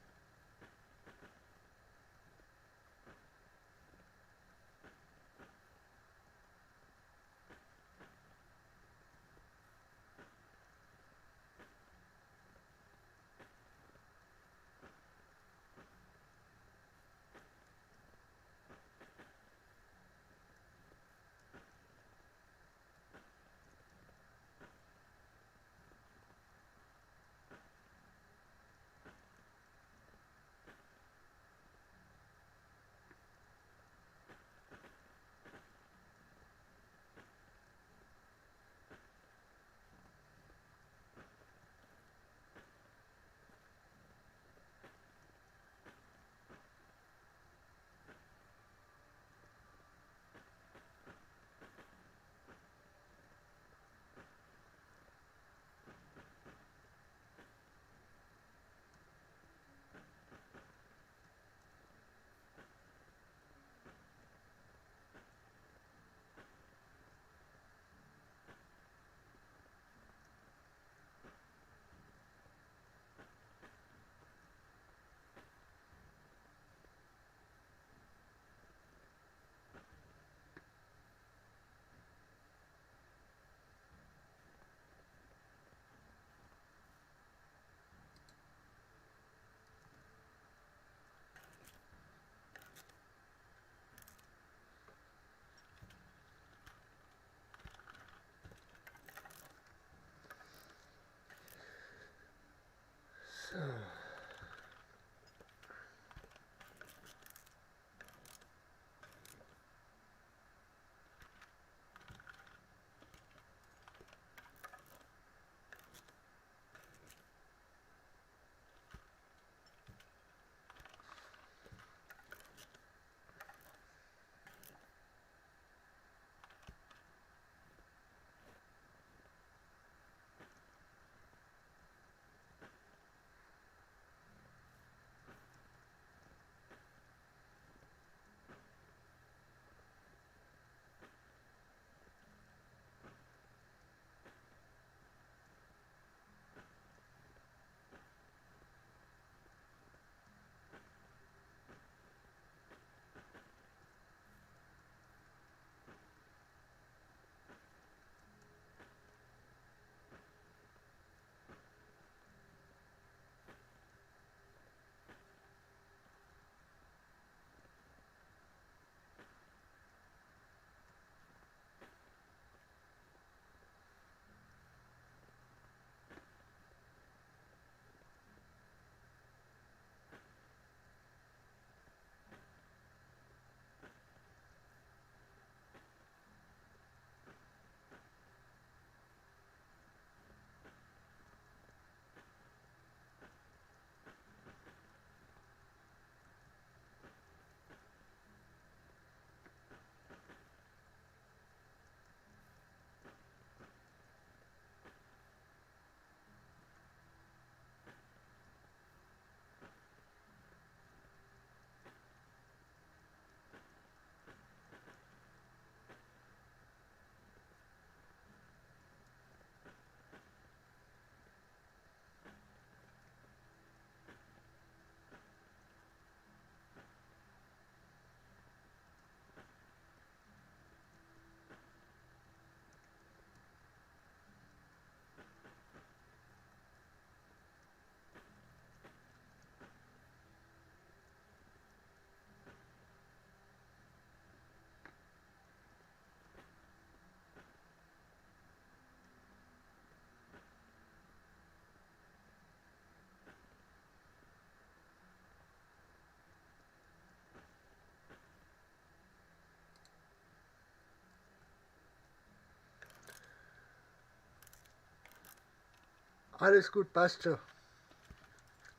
Alles gut, passt schon.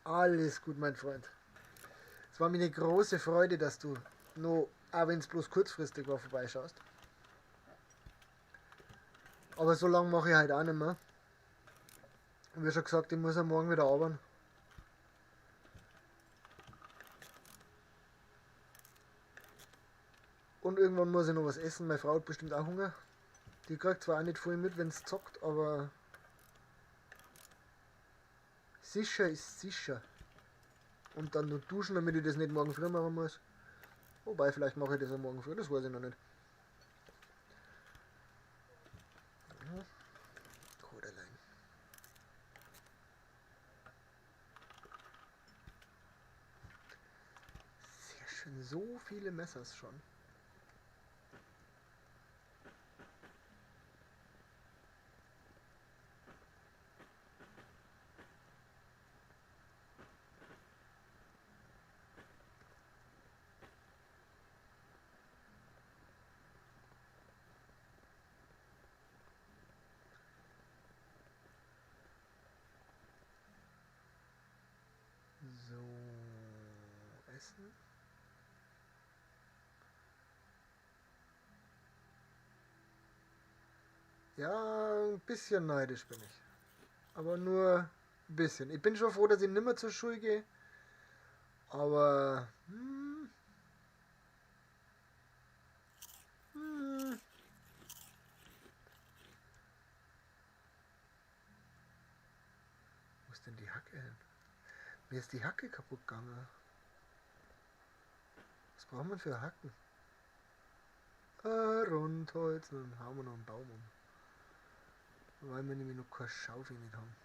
Alles gut, mein Freund. Es war mir eine große Freude, dass du noch, auch wenn es bloß kurzfristig war, vorbeischaust. Aber so lange mache ich halt auch nicht mehr. Wie schon gesagt, ich muss am Morgen wieder arbeiten. Und irgendwann muss ich noch was essen. Meine Frau hat bestimmt auch Hunger. Die kriegt zwar auch nicht viel mit, wenn's zockt, aber sicher ist sicher. Und dann noch duschen, damit ich das nicht morgen früh machen muss. Wobei, vielleicht mache ich das auch morgen früh, das weiß ich noch nicht. Kodeline. Sehr schön, so viele Messers schon. So, essen. Ja, ein bisschen neidisch bin ich. Aber nur ein bisschen. Ich bin schon froh, dass ich nimmer zur Schule gehe. Aber... Wo ist denn die Hacke hin? Mir ist die Hacke kaputt gegangen. Was braucht man für Hacken? Rundholz, dann hauen wir noch einen Baum um. Weil wir nämlich noch keine Schaufel nicht haben.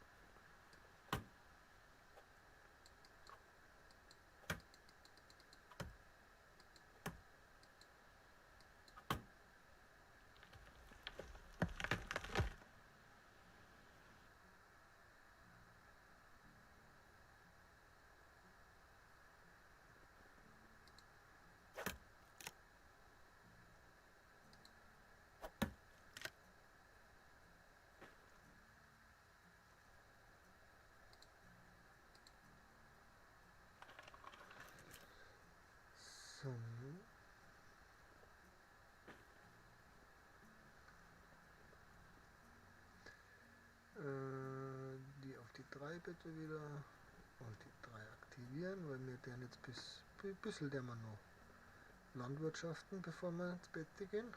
So. Die auf die 3 bitte wieder und die 3 aktivieren, weil wir den jetzt bis bisschen der wir noch landwirtschaften, bevor wir ins Bett gehen.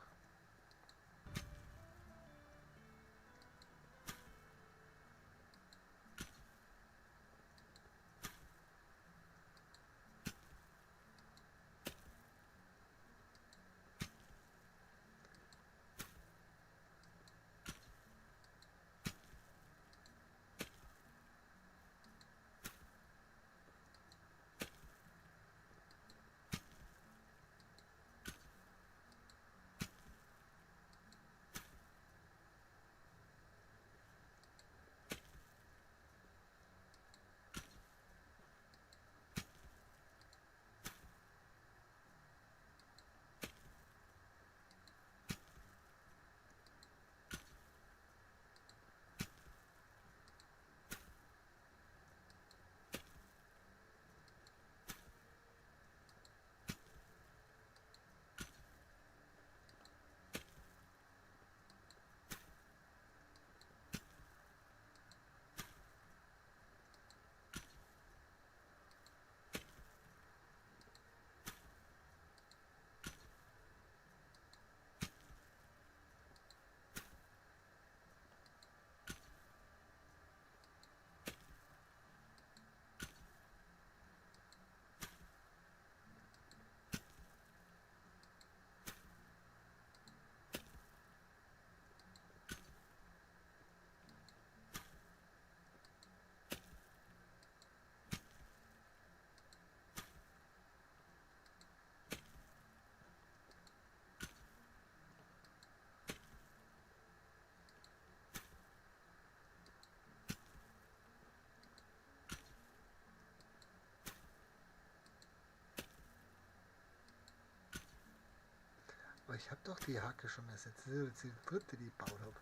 Aber ich habe doch die Hacke schon ersetzt. Das ist jetzt die dritte, die ich gebaut habe.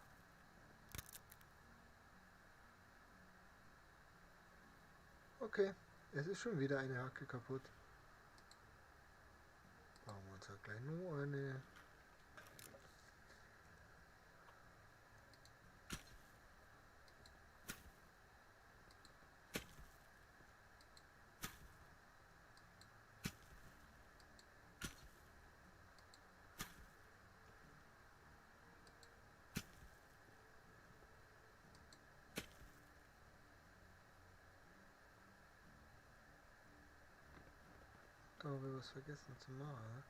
Okay, es ist schon wieder eine Hacke kaputt. Bauen wir uns halt gleich noch eine. Da habe ich was vergessen zu machen.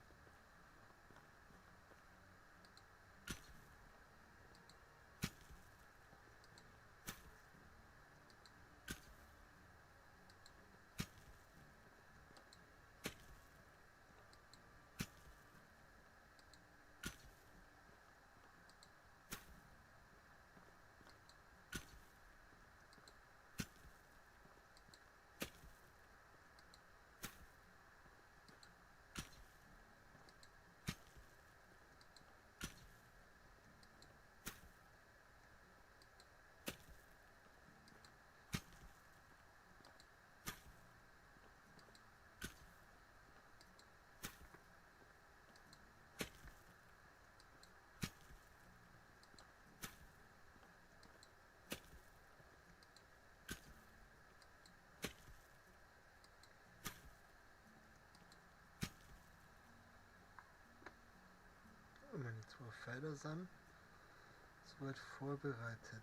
Meine zwei Pfeile sind soweit vorbereitet.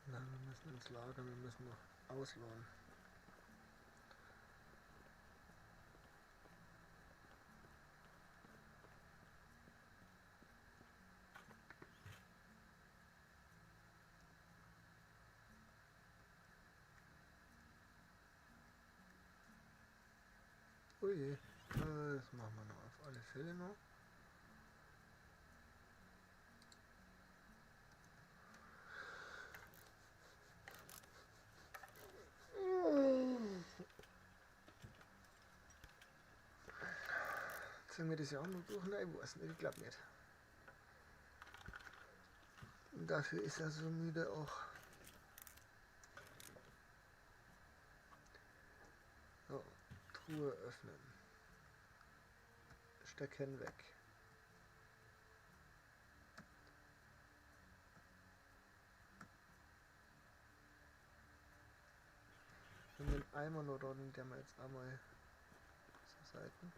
Nein, wir müssen ins Lager, wir müssen noch ausladen. Oje, das machen wir noch auf alle Fälle noch. Ziehen wir das ja auch noch durch? Nein, ich weiß nicht, ich glaub nicht. Und dafür ist er so müde auch. So, Truhe öffnen. Stecken weg. Wir haben den Eimer noch da, den wir jetzt einmal zur Seite.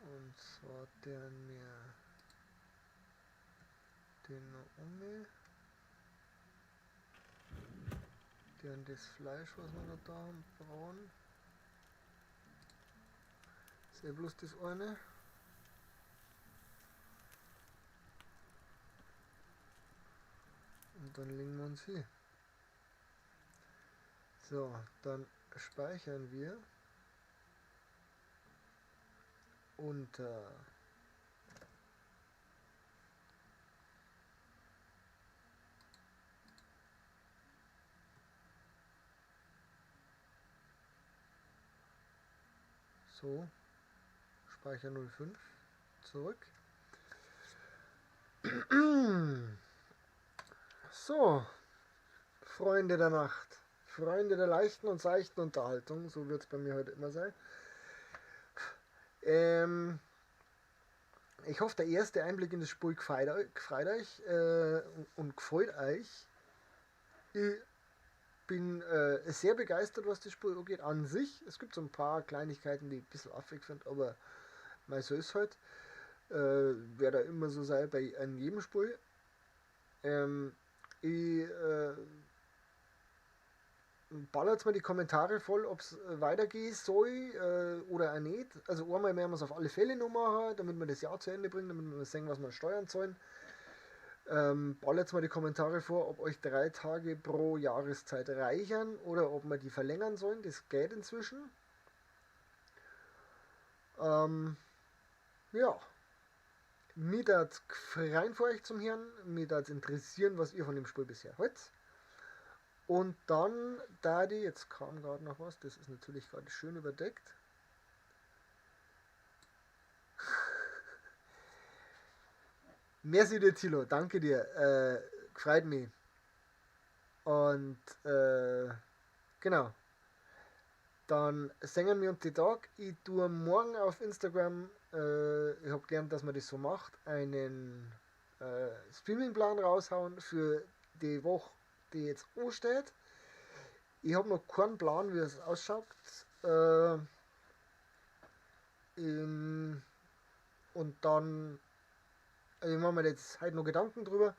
Und zwar den mir den noch um. Den das Fleisch, was wir noch da haben, braun. Ist eh bloß das eine. Und dann legen wir uns hin. So, dann speichern wir unter so, Speicher 05 zurück. So, Freunde der Nacht, Freunde der leichten und seichten Unterhaltung, so wird's bei mir heute immer sein. Ich hoffe, der erste Einblick in das Spiel gefällt euch und gefällt euch. Ich bin sehr begeistert, was das Spiel angeht, an sich. Es gibt so ein paar Kleinigkeiten, die ich ein bisschen affig finde, aber mei, so ist halt. Werde da immer so sein bei in jedem Spiel. Ich ballert mal die Kommentare voll, ob's weitergehen soll oder auch nicht. Also einmal werden wir's auf alle Fälle noch machen, damit wir das Jahr zu Ende bringen, damit wir sehen, was wir steuern sollen. Ballert mal die Kommentare vor, ob euch 3 Tage pro Jahreszeit reichen oder ob wir die verlängern sollen. Das geht inzwischen. Ja. Mir würd's freuen, vor euch zum Hören. Mir würd's interessieren, was ihr von dem Spiel bisher haltet. Und dann, Daddy, jetzt kam gerade noch was, das ist natürlich gerade schön überdeckt. Merci dir, Thilo, danke dir. Freut mich. Und genau. Dann singen wir uns die Tag. Ich tue morgen auf Instagram, ich habe gelernt, dass man das so macht, einen Streamingplan raushauen für die Woche, die jetzt ansteht. Ich habe noch keinen Plan, wie es ausschaut. Und dann, also ich mache mir jetzt heute noch Gedanken drüber.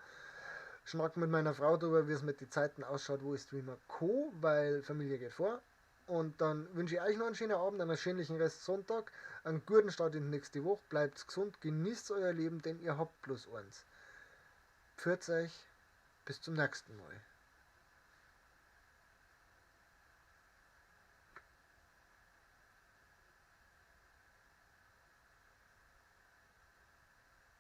Schnack mit meiner Frau drüber, wie es mit den Zeiten ausschaut, wo ich streamen kann, weil Familie geht vor. Und dann wünsche ich euch noch einen schönen Abend, einen schönen Rest Sonntag, einen guten Start in die nächste Woche. Bleibt gesund, genießt euer Leben, denn ihr habt bloß eins. Pfiat euch, bis zum nächsten Mal.